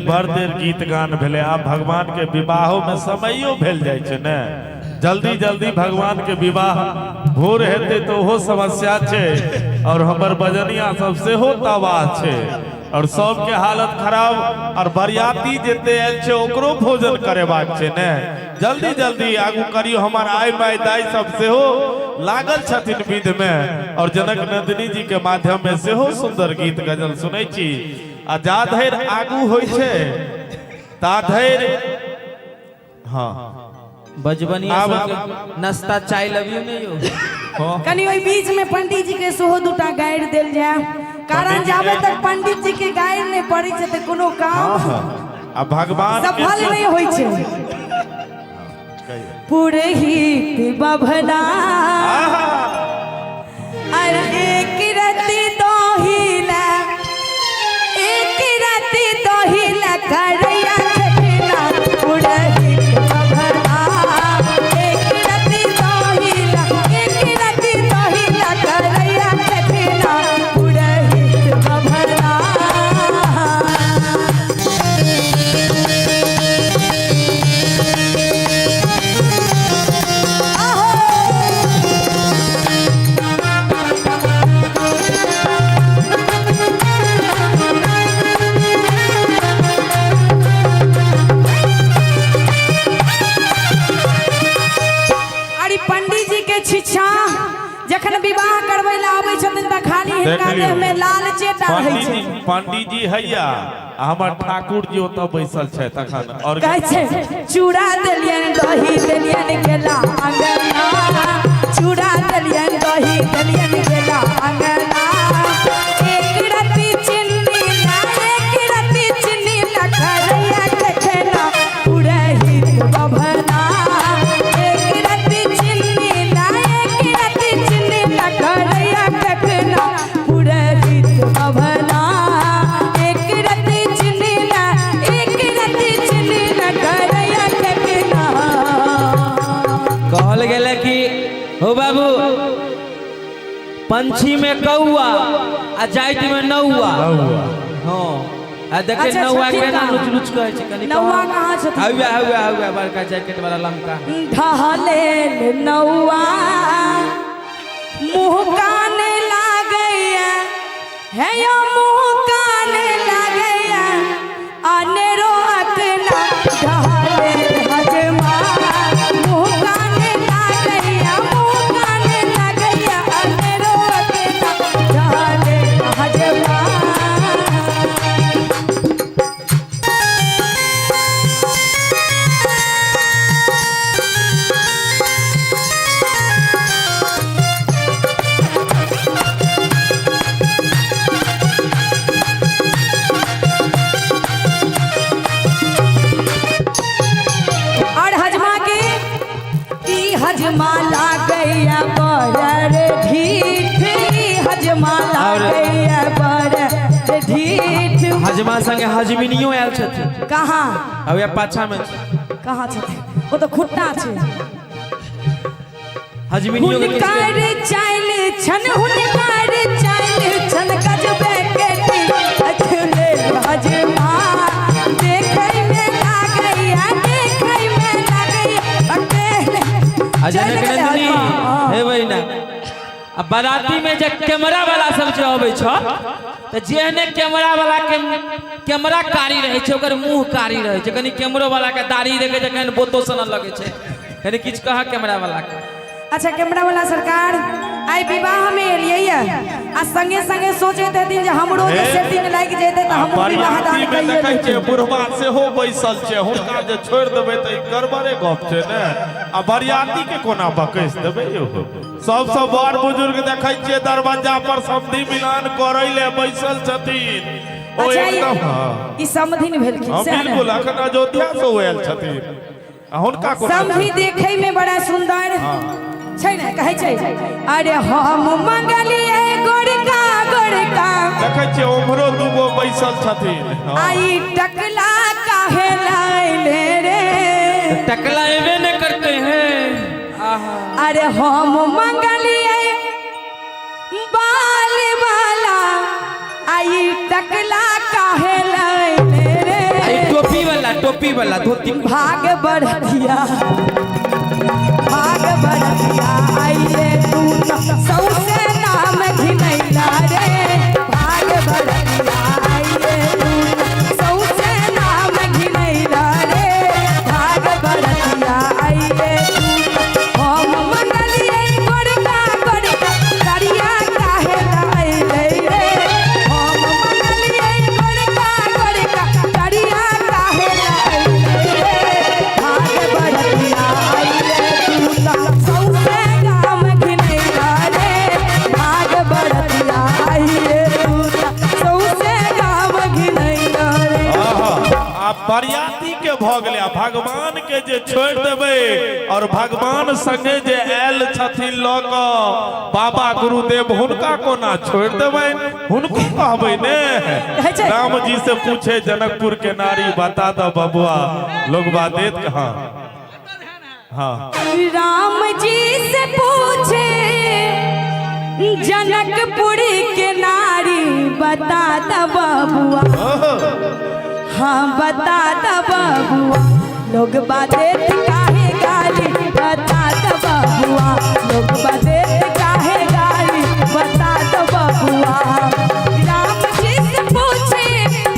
बड़ देर गीत गान भेलै। आब भगवान के विवाहो में समयो भेल जाइ छै ने, जल्दी जल्दी भगवान के विवाह भोर हेतै तऽ ओहो समस्या छै, और हमर बजनिया सब सेहो तबाह छै, और सबके हालत खराब, और बरियाती जते आयल छै ओकरो भोजन करेबाक छै ने। जल्दी जल्दी आगू करियो, हमर आइ माय दाइ सब सेहो लागल छथिन विध में, और जनक नंदिनी जी के माध्यम में सेहो सुंदर गीत गजल सुनै छी। आ जा धरि आगू होइ छै ता धरि हाँ बजबनिया आब- सबके नाश्ता चाय लबियो नहीं यो। कनि ओहि बीच में पंडित जी के सेहो दूटा गारि देल जाय, कारण जाबे तक पंडित जी के गारि नहि पड़ै छै तऽ कोनो काम आ भगवान के सफल नहि होइ छै। पुरहित बभना अरे एक रति दहिला, एक रति दहिला करैया छठिना। पुरहित बभना एक रति दहिला, एक रति दहिला करैया छठिना। पुरहित बभना। अरे पंडित जी के शिक्षा जखन विवाह करबै ला आबै छथिन तऽ खाली हिनका देख लियौ। देह में लाल चेटा रहै पंडित छै। जी, पंडित जी हैया आ हमर ठाकुर जी ओतऽ बैसल छै तखन, और कहै छै चूड़ा देलियन दही देलियन गेला अंगना, चूड़ा देलियन दही देलियन गेला अंगना। एक रति चिन्नी ला, एक रति चिन्नी ला करैया कखना। पुरहित बभना एक रति चिन्नी ला, एक रति चिन्नी ला करैया कखना। पुरहित बभना एक रति चिन्नी ला, एक रति चिन्नी ला करैया कखना। कहल गेलै कि हो बाबू पंछी में कौआ आ जाति में नौआ। हाँ आ देखे अच्छा, नौआ छथिन के ना कहाँ? लुच लुच कहै छै कनि। नौआ कहाँ छथिन? हौआ हौआ हौआ बड़का जैकेट वाला लमका। ढहलेल नौआ मुँह काने लागैया, हे यो मुँह काने लागैया अनेरो अकना। ढहलेल हजमा मुँह काने लागैया, मुँह काने लागैया अनेरो अकना। ढहलेल हजमा। और हजमा के ई हजमा लागैया बड़ रे ढीठ, ई हजमा लागैया बड़ रे ढीठ। हजमा संगे हजमिनियो आयल छथिन। कहाँ? हौआ पाछा में। कहाँ छथिन? ओ तऽ खुट्टा छै। हजमिनियो के किछु हुनकर चाइल छन, हुनकर चाइल छन गजबे के अछले हजमा। देखै में लागैया, देखै में लागैया अकेले। आ जनक चलि गेलै नंदिनी हजमा। हे बहिना, आ बाराती में जे कैमरा वाला सब जे अबै छ तऽ जेहने कैमरा वाला के कैमरा कारी रहै छै ओकर मुंह कारी रहै छै। कनि कैमरो वाला के दाढ़ी देखै छै कनि बोतो सन लगै छै। कनि किछु कह कैमरा वाला के। अच्छा कैमरा वाला सरकार आइ विवाह में एलियै आ संगे संगे सोचैत हेथिन जे हमरो जे हे। सेटिंग लागि जेतै तऽ हमहूँ विवाह दान बरियाती में कइए देखै छियै लेतियै। बुढ़वा सेहो बैसल छै, हुनका जे छोड़ि देबै तऽ ई गड़बड़े गप छै ने। आ बरियाती के कोना बकैस देबै यौ? सबसँ बड़ बुजुर्ग देखै छियै दरवाजा पर समधि मिलान करै ले बैसल छथिन। ओ अच्छा एकदम हाँ। ई समधिन भेलखिन हाँ, सएह ने? बिल्कुल अखन अयोध्या से ओ आयल छथिन आ हुनका कोना समधी देखै में बड़ा सुंदर छै ने? कहै छै अरे हम मंगलियै गोरका गोरका, देखै छियै उम्हरो दूगो बैसल छथिन। हाँ। आई टकला काहे लाइले रे? टकला एबे ने करते हैं। आहा अरे हम मंगलियै बाल वाला, आई टकला काहे लाइले रे? आई टोपी वाला धोती। भाग बढ़तिया, भाग बढ़तिया आइले तू त सौसे नाम घिनैला रे। भाग बढ़तिया आइले तू त सौसे नाम घिनैला रे। भाग बढ़तिया आइले तू त हम मंगलियै गोरका गोरका करिया काहे लाइले रे। हम मंगलियै गोरका गोरका करिया काहे लाइले रे। भाग बढ़तिया आइले तू त सौसे गाम घिनैला रे। भाग बढ़तिया आइले तू त सौसे गाम घिनैला रे। आ बरियाती के भऽ गेलै, आ भगवान के जे छोड़ि देबै और भगवान संगे जे आयल छथिन लऽ कऽ बाबा गुरुदेव, हुनका कोना छोड़ि देबै? हुनको कहबै ने। कहै छै। राम जी से पूछे जनकपुर के नारी, बता दो बबुआ लोग देत कहाँ। हाँ। राम जी से पूछे जनकपुर के नारी, बता द बबुआ, हाँ बता द बबुआ लोग बातें काहे गाली। बता द बबुआ लोग बातें काहे गाली। बता द बबुआ। राम जी से पूछे,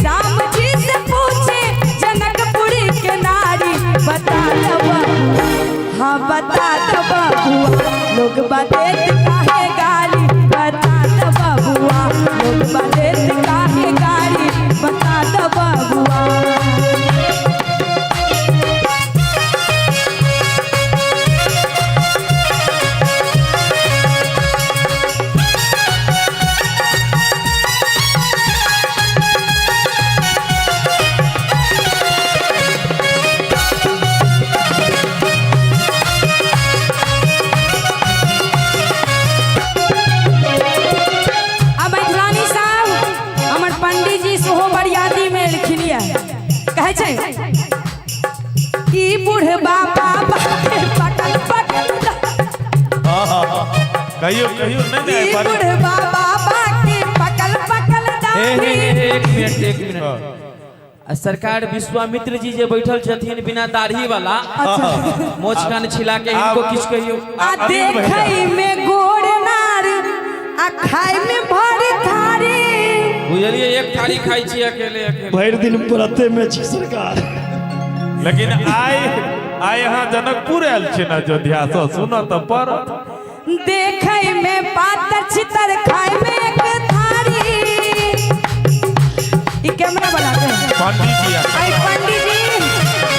राम जी से पूछे जनकपुर के नारी, बता द बबुआ, हाँ बता द बबुआ लोग बातें काहे गाली। बता द बबुआ लोग बातें काहे गाली। बता द बबुआ। आ मैथिलानी साहब, हमर पंडित जी सेहो बरियाती में एलखिन ये। कहै छै ई बुढ़बा बाबा के पकल पकल। हाँ हाँ हाँ, कहियो कहियो। नहीं ई नहीं। बुढ़बा बाबा के पकल पकल हे हे दाढ़ी। हे, एक मिनट, एक मिनट। आ सरकार विश्वामित्र जी जे बैठल छथिन बिना दाढ़ी वाला, मोछ कान छिला के, हिनको किछु कहियो। आ देखै में गोर नार आ खाय में भर थारी। बुझलिए, एक थाली खाइ छी अकेले अकेले। भरि दिन व्रते में छी सरकार। लेकिन आइ आइ अहाँ जनकपुर आयल छी ने अयोध्या से, सुनऽ तऽ पड़त। देखै में पातर छितर खाय में एक थारी। ई कैमरा वाला के पंडित जी। आई पंडित जी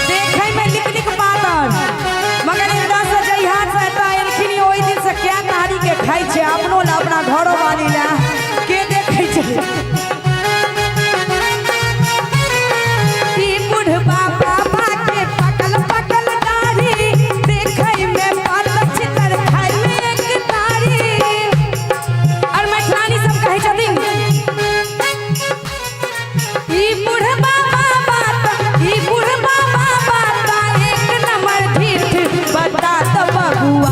देखै में निक निक पातर, मगर एतऽ से जहिया से एतऽ एलखिन ओहि दिन से क्या थारी के खाइ छै अपनो ला अपना घरो वाली ला, के देखै छै? ई बुढ़बा बाबा के पकल पकल दाढ़ी, देखै में पातर छितर खाय में एक थारी। और मैथिलानी सब कहै छथिन ई बुढ़बा बाबा त, ई बुढ़बा बाबा त एक नंबर ढीठ। बता त बबुआ,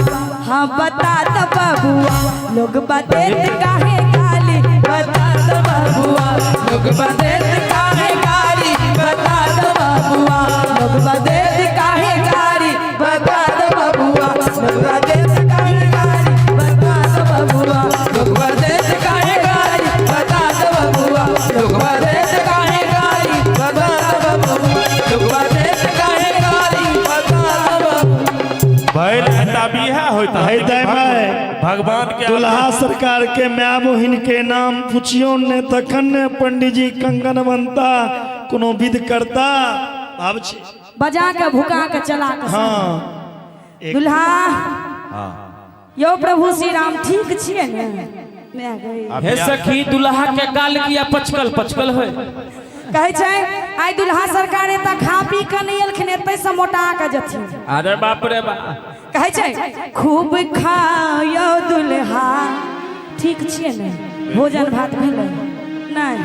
हाँ बता त बबुआ लोग बतेत काहे गाली। बता त बबुआ लोग बतेत काहे गाली। बता त बबुआ लोग बतेत काहे गाली। बता त बबुआ लोग बतेत काहे गाली। बता त बबुआ लोग बतेत काहे गाली। बता त बबुआ लोग बतेत काहे गाली। बता त बबुआ लोग बतेत काहे गाली। बता त बबुआ। भरि एता बियाह होइत। हृदय में भगवान के दुल्हा सरकार के माय बहिन के नाम पुछियो ने तखन ने पंडित जी कंगन बनता, कोनो विध करता आब छै। बजा के भुका के चला के। हाँ। दुल्हा यौ, प्रभु श्री राम, ठीक छियै ने? मैं गई। हे सखी, दुल्हा के गाल किया पचकल पचकल है? कहै छै आइ दुल्हा सरकार एतऽ खा पी के नहि एलखिन, एतै से मोटा के जथिन। अरे बाप रे बाप। कहै छै खूब खाओ दुल्हा। ठीक छियै ने? भोजन भात भेलै नहि?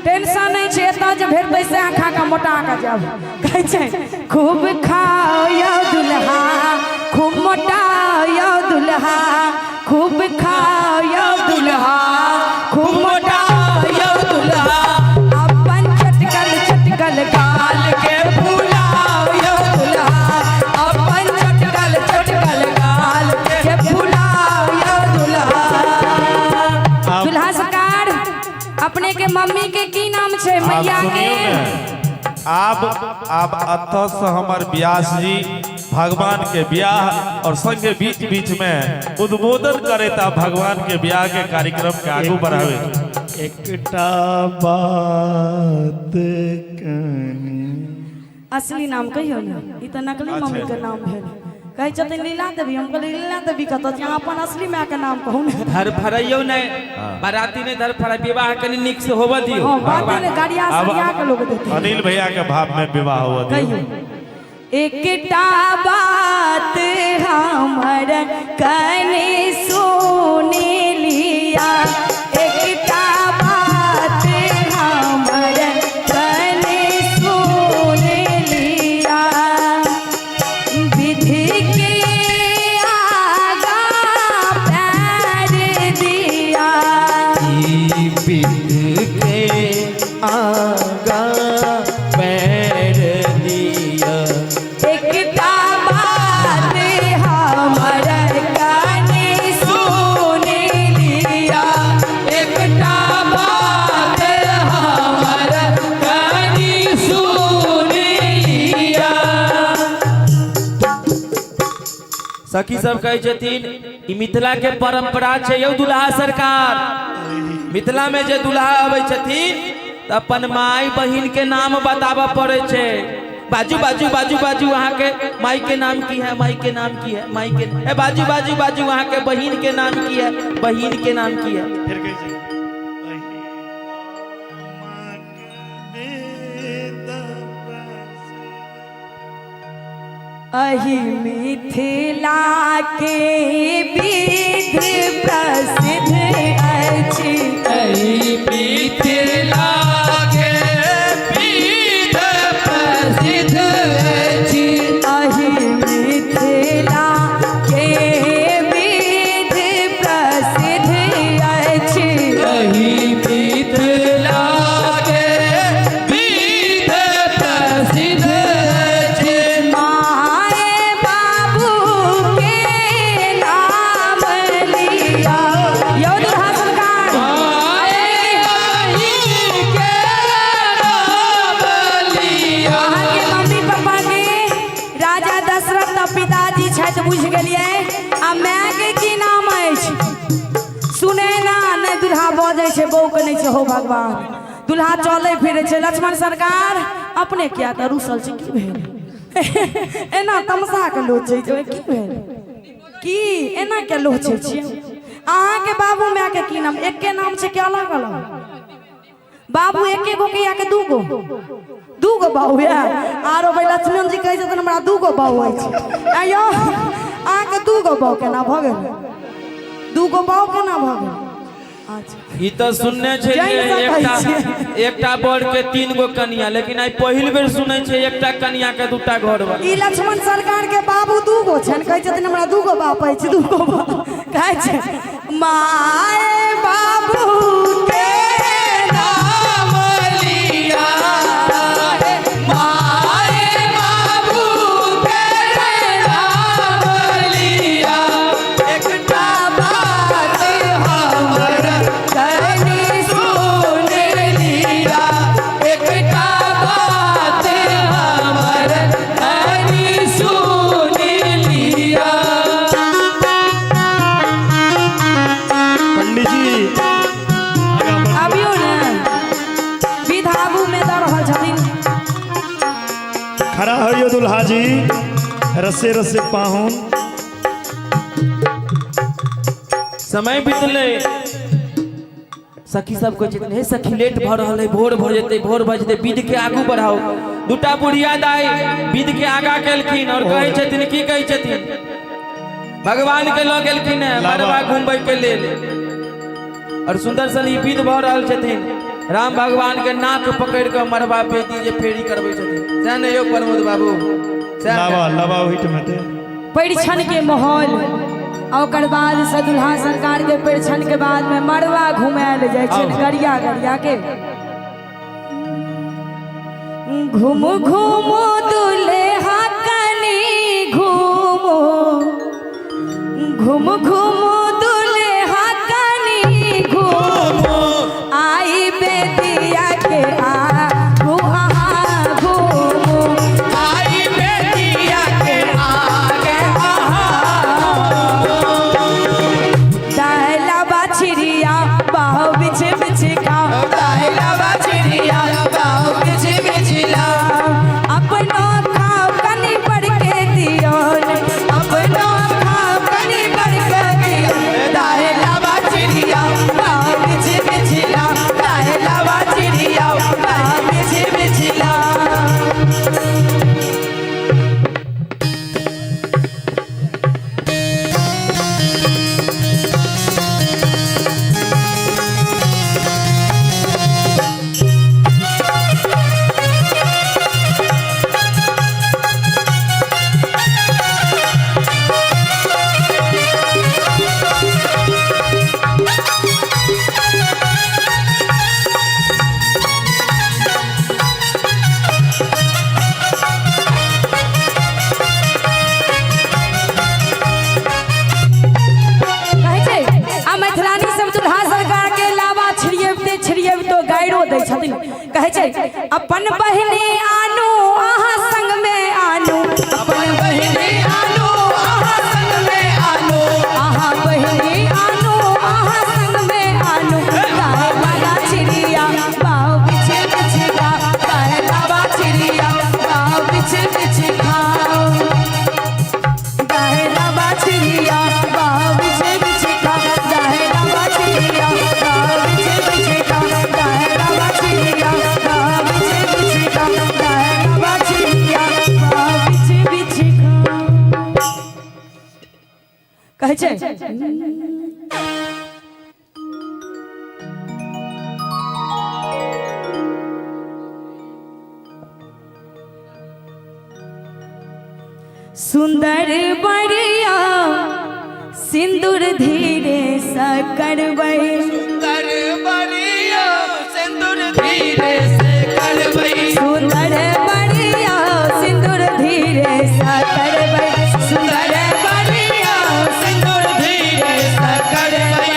टेंशन नहि छै, एतऽ जे भेटतै सएह खा कऽ मोटा के जाब। कहै छै खूब खाओ दुल्हा, खूब मोटाओ दुल्हा, खूब खाओ दुल्हा, खूब मोटाओ दुल्हा, अपन चटकल चटकल गाल के फुलाओ। अपने के मम्मी के की नाम छै आब मैया के? सुनियौ ने, आब आब अतः से हमर व्यास जी भगवान के ब्याह और संगे बीच बीच में उद्बोधन करे ता भगवान के ब्याह के कार्यक्रम के आगू बढ़ावे। एकटा बात कनी असली नाम कहियो ने, ई तऽ नकली मम्मी के नाम भेल। कहै छथिन लीला देवी, हम कहलियै लीला देवी कतऽ छै? अहाँ अपन असली माय के नाम कहू ने। धरफड़ैयौ नहि, बाराती नहि धरफड़ाइ, विवाह कनि नीक से होबऽ दियौ। हँ, बाते ने गाड़िया आब सरिया के लोग देतै। अनिल भैया के भाव में विवाह हुआ दियौ। कहियो एकटा बात हमर कने सुनि लिया, एकटा बात हमर कने सुनि लिया, विधि के आगाँ पैर दिया, विध के आगाँ पैर दिया। एकटा बात हमर कने सुनि लिया, एकटा बात हमर कनी सुनि लिया। सखी सब कहै छथिन ई मिथिला के परंपरा छै यौ दुल्हा सरकार। मिथिला में जे दुल्हा अबै छथिन तऽ अपन माय बहिन के नाम बताबऽ पड़ै छै। बाजू बाजू बाजू बाजू, अहाँ के माई के नाम की है? माई के नाम की है? माई के ए बाजू बाजू बाजू, अहाँ के बहिन के नाम की है? बहिन के नाम की है? फिर कहै छै अहि मिथिला के विध प्रसिद्ध अछि, एहि मिथिला के विध प्रसिद्ध अछि, अहि मिथिला के विध प्रसिद्ध अछि, एहि मिथिला के विध प्रसिद्ध अछि। माए बाबू के नाम लिया। यौ दुल्हा सरकार, माए बहिन के नाम लिया। अहाँके मम्मी पापा के राजा दशरथ तऽ पिताजी छथि, बुझि गेलियै। आ माय के की नाम अछि? सुने ना नहि दुल्हा बजै छै, बहू के नहि छै। हो भगवान, दुल्हा चलै फिरै छै। लक्ष्मण सरकार अपने किया तऽ रुसल छै? की भेल? एना तमसा के लोचै छै, की भेल? की एना के लोचै छियै? अहाँके बाबू माय के की नाम? एके नाम छै कि अलग अलग? बाबू एके गो के या के दू गो? दू गो बाबू या आरो भाई लक्ष्मण जी कहै छथिन हमरा दू गो बाबू अछि। आयो अहाँके दू गो बाबू केना भऽ गेल? दू गो बाबू केना भऽ गेल? अच्छा ई तऽ सुनने छै जानि जे सकै एकटा छियै। एकटा बर के 3 गो कनिया, लेकिन आइ पहिल बेर सुनै छै एकटा कनिया के 2टा घर वाला। ई लक्ष्मण सरकार के बाबू दू गो छनि, कहै छथिन हमरा दू गो बाप अछि, दू गो बाप कहै छै। माय बाबू के नाम लिया, माए बाबू के नाम लिया, एकटा बात हमर कनी सुन लिया, एकटा बात हमर कनी सुन लिया। पंडित जी अबियौ ने, विध आगू में दऽ रहल छथिन। खड़ा होइयो दुल्हा जी, रस्से रस्से पाहुन। समय बीतलै, सखी सब कहै छथिन हे सखी लेट भऽ रहल है, भोर भऽ जेतै, भोर भऽ जेतै, विध के आगू बढ़ाउ। दूटा बुढ़िया दाइ विध के आगा केलखिन और कहै छथिन, की कहै छथिन? भगवान के लऽ गेलखिन है मड़बा घुमबै के लेल और सुंदर सन ई विध भऽ रहल छथिन। राम भगवान के नाक पकड़ि कऽ मड़बा बेदी जे फेरी करबै छथिन, सएह ने यौ प्रमोद बाबू? सएह ने? लावा लावा ओहिठाम हेतै। परिछन के माहौल आ ओकर बाद से दुल्हा सरकार के परिछन के बाद में मड़वा घुमायल जाइ छै गरिया गरिया के। घूम घूमो दुल्हा कनी घूमो, घूम घूमो दुल्हा कनी घूमो, आई बे लावा चिड़िया बाऊ बिछि बिछिला। अपनो खाओ कनी बढ़ के दियो, अपनो खाओ कनी बढ़ के दियो, दाहे लावा चिड़िया बाऊ बिछि बिछिला, दाहे लावा चिड़िया बाऊ बिछि बिछिला। कहै छै आ मैथिलानी सब दुल्हा सरकार के लावा छिड़ियबते छिड़ियबतो गाइरो दै छथिन। कहै छै अपन बहिनी आनू अहाँ संग में आनू, अपन बहिनी आनू अहाँ संग में आनू, अहाँ बहिनी आनू अहाँ संग में आनू, गाय लावा चिड़िया बाऊ बिछि बिछिला, गाय लावा चिड़िया बाऊ बिछि बिछिला, गाय लावा चिड़िया बाऊ बिछि बिछिला, गाय लावा चिड़िया बाऊ बिछि बिछिला, गाय लावा चिड़िया बाऊ बिछि बिछिला, गाय लावा चिड़िया बाऊ बिछि बिछिला। कहै छै सुंदर बढ़िया सिंदूर धीरे सा करबै, सुंदर बरिया सिंदूर धीरे से करबै, सुंदर बढ़िया सिंदूर धीरे सा करबै, सुंदर बरिया सिंदूर धीरे से करबै,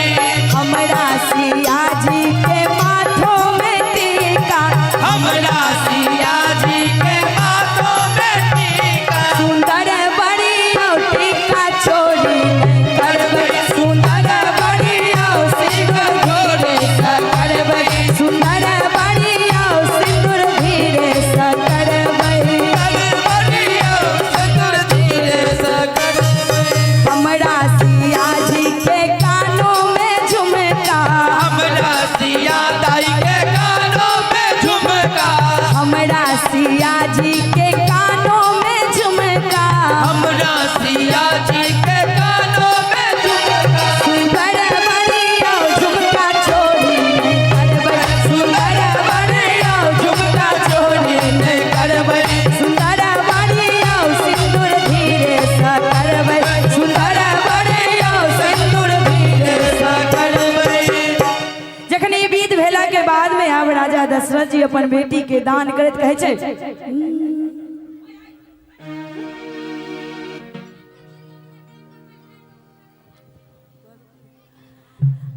हमरा सिया जी के माथों में टीका, हमरा सिया जी के माथों में टीका, सुंदर बढ़िया टीका चोरी करबै, सुंदर बढ़िया सिंदूर धीरे से करबै, सुंदर बढ़िया सिंदूर धीरे सा करबै, बरिया सिंदूर धीरे से करबै, हमरा सिया जी के कानों में झुमका, हमरा सिया दाई के कानों में झुमका, हमरा सिया जी के कानों में झुमका, हमरा सिया जी के कानों में झुमका, सुंदर बढ़िया झुमका चोरी नहीं करबै, सुंदर बरिया झुमका चोरी नहीं करबै, सुंदर बढ़िया सिंदूर धीरे सा करबै, सुंदर बरिया सिंदूर धीरे से करबै। जखन ई विध भेला के बाद में आब राजा दशरथ जी अपन बेटी के दान करैत कहै छै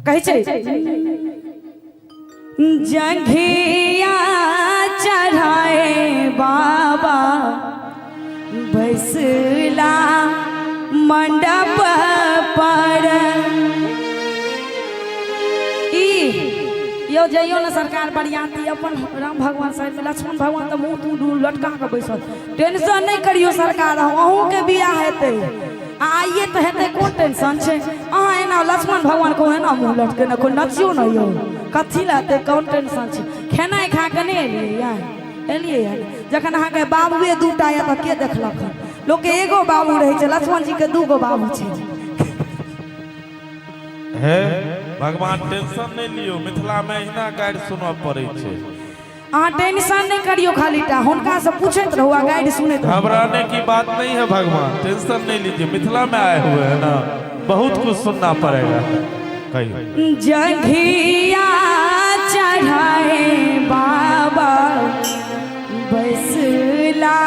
कहै छै जंघिया चढ़ाए बाबा बैसला मंडप पर। ई यौ जइयो ने सरकार बरियाती अपन राम भगवान साइड में लक्ष्मण भगवान तऽ मुँह तू लटका के बैसल। टेंशन नहीं करियो सरकार, अहूँके बियाह हेतै आ आइए तऽ हेतै, कोन टेंशन छै। अहाँ एना लक्ष्मण भगवान को एना मुँह लटके ने कोइ नचियो ने यौ, कथी लए हेतै, कोन टेंशन छै। खेनाइ खा कऽ नहि एलियै यार, एलियै यार जखन अहाँके बाबुए दूटा यऽ तऽ के देखलक हन। लोकके एगो बाबू रहै छै, लक्ष्मण जीके दूगो बाबू छै। हे भगवान टेंशन नहीं लियो, मिथिला में अहिना गारि सुनऽ पड़ै छै। अहाँ टेंशन नहीं करियो, खाली टा हुनका से पूछैत रहू आ गाइड सुनैत रहू। घबराने की बात नहीं है भगवान, टेंशन नहीं लीजिए, मिथिला में आए हुए हैं ना, बहुत कुछ सुनना पड़ेगा। कहियो जंघिया चढ़ाए बाबा बैसला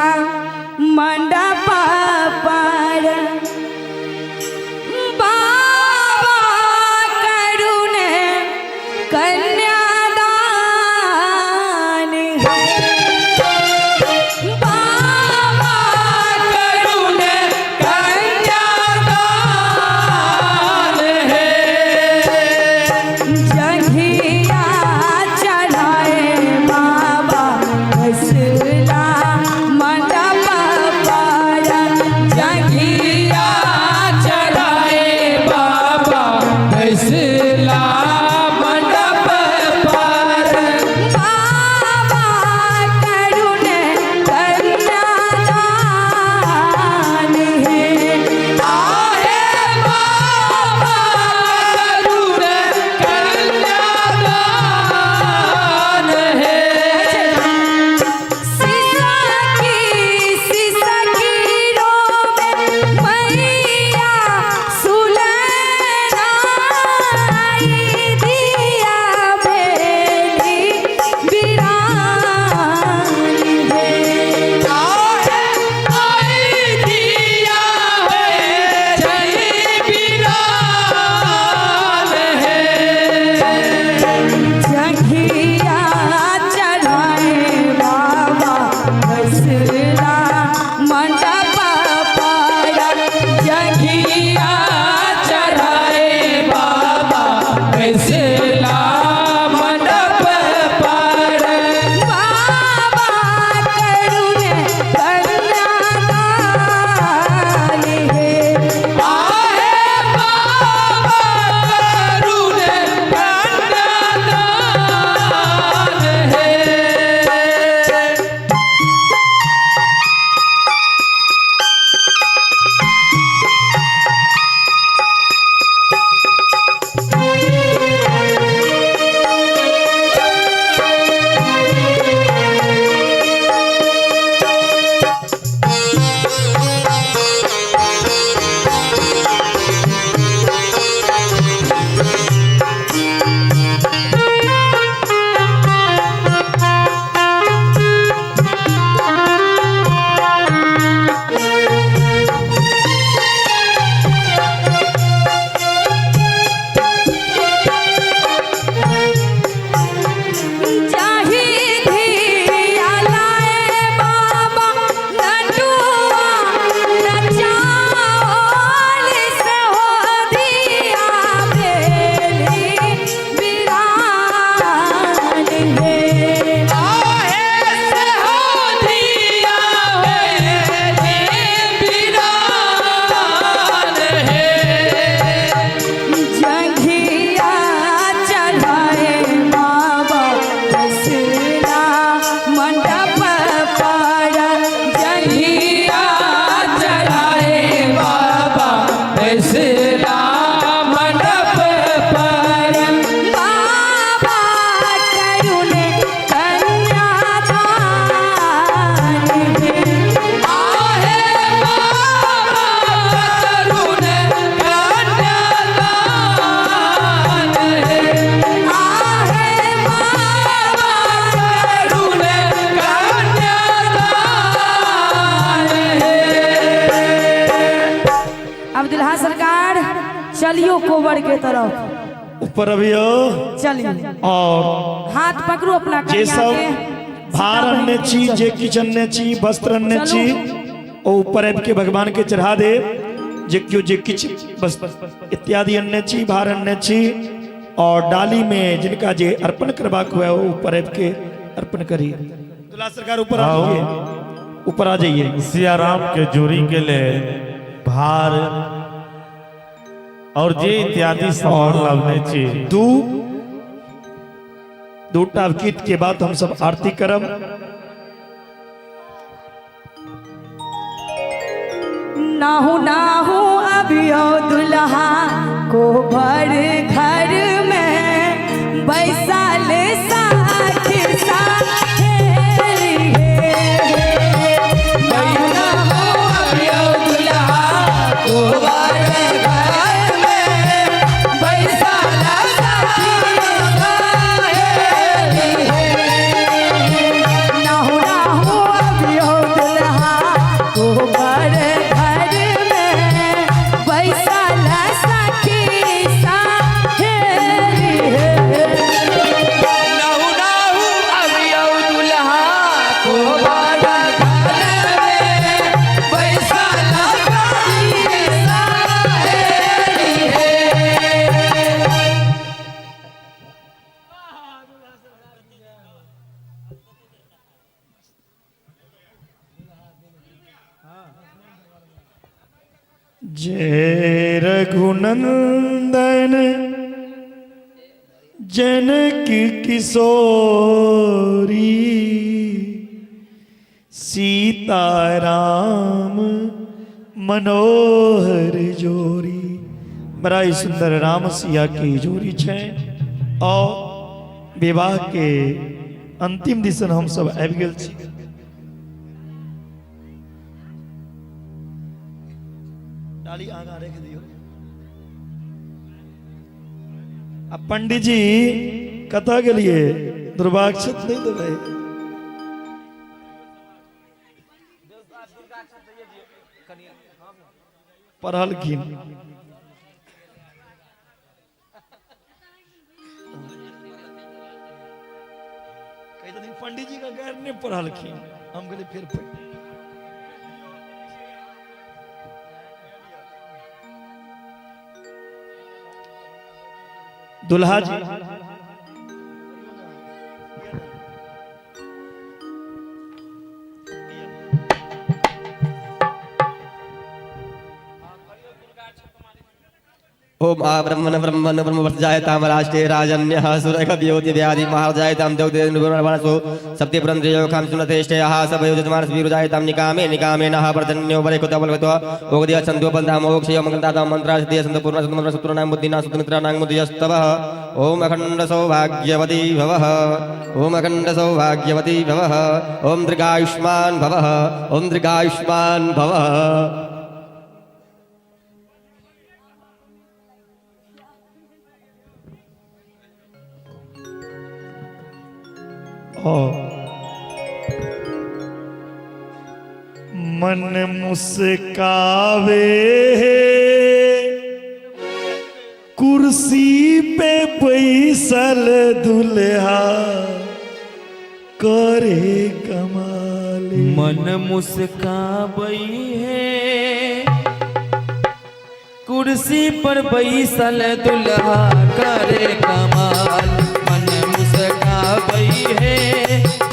मंडप पर, बाबा करुण कन्यादान है, बाबा करुण कन्यादान है, जंघिया चढ़ाए जाहि धिया लाए बाबा नटुआ नचाओल से हो दिया बेली बिरान हे। आहे से हो दिया बेली बिरान हे। जंघिया चढ़ाए बाबा बसला मंडप पर, जंघिया चढ़ाए बाबा फैसला मंडप पर। बाबा करुण कन्यादान हे। आहे बाबा करुण कन्यादान हे। आहे बाबा करुण कन्यादान हे। अब दुल्हा सरकार चलियो कोबर के तरफ। ऊपर अबियो चलिए और हाथ पकड़ो अपना जे कन्या सब के। भार अन्य छी, जे किछु अन्य छी, वस्त्र अन्य छी, ओ ऊपर आबि के भगवान के चढ़ा दे। जे क्यों जे किछु वस्त्र इत्यादि अन्य छी, भार अन्य छी, और डाली में जिनका जे अर्पण करबाक हुए वो ऊपर आबि के अर्पण करी। दुल्हा सरकार ऊपर आ जाइए, ऊपर आ जाइए। सियाराम के जोड़ी के लिए भार और जे इत्यादि सामान लावने छी। दूटा गीत के बाद हम सब आरती करब। नाहु नाहु अभियो दुल्हा को भर घर में बैसाल साखी साहेली हे। नाहु नाहु अभियो दुल्हा को भर घर में बैसाल साखी साहेली हे। नाहु नाहु अभियो दुल्हा को भर घर में बैसाल साखी साहेली हे। नाहु नाहु अभियो दुल्हा को भर घर में बैसाल साखी साहेली हे। जय रघुनंदन जनक किशोरी, सीताराम मनोहर जोरी। बड़ा ही सुंदर राम सिया की जोड़ी छै और विवाह के अंतिम दिसन हम सब आबि गेल छी। डाली आगा रख दियो। आ पंडित जी कतऽ गेलिए? दुर्वाक्षत नहीं देबै। पढ़लखिन। कहै छथिन पंडित जी का गैर नहीं पढ़लखिन। हम कहलिए फिर पढ़। दुल्हा जी ओम आ ब्रह्मण ब्रह्मण ब्रह्म वर्षजायताम राष्ट्रे राजन्यः सुरकव्योति व्याधि महाजायताम देवदेवसो सप्तिपुरन्द्रियोखां सुनतेष्टयः सभयोजमानस वीरुजायताम निकामे निकामे नः पर्जन्यो वरेकुतबलगतो ओगदय छन्दोबन्धाम ओक्षय मंगलदाताम मंत्रासिद्धय सन्त पूर्ण सन्त मंत्र शत्रूणां बुद्धिना सुतमित्राणां बुद्धियस्तवः। ओम अखंड सौभाग्यवती भवः, ओम अखंड सौभाग्यवती भवः, ओम दीर्घायुष्मान् भवः, ओम दीर्घायुष्मान् भवः। मन मुस्कावे कुर्सी पे बैसल दुल्हा, करे कमाल। मन मुस्काबई है कुर्सी पर बैसल दुल्हा करे कमाल। मन मुस्काबई है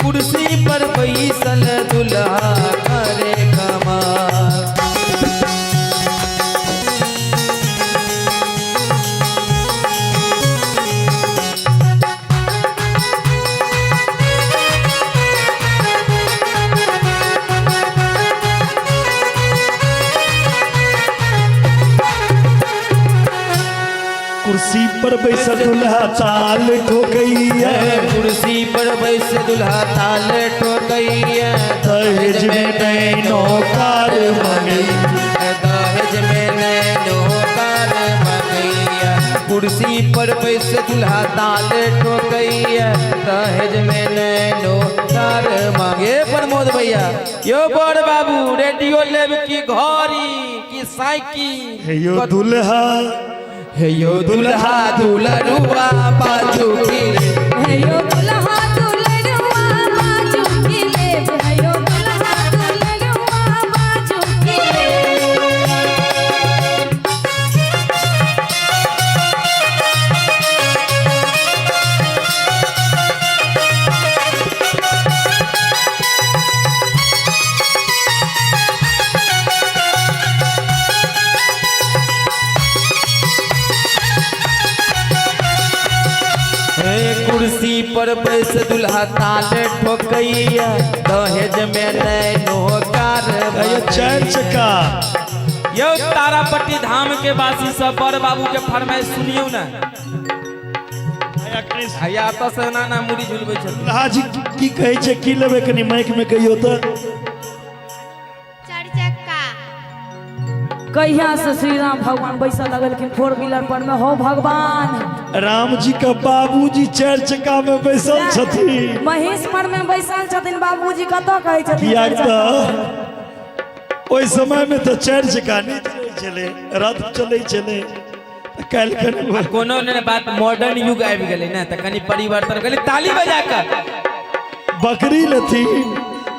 कुर्सी पर बैसल दुल्हा करे कमाल। कुर्सी पर बैसल दुल्हा ताल ठोकैया, कुर्सी पर बैस दुल्हा ताल ठोकैया, दहेज में नैनो कार मंगैया, दहेज में नैनो कार मंगैया। कुर्सी पर बैस दुल्हा ताल ठोकैया, दहेज में नैनो कार मांगे। प्रमोद भैया यो बड़ बाबू रेडियो लेब की घड़ी की साइकिल? हे यो दुल्हा, हे यो दुल्हा दुलरुआ बाजू की, हे यो दुल्हा दुलरुआ बाजू की लेब, हे यो दुल्हा दुलरुआ बाजू की लेब। कुर्सी पर बैस दुल्हा ताल ठोकैया, दहेज में नैनो कार चार चक्का। यो तारापट्टी धाम के वासी सब बड़ बाबू के फरमाइश सुनियो ना। हैया एतऽ से ना ना मुड़ी झुलबै छथिन। दुल्हा जी की कहै छै, की लेबै कनि माइक में कहियो तऽ। चार चक्का। कहिया से श्री राम भगवान बैसल लगलखिन फोर व्हीलर पर में? हो भगवान राम जी का बाबूजी चार चक्का में बैसल छथिन, महेश पर में बैसल छथिन बाबूजी, कतऽ कहै छथिन? कियाक तऽ ओहि समय में तऽ चार चक्का नहि चलै छलै, रथ चलै छलै। काल्हि कनि कोनो ने बात मॉडर्न युग आबि गेलै ने, तऽ कनि परिवर्तन गेलै। ताली बजा कऽ बकरी लेथिन,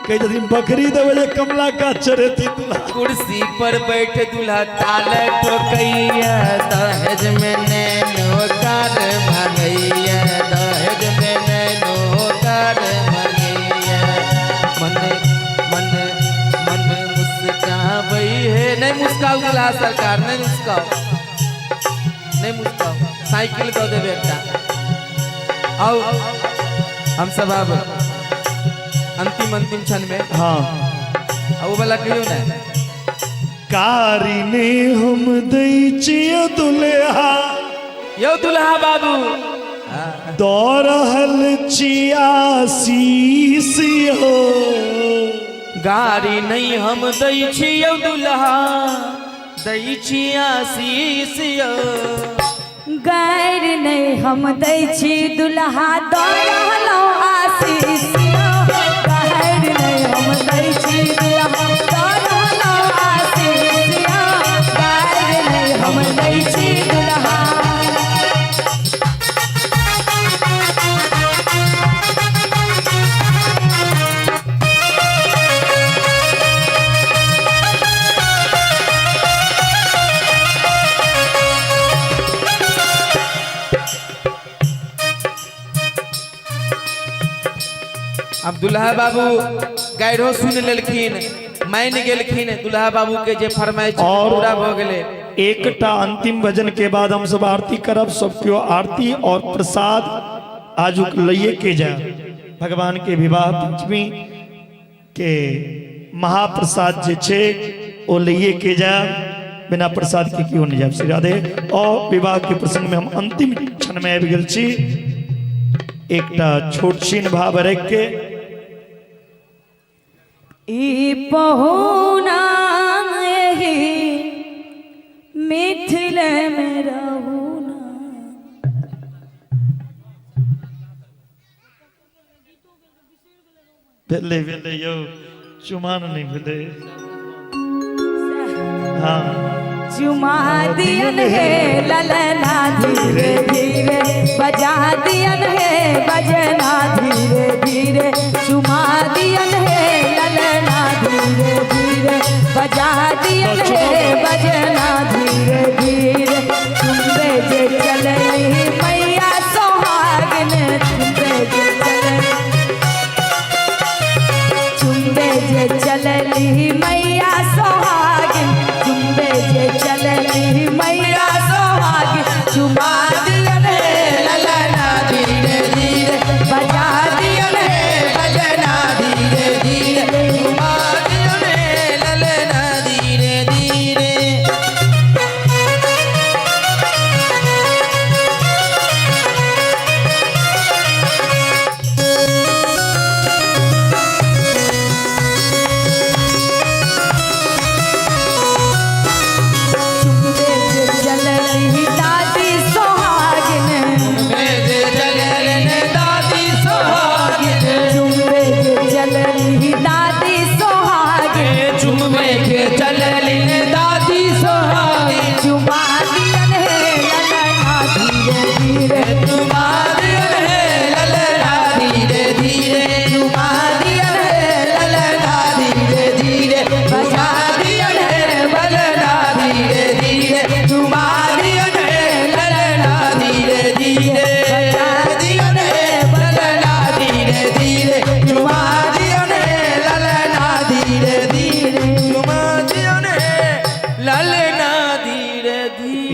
कहै छथिन बकरी देबै जे कमला का चढ़ेथिन दुल्हा। कुर्सी पर बैठ दुल्हा ताल ठोकैया, दहेज में नैनो कार मंगैया, दहेज में नैनो कार मंगैया। मन मन मन मुस्काबै है। नहीं मुस्काउ दुल्हा सरकार, नहीं मुस्काउ, नहीं मुस्काउ, साइकिल दऽ देबै एकटा। आउ हम सब अब अंतिम अंतिम क्षण में। हाँ वो वाला कहियो ना। कारी ने हम दै छियै दुल्हा, यो दुल्हा बाबू दऽ रहल छी आशीष हो। गाड़ी नहीं हम दै छियौ दुल्हा, दै छी आशीष यौ। गैर नहीं हम दै छी दुल्हा, दऽ रहलौं आशीष यौ। गैर नहीं हम दै छी दुल्हा, दऽ रहलौं आशीष यौ। गैर नहीं हम दै छी दुल्हा। अब दुल्हा बाबू गाइरो सुन लेलखिन, मान गेलखिन दुल्हा बाबू के जे फरमाइश और पूरा भ गेलै। एकटा अंतिम भजन के बाद हम सब आरती करब। सब केओ आरती और प्रसाद आजुक लइए के जाए। भगवान के विवाह पंचमी के महाप्रसाद जे छै ओ लइए के जाए, बिना प्रसाद के क्यों नहीं जाए। श्री राधे। और विवाह के प्रसंग में हम अंतिम क्षण में आबि गेल छी। एकटा छोट छिन भाव रख के ई पहुना एही मिथिल में रहुना। भेलै भेलै यौ, चुमान नहीं भेलै। हाँ चुमा दियन हे ललना धीरे धीरे, बजा दियन हे बजना धीरे धीरे।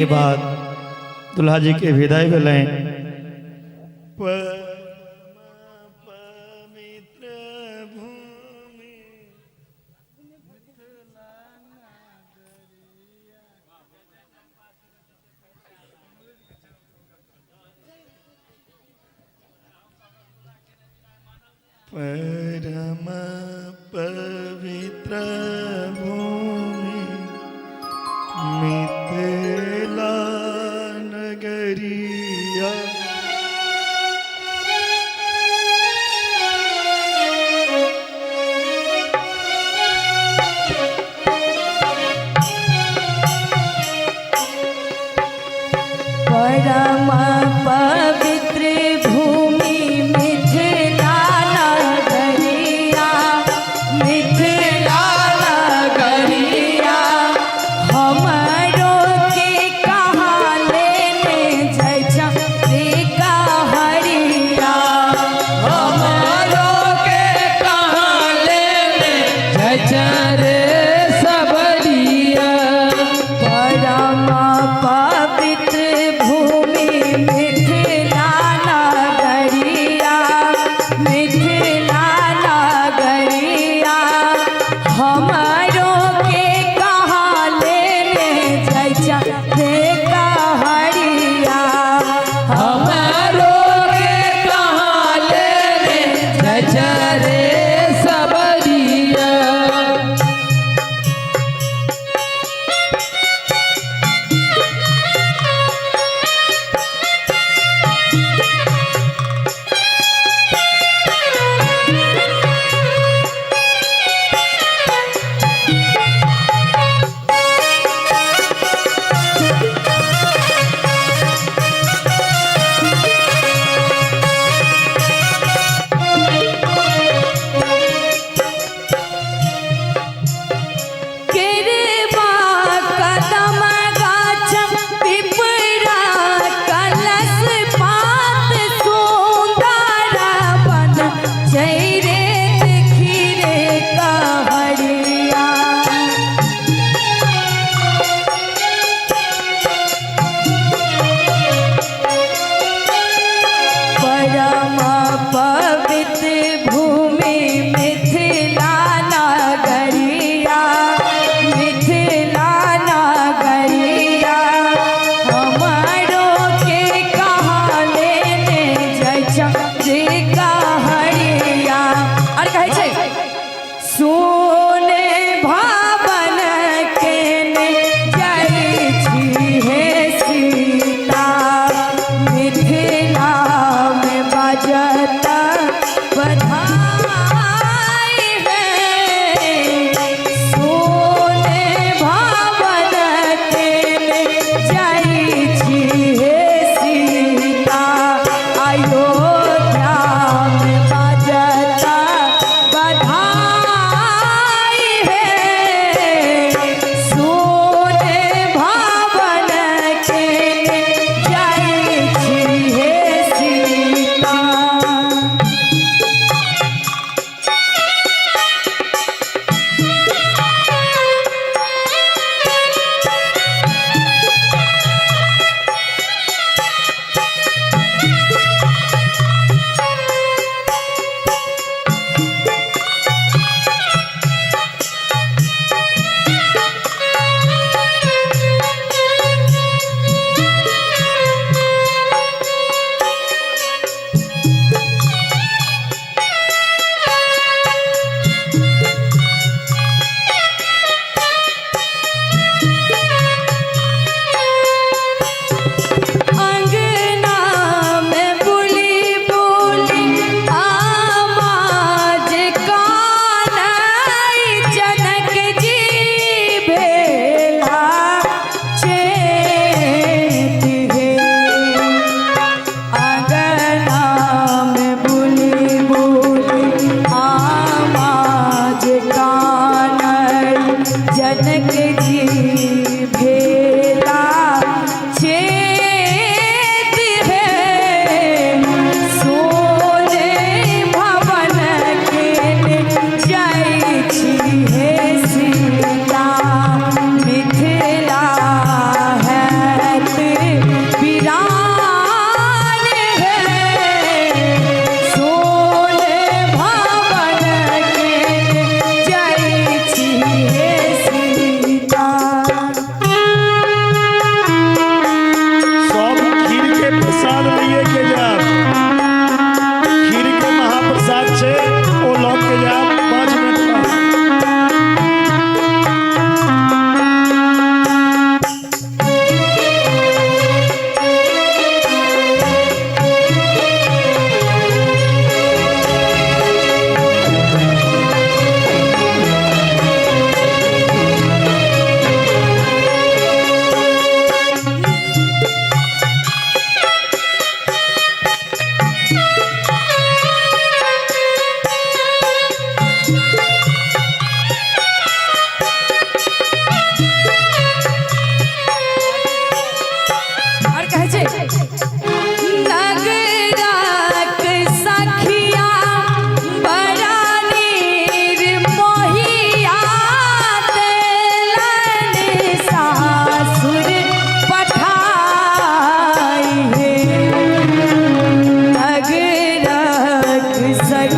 के बाद दुल्हा जी के विदाई भेलनि। पवित्र भूमि परम पवित्र भूमि मिथिला नगरिया। परम पवित्र भूमि मिथिला नगरिया, मिथिला नगरिया, हमरो के कहाँ लेने जाइ छ रे कहरिया, हमरो के कहाँ लेने जाइ छ रे सबरिया। परम पवित्र भूमि मिथिला नगरिया, मिथिला नगरिया, हमरो के कहाँ लेने जाइ छ रे कहरिया, हमरो के कहाँ लेने जाइ छ रे सबरिया।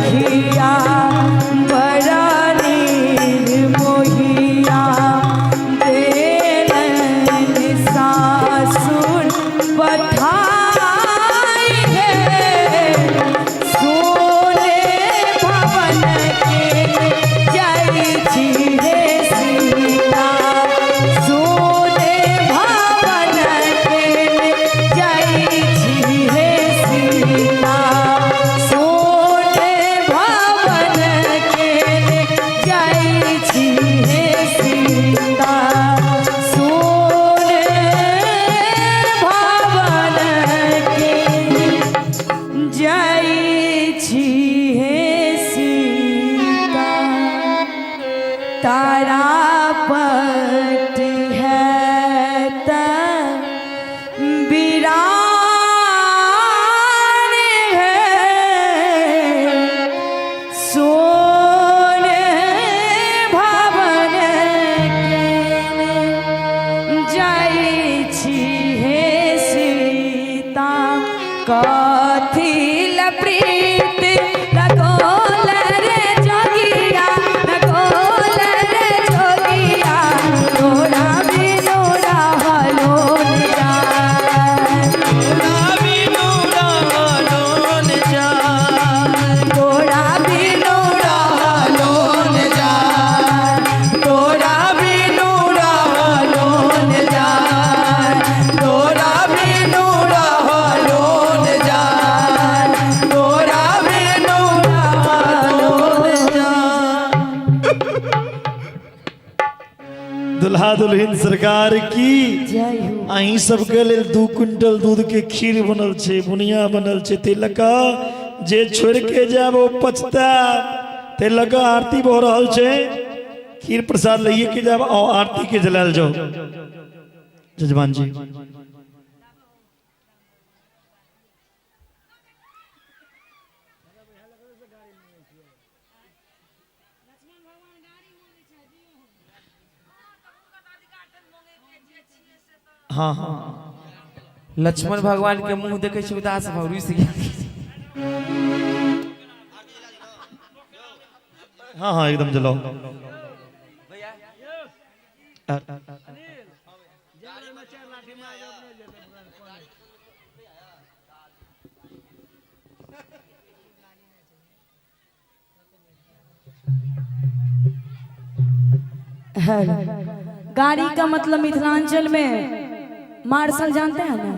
सखिया बड़ा निर्मोहिया देलन सासुर पठाई है सोने भवन के जाई छी रे सीता सोने भवन के जाई छी रे सीता सोने भवन के जाई छी रे सीता सोने भवन के जाई छी हे सीता तारापट है त बिरान है सोने भवन के जाई छी हे सीता कथिल प्रीत लगोल रे जोगिया लगोल रे जोगिया तोरा बिनु रहलो जाय। तोरा बिनु रहलो जाय। तोरा बिनु रहलो जाय। तोरा बिनु रहलो जाय। तोरा बिनु रहलो जाय। दुल्हा दुल्हन सरकार की जय हो। अहीं सबके लेल 2 क्विंटल दूध के खीर बनल छै, बुनिया बनल छै। ते लका जे छोड़ के जाब ओ पछता। ते लका आरती भऽ रहल छै, खीर प्रसाद लइए के जाब और आरती के जलायल जाओ। जजमान जी हाँ हाँ लक्ष्मण भगवान के मुंह देखे छी उदास भऽ रुसि गेल। हाँ हाँ एकदम जलाओ। है। गाड़ी का मतलब मिथिलांचल में मार्शल जानते हैं ना?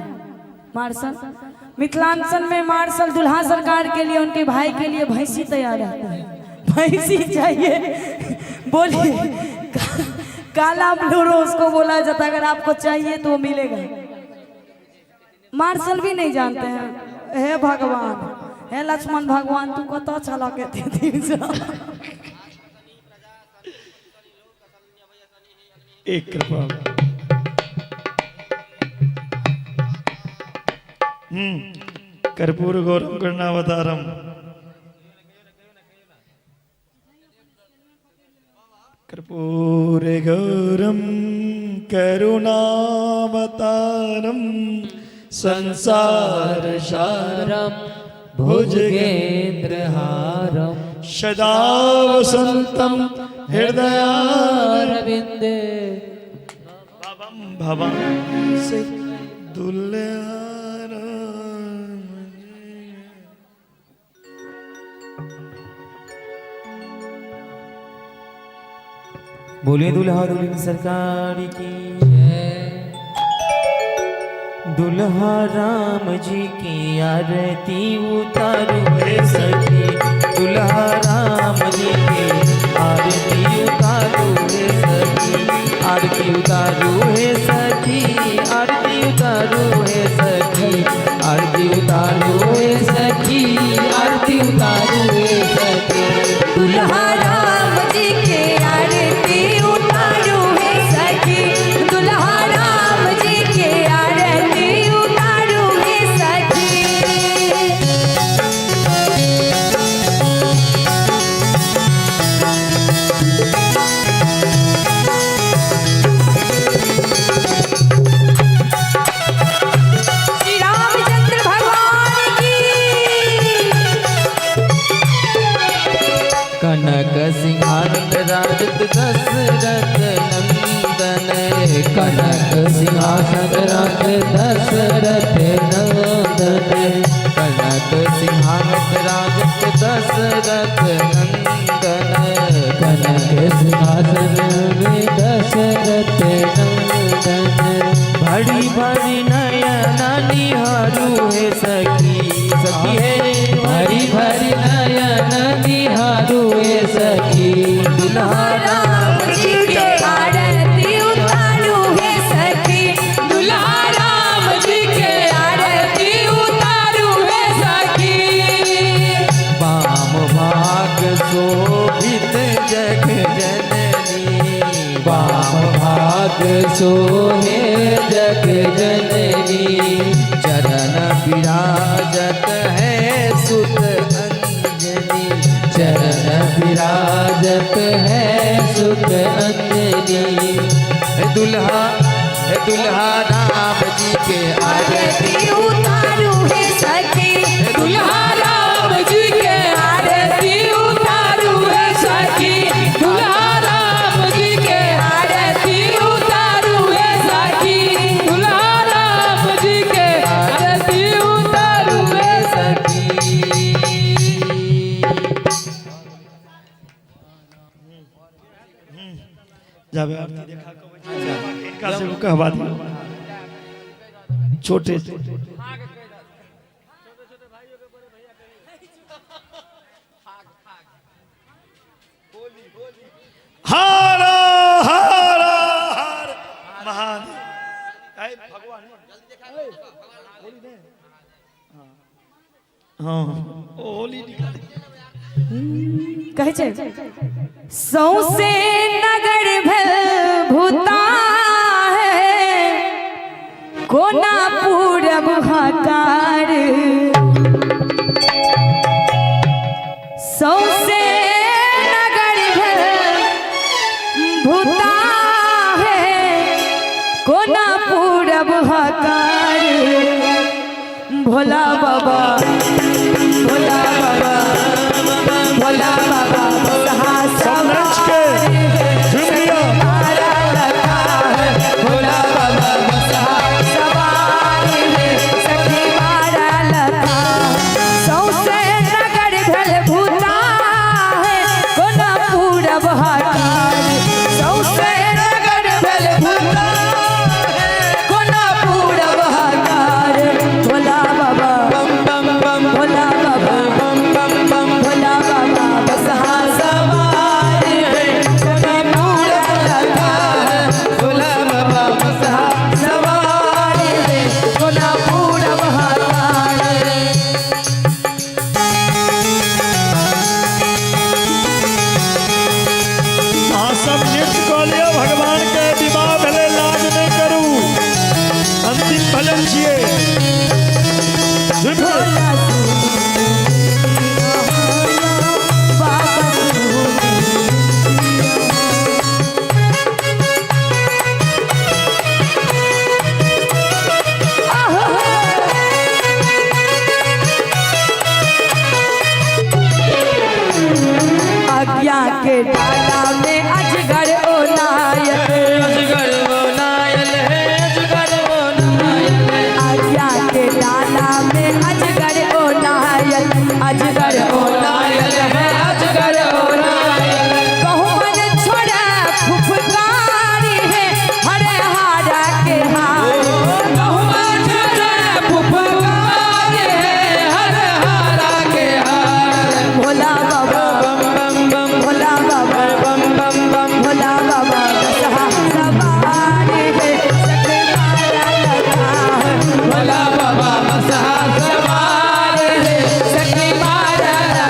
मार्शल मिथिलांचल में मार्शल दुल्हा सरकार के लिए उनके भाई के लिए भैंसी तैयार रहता है। भैंसी चाहिए बोलिए, काला ब्लूरो उसको बोला जाता है। अगर आपको चाहिए तो वो मिलेगा। मार्शल भी नहीं जानते हैं। हे भगवान, हे लक्ष्मण भगवान, तू कत चला के थे। एक कृपा कर्पूर गौरम करुणावतारम। कर्पूर गौरम करुणावतारम संसार सारम भुजगेन्द्रहारम सदा वसंतम हृदयारविंदे अरविंदे भवम से दुल्हा राम जी। बोलिए दुल्हा दुल्हन सरकार की। दुल्हा राम जी की आरती उतारू रे सखी। दुल्हा राम जी की आरती उतारू रे सखी। आरती उतारू हे सखी, आरती उतारू हे सखी, आरती उतारू हे सखी, आरती उतारू हे सखी। दुल्हा राम जी के आरती उतारू हे सखी। दुल्हा राम जी के आरती उतारू हे सखी। कनक सिंहासन राजत दशरथ नंदन। कनक सिंहासन राज दशरथ नंदन। कनक सिंहासन राजत दशरथ नंदन। कनक सिंहासन में दशरथ नंदन। भरी भरी नयन निहारू हे सखी, सखी हे भरी भरी नयन निहारू हे सखी। दुल्हा राम जी के आरती उतारू हे सखी। दुल्हा राम जी के आरती उतारू हे सखी। वाम भाग शोभित जग जननी। वाम भाग सोहे जग जननी। चरण विराजत है सुत अंजनी। चरण विराजत है सुत अंजनी। हे दुल्हा, हे दुल्हा राम जी के आरती आरती उतारू हे सखी। दुल्हा राम जी के आरती उतारू हे सखी। दुल्हा राम जी के आरती उतारू हे सखी। दुल्हा राम जी के आरती उतारू हे सखी। जाबे आरती देखा के इनका से कहवा दियो छोटे। हर हर हर महादेव। ऐ भगवान हाँ होली निकाल कहै छै सौंसे नगर भेल भूता है कोना पूरब हकार। सौंसे नगर भेल भूता है कोना पूरब हकार। भोला बाबा, भोला बाबा, भोला बाबा बसहा सब नाच के झूम लिया। मारा लगा है। भोला बाबा बसहा सवार है सखी मारा लगा। सौंसे नगर भेल भूता है कोना पूरब हकार। सौंसे नगर भेल भूता है कोना पूरब हकार। भोला बाबा बम बम बम भोला बाबा बम बम बम भोला बाबा बसहा सवार है सखी पूरा लगा है। भोला बाबा बसहा सवार है कोना पूरा बहार। अहाँ सब नृत्य कऽ लिअ। भगवान के विवाह भेलै, लाज नहि करू। अंतिम भजन छियै। झूम लिअ। आज्ञा के डाला में अजगर ओ नायक। अजगर वो नायल है, अजगर वो नायल है। आज्ञा के डाला में अजगर ओ नायल। अजगर ओ नायल है, अजगर वो नायल। कहूँ मन छोड़ा फुफकारी है हरे हारा के हार। बहुमा छोड़ा फुफकार है हर हारा के हार। भोला बाबा बम बम बम भोला बाबा बम बम बम भोला बाबा बसहा सवार है सखी मारा लगा है। भोला बाबा बसहा सवार है सखी मारा लगा।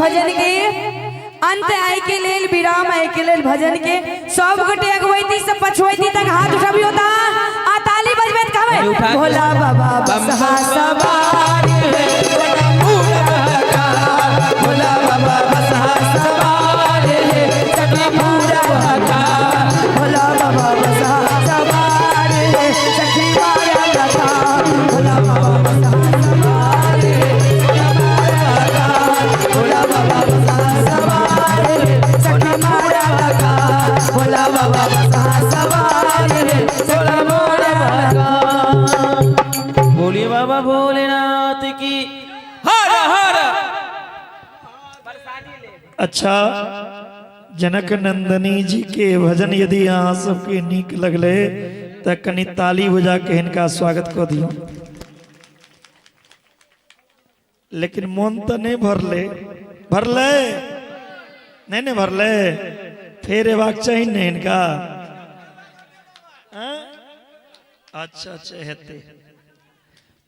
भजन के अंत आय के लेल, विराम आय के लेल भजन के सब गोटे अगवैती से पछुवैती तक हाथ उठबियो ता आ ताली बजबैत कहबै भोला बाबा बसहा सवार भोला बाबा बसहा सवार है सखी पूरा भोला बाबा बसहा सवार है सखी मारा लगा भोला बाबा बसहा सवार है भोला बाबा बसहा सवार है सखी मारा लगा भोला बाबा बसहा सवार है सखी मारा लगा। बोलिए बाबा भोलेनाथ की हर हर। अच्छा, जनक नंदनी जी के भजन यदि अहाँ सबके नीक लगले तो कनि ताली बजा के हिनका स्वागत कऽ दियौ। लेकिन मोन तो नहीं भरले, भरले नहीं, नहीं भरले, फेर एबाक चाही ने हिनका। हाँ? अच्छा अच्छा, हेतै।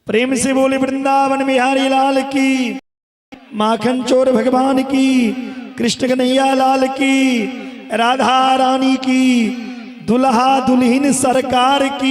प्रेम से बोले वृंदावन बिहारी लाल की, माखन चोर भगवान की, कृष्ण कन्हैया लाल की, राधा रानी की, दुल्हा दुल्हन सरकार की।